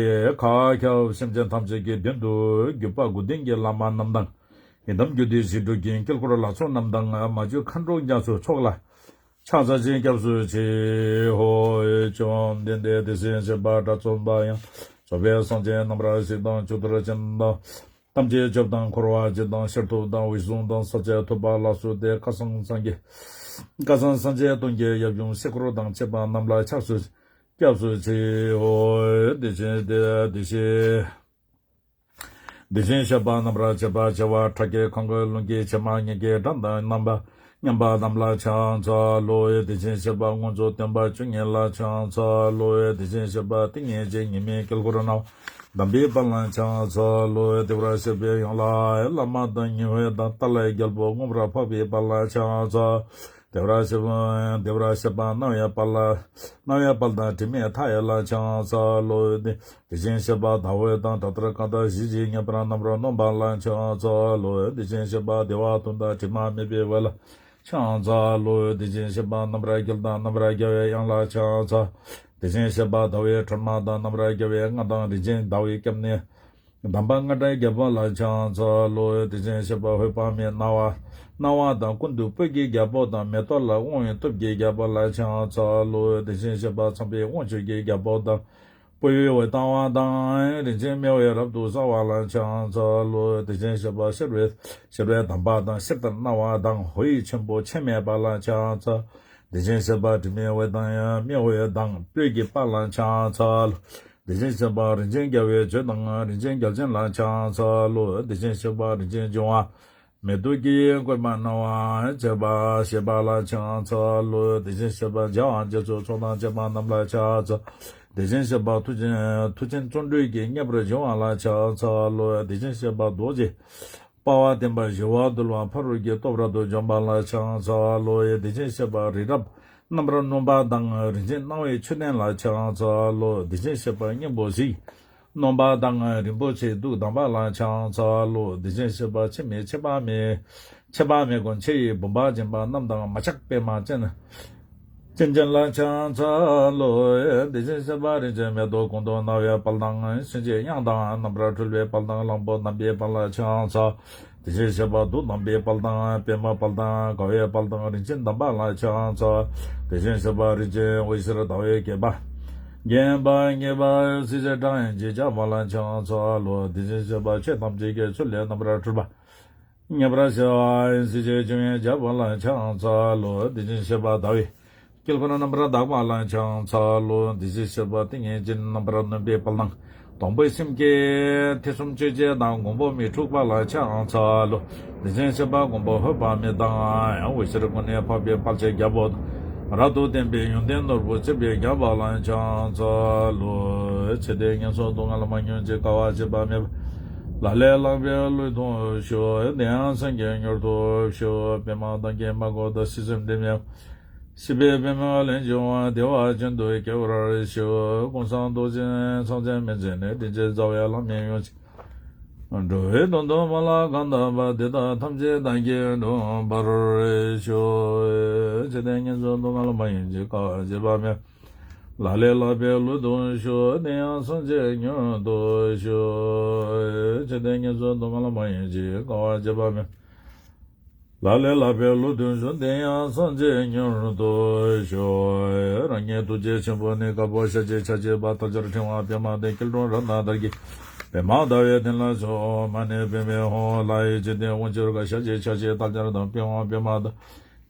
མཁའ་ཁྱབ་སེམས་ཅན་ཐམས་ཅད་ཀྱི་མདུན་དུ་བརྒྱུད་པ་དགུ་ལྡན་གྱི་བླ་མ་རྣམས་དང་། ཡི་དམ་རྒྱུད་སྡེ་བཞི་དྲུག་གི་དཀྱིལ་འཁོར་ལྷ་ཚོགས་རྣམས་དང་། མ་གྱུར་མཁའ་འགྲོ་རྒྱ་མཚོའི་ཚོགས་ལ། ཕྱག་འཚལ་ཞིང་སྐྱབས་སུ་མཆིའོ། བཅོམ་ལྡན་འདས་དེ་བཞིན་གཤེགས་པ་དགྲ་བཅོམ་པ་ཡང་རྫོགས་པའི་སངས་རྒྱས་རྣམ་པར་གཟིགས་དང་མཆོག་ཐུན་ཅན་དང་། ཐམས་ཅད་སྐྱོབ་དང་འཁོར་བ་འཇིག་དང་ཤར་ཐུབ་དང་འོད་སྲུང་དང་ས་བཅད་ཐུབ་པ་ལ་སོགས་ཏེ་སྐལ་བཟང་སངས་རྒྱས། སྐལ་བཟང་སངས་རྒྱས་སྟོང་གི་ཡབ་ཡུམ་སྲས་འཁོར་དང་བཅས་པ་རྣམས་ལ་ཕྱག་འཚལ་སྐྱབས་སུ་མཆིའོ། དེ་བཞིན་དེ་དེ་བཞིན། དེ་བཞིན་གཤེགས་པ་རྣམ་པར་བཅས་པ་བྱེ་བ་ཕྲག་བརྒྱའི་ཁམས་ཀུན་ཀློང་གི་བྱེ་མ་སྙེད་ཀྱི་སྒྲ་དང་རྣམ་པ་མཉམ་པ་རྣམས་ལ་ཕྱག་འཚལ་ལོ། དེ་བཞིན་གཤེགས་པ་མངོན་རྫོགས་སྟོན་པ་བཅུ་གཉིས་ལ་ཕྱག་འཚལ་ལོ། དེ་བཞིན་གཤེགས་པ་ཏིང་ངེ་འཛིན་ཉི་མའི་དཀྱིལ་འཁོར་སྣང་བ་དམ་པའི་དཔལ་ལ་ཕྱག་འཚལ་ལོ། བདེ་བར་གཤེགས་པའི་ཡན་ལག་བླ་མ་དང་ཉི་འོད་དང་ཏཱ་ལའི་རྒྱལ་པོ་མངོན་པར་འཕགས་པའི་དཔལ་ལ་ཕྱག་འཚལ། བདེ་བར་གཤེགས་པ། བདེ་བར་གཤེགས་པ་སྣང་བའི་དཔལ་ལ། སྣང་བའི་དཔལ་དང་དྲི་མེད་མཐའ་ཡས་ལ་ཕྱག་འཚལ་ལོ། དེ་དེ་བཞིན་གཤེགས་པ་ཟླ་འོད་དང་དྲ་ལྟར་སྐར་མདའ་བཞི་བཞིས་ངེས་པར་རྣམ་པར་གནོན་པ་ལ་ཕྱག་འཚལ་ལོ། དེ་བཞིན་གཤེགས་པ་བདེ་བ་དོན་དང་དྲི་མ་མེད་པའི་འོད་ལ་ཕྱག་འཚལ་ལོ། དེ་བཞིན་གཤེགས་པ་རྣམ་པར་རྒྱལ་དང་རྣམ་པར་རྒྱལ་བའི་དབྱངས་ལ་ཕྱག་འཚལ། དེ་བཞིན་གཤེགས་པ་ཟླ་བའི་སྒྲོན་མ་དང་རྣམ་པར་རྒྱལ་བའི་རྔ་དང་རིན་ཆེན་ཟླ་བའི་སྐྱབས་གནས། དམ་པ་རྔ་སྒྲ་རྒྱལ་པོ་ལ་ཕྱག་འཚལ་ལོ། དེ་བཞིན་གཤེགས་པ་འོད་དཔག་མེད་སྣང་བ། སྣང་བ་དང་ཀུན་ཏུ་སྤོས་ཀྱི་རྒྱལ་པོ་དང་མེ་ཏོག་ལ་དབང་བའི་སྟོབས་ཀྱི་རྒྱལ་པོ་ལ་ཕྱག་འཚལ་ལོ། དེ་བཞིན་གཤེགས་པ་ཚངས་པའི་དབང་ཕྱུག་གི་རྒྱལ་པོ་དང་། སྤོས་འོད་དང་བ་དང་རིན་ཆེན་མེ་འོད་རབ་ཏུ་གསལ་བ་ལ་ཕྱག་འཚལ་ལོ། དེ་བཞིན་གཤེགས་པ་ཤེར་བའི་ཤེར་བའི་དམ་པ་དང་ཤེར་ལྟར་སྣང་བ་དང་ཧོ་ཡིག་ཆེན་པོ་མཆེད་མེད་པ་ལ་ཕྱག་འཚལ། དེ་བཞིན་གཤེགས་པ་དྲི་མེད་འོད་དང་མེ་འོད་དང་སྤོས་ཀྱི་དཔལ་ལ་ཕྱག་འཚལ། དེ་བཞིན་གཤེགས་པ་རིན་ཆེན་རྒྱལ་བའི་མཆོག་དང་རིན་ཆེན་རྒྱལ་ཆེན་ལ་ཕྱག་འཚལ་ལོ། དེ་བཞིན་གཤེགས་པ་རིན་ཆེན་འབྱུང་བ། མེ་ཏོག་གི་མགོན་པོ་སྣང་བ་བྱེད་པ་ཞེས་པ་ལ་ཕྱག་འཚལ་ལོ། དེ་བཞིན་གཤེགས་པ་རྒྱལ་བ་རྒྱ་མཚོའི་ཚོགས་དང་བཅས་པ་རྣམས་ལ་ཕྱག་འཚལ། དེ་བཞིན་གཤེགས་པ་མཐུ་ཆེན་མཐུ་ཆེན་བརྩོན་འགྲུས་ཀྱིས་མཉེས་པར་བྱུང་བ་ལ་ཕྱག་འཚལ་ལོ། དེ་བཞིན་གཤེགས་པ་རྡོ་རྗེ། དཔའ་བ་བརྟན་པ་ཞི་བ་འདུལ་བ་ཕ་རོལ་གྱི་སྟོབས་རབ་ཏུ་འཇོམས་པ་ལ་ཕྱག་འཚལ་ལོ། དེ་བཞིན་གཤེགས་པ་རི་རབ་རྣམ་པར་གནོན་པ་དང་རིན་ཆེན་སྣང་བའི་མཆོད་རྟེན་ལ་ཕྱག་འཚལ་ལོ། དེ་བཞིན་གཤེགས་པ་སྙིང་པོ་ཞིག་གནོན་པ་དང་རིན་པོ་ཆེའི་གདུགས་དམ་པ་ལ་ཕྱག་འཚལ་ལོ། དེ་བཞིན་གཤེགས་པ་འཆི་མེད་ཕྱི་པ་མེད་ཕྱི་པ་མེད་ཀུན་འཆི་ཡི་བུམ་པ་འཇིག་པ་རྣམས་དང་མ་ཆགས་པདྨ་ཅན། ཅན་ཅན་ལ་ཕྱག་འཚལ་ལོ། དེ་བཞིན་གཤེགས་པ་རིན་ཆེན་མེ་ཏོག་ཀུན་ཏུ་སྣང་བའི་དཔལ་དང་གཤིན་རྗེའི་དབྱངས་དང་རྣམ་པར་འཕྲུལ་པའི་དཔལ་དང་གླང་པོ་བསྣམས་པའི་དཔལ་ལ་ཕྱག་འཚལ། དེ་བཞིན་གཤེགས་པ་གདུགས་དམ་པའི་དཔལ་དང་པདྨའི་དཔལ་དང་དགའ་བའི་དཔལ་དང་རིན་ཆེན་དམ་པ་ལ་ཕྱག་འཚལ། དེ་བཞིན་གཤེགས་པ་རིན་ཆེན་འོད་ཟེར་ཟླ་བའི་སྐེད་པ། བརྒྱན་པ་བརྒྱན་པ་སྲིད་ཞིའི་སྒྲ་དབྱངས་ཀྱི་རྒྱལ་པོ་ལ་ཕྱག་འཚལ་ལོ། དེ་བཞིན་གཤེགས་པ་ཆོས་ཐམས་ཅད་ཀྱི་ཚུལ་ལས་རྣམ་པར་འཕྲུལ་པ། མཉེས་པར་གཤེགས་པ་སྲིད་ཞིའི་འབྱུང་བའི་རྒྱལ་པོ་ལ་ཕྱག་འཚལ་ལོ། དེ་བཞིན་གཤེགས་པ་ཟླ་བའི་དཀྱིལ་འཁོར་རྣམ་པར་དག་པ་ལ་ཕྱག་འཚལ་ལོ། དེ་བཞིན་གཤེགས་པ་ཏིང་ངེ་འཛིན་རྣམ་པར་གནོན་པའི་དཔལ་དང་སྟོང་པའི་སེམས་ཀྱི་ཐེ་ཚོམ་གཅོད་བྱེད་དང་མགོན་པོ་མི་འཁྲུགས་པ་ལ་ཕྱག་འཚལ་ལོ། དེ་བཞིན་གཤེགས་པ་མགོན་པོ་འོད་དཔག་མེད་དང་འོད་ཟེར་ཀུན་ནས་འཕགས་པའི་དཔལ་གྱི་རྒྱལ་པོ་དང་། རབ་ཏུ་བརྟན་པའི་ཡོན་ཏན་ནོར་བུ་ཆེན་པོའི་རྒྱལ་པོ་ལ་ཕྱག་འཚལ་ལོ། ཚེ་འདི་ངན་སོང་སྡུག་བསྔལ་མ་མྱོང་ཅིག་དཀའ་བ་སྤྱད་པ་མེད་པ། ལ་ལས་ལྷག་པའི་ལུས་ཐོབ་ཤོག་དེ་ཡང་སངས་རྒྱས་མྱུར་ཐོབ་ཤོག་པདྨ་ལྟ་བུའི་མ་གོ་དང་སྲིད་གསུམ་འདི་མེད་པ། སྲིད་པའི་པདྨ་ལས་བྱུང་བ་བདེ་བ་ཅན་དུ་སྐྱེ་བར་ཤོག་ཀུན་བཟང་རྡོ་རྗེ་ཚངས་པའི་མེ་བཙུན་ནས། དྲིན་ཅན་རྩ་བའི་བླ་མས་ཡོངས་འཛིན། འགྲོ་བའི་དོན་དུ་མ་ལགས་གང་བཏབ་པ། དེ་དག་ཐམས་ཅད་བདག་གིས་འགྲུབ་པར་ཤོག་ཚེ་འདི་ངན་སོང་སྡུག་བསྔལ་མ་མྱོང་ཅིག་དཀའ་བ་སྤྱད་པ་མེད་པ། ལ་ལས་ལྷག་པའི་ལུས་ཐོབ་ཤོག་དེ་ཡང་སངས་རྒྱས་མྱུར་ཐོབ་ཤོག་ཚེ་འདི་ངན་སོང་སྡུག་བསྔལ་མ་མྱོང་ཅིག་དཀའ་བ་སྤྱད་པ་མེད་པ། ལ་ལས་ལྷག་པའི་ལུས་ཐོབ་ཤོག་དེ་ཡང་སངས་རྒྱས་མྱུར་ཐོབ་ཤོག་རང་གི་ཐུགས་རྗེ་ཆེན་པོ་ནི། དཀར་པོ་ཞལ་གྱི་ཕྱག་བགྱིས་པ། ལྟ་བྱར་ཕྲེང་བ་པདྨ་དང་། སྐྱིལ་ཀྲུང་རཏྣ་དར་གྱི་པདྨ་ཟླ་བའི་གདན་ལ་སོགས། མ་ནས་པདྨའི་ཧཱུྃ་ལ་ཡི་འཇིག་རྟེན་དབང་ཕྱུག་ག་ཞལ་གྱི་ཕྱག་བགྱིས་ལྟ་བྱར་དང་པི་ཝང་པདྨ་དང་།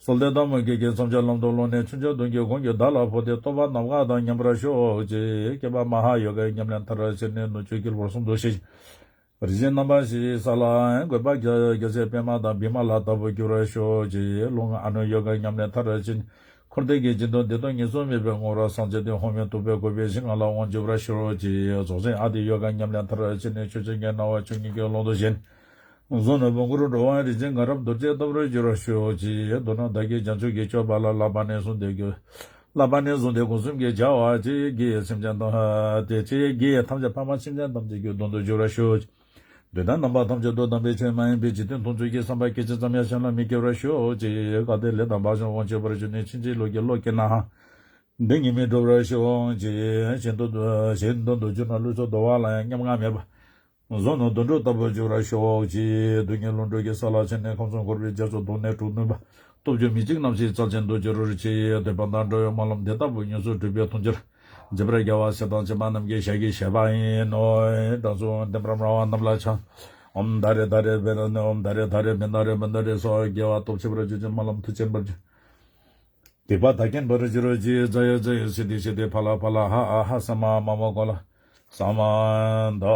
གསོལ་འདེབས་དང་མོས་གུས་ཀྱིས་མཚམས་སྦྱོར་ལམ་དུ་བསླངས་ནས་ཆོས་འབྱུང་གདུང་རྒྱུད་དགོངས་རྒྱུད་བདག་ལ་ཕོག་སྟེ་རྟོགས་པ་ནམ་མཁའ་དང་མཉམ་པར་ཤོག་ཅིག་སྐྱེས་པ་མ་ཧཱ་ཡོ་གའི་ཉམས་ལེན་མཐར་ཕྱིན་ནས་ནུབ་ཕྱོགས་ཀྱི་ལྷོར་སོང་དུ་གཤེགས་ཤིང་། རིན་ཆེན་རྣམ་པ་བཞིའི་ས་ལ་འགོད་པ་རྒྱ་རྒྱལ་སྲས་པདྨ་དང་བི་མ་ལ་ལྟ་བུར་འགྱུར་བར་ཤོག་ཅིག་ལུང་ཨ་ནུ་ཡོ་གའི་ཉམས་ལེན་མཐར་ཕྱིན། འཁོར་འདས་ཀྱི་སྦྱིན་དང་བདེ་སྟོང་ཉེར་འཚོ་མེད་པའི་ངོ་བོར་སངས་རྒྱས་ཏེ་ཧོ་མི་ཐུག་པའི་དགོས་པའི་ཞིང་ལྔ་ལ་དབང་བསྒྱུར་བར་ཤོག་ཅིག་རྫོགས་ཆེན་ཨ་ཏི་ཡོ་གའི་ཉམས་ལེན་མཐར་ཕྱིན་ནས་ཆོས་ཅན་གྱི་སྣང་བ་ཆོས་ཉིད་ཀྱི་ཀློང་དུ་ཞེན། གཟུགས་ནི་བོན་སྐུར་འགྲོ་བ་རིན་ཆེན་དགའ་རབ་རྡོ་རྗེ་ལྟ་བུར་འགྱུར་བར་ཤོག་ཅིག་མདོར་ན་བདག་གིས་བྱང་ཆུབ་ཀྱི་སྤྱོད་པ་ལ་བསླབ་པ་ནས་བཟུང་སྟེ་རྒྱུ། བསླབ་པ་ནས་བཟུང་སྟེ་སྒོ་གསུམ་གྱི་བྱ་བ་ཅིག་གིས་སེམས་ཅན་དང་དེ་ཅིག་གིས་ཐམས་ཅད་ཕ་མ་སེམས་ཅན་ཐམས་ཅད་ཀྱི་དོན་དུ་འགྱུར་བར་ཤོག་ཅིག་འདི་དག་རྣམ་པ་ཐམས་ཅད་དུ་དམ་པའི་ཆོས་མ་ཡིན་པའི་འཇིག་རྟེན་མཐོང་ཚུལ་གྱི་བསམ་པ་སྐད་ཅིག་ཙམ་ཡང་གཞན་ལ་མི་སྐྱེ་བར་ཤོག་ཅིག་གལ་ཏེ་ལས་དང་བག་ཆགས་དབང་ཆད་པར་གྱུར་ནས་ཕྱིན་ཅི་ལོག་གི་བློ་སྐྱེས་ནའང་འདི་ཉིད་མི་འགྲུབ་པར་ཤོག་ཅིག་གཞན་དོན་དུ་གཞན་དོན་དུ་གྱུར་ན་བསླུ་ཆོག་བཟློག་པ་ལ་ཡང་མཉམ་ང་མེད་པ། གཟུགས་ནི་དུད་འགྲོ་ལྟ་བུར་འགྱུར་བར་ཤོག་ཅིག་སྡུག་བསྔལ་ལུས་འགྲོ་གི་ས་ལ་ཕྱིན་ནས་ཁམས་གསུམ་འཁོར་བའི་རྒྱ་མཚོ་བརྡུངས་ནས་གྲོལ་ནུས་པ། སྟོབས་བཅུ་མི་འཇིགས་རྣམ་བཞིའི་རྩལ་ཅན་དུ་འགྱུར་རོ་ཅིག་འདོད་པ་དང་འདྲ་བའི་སྨོན་ལམ་འདི་ལྟ་བུ་ཉམས་སུ་གྲུབ་པའི་མཐོང་ཕྱིར། རྗེ་འབྲང་རྒྱལ་བ་སྲས་དང་བཅས་པ་རྣམས་ཀྱི་ཞལ་གྱིས་བཞེས་པ་ཡིན་ནོ། དྲང་སྲོང་བདེན་པར་སྨྲ་བ་རྣམས་ལ་ཕྱག་ཨོཾ་ད་རེ་ད་རེ་བེ་ད་ནི་ཨོཾ་ད་རེ་ད་རེ་བེ་ད་རེ་བེ་ད་རེ་སྭཱ་ཧཱ། དགེ་བ་སྟོབས་ཆེ་བར་གྱུར་ཅིག་སྨོན་ལམ་མཐུ་ཆེན་པར་གྱུར། སྡིག་པ་མཐའ་མཁྱེན་པར་གྱུར་ཅིག་ཛ་ཡ་ཛ་ཡ་སི་དྷི་སི་དྷི་ཕ་ལ་ཕ་ལ་ཧ་ཨ་ཧ་ས་མ་མ་མ་གོ་ལ། ས་མ་དྷ་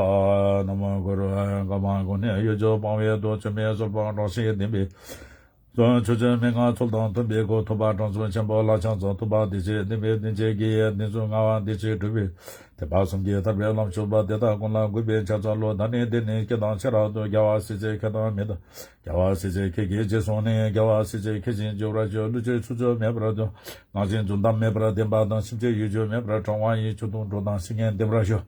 ན་མ་གུ་རུ་ཨ་ག་མ་གུ་ནི་ཡུལ་གྱི་སྤང་བའི་མདོ་ཆུ་མིག་སོལ་བ་གྲོགས་ཤིག་ལྡན་པའི། ཚོགས་ཆོས་ཅན་མན་ངག་ཚུལ་དང་མཐུན་པའི་སྒོ་ཐོབ་པ་དྲང་སྲོང་ཆེན་པོ་ལ་ཕྱག་འཚལ། ཐུབ་པ་བདེ་ཆེན་ལྡན་པའི་བདེན་བཞིའི་དགེ་བའི་བདེན་རྫུན་མངའ་བ་བདེ་ཆེན་གྲུབ་པའི། ཐེག་པ་གསུམ་གྱི་ཐར་པའི་ལམ་སྤྱོད་པ་དེ་དག་ཀུན་ལ་གུས་པས་ཕྱག་འཚལ་ལོ། ད་ནི་འདི་ནི་སྐད་དང་ཆ་རབ་ཏུ་རྒྱལ་བ་སྲས་བཅས་ཁྱེད་དང་མི་དང་། རྒྱལ་བ་སྲས་བཅས་ཁྱེད་ཀྱི་རྗེས་སུ་ནི་རྒྱལ་བ་སྲས་བཅས་ཁྱེད་བཞིན་འགྱུར་བར་གྱུར། བསླུ་བྱའི་ཚུལ་འཆོས་མེད་པར་སྟོན། ངག་བཞིན་རྫུན་གཏམ་མེད་པར་བསྟན་པ་དང་། ཕྱིན་ཅི་ཡུལ་འཆོས་མེད་པར་དྲང་བ་ཡི། ཆོས་དུང་འགྲོ་དང་བཤེས་གཉེན་ལྡན་པར་ཤོག་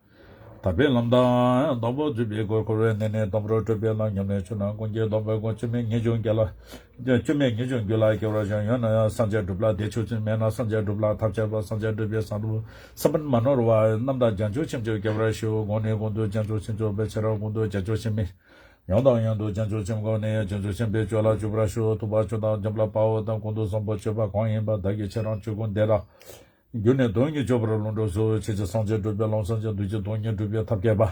དག་པའི་ལམ་དང་དང་པོ་འཛུད་པའི་སྒོ་འཁོར་བའི་གནས་ནས་དང་པོར་སྤྲོད་པའི་ལམ་ཉམས་ལེན་ཆོས་རྣམས་ཀུན་གྱི་སྡོམ་པ་ཀུན། སྐྱོན་མེད་ངེས་འབྱུང་རྒྱུད་ལ། སྐྱོན་མེད་ངེས་འབྱུང་རྒྱུད་ལ་སྐྱེ་བར་ཤོག་ཡོད་ན་ཡང་སངས་རྒྱས་སྒྲུབ་ལ་བདེ་ཆོས་ཅན། མེད་ན་སངས་རྒྱས་སྒྲུབ་ལ་ཐབས་ཆག་པ། སངས་རྒྱས་སྒྲུབ་པའི་ས་བོན་ས་བོན་མ་ནོར་བ་རྣམ་དག་བྱང་ཆུབ་ཆེན་པོར་སྐྱེ་བར་ཤོག་གོང་ནས་གོང་དུ་བྱང་ཆུབ་ཆེན་པོ་བས། ཕྱི་རོལ་གོང་དུ་བྱང་ཆུབ་ཆེན་པོའི། ཡང་དང་ཡང་དུ་བྱང་ཆུབ་ཆེན་པོའི་གོང་ནས་བྱང་ཆུབ་ཆེན་པོའི་སྤྱོད་ལ་འཇུག་པར་ཤོག་ཐུབ་པ་མཆོག་དང་འཇམ་དཔལ་དཔའ་བོ་དང་། གོང་དུ་གསུངས་པ་སྤྱོད་པ་གང་ཡིན་པ་བདག་གིས་ཁྱེད་རང་ཆོས་ཀུན་བདེ་དང་། རྒྱུ་ནི་དོན་གཉིས་སྤྱོད་པར་ལུང་འགྲོ་ཚུལ། ཆོས་ཀྱི་སངས་རྒྱས་སྒྲུབ་པའི་ལམ། སངས་རྒྱས་འདུལ་བྱེད་དོན་གཉིས་སྒྲུབ་པའི་ཐབས་མཁས་པ།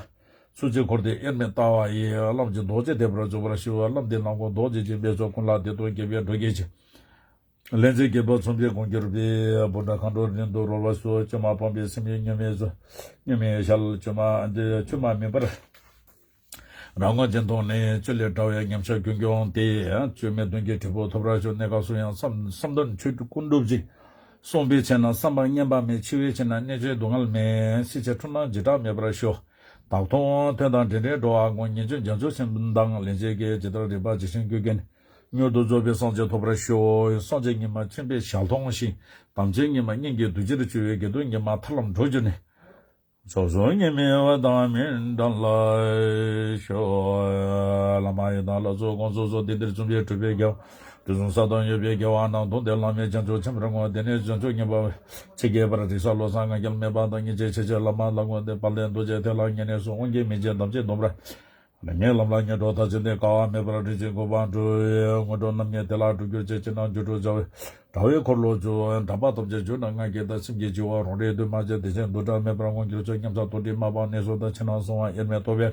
ཚུལ་གཅིག་འཁོར་འདས་དབྱེར་མེད་ལྟ་བ་ཡིས། ལམ་གྱི་རྡོ་རྗེ་བརྡེག་པར་འཇུག་པར་ཤོག་ལམ་འདི་ལམ་གོང་རྡོ་རྗེ་འཇིགས་པའི་ཚོགས། ཀུན་ལ་བདེ་སྟོང་རྒྱས་པའི་འགྲོ་ཀྱི་ཆེད། ལན་ཚྭའི་སྒྱེད་པ་ཚོམ་བུས་གང་གྱུར་པའི། བུམ་འདྲ་མཁའ་འགྲོ་རིང་དུ་རོལ་པར་ཤོག་བཅོས་མ་སྤངས་པའི་སེམས་ཀྱིས་གཉུག་མའི་ཚུལ། གཉུག་མའི་ཞལ། བཅོས་མ་འདི་བཅོས་མ་མིན་པར། རང་ངོ་ཅན་མཐོང་ནས་བཅོས་ལས་བྲལ་བའི་ཉམས་ཆག་ཀུན་སྐྱོང་སྟེ། བཅོས་མའི་གདོན་གྱི་གྲིབ་པ་ཐོབ་པར་ཤོག་གནས་སྐབས་སུ་ཡང་བསམ་བསམ་དོན་ཆོས་ཀུན་འགྲུབ་ཅིང་། བསམ་པའི་ཕྱིར་ན་བསམ་པ་ངན་པ་མེད། འཆི་བའི་ཕྱིར་ན་གནད་གཅོད་སྡུག་བསྔལ་མེད། སྲིད་ཕྱིན་འཁྲུལ་སྣང་འཇིགས་སྐྲག་མེད་པར་ཤོག་དག་མཐོང་ཐོས་དང་འདྲེན་འདྲེན་འགྲོ་བ་ངོ་། ཉེས་སྤྱོད་བྱང་ཆུབ་སེམས་དང་ལེན་བྱེད་ཀྱི། ཇི་ལྟར་རིགས་པ་ཇི་བཞིན་ཀུན་ཀྱང་མྱུར་དུ་རྫོགས་པའི་སངས་རྒྱས་ཐོབ་པར་ཤོག་སངས་རྒྱས་ཉི་མ་མཁྱེན་པའི་ཞལ་མཐོང་ཞིང་། དམ་ཅན་ཉི་མ་སྙིང་གི་འདུ་བྱེད་བཅོལ་བའི། དགེ་འདུན་ཉི་མ་ཐར་ལམ་འགྲོ་གྱུར་ནས། ཕྱོགས་བཅུ་གཉིས་མེད་འོད་དཔག་མེད་འདྲེན་ལ་ཤོག་བླ་མ་ཡི་དམ་ལྷ་ཚོགས་དགོངས་རྫོགས་སོགས། འདི་འདིར་འཛོམས་པའི་གྲུབ་པའི་དགེ་བ། དུས་གསུམ་ས་དང་ཡོད་པའི་དགེ་བ་རྣམས། དོན་དེ་བླ་མེད་བྱང་ཆུབ་ཆེན་པོར་བསྔོ། དེ་ནས་བྱང་ཆུབ་སྙིང་པོ་ཆེ་གེ་བར། རིགས་བསགས་བློ་བསགས་ང་རྒྱལ་མེད་པ་དང་། སྙིང་རྗེ་ཆེ་ཆེར་བླ་མ་ལ་བསྔོ་སྟེ། དཔལ་ལྡན་རྡོ་རྗེ་ཐེག་ལ་ཉེ་གནས་སུ། དབང་གིས་མི་འཇིགས་དམ་ཚིག་སྡོམ་པར། ལས་ངན་ལམ་ལ་ངན་འགྲོ་མཐར་ཕྱིན་ཏེ། དཀའ་བ་མེད་པར་རིམ་བཞིན་འགོད་པར་འགྲོ། དངོས་གྲུབ་རྣམ་གཉིས་དེ་ལ་འགྲུབ་གྱུར་ཅིག་ཕྱི་ནང་སྒྱུ་འཕྲུལ་འཆར་བའི་དྲ་བའི་འཁོར་ལོ་བཅུ། འདྲ་པར་ཐམས་ཅད་བསྒྱུར་ན་ང་རྒྱལ་དང་། སེམས་ཀྱི་འཆི་བ་རང་འདྲའི་འདུན་མ་བྱེད། བདེ་ཆེན་འདུ་འབྲལ་མེད་པར་མངོན་གྱུར་ཅིག་ཉམས་སུ་རྟོགས་དྲི་མ་སྤངས་ནས་སོ་དང་། ཕྱི་ནང་གསང་བ་དབྱེར་མེད་རྟོགས་པའི།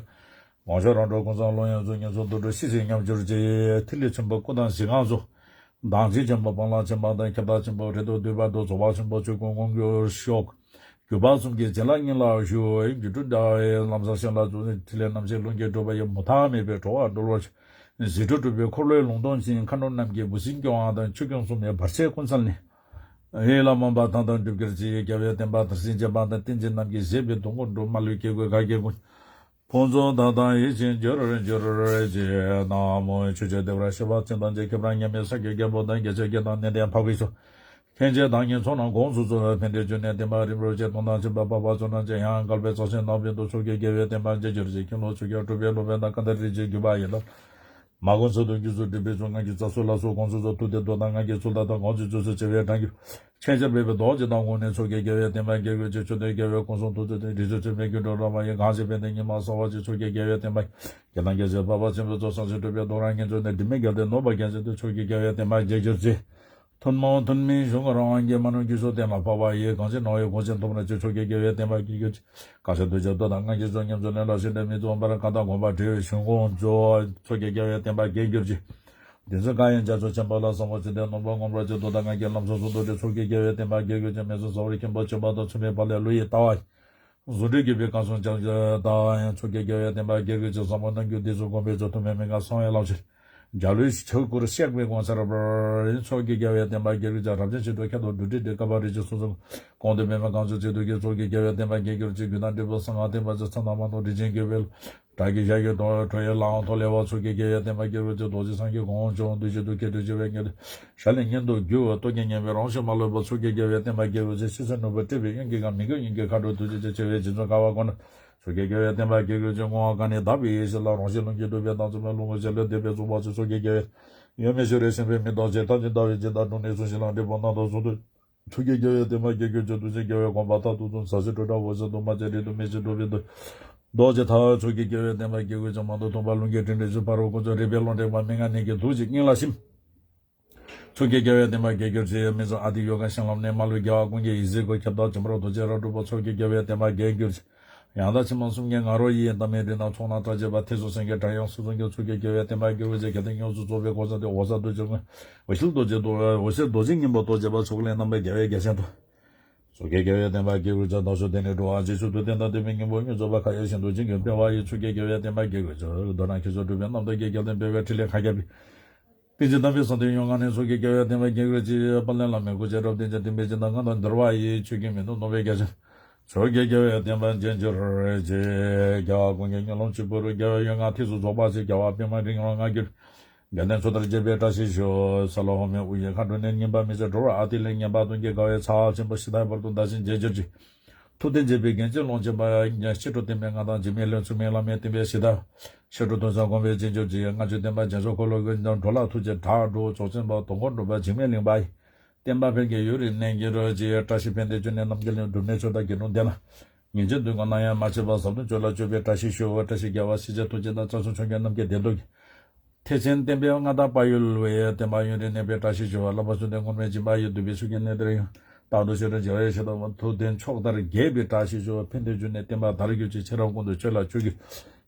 ངོ་ཤེས་རང་གྲོལ་ཀུན་བཟང་བློ་ཡོངས་སུ། ངན་སོང་དུད་འགྲོ་ཤེས་བཞིན་ཉམས་གྱུར་ཅིག་ཐིག་ལེ་ཆེན་པོ་སྐུ་དང་གཟི་རྐང་གསུམ། མདངས་ཅན་ཆེན་པོ་སྤང་བླང་ཆེན་པོ་དང་། ཁྱབ་བདག་ཆེན་པོ་རེ་དོགས་བསྡུས་པ་དང་། རྫོགས་པ་ཆེན་པོ་ཆོས་སྐུ་མངོན་གྱུར་ཤོག་རྒྱུད་པ་གསུམ་གྱི་རྒྱན་ལ་སྙིང་ལ་ཞུགས། སྒྱུ་འཕྲུལ་དྲ་བའི་ལམ་བཟང་ཞིང་ལ་བཙུགས། ཐིག་ལེ་རྣམ་བཞི་ལྷུན་གྱིས་གྲུབ་པ་ཡི། མུ་མཐའ་མེད་པའི་གྲོལ་བ་སྒྲོལ་བར་ཤོག་ཞི་ཁྲོ་གྲུབ་པའི་འཁོར་ལོའི་ལུང་སྟོན་ཅིང་། མཁའ་འགྲོ་རྣམས་ཀྱིས་འབུལ་ཞིང་སྐྱོང་བ་དང་། ཆོས་སྐྱོང་སྲུང་མའི་བར་ཆད་ཀུན་སེལ་ནས། ཡིད་ལ་སྨོན་པ་དང་དང་འགྲུབ་གྱུར་ཅིག་རྒྱལ་བའི་བསྟན་པ་དར་ཞིང་རྒྱས་པ་དང་། བསྟན་འཛིན་རྣམས་ཀྱིས་བཞེད་པའི་དུས་འཁོར་འགྲོ། མ་ལུས་སྐྱེ་དགུའི་གར་གྱིས་ཀུན། ཕུན་སུམ་ཚོགས་དང་ཡིད་བཞིན་འགྱུར་འགྱུར་ཅིག་ན་མོ། ཆོས་ཀྱི་བདེ་བར་གཤེགས་པ་ཙམ་དང་། རྗེ་ཁྱེད་རང་མཉམ་མེད་ས་སྐྱ་རྒྱལ་པོ་དང་། རྒྱལ་སྲས་བརྒྱད་དང་གནས་བརྟན་འཕགས་པའི་ཚོགས། མཁན་ཆེན་བདག་ཉིད་ཚོགས་རྣམས་དགོངས་སུ་གསོལ། ཕན་བདེའི་འབྱུང་གནས་བསྟན་པ་རིམ་གྲོ་ཆེ། སྟོང་དང་ཕྱིན་པ་འཕགས་པ་ཚོགས་རྣམས་ཀྱིས། ཡང་དག་པའི་རྩ་བ་ནས་བསྔགས་པའི་མཐུས། མཆོག་གི་དགེ་བའི་བསྟན་པ་རྒྱས་གྱུར་ཅིག་མཁན་སློབ་ཆོས་རྒྱལ་གྲུབ་པའི་སློབ་དཔོན་དང་། བཀའ་དར་རིན་ཆེན་བརྒྱུད་པ་ཡི་དམ། མ་དགོངས་ཚུལ་དུ་བརྒྱུད་ཚུལ་སྒྲུབ་པའི་ཚུལ། ང་གིས་རྩ་སྲོལ་ལ་སོགས་དགོངས་སུ་གསོལ། ཐུགས་བདེ་ཏོག་ཏོ་ང་གིས་ཚུལ་ལྟར་དང་། དགོངས་ཚུལ་བརྗོད་ཚུལ་བྱེ་བའི་གྲངས་ཀྱིས། ཆེས་ཆེར་འབད་པའི་རྡོ་རྗེ་དང་། དངོས་གནས་མཆོག་གི་དགེ་བའི་བསྟན་པ་རྒྱས་གྱུར་ཅིག་མཆོད་རྟེན་རྒྱལ་བའི་སྐུ་གསུང་ཐུགས་རྗེ་དང་། རིགས་སུ་ཆེན་པོའི་སྐྱེ་འགྲོ་རོལ་པ་ཡི། གང་ཞིག་ཕན་བདེ་ཉི་མ་གསལ་བ་ཅིག་མཆོག་གི་དགེ་བའི་བསྟན་པ་ཡི། དགེ་དང་རྒྱལ་སྲས་འཕགས་པ་ཆེན་པོའི་ཚོགས། བྱང་ཆུབ་སྒྲུབ་པའི་རྡོ་རིང་ངེས་འབྱུང་ནས། དྲི་མེད་གལ་ཏེ་ནོར་བ་རྒྱན་ཆ་དེ། མཆོག་གི་དགེ་བའི་བསྟན་པ་རྒྱས་གྱུར་ཅིག་ཐུན་མོང་ཐུན་མིན་གཞུང་རང་དབང་གིས། མ་ནོར་རྒྱུད་སོགས་གཏན་ལ་ཕབ་པ་ཡི། གང་ཞིག་ནོར་བའི་གོང་ཆེན་ཐོབ་ན་ཅི། མཆོག་གི་དགེ་བའི་བསྟན་པ་རྒྱས་གྱུར་ཅིག་གང་ཞིག་འདུ་བྱེད་རྡོ་དང་ལྔ་བརྒྱ་སོགས། ཉམས་སུ་ལེན་ལ་ཞིང་འདྲ་མི་རྫོགས་པར། གང་དག་དགོངས་པ་འགྲེལ་བའི་གཞུང་ཀུན་རྫོགས། མཆོག་གི་དགེ་བའི་བསྟན་པ་རྒྱས་གྱུར་ཅིག་འདི་ཚོ་གང་ཡིན་བྱ་ཚོགས་ཆེན་པོ་ལ་བཟང་པོ་ཇི་ལྟར་ནོར་བུ་ངོམས་རོལ་གྱི་མདོ་དང་ང་རྒྱལ་ལམ་སོགས་སུ་མདོ་སྡེ་ཚོགས་ཀྱི་རྒྱལ་བའི་བསྟན་པ་རྒྱལ་གྱུར་ཅིག་མེ་བཙོ་ཟ་བར་ཁྱིམ་པ་སྤྱོད་པ་དང་མཚུངས་པའི་བག་ལེབ་ལོ་ཡི་ལྟ་བ་ཡིན། རྫུ་འཕྲུལ་གྱིས་བོད་གངས་སུ་ལྗང་ལྟ་བ་ཡིན། ཚོགས་ཀྱི་རྒྱལ་བའི་བསྟན་པ་རྒྱལ་གྱུར་ཅིག་བཟང་པོ་རྣམས་ཀྱི་བདུད་རྩི་བསྒོམས་པའི་མཆོག་ཐུན་མོང་མན་ངག་གསང་བའི་ལམ་ཕྱིར། འཇའ་ལུས་ཆོས་སྐུར་གཤེགས་པའི་དགོངས་འཆར་འབར། ཚོགས་ཀྱི་རྒྱལ་བའི་བསྟན་པ་རྒྱལ་གྱུར་ཅིག་རབ་འབྱམས་ཆོས་སྡུད་ཁྱད་དུ་འདུ་འཕྲིན་དེ་བསྐལ་པ་རིས་གཅིག་གསུང་གསུམ་གོང་དུ་སྨོས་པ་གངས་ཅན་སྐྱིད་སྡུག་གི། ཚོགས་ཀྱི་རྒྱལ་བའི་བསྟན་པ་རྒྱལ་གྱུར་ཅིག་རྒྱུད་དང་འབྲས་བུ་གསང་སྔགས་བསྟན་པ་ཅིག་ཚེ་དང་མ་ཐོག་དྲིན་ཅན་དགེ་བའི་བློ། བྲག་གི་ཞལ་གྱི་དོ་ཁྲོ་ཡི་ལའང་མཐོ་ལེ་བ། ཚོགས་ཀྱི་རྒྱལ་བའི་བསྟན་པ་རྒྱལ་གྱུར་ཅིག་རྡོ་རྗེ་འཆང་གི་གོ་འོག་འབྱུང་བ་འདུ་བྱེད་དུ་སྐྱེ་འགྲོའི་བྱེ་བའི་ཉེར་བསྡོས་ཞལ་ལས་སྙན་དུ་བརྒྱུད་པ་སྟོབས་ཀྱིས་ཉེན་པའི་རང་བཞིན་མ་ལུས་པ། ཚོགས་ཀྱི་རྒྱལ་བའི་བསྟན་པ་རྒྱལ་གྱུར་ཅིག་ཕྱི་སོས་ནོར་བུ་སྤྲས་པའི་གཡོན་གྱི་ཁ་དྲོ་དུས་ཀྱི་ཆེ་བའི་སྦྱིན་མཚོ་ཁ་བ་ཀུན་ཏུ། ཚོགས་ཀྱི་རྒྱལ་བའི་བསྟན་པ་རྒྱལ་གྱུར་ཅིག་བསྔོ་བ་གང་ནི་དག་པའི་ཡེ་ཤེས་ལ། རང་བཞིན་ལྷུན་གྱིས་གྲུབ་པའི་དྭངས་བཙུན་མའི་རླུང་གི་ཞལ་ལས་འདེབས་པའི་བཙུན་པ་ཚོས། ཚོགས་ཀྱི་རྒྱལ་བའི་གཡོ་མེད་ཕྱི་རོལ་སེམས་དཔའི་མི་རྟོག་ཅན། ཐམས་ཅད་ལྟ་བའི་སྦྱིན་བདག་འབྲུ་ནི་གསུང་ཞིང་ལག་འབྲས་བུ་རྣམ་དག་གསུང་དུ། ཚོགས་ཀྱི་རྒྱལ་བའི་བསྟན་པ་རྒྱལ་གྱུར་ཅིག་གདུལ་བྱའི་རྒྱལ་བའི་དགོངས་པ་མཐར་ཐུག་གསུངས། ཟ་ཟི་དྲོད་འཁྲབ་འོད་ཟེར་དུ་མ་བྱས། རིགས་དུ་མི་ཤེས་འགྲོ་བའི་འདུ་ལྡོག་ཅེས་ཐལ། ཚོགས་ཀྱི་རྒྱལ་བའི་བསྟན་པ་རྒྱལ་གྱུར་ཅིག་མང་དུ་མཐོང་བ་རླུང་གིས་དྲན་དྲན་ཞིང་། ཕ་རོལ་ཀུན་ཚོགས་རིག་པའི་ཀློང་དྲེགས་པ་མན་ངག་ནད་ཀྱི་དུག་ཅིག་སྙིང་ལ་ཞིམ། ཚོགས་ཀྱི་རྒྱལ་བའི་བསྟན་པ་རྒྱལ་གྱུར་ཅིག་མི་ཚོགས་ཨ་ཏི་ཡོ་ག་ཤིང་ལམ་ནས་མ་ལུས་རྒྱལ་བ་ཀུན་གྱི་ཡིད་བཞིན་སྐུ། ཁྱབ་བདག་འཇམ་དཔལ་རྡོ་རྗེ་རབ་སྒྲོལ་པ། ཚོགས་ཀྱི་རྒྱལ་བའི་བསྟན་པ་རྒྱལ་གྱུར་ཅིག་ཡང་དག་ཕྱི་མ་གསུམ་གཉིས་ང་རོ་ཡི། ཟླ་མེད་རི་དྭགས་ཚོགས་རྣམས་སྐྲག་བྱེད་པ། ཐེག་མཆོག་སེང་གེ་སྒྲ་དབྱངས་སུ་གསུང་གི། ཚོགས་ཀྱི་རྒྱལ་བའི་བསྟན་པ་རྒྱལ་གྱུར་ཅིག་གལ་ཏེ་ཉམས་སུ་རྫོགས་པའི་གོ་ས་དེ། འོད་གསལ་རྡོ་རྗེ་ཀུན། འོད་གསལ་རྡོ་རྗེ་སྙིང་པོ་རྡོ་རྗེ་པ་ཚོགས་ལས་རྣམ་པར་རྒྱལ་བའི་རྒྱལ་མཚན་དུ། ཚོགས་ཀྱི་རྒྱལ་བའི་བསྟན་པ་རྒྱལ་གྱུར་ཅིག་བདག་སོགས་དེ་ནས་འགྲོ་བ་རྗེས་སུ་དུ་བསྟན་དང་བསྟན་པའི་སྙིང་པོ་སྙོན་རྫོགས་པ་མཁའ་ཡི་ཞིང་དུ་བྱིན་གྱིས་འཕེལ་བ་ཡི། ཚོགས་ཀྱི་རྒྱལ་བའི་བསྟན་པ་རྒྱལ་གྱུར་ཅིག་མདོར་ན་ཁྱེད་ཚོ་སྒྲུབ་པའི་རྣམ་དག་གི་རྒྱལ་བསྟན་འཕེལ་བའི་ཕྲིན་ལས་མཁའ་ཁྱབ་པའི། པཎ་ཆེན་དམ་པའི་གསང་བསྟོད་ཡོངས་ང་ནས། ཚོགས་ཀྱི་རྒྱལ་བའི་བསྟན་པ་རྒྱལ་གྱུར་ཅིག་དཔལ་ལྡན་བླ་མའི་སྐུ་ཚེ་རབ་བརྟན་ཅིང་། བསྟན་པའི་སྦྱིན་བདག་ང་དང་འདུལ་བ་ཡི། ཆོས་ཀྱི་མེ་ཏོག་ནོར་བུའི་རྒྱ་ཆེན། ཚོགས་ཀྱི་རྒྱལ་བའི་བསྟན་པ་རྒྱས་གྱུར་ཅིག་རྒྱལ་བ་ཀུན་གྱི་སྨོན་ལམ་གཅིག་པུ་རུ། རྒྱལ་བའི་ཡོངས་ང་ཐེག་མཆོག་རྫོགས་པ་ཆེ། རྒྱལ་བ་པདྨ་འབྱུང་གནས་ལྔ་གྱུར། རྒྱལ་བསྟན་ཚོགས་དར་རྒྱས་པའི་བཀྲ་ཤིས་ཤོག་སཱ་ལུ་ཧོར་མོའི་དབུ་ཡི་མཁའ་འགྲོ་ནས། བསྙེན་པ་མི་ཟད་འགྲོ་བ་ཨ་ཏི་ལའི། བསྙེན་པ་སྟོན་གྱི་དགའ་བའི་ཚལ་ཆེན་པོ་ཞི་བདག་བར་དུ་བདག་བཞིན་མཇལ་གྱུར་ཅིག་ཐུབ་བསྟན་རྒྱས་པའི་རྒྱན་ཅན་ཀློང་ཆེན་པ། ཕྱི་དྲོ་བསྟན་པའི་མངའ་ཐང་འཇིགས་མེད་ལྷུན་གསལ་མའི། བླ་མའི་བསྟན་པའི་གཞི་བདག་ཕྱི་དྲོ་ཐོས་བསམ་སྒོམ་པའི་རྗེས་འཇུག་ཅིག་སྔ་ཕྱི་བསྟན་པ་རྒྱ་མཚོ་འཁོར་ལོ་ཀུན། འགྲོ་ལ་ཐུགས་རྗེ་དྲག་འགྲོ་ཕྱོགས་ཆེན་པ། དོན་ཀུན་འགྲུབ་པ་འཇིགས་མེད་གླིང་པ་ཡི། བསྟན་པ་འཕེལ་གྱི་ཡུན་རིང་གནས་ཀྱི་རོལ་ཅིག་བཀྲ་ཤིས་ཕན་བདེའི་བཅུད་ནི་རྣམ་རྒྱལ་གླིང་། སྒྲུབ་གནས་ཆོས་བདག་དགེ་སློང་སྡེ་ལ། ངེས་འབྱེད་འདོད་དགུ་ནམ་ཡང་མ་མཆིས་པ། ཟབ་དོན་སྤྱོད་ལ་སྤྱོད་པའི་བཀྲ་ཤིས་ཤོག་བཀྲ་ཤིས་རྒྱལ་བ་སྲས་བཅས་ཐུགས་རྗེ་དང་། རྩ་གསུམ་མཆོག་གི་རྣམ་རྒྱལ་བདེ་སྡུག་གི། ཐེག་ཆེན་བསྟན་པའི་མངའ་བདག་དཔལ་ཡུལ་བའི། བསྟན་པ་ཡུན་རིང་གནས་པའི་བཀྲ་ཤིས་ཤོག་བསླབ་པ་ཚུལ་ལྡན་ངུར་སྨྲིག་སྦྱིན་པ་ཡི། འདུས་པའི་ཆུ་སྐྱེས་གནས་འདིར་ཡང་། རྟག་ཏུ་ཞི་ཁྲོའི་བྱ་བའི་གཞི་བདག་པོ། ཐུབ་བསྟན་ཕྱོགས་མཐར་རྒྱས་པའི་བཀྲ་ཤིས་ཤོག་ཕན་བདེའི་འབྱུང་གནས་བསྟན་པ་དར་གྱུར་ཅིག་ཕྱི་རབས་ཀུན་ཏུ་ཆོས་ལ་སྤྱོད་ཀྱི།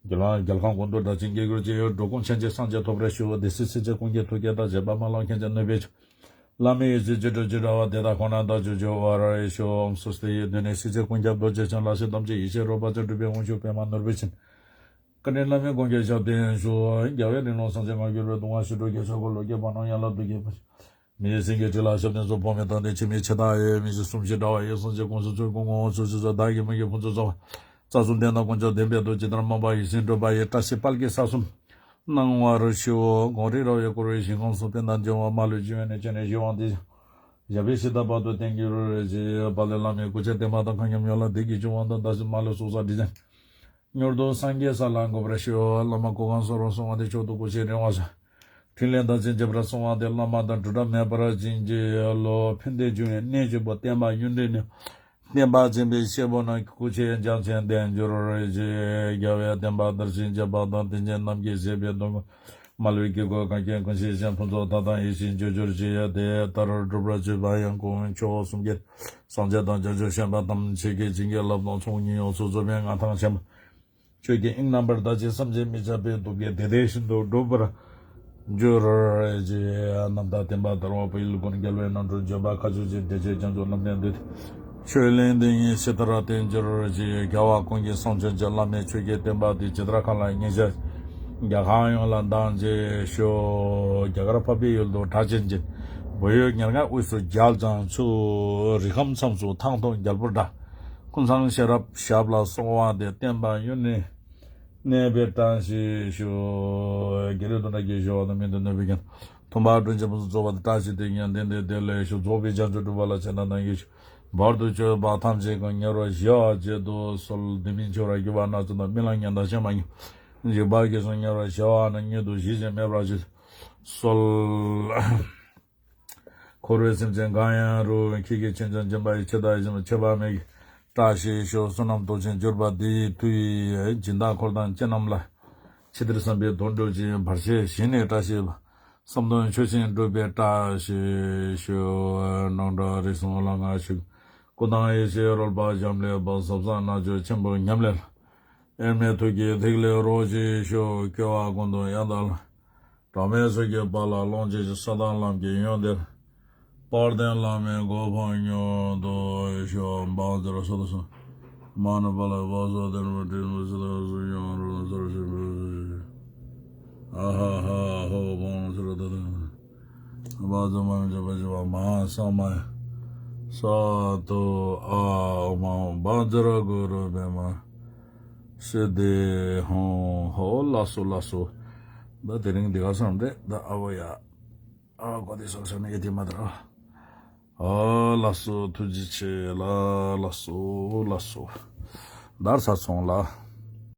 རྒྱལ་བ་རྒྱལ་ཁམས་ཀུན་ཏུ་སྒྲ་ཆེན་རྒྱས་གྱུར་ཅིག་འགྲོ་ཀུན་ཕྱིན་ཆད་སངས་རྒྱས་ཐོབ་པར་ཤོག་སྡེ་སྲིད་སྲས་བཅས་ཀུན་གྱི་ཐུགས་བསྐྱེད་དང་། བྱེད་པ་སྨོན་ལམ་མཁན་ཆེན་ནོར་བུས་མཆོད། བླ་མའི་ཡེ་ཤེས་ཅི་འགྲུབ་ཅི་འགྲུབ་པ། དེ་དག་ཁོ་ན་བདག་རྒྱུད་འབྱུང་བར་ཤོག་སྭཱ་ཧཱ། དེ་ནས་སྲས་བཅས་ཀུན་ཁྱབ་རྡོ་རྗེ་འཆང་། ལྷ་སྲས་ཐམས་ཅད་ཡེ་ཤེས་རོལ་པ་ཅན། སྒྲུབ་པའི་དབང་ཕྱུག་པདྨ་ནོར་བུས་མཆོད། བཀའ་དྲིན་བླ་མའི་དགོངས་ཀྱི་ཞབས་བརྟན་ཤོག་རྒྱལ་བའི་རིང་ལུགས་སངས་རྒྱས་ངང་གིས་རོལ། སྡུག་བསྔལ་ཞི་ཁྲོའི་རྒྱལ་ཕྱོགས་ཀུན། ལོ་བརྒྱའི་བར་སྣང་ཡན་ལག་བདུད་ཀྱི་ཕུང་། མི་ཡི་སེང་གེའི་ཁྲི་ལ་ཞབས་བརྟན་སོགས། འཕོ་མེད་མཐའ་གཏད་འཆི་མེད་ཕྱི་ཐག་ཡོད། མི་ཤི་གསུམ་བཞི་འབྲལ་བ་ཡི། སངས་རྒྱས་ཀུན་གསུང་ཆོས་སྐུ་ངོ་བོ་ཕྱོགས་བཅུ་ཚོགས། བདག་གི་མིང་གི་ཕུན་ཚོགས་རྫོགས་པ། རྩ་གསུམ་ལྡན་དང་དཀོན་མཆོག་ལྡན་པའི་མཐུ། ཇི་ལྟར་སྨོན་པ་ཡིད་བཞིན་འགྲུབ་པ་ཡི། བཀྲ་ཤིས་དཔལ་གྱི་ས་གསུམ་གནང་བར་ཤོག་གངས་རི་ར་བས་བསྐོར་བའི་ཞིང་ཁམས་སུ། ཕན་དང་བྱེ་བ་མ་ལུས་འབྱུང་བའི་གནས། སྤྱན་རས་གཟིགས་དབང་ལྡན་ཞབས་པད་སྲིད་མཐའ་བར་དུ་བརྟན་གྱུར་ཅིག་དཔལ་ལྡན་བླ་མའི་སྐུ་ཚེ་བརྟན་པ་དང་། མཁའ་མཉམ་ཡན་ལག་བདུད་ཀྱི་འབྱུང་བ་དང་། བདག་སྲིད་མ་ལུས་སྲོག་རྩ་དྲི་ཅན། མྱུར་དུ་སངས་རྒྱས་ས་ལ་འགོད་པར་ཤོག་བླ་མ་སྐུ་ཁམས་སུ་རུ་སོང་བ་དེ། མཆོག་ཏུ་སྐུ་ཞིག་རིང་བར་བཞུགས། ཕྲིན་ལས་མཐར་ཕྱིན་རྒྱས་པར་སོང་བ་དེ། བླ་མ་དང་སྒྲུབ་གྲྭ་མེད་པར་བྱིན་གྱིས་རློབས། ཕན་བདེའི་འབྱུང་བའི་གནས་གཅིག་པུ། བསྟན་པ་ཡུན་རིང་གནས། བསྟན་པ་འཛིན་པའི་སྐྱེས་བུ་རྣམས། སྐུ་ཚེ་རྒྱ་ཆེན་ལྡན་གྱུར་ཅིག་རྒྱལ་བའི་བསྟན་པ་དར་ཞིང་རྒྱས་པ་དང་། དེང་ཕྱིན་ནམ་མཁའི་ཞིང་པའི་སྡོང་པོ། མ་ལུས་དཀྱིལ་འཁོར་གང་ཁྱབ་ཀུན་གཤེགས་ཤིང་། ཕུན་ཚོགས་མཐའ་དག་ཡིད་བཞིན་སྤྱོད་གྱུར་ཅིག་དེ་ལྟར་སྒྲུབ་པར་བྱེད་པ་ཡང་ཀུན་མཆོག་གསུམ་གྱི་སངས་རྒྱས་དང་བྱང་ཆུབ་སེམས་དཔའ་ཐམས་ཅད་ཀྱིས། བྱིན་གྱིས་བརླབས་དང་ཚོགས་གཉིས་ཡོངས་སུ་རྫོགས་པའི་མངའ་ཐང་ཆེན་པོ། ཆོས་ཀྱི་དབྱིངས་རྣམ་པར་དག་ཅིང་། བསམ་གྱིས་མི་ཁྱབ་པའི་སྟོབས་ཀྱིས། བདེ་བདེ་ཞིང་དུ་འགྲུབ་པར་འགྱུར་ཅིག་རྣམ་དག་བསྟན་པ་དར་བ་པོ། ཡུལ་ཀུན་རྒྱལ་བའི་རྣམ་འཕྲུལ་བརྗོད་པ། མཁའ་སྤྱོད་ཅིང་འགྲན་བྱེད་བྱང་ཆུབ་ལམ་བདེན་བདུད་སྡེ། ཆོས་གླིང་འདི་ཉིད་ཇི་ལྟར་བརྟན་གྱུར་ཅིག་རྒྱལ་བ་ཀུན་གྱི་སྲོག་མཆོད་ཅིང་། བླ་མའི་ཆོས་ཀྱི་བསྟན་པ་འདི། ཇི་ལྟར་མཁའ་ལ་སྙན་ཤལ། རྒྱལ་ཁམས་ཡོངས་ལ་གདངས་ཤིག་ཤོག་རྒྱ་གར་འཕགས་པའི་ཡུལ་དུ་གྲགས་ཅན་གྱི། བོད་ཡུལ་ཉེར་ལྔའི་དབུས་སུ་རྒྱལ་བྱང་ཆུབ། རི་ཁམས་མཚམས་སུ་ཐང་སྟོང་རྒྱལ་པོའི་སྒྲ། ཀུན་ཚང་ཤེས་རབ་ཞབས་ལ་སོགས་པ་དེ། བསྟན་པ་ཡུན་རིང་གནས་པའི་བཀྲ་ཤིས་ཤོག་རྒྱལ་བའི་དོན་དག་གི་ཞུ་བ་དང་། མི་འདི་གནོད་པའི་རྐྱེན། ཐུན་མོང་དྲིན་ཆེན་ཕུན་སུམ་ཚོགས་པ་དང་། བཀྲ་ཤིས་དེ་ཉིད་ལྡན་ཏེ་བདེ་ལེགས་ཤོག་རྫོགས་པའི་བྱང་ཆུབ་སྒྲུབ་པ་ལ། བྱས་ན་ནང་བཞིན་ཤོག་བར་དུ་གཅོད་པ་ཐམས་ཅད་ཀུན། ཉེ་རུ་ཞི་བར་བྱེད་དུ་གསོལ། སྡིག་མིན་འཆོར་བར་གྱུར་པ་ན་ཚོད་དང་། རྨི་ལམ་ཉམས་དང་ཞེན་པ་ཉོན། འཇིགས་པ་གིས་བཟུང་ཉེ་རུ་ཞི་བ་ན། མྱུར་དུ་ཞི་ཞིང་མེད་པར་བྱེད་དུ་གསོལ། འཁོར་བའི་སེམས་ཅན་གང་ཡང་རུང་། ཁྱེད་ཀྱི་མཆོད་བྱང་སྦྱིན་པ་ཡིས། ཇི་ལྟར་ཡིད་བཞིན་པ་མཆོད་པ་མེད་ཀྱི་བཀྲ་ཤིས་ཤོག་བསོད་ནམས་སྟོབས་ཆེན་གྱུར་པ་འདི་ཡི་མཐུ་ཡིས། སྦྱིན་བདག་འཁོར་དང་ཅན་རྣམས་ལ། ཕྱི་དེར་བསམ་པའི་དོན་འགྲུབ་ཅིང་། བར་ཆད་ཞི་ནས་བཀྲ་ཤིས་པ། བསམ་དོན་ཆོས་བཞིན་འགྲུབ་པའི་བཀྲ་ཤིས་ཤོག་སྣང་གྲགས་རིགས་གསུམ་ལ་ངར་ཤོག་སྐུ་དང་ཡེ་ཤེས་རོལ་པ་འབྱམས་ཀླས་པ། ཟབ་གསང་རྣལ་འབྱོར་ཆེན་པོ་ཉམས་ལེན་ལ། དབྱེར་མེད་ཐུགས་ཀྱི་ཐིག་ལེ་རོ་ཞིག་ཤོག་སྐྱེ་བ་ཀུན་ཏུ་ཡང་དག་ལ། གྲངས་མེད་སུ་གྱུར་པ་ལ། ལོངས་སྤྱོད་ཀྱི་ས་དང་ལམ་གྱི་ཡོན་ཏན། དཔལ་ལྡན་བླ་མའི་གོ་འཕང་མྱུར་དུ་ཤོག། བང་མཛོད་སོ་སོ་སོ། མ་ཎི་པ་ལ་བ་སོ་དེར་མ་དྲིན་མོ་སི་ལ་སུ་ཡང་རུ་ན་སར་ཤི་བུ་ཨ་ཧ་ཧ་ཧོ། བང་སུ་ར་ད་ད་བ་ཛ་མ་མི་ཇ་པ་ཇི་བ་མ་ས་མ་ས་དུ་ཨ་མ་བ་ཛ་ར་གུ་རུ་བེ་མ་སི་དེ་ཧོ་ཧོ། ལགས་སོ་ལགས་སོ། ད་དེ་རིང་འདི་ག་སོང་རེད། ད་ཨ་བོ་ཡ། ཨ་གོ་དེ་སོགས་ནས་ཡེ་དེ་མ་དར། ཨ་ལགས་སོ། ཐུགས་རྗེ་ཆེ་ལ། ལགས་སོ་ལགས་སོ། དར་ས་སོང་ལ།